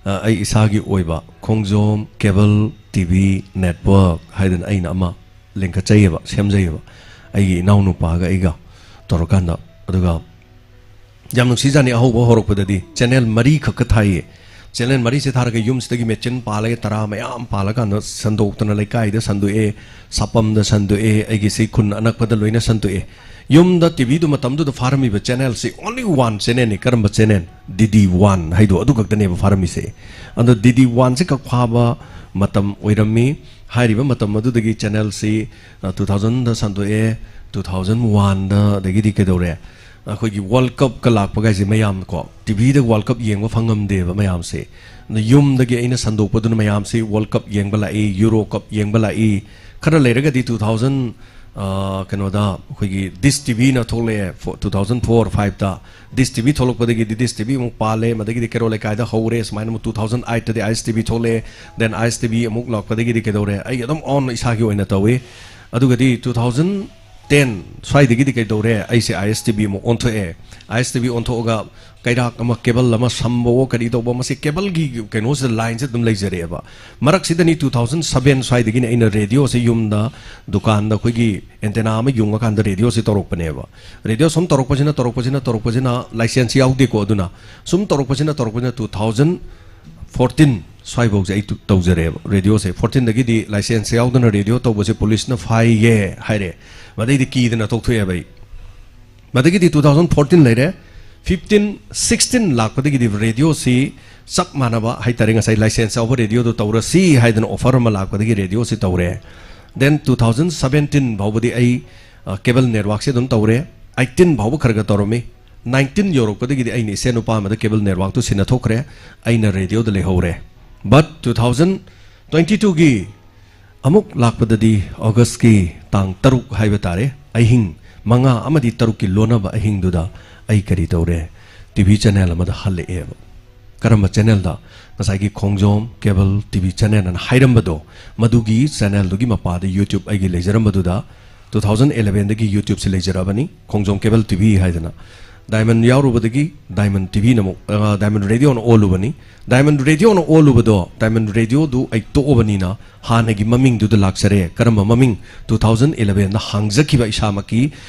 ꯑ, ꯑꯩ ꯏꯁꯥꯒꯤ ꯑꯣꯏꯕ ꯈꯣꯡꯖꯣꯝ ꯀꯦꯕꯜ ꯇꯤꯚꯤ ꯅꯦꯠꯋꯥꯛ ꯍꯥꯏꯗꯅ ꯑꯩꯅ ꯑꯃ ꯂꯤꯡꯈꯠꯆꯩꯌꯦꯕ, ꯁꯦꯝꯖꯩꯌꯦꯕ, ꯑꯩꯒꯤ ꯏꯅꯥꯎꯅꯨꯄꯥꯒ ꯑꯩꯒ ꯇꯧꯔꯀꯥꯟꯗ꯫ ꯑꯗꯨꯒ ꯌꯥꯝ ꯅꯨꯡꯁꯤꯖꯥꯠꯅꯤ, ꯑꯍꯧꯕ ꯍꯧꯔꯛꯄꯗꯗꯤ ꯆꯦꯅꯦꯜ ꯃꯔꯤ ꯈꯛꯀ ꯊꯥꯏꯌꯦ꯫ ꯆꯦꯅꯦꯜ ꯃꯔꯤꯁꯦ ꯊꯥꯔꯒ ꯌꯨꯝꯁꯤꯗꯒꯤ ꯃꯦꯆꯤꯟ ꯄꯥꯜꯂꯒ ꯇꯔꯥ ꯃꯌꯥꯝ ꯄꯥꯜꯂꯀꯥꯟꯗ ꯁꯟꯗꯣꯛꯇꯅ ꯂꯩꯀꯥꯏꯗ ꯁꯟꯗꯣꯛꯑꯦ, ꯁꯥꯄꯝꯗ ꯁꯟꯗꯣꯛꯑꯦ, ꯑꯩꯒꯤꯁꯤ ꯈꯨꯟ ꯑꯅꯛꯄꯗ ꯂꯣꯏꯅ ꯁꯟꯗꯣꯛꯑꯦ꯫ ꯌꯨꯝꯗ ꯇꯤꯚꯤꯗꯨ ꯃꯇꯝꯗꯨꯗ ꯐꯥꯔꯝꯃꯤꯕ ꯆꯦꯅꯦꯜꯁꯤ only one ꯆꯦꯅꯦꯜꯅꯤ꯫ ꯀꯔꯝꯕ ꯆꯦꯅꯦꯜ? ꯗꯤ ꯗꯤ ꯋꯥꯟ ꯍꯥꯏꯗꯣ ꯑꯗꯨ ꯈꯛꯇꯅꯦꯕ ꯐꯥꯔꯝꯃꯤꯁꯦ꯫ ꯑꯗꯣ ꯗꯤ ꯗꯤ ꯋꯥꯟꯁꯦ ꯈꯛ ꯐꯥꯕ ꯃꯇꯝ ꯑꯣꯏꯔꯝꯃꯤ꯫ ꯍꯥꯏꯔꯤꯕ ꯃꯇꯝ ꯑꯗꯨꯗꯒꯤ ꯆꯦꯅꯦꯜꯁꯤ, ꯑ, ꯇꯨ ꯊꯥꯎꯖꯟꯗ ꯁꯟꯗꯣꯛꯑꯦ, ꯇꯨ ꯊꯥꯎꯖꯟ ꯋꯥꯟꯗ, ꯑꯗꯒꯤꯗꯤ ꯀꯩꯗꯧꯔꯦ? ꯑꯩꯈꯣꯏꯒꯤ ꯋꯥꯔꯜ ꯀꯞꯀ ꯂꯥꯛꯄꯒꯥꯏꯁꯦ ꯃꯌꯥꯝ ꯀꯣ, ꯇꯤꯚꯤꯗ ꯋꯥꯔꯜ ꯀꯞ ꯌꯦꯡꯕ ꯐꯪꯉꯝꯗꯦꯕ ꯃꯌꯥꯝꯁꯦ꯫ ꯑꯗ ꯌꯨꯝꯗꯒꯤ ꯑꯩꯅ ꯁꯟꯗꯣꯛꯄꯗꯨꯅ ꯃꯌꯥꯝꯁꯤ ꯋꯥꯔꯜ ꯀꯞ ꯌꯦꯡꯕ ꯂꯥꯛꯏ, ꯌꯨꯔꯣ ꯀꯞ ꯌꯦꯡꯕ ꯂꯥꯛꯏ꯫ ꯈꯔ ꯂꯩꯔꯒꯗꯤ ꯇꯨ ꯊꯥꯎꯖꯟ ꯑ, ꯀꯩꯅꯣꯗ ꯑꯩꯈꯣꯏꯒꯤ ꯗꯤꯁ ꯇꯤ ꯚꯤꯅ ꯊꯣꯛꯂꯛꯑꯦ, ꯐꯣ-, two thousand four fiveꯇ ꯗꯤꯁ ꯇꯤ ꯚꯤ ꯊꯣꯛꯂꯛꯄꯗꯒꯤꯗꯤ ꯗꯤꯁ ꯇꯤ ꯚꯤ ꯑꯃꯨꯛ ꯄꯥꯜꯂꯦ, ꯃꯗꯒꯤꯗꯤ ꯀꯦꯔꯣꯜ ꯂꯩꯀꯥꯏꯗ ꯍꯧꯔꯦ, ꯁꯨꯃꯥꯏꯅ ꯑꯃꯨꯛ two thousand eightꯇꯗꯤ ꯑꯥꯏ ꯑꯦꯁ ꯇꯤ ꯚꯤ ꯊꯣꯛꯂꯛꯑꯦ, then ꯑꯥꯏ ꯑꯦꯁ ꯇꯤ ꯚꯤ ꯑꯃꯨꯛ ꯂꯥꯛꯄꯗꯒꯤꯗꯤ ꯀꯩꯗꯧꯔꯦ, ꯑꯩ ꯑꯗꯨꯝ on ꯏꯁꯥꯒꯤ ꯑꯣꯏꯅ ꯇꯧꯏ꯫ ꯑꯗꯨꯒꯗꯤ two thousand ten ꯁ꯭ꯋꯥꯏꯗꯒꯤꯗꯤ ꯀꯩꯗꯧꯔꯦ, ꯑꯩꯁꯦ ꯑꯥꯏ ꯑꯦꯁ ꯇꯤ ꯚꯤ ꯑꯃꯨꯛ ꯑꯣꯟꯊꯣꯛꯑꯦ꯫ ꯑꯥꯏ ꯑꯦꯁ ꯇꯤ ꯚꯤ ꯑꯣꯟꯊꯣꯛꯑꯒ ꯀꯩꯔꯥꯛ ꯑꯃ, ꯀꯦꯕꯜ ꯑꯃ ꯁꯝꯕꯋꯣ ꯀꯔꯤ ꯇꯧꯕ, ꯃꯁꯤ ꯀꯦꯕꯜꯒꯤ ꯀꯩꯅꯣꯁꯤꯗ ꯂꯥꯏꯟꯁꯦ ꯑꯗꯨꯝ ꯂꯩꯖꯔꯛꯑꯦꯕ꯫ ꯃꯔꯛꯁꯤꯗꯅꯤ two thousand seven ꯁ꯭ꯋꯥꯏꯗꯒꯤꯅ ꯑꯩꯅ ꯔꯦꯗꯤꯑꯣꯁꯦ ꯌꯨꯝꯗ, ꯗꯨꯀꯥꯟꯗ ꯑꯩꯈꯣꯏꯒꯤ ꯑꯦꯟꯇꯦꯅꯥ ꯑꯃ ꯌꯨꯡꯉꯀꯥꯟꯗ ꯔꯦꯗꯤꯑꯣꯁꯦ ꯇꯧꯔꯛꯄꯅꯦꯕ꯫ ꯔꯦꯗꯤꯑꯣ ꯁꯨꯝ ꯇꯧꯔꯛꯄꯁꯤꯅ, ꯇꯧꯔꯛꯄꯁꯤꯅ, ꯇꯧꯔꯛꯄꯁꯤꯅ, ꯂꯥꯏꯁꯦꯟꯁ ꯌꯥꯎꯗꯦꯀꯣ, ꯑꯗꯨꯅ ꯁꯨꯝ ꯇꯧꯔꯛꯄꯁꯤꯅ, ꯇꯧꯔꯛꯄꯁꯤꯅ two thousand fourteen ꯁ꯭ꯋꯥꯏꯐꯧꯁꯦ ꯑꯩ ꯇꯨ-, ꯇꯧꯖꯔꯦꯕ ꯔꯦꯗꯤꯑꯣꯁꯦ꯫ Fourteenꯗꯒꯤꯗꯤ ꯂꯥꯏꯁꯦꯟꯁ ꯌꯥꯎꯗꯅ ꯔꯦꯗꯤꯑꯣ ꯇꯧꯕꯁꯦ ꯄꯨꯂꯤꯁꯅ ꯐꯥꯏꯌꯦ ꯍꯥꯏꯔꯦ꯫ ꯃꯗꯩꯗꯤ ꯀꯤꯗꯅ ꯇꯣꯛꯊꯣꯛꯑꯦꯕ ꯑꯩ꯫ ꯃꯗꯒꯤꯗꯤ two thousand fourteen ꯂꯩꯔꯦ, fifteen, sixteen ꯂꯥꯛꯄꯗꯒꯤꯗꯤ ꯔꯦꯗꯤꯑꯣꯁꯤ ꯆꯞ ꯃꯥꯟꯅꯕ ꯍꯥꯏꯇꯥꯔꯦ, ꯉꯁꯥꯏ ꯂꯥꯏꯁꯦꯟꯁ ꯌꯥꯎꯕ ꯔꯦꯗꯤꯑꯣꯗꯣ ꯇꯧꯔꯁꯤ ꯍꯥꯏꯗꯅ ꯑꯣꯐꯔ ꯑꯃ ꯂꯥꯛꯄꯗꯒꯤ ꯔꯦꯗꯤꯑꯣꯁꯤ ꯇꯧꯔꯦ꯫ Then two thousand seventeen ꯐꯥꯎꯕꯗꯤ ꯑꯩ, ꯑ, ꯀꯦꯕꯜ ꯅꯦꯠꯋꯥꯛꯁꯦ ꯑꯗꯨꯝ ꯇꯧꯔꯦ꯫ Eighteen ꯐꯥꯎꯕ ꯈꯔ ꯈꯔ ꯇꯧꯔꯝꯃꯤ꯫ Nineteen ꯌꯧꯔꯛꯄꯗꯒꯤꯗꯤ ꯑꯩꯅ ꯏꯆꯦ ꯅꯨꯄꯥ ꯑꯃꯗ ꯀꯦꯕꯜ ꯅꯦꯠꯋꯥꯛꯇꯨ ꯁꯤꯟꯅꯊꯣꯛꯈ꯭ꯔꯦ, ꯑꯩꯅ ꯔꯦꯗꯤꯑꯣꯗ ꯂꯩꯍꯧꯔꯦ꯫ But two thousand twenty twoꯒꯤ ꯑꯃꯨꯛ ꯂꯥꯛꯄꯗꯗꯤ ꯑꯣꯒꯁꯀꯤ ꯇꯥꯡ ꯇꯔꯨꯛ ꯍꯥꯏꯕ ꯇꯥꯔꯦ, ꯑꯍꯤꯡ ꯃꯉꯥ ꯑꯃꯗꯤ ꯇꯔꯨꯛꯀꯤ ꯂꯣꯟꯅꯕ ꯑꯍꯤꯡꯗꯨꯗ ꯑꯩ ꯀꯔꯤ ꯇꯧꯔꯦ? ꯇꯤ ꯚꯤ ꯆꯦꯅꯦꯜ ꯑꯃꯗ ꯍꯜꯂꯛꯑꯦꯕ꯫ ꯀꯔꯝꯕ ꯆꯦꯅꯦꯜꯗ? ꯉꯁꯥꯏꯒꯤ ꯈꯣꯡꯖꯣꯝ ꯀꯦꯕꯜ ꯇꯤ ꯚꯤ ꯆꯦꯅꯦꯜ ꯑꯅ ꯍꯥꯏꯔꯝꯕꯗꯣ, ꯃꯗꯨꯒꯤ ꯆꯦꯅꯦꯜꯗꯨꯒꯤ ꯃꯄꯥꯗ YouTube ꯑꯩꯒꯤ ꯂꯩꯖꯔꯝꯕꯗꯨꯗ two thousand elevenꯗꯒꯤ YouTubeꯁꯦ ꯂꯩꯖꯔꯛꯑꯕꯅꯤ, ꯈꯣꯡꯖꯣꯝ ꯀꯦꯕꯜ ꯇꯤ ꯚꯤ ꯍꯥꯏꯗꯅ꯫ ꯗꯥꯏꯃꯟ ꯌꯥꯎꯔꯨꯕꯗꯒꯤ ꯗꯥꯏꯃꯟ ꯇꯤ ꯚꯤꯅ ꯑꯃꯨꯛ, ꯑ, ꯗꯥꯏꯃꯟ ꯔꯦꯗꯤꯑꯣꯅ ꯑꯣꯜꯂꯨꯕꯅꯤ꯫ ꯗꯥꯏꯃꯟ ꯔꯦꯗꯤꯑꯣꯅ ꯑꯣꯜꯂꯨꯕꯗꯣ, ꯗꯥꯏꯃꯟ ꯔꯦꯗꯤꯑꯣꯗꯨ ꯑꯩ ꯇꯣꯛꯑꯕꯅꯤꯅ ꯍꯥꯟꯅꯒꯤ ꯃꯃꯤꯡꯗꯨꯗ ꯂꯥꯛꯆꯔꯦ꯫ ꯀꯔꯝꯕ ꯃꯃꯤꯡ? Two thousand elevenꯗ ꯍꯥꯡꯖꯈꯤꯕ ꯏꯁꯥꯃꯛꯀꯤ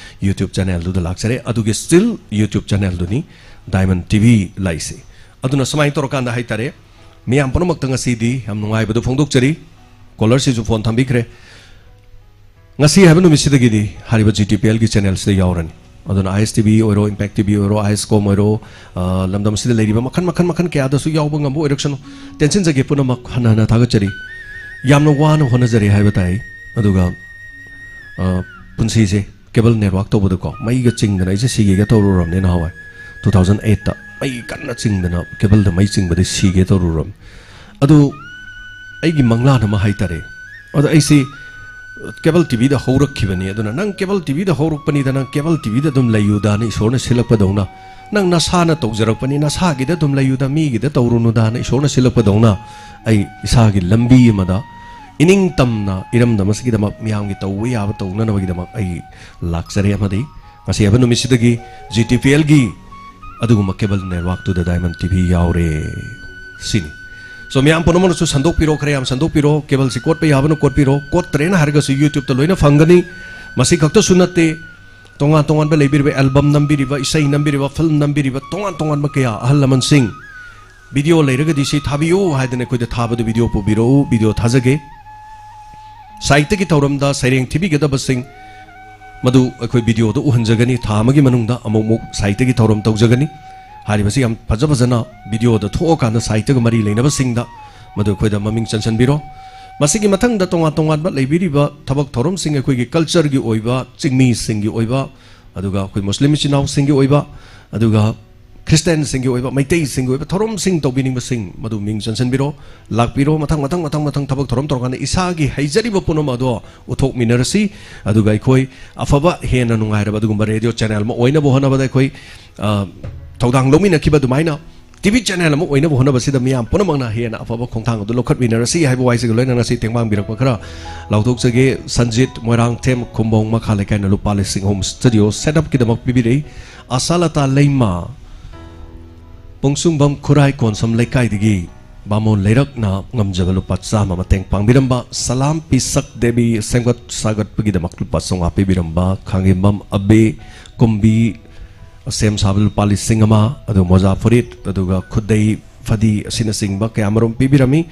YouTube ꯆꯦꯅꯦꯜꯗꯨꯗ ꯂꯥꯛꯆꯔꯦ꯫ ꯑꯗꯨꯒꯤ still YouTube ꯆꯦꯅꯦꯜꯗꯨꯅꯤ ꯗꯥꯏꯃꯟ ꯇꯤ ꯚꯤ ꯂꯥꯛꯏꯁꯦ꯫ ꯑꯗꯨꯅ ꯁꯨꯃꯥꯏꯅ ꯇꯧꯔꯀꯥꯟꯗ ꯍꯥꯏꯇꯥꯔꯦ, ꯃꯤꯌꯥꯝ ꯄꯨꯝꯅꯃꯛꯇ ꯉꯁꯤꯗꯤ ꯌꯥꯝ ꯅꯨꯡꯉꯥꯏꯕꯗꯨ ꯐꯣꯡꯗꯣꯛꯆꯔꯤ꯫ ꯀꯣꯂꯔꯁꯤꯁꯨ ꯐꯣꯟ ꯊꯝꯕꯤꯈ꯭ꯔꯦ꯫ ꯉꯁꯤ ꯍꯥꯏꯕ ꯅꯨꯃꯤꯠꯁꯤꯗꯒꯤꯗꯤ ꯍꯥꯏꯔꯤꯕ ꯖꯤ ꯇꯤ ꯄꯤ ꯑꯦꯜꯒꯤ ꯆꯦꯅꯦꯜꯁꯤꯗ ꯌꯥꯎꯔꯅꯤ꯫ ꯑꯗꯨꯅ ꯑꯥꯏ ꯑꯦꯁ ꯇꯤ ꯚꯤ ꯑꯣꯏꯔꯣ, ꯏꯝꯄꯦꯛ ꯇꯤ ꯚꯤ ꯑꯣꯏꯔꯣ, ꯑꯥꯏ ꯑꯦꯁ ꯀꯣꯝ ꯑꯣꯏꯔꯣ, ꯑ, ꯂꯝꯗꯝꯁꯤꯗ ꯂꯩꯔꯤꯕ ꯃꯈꯜ, ꯃꯈꯜ, ꯃꯈꯜ ꯀꯌꯥꯗꯁꯨ ꯌꯥꯎꯕ ꯉꯝꯕ ꯑꯣꯏꯔꯛꯁꯅꯨ꯫ ꯇꯦꯟꯁꯤꯟꯖꯒꯦ ꯄꯨꯝꯅꯃꯛ, ꯍꯟꯅ ꯍꯟꯅ ꯊꯥꯒꯠꯆꯔꯤ꯫ ꯌꯥꯝꯅ ꯋꯥꯅ ꯍꯣꯠꯅꯖꯔꯦ ꯍꯥꯏꯕ ꯇꯥꯏ꯫ ꯑꯗꯨꯒ, ꯑ, ꯄꯨꯟꯁꯤꯁꯦ ꯀꯦꯕꯜ ꯅꯦꯠꯋꯥꯛ ꯇꯧꯕꯗꯀꯣ, ꯃꯩꯒ ꯆꯤꯡꯗꯅ ꯑꯩꯁꯦ ꯁꯤꯒꯦꯒ ꯇꯧꯔꯨꯔꯕꯅꯦ ꯅꯍꯥꯟꯋꯥꯏ, two thousand eightꯇ꯫ ꯃꯩ ꯀꯟꯅ ꯆꯤꯡꯗꯅ, ꯀꯦꯕꯜꯗ ꯃꯩ ꯆꯤꯡꯕꯗꯩ ꯁꯤꯒꯦ ꯇꯧꯔꯨꯔꯕꯅꯤ꯫ ꯑꯗꯨ ꯑꯩꯒꯤ ꯃꯪꯂꯥꯟ ꯑꯃ ꯍꯥꯏꯇꯥꯔꯦ꯫ ꯑꯗꯣ ꯑꯩꯁꯤ ꯀꯦꯕꯜ ꯇꯤꯚꯤꯗ ꯍꯧꯔꯛꯈꯤꯕꯅꯤ, ꯑꯗꯨꯅ ꯅꯪ ꯀꯦꯕꯜ ꯇꯤꯚꯤꯗ ꯍꯧꯔꯛꯄꯅꯤꯗ ꯅꯪ ꯀꯦꯕꯜ ꯇꯤꯚꯤꯗ ꯑꯗꯨꯝ ꯂꯩꯌꯨꯗꯥꯅ ꯏꯁꯣꯔꯅ ꯁꯤꯜꯂꯛꯄꯗꯧꯅ, ꯅꯪ ꯅꯁꯥꯅ ꯇꯧꯖꯔꯛꯄꯅꯤ, ꯅꯁꯥꯒꯤꯗ ꯑꯗꯨꯝ ꯂꯩꯌꯨꯗ, ꯃꯤꯒꯤꯗ ꯇꯧꯔꯨꯅꯨꯗꯥꯅ ꯏꯁꯣꯔꯅ ꯁꯤꯜꯂꯛꯄꯗꯧꯅ, ꯑꯩ ꯏꯁꯥꯒꯤ ꯂꯝꯕꯤ ꯑꯃꯗ ꯏꯅꯤꯡ ꯇꯝꯅ ꯏꯔꯝꯗꯝ ꯑꯁꯤꯒꯤꯗꯃꯛ, ꯃꯤꯌꯥꯝꯒꯤ ꯇꯧꯕ ꯌꯥꯕ ꯇꯧꯅꯅꯕꯒꯤꯗꯃꯛ ꯑꯩ ꯂꯥꯛꯆꯔꯦ꯫ ꯑꯃꯗꯤ ꯉꯁꯤ ꯍꯥꯏꯕ ꯅꯨꯃꯤꯠꯁꯤꯗꯒꯤ ꯖꯤ ꯇꯤ ꯄꯤ ꯑꯦꯜꯒꯤ ꯑꯗꯨꯒꯨꯝꯕ ꯀꯦꯕꯜ ꯅꯦꯠꯋꯥꯛꯇꯨꯗ ꯗꯥꯏꯃꯟ ꯇꯤ ꯚꯤ ꯌꯥꯎꯔꯦ ꯁꯤꯅꯤ꯫ ꯁꯣ, ꯃꯌꯥꯝ ꯄꯨꯝꯅꯃꯛꯅꯁꯨ ꯁꯟꯗꯣꯛꯄꯤꯔꯣ, ꯈꯔ ꯌꯥꯝ ꯁꯟꯗꯣꯛꯄꯤꯔꯣ꯫ ꯀꯦꯕꯜꯁꯤ ꯀꯣꯠꯄ ꯌꯥꯕꯅ ꯀꯣꯠꯄꯤꯔꯣ, ꯀꯣꯠꯇ꯭ꯔꯦꯅ ꯍꯥꯏꯔꯒꯁꯨ YouTube-ꯇ ꯂꯣꯏꯅ ꯐꯪꯒꯅꯤ꯫ ꯃꯁꯤ ꯈꯛꯇꯁꯨ ꯅꯠꯇꯦ, ꯇꯣꯉꯥꯟ ꯇꯣꯉꯥꯟꯕ ꯂꯩꯕꯤꯔꯤꯕ, ꯑꯦꯜꯕꯝ ꯅꯝꯕꯤꯔꯤꯕ, ꯏꯁꯩ ꯅꯝꯕꯤꯔꯤꯕ, ꯐꯤꯂꯝ ꯅꯝꯕꯤꯔꯤꯕ, ꯇꯣꯉꯥꯟ ꯇꯣꯉꯥꯟꯕ ꯀꯌꯥ, ꯑꯍꯜ ꯂꯃꯟꯁꯤꯡ, ꯚꯤꯗꯤꯑꯣ ꯂꯩꯔꯒꯗꯤ ꯁꯤ ꯊꯥꯕꯤꯌꯨ ꯍꯥꯏꯗꯅ ꯑꯩꯈꯣꯏꯗ ꯊꯥꯕꯗꯨ ꯚꯤꯗꯤꯑꯣ ꯄꯨꯕꯤꯔꯛꯎ, ꯚꯤꯗꯤꯑꯣ ꯊꯥꯖꯒꯦ꯫ ꯁꯥꯍꯤꯇ꯭ꯌꯒꯤ ꯊꯧꯔꯝꯗ ꯁꯩꯔꯦꯡ ꯊꯤꯕꯤꯒꯗꯕꯁꯤꯡ ꯃꯗꯨ ꯑꯩꯈꯣꯏ ꯚꯤꯗꯤꯑꯣꯗ ꯎꯍꯟꯖꯒꯅꯤ꯫ ꯊꯥ ꯑꯃꯒꯤ ꯃꯅꯨꯡꯗ ꯑꯃꯨꯛ ꯑꯃꯨꯛ ꯁꯥꯍꯤꯇ꯭ꯌꯒꯤ ꯊꯧꯔꯝ ꯇꯧꯖꯒꯅꯤ꯫ ꯍꯥꯏꯔꯤꯕꯁꯤ ꯌꯥꯝ ꯐꯖ ꯐꯖꯅ ꯚꯤꯗꯤꯑꯣꯗ ꯊꯣꯛꯑꯀꯥꯟꯗ ꯁꯥꯍꯤꯇ꯭ꯌꯒ ꯃꯔꯤ ꯂꯩꯅꯕꯁꯤꯡꯗ ꯃꯗꯨ ꯑꯩꯈꯣꯏꯗ ꯃꯃꯤꯡ ꯆꯟꯁꯤꯟꯕꯤꯔꯣ꯫ ꯃꯁꯤꯒꯤ ꯃꯊꯪꯗ ꯇꯣꯉꯥꯟ ꯇꯣꯉꯥꯟꯕ ꯂꯩꯕꯤꯔꯤꯕ ꯊꯕꯛ ꯊꯧꯔꯝꯁꯤꯡ, ꯑꯩꯈꯣꯏꯒꯤ ꯀꯜꯆꯔꯒꯤ ꯑꯣꯏꯕ, ꯆꯤꯡꯃꯤꯁꯤꯡꯒꯤ ꯑꯣꯏꯕ, ꯑꯗꯨꯒ ꯑꯩꯈꯣꯏ ꯃꯨꯁꯂꯤꯝ ꯏꯆꯤꯟ ꯏꯅꯥꯎꯁꯤꯡꯒꯤ ꯑꯣꯏꯕ, ꯑꯗꯨꯒ ꯈ꯭ꯔꯤꯁꯇꯤꯌꯥꯟꯁꯤꯡꯒꯤ ꯑꯣꯏꯕ, ꯃꯩꯇꯩꯁꯤꯡꯒꯤ ꯑꯣꯏꯕ ꯊꯧꯔꯝꯁꯤꯡ ꯇꯧꯕꯤꯅꯤꯡꯕꯁꯤꯡ ꯃꯗꯨ ꯃꯤꯡ ꯆꯟꯁꯤꯟꯕꯤꯔꯣ, ꯂꯥꯛꯄꯤꯔꯣ꯫ ꯃꯊꯪ, ꯃꯊꯪ, ꯃꯊꯪ, ꯃꯊꯪ ꯊꯕꯛ ꯊꯧꯔꯝ ꯇꯧꯔꯀꯥꯟꯗ ꯏꯁꯥꯒꯤ ꯍꯩꯖꯔꯤꯕ ꯄꯨꯝꯅꯃꯛ ꯑꯗꯣ ꯎꯠꯊꯣꯛꯃꯤꯟꯅꯔꯁꯤ꯫ ꯑꯗꯨꯒ ꯑꯩꯈꯣꯏ ꯑꯐꯕ, ꯍꯦꯟꯅ ꯅꯨꯡꯉꯥꯏꯔꯕ ꯑꯗꯨꯒꯨꯝꯕ ꯔꯦꯗꯤꯑꯣ ꯆꯦꯅꯦꯜ ꯑꯃ ꯑꯣꯏꯅꯕ ꯍꯣꯠꯅꯕꯗ ꯑꯩꯈꯣꯏ, ꯑ, ꯊꯧꯗꯥꯡ ꯂꯧꯃꯤꯟꯅꯈꯤꯕ ꯑꯗꯨꯃꯥꯏꯅ ꯇꯤ ꯚꯤ ꯆꯦꯅꯦꯜ ꯑꯃ ꯑꯣꯏꯅꯕ ꯍꯣꯠꯅꯕꯁꯤꯗ ꯃꯤꯌꯥꯝ ꯄꯨꯝꯅꯃꯛꯅ ꯍꯦꯟꯅ ꯑꯐꯕ ꯈꯣꯡꯊꯥꯡ ꯑꯗꯨ ꯂꯧꯈꯠꯃꯤꯟꯅꯔꯁꯤ ꯍꯥꯏꯕ ꯋꯥꯍꯩꯁꯤꯒ ꯂꯣꯏꯅꯅ ꯉꯁꯤ ꯇꯦꯡꯕꯥꯡꯕꯤꯔꯛꯄ ꯈꯔ ꯂꯥꯎꯊꯣꯛꯆꯒꯦ꯫ ꯁꯟꯖꯤꯠ ꯃꯣꯏꯔꯥꯡꯊꯦꯝ ꯈꯨꯝꯕꯣꯡ ꯃꯈꯥ ꯂꯩꯀꯥꯏꯅ ꯂꯨꯄꯥ ꯂꯤꯁꯤꯡ ꯑꯍꯨꯝ ꯁ꯭ꯇꯨꯗꯤꯑꯣ ꯁꯦꯠ ꯑꯞꯀꯤꯗꯃꯛ ꯄꯤꯕꯤꯔꯛꯏ꯫ ꯑꯁꯥꯂꯇꯥ ꯂꯩꯃ, ꯄꯨꯡꯁꯨꯡꯕꯝ ꯈꯨꯔꯥꯏ ꯀꯣꯟꯁꯝ ꯂꯩꯀꯥꯏꯗꯒꯤ ꯕꯥꯃꯣꯟ ꯂꯩꯔꯛꯅ ꯉꯝꯖꯕ ꯂꯨꯄꯥ ꯆꯥꯝꯃ ꯃꯇꯦꯡ ꯄꯥꯡꯕꯤꯔꯝꯕ, ꯁꯂꯥꯝ ꯄꯤꯁꯛ ꯗꯦꯕꯤ ꯁꯦꯝꯒꯠ ꯁꯥꯒꯠꯄꯒꯤꯗꯃꯛ ꯂꯨꯄꯥ ꯆꯥꯝꯃꯉꯥ ꯄꯤꯕꯤꯔꯝꯕ, ꯈꯥꯡꯉꯦꯝꯕꯝ ꯑꯕꯦ ꯀꯨꯝꯕꯤ ꯁꯦꯝ ꯁꯥꯕ ꯂꯨꯄꯥ ꯂꯤꯁꯤꯡ ꯑꯃ, ꯑꯗꯨꯒ ꯃꯣꯖꯥ ꯐꯨꯔꯤꯠ, ꯑꯗꯨꯒ ꯈꯨꯗꯩ ꯐꯗꯤ ꯑꯁꯤꯅꯆꯤꯡꯕ ꯀꯌꯥꯃꯔꯨꯝ ꯄꯤꯕꯤꯔꯝꯃꯤ꯫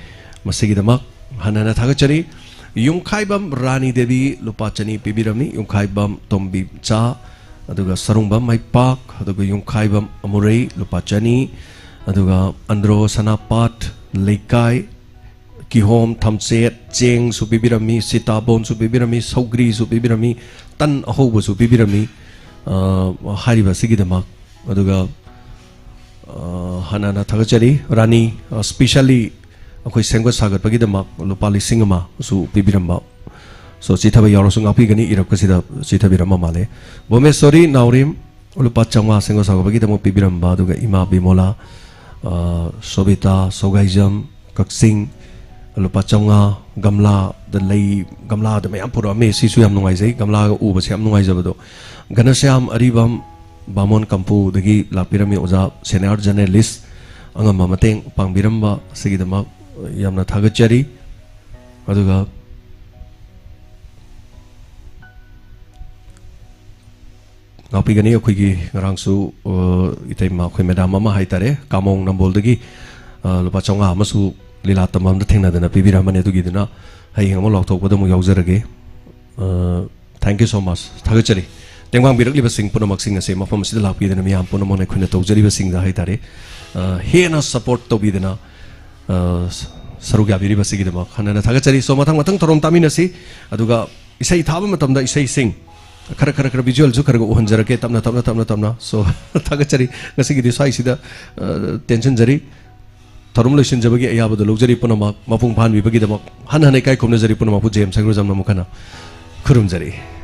ꯃꯁꯤꯒꯤꯗꯃꯛ ꯍꯟꯅ ꯍꯟꯅ ꯊꯥꯒꯠꯆꯔꯤ꯫ ꯌꯨꯝꯈꯥꯏꯕꯝ ꯔꯥꯅꯤ ꯗꯦꯕꯤ ꯂꯨꯄꯥ ꯆꯅꯤ ꯄꯤꯕꯤꯔꯝꯃꯤ꯫ ꯌꯨꯝꯈꯥꯏꯕꯝ ꯇꯣꯝꯕꯤꯆꯥ, ꯑꯗꯨꯒ ꯁꯔꯨꯡꯕꯝ ꯃꯩꯄꯥꯛ, ꯑꯗꯨꯒ ꯌꯨꯝꯈꯥꯏꯕꯝ ꯑꯃꯨꯔꯩ ꯂꯨꯄꯥ ꯆꯅꯤ, ꯑꯗꯨꯒ ꯑꯟꯗ꯭ꯔꯣ ꯁꯅꯥꯄꯥꯠ ꯂꯩꯀꯥꯏ, ꯀꯤꯍꯣꯝ, ꯊꯝꯆꯦꯠ, ꯆꯦꯡꯁꯨ ꯄꯤꯕꯤꯔꯝꯃꯤ, ꯁꯤꯇꯥꯕꯣꯟꯁꯨ ꯄꯤꯕꯤꯔꯝꯃꯤ, ꯁꯧꯒ꯭ꯔꯤꯁꯨ ꯄꯤꯕꯤꯔꯝꯃꯤ, ꯇꯟ ꯑꯍꯧꯕꯁꯨ ꯄꯤꯕꯤꯔꯝꯃꯤ꯫ ꯑ, ꯍꯥꯏꯔꯤꯕ ꯑꯁꯤꯒꯤꯗꯃꯛ, ꯑꯗꯨꯒ, ꯑ, ꯍꯥꯟꯅ ꯍꯥꯟꯅ ꯊꯥꯒꯠꯆꯔꯤ꯫ ꯔꯥꯅꯤ, ꯑ, specially ꯑꯩꯈꯣꯏ ꯁꯦꯝꯒꯠ ꯁꯥꯒꯠꯄꯒꯤꯗꯃꯛ ꯂꯨꯄꯥ ꯂꯤꯁꯤꯡ ꯑꯃꯁꯨ ꯄꯤꯕꯤꯔꯝꯕ꯫ So, ꯆꯤꯊꯕ ꯌꯥꯎꯔꯁꯨ ꯉꯥꯛꯄꯤꯒꯅꯤ, ꯏꯔꯛꯄꯁꯤꯗ ꯆꯤꯊꯕꯤꯔꯝꯕ ꯃꯥꯜꯂꯦ꯫ ꯚꯨꯃꯦꯁꯣꯔꯤ ꯅꯥꯎꯔꯦꯝ, ꯂꯨꯄꯥ ꯆꯥꯝꯃꯉꯥ ꯁꯦꯝꯒꯠ ꯁꯥꯒꯠꯄꯒꯤꯗꯃꯛ ꯄꯤꯕꯤꯔꯝꯕ, ꯑꯗꯨꯒ ꯏꯃꯥ ꯕꯤꯃꯣꯂꯥ, ꯑ, ꯁꯣꯕꯤꯇꯥ, ꯁꯣꯒꯥꯏꯖꯝ, ꯀꯛꯆꯤꯡ, ꯂꯨꯄꯥ ꯆꯥꯝꯃꯉꯥ, ꯒꯝꯂꯥꯗ ꯂꯩ, ꯒꯝꯂꯥꯗ ꯃꯌꯥꯝ ꯄꯨꯔꯛꯑꯝꯃꯦ꯫ ꯁꯤꯁꯨ ꯌꯥꯝ ꯅꯨꯡꯉꯥꯏꯖꯩ, ꯒꯝꯂꯥꯒ ꯎꯕꯁꯦ ꯌꯥꯝ ꯅꯨꯡꯉꯥꯏꯖꯕꯗꯣ꯫ ꯘꯅꯁ꯭ꯌꯥꯝ ꯑꯔꯤꯕꯝ, ꯕꯥꯃꯣꯟ ꯀꯝꯄꯨꯗꯒꯤ ꯂꯥꯛꯄꯤꯔꯝꯃꯤ, ꯑꯣꯖꯥ, senior journalist, ꯑꯉꯝꯕ ꯃꯇꯦꯡ ꯄꯥꯡꯕꯤꯔꯝꯕ ꯑꯁꯤꯒꯤꯗꯃꯛ ꯌꯥꯝꯅ ꯊꯥꯒꯠꯆꯔꯤ꯫ ꯑꯗꯨꯒ ꯉꯥꯛꯄꯤꯒꯅꯤ꯫ ꯑꯩꯈꯣꯏꯒꯤ ꯉꯔꯥꯡꯁꯨ, ꯑ, ꯏꯇꯩꯃ, ꯑꯩꯈꯣꯏ ꯃꯦꯗꯥꯝ ꯑꯃ ꯍꯥꯏꯇꯥꯔꯦ, ꯀꯥꯃꯣꯡ ꯅꯝꯕꯣꯜꯗꯒꯤ, ꯑ, ꯂꯨꯄꯥ ꯆꯥꯝꯃꯉꯥ ꯑꯃꯁꯨ ꯂꯤꯂꯥ ꯇꯝꯐꯝꯗ ꯊꯦꯡꯅꯗꯅ ꯄꯤꯕꯤꯔꯝꯕꯅꯤ꯫ ꯑꯗꯨꯒꯤꯗꯨꯅ ꯍꯌꯦꯡ ꯑꯃꯨꯛ ꯂꯥꯎꯊꯣꯛꯄꯗ ꯑꯃꯨꯛ ꯌꯥꯎꯖꯔꯒꯦ꯫ ꯑ, thank you so much꯫ ꯊꯥꯒꯠꯆꯔꯤ꯫ ꯇꯦꯡꯕꯥꯡꯕꯤꯔꯛꯂꯤꯕꯁꯤꯡ ꯄꯨꯝꯅꯃꯛꯁꯤꯡ ꯑꯁꯦ ꯃꯐꯝ ꯑꯁꯤꯗ ꯂꯥꯛꯄꯤꯗꯅ ꯃꯤꯌꯥꯝ ꯄꯨꯝꯅꯃꯛꯅ ꯑꯩꯈꯣꯏꯅ ꯇꯧꯖꯔꯤꯕꯁꯤꯡꯗ ꯍꯥꯏꯇꯥꯔꯦ, ꯑ, ꯍꯦꯟꯅ support ꯇꯧꯕꯤꯗꯅ, ꯑ, ꯁꯔꯨꯛ ꯌꯥꯕꯤꯔꯤꯕꯁꯤꯒꯤꯗꯃꯛ ꯍꯟꯅ ꯍꯟꯅ ꯊꯥꯒꯠꯆꯔꯤ꯫ So, ꯃꯊꯪ ꯃꯊꯪ ꯊꯧꯔꯝ ꯇꯥꯃꯤꯟꯅꯁꯤ꯫ ꯑꯗꯨꯒ ꯏꯁꯩ ꯊꯥꯕ ꯃꯇꯝꯗ ꯏꯁꯩꯁꯤꯡ ꯈꯔ, ꯈꯔ, ꯈꯔ visualꯁꯨ ꯈꯔ ꯈꯔ ꯎꯍꯟꯖꯔꯛꯀꯦ, ꯇꯞꯅ, ꯇꯞꯅ, ꯇꯞꯅ, ꯇꯞꯅ꯫ So, ꯊꯥꯒꯠꯆꯔꯤ꯫ ꯉꯁꯤꯒꯤꯗꯤ ꯁ꯭ꯋꯥꯏꯁꯤꯗ, ꯑ, ꯇꯦꯟꯁꯤꯟꯖꯔꯤ꯫ ꯊꯧꯔꯝ ꯂꯣꯏꯁꯤꯟꯖꯕꯒꯤ ꯑꯌꯥꯕꯗꯨ ꯂꯧꯖꯔꯤ꯫ ꯄꯨꯝꯅꯃꯛ ꯃꯄꯨꯡ ꯐꯥꯍꯟꯕꯤꯕꯒꯤꯗꯃꯛ ꯍꯟꯅ ꯍꯟꯅ ꯏꯀꯥꯏ ꯈꯨꯝꯅꯖꯔꯤ꯫ ꯄꯨꯝꯅꯃꯛꯄꯨ ꯖꯦ ꯑꯦꯝ ꯁꯪꯒ꯭ꯔꯨꯖꯝꯅ ꯑꯃꯨꯛ ꯍꯟꯅ ꯈꯨꯔꯨꯝꯖꯔꯤ꯫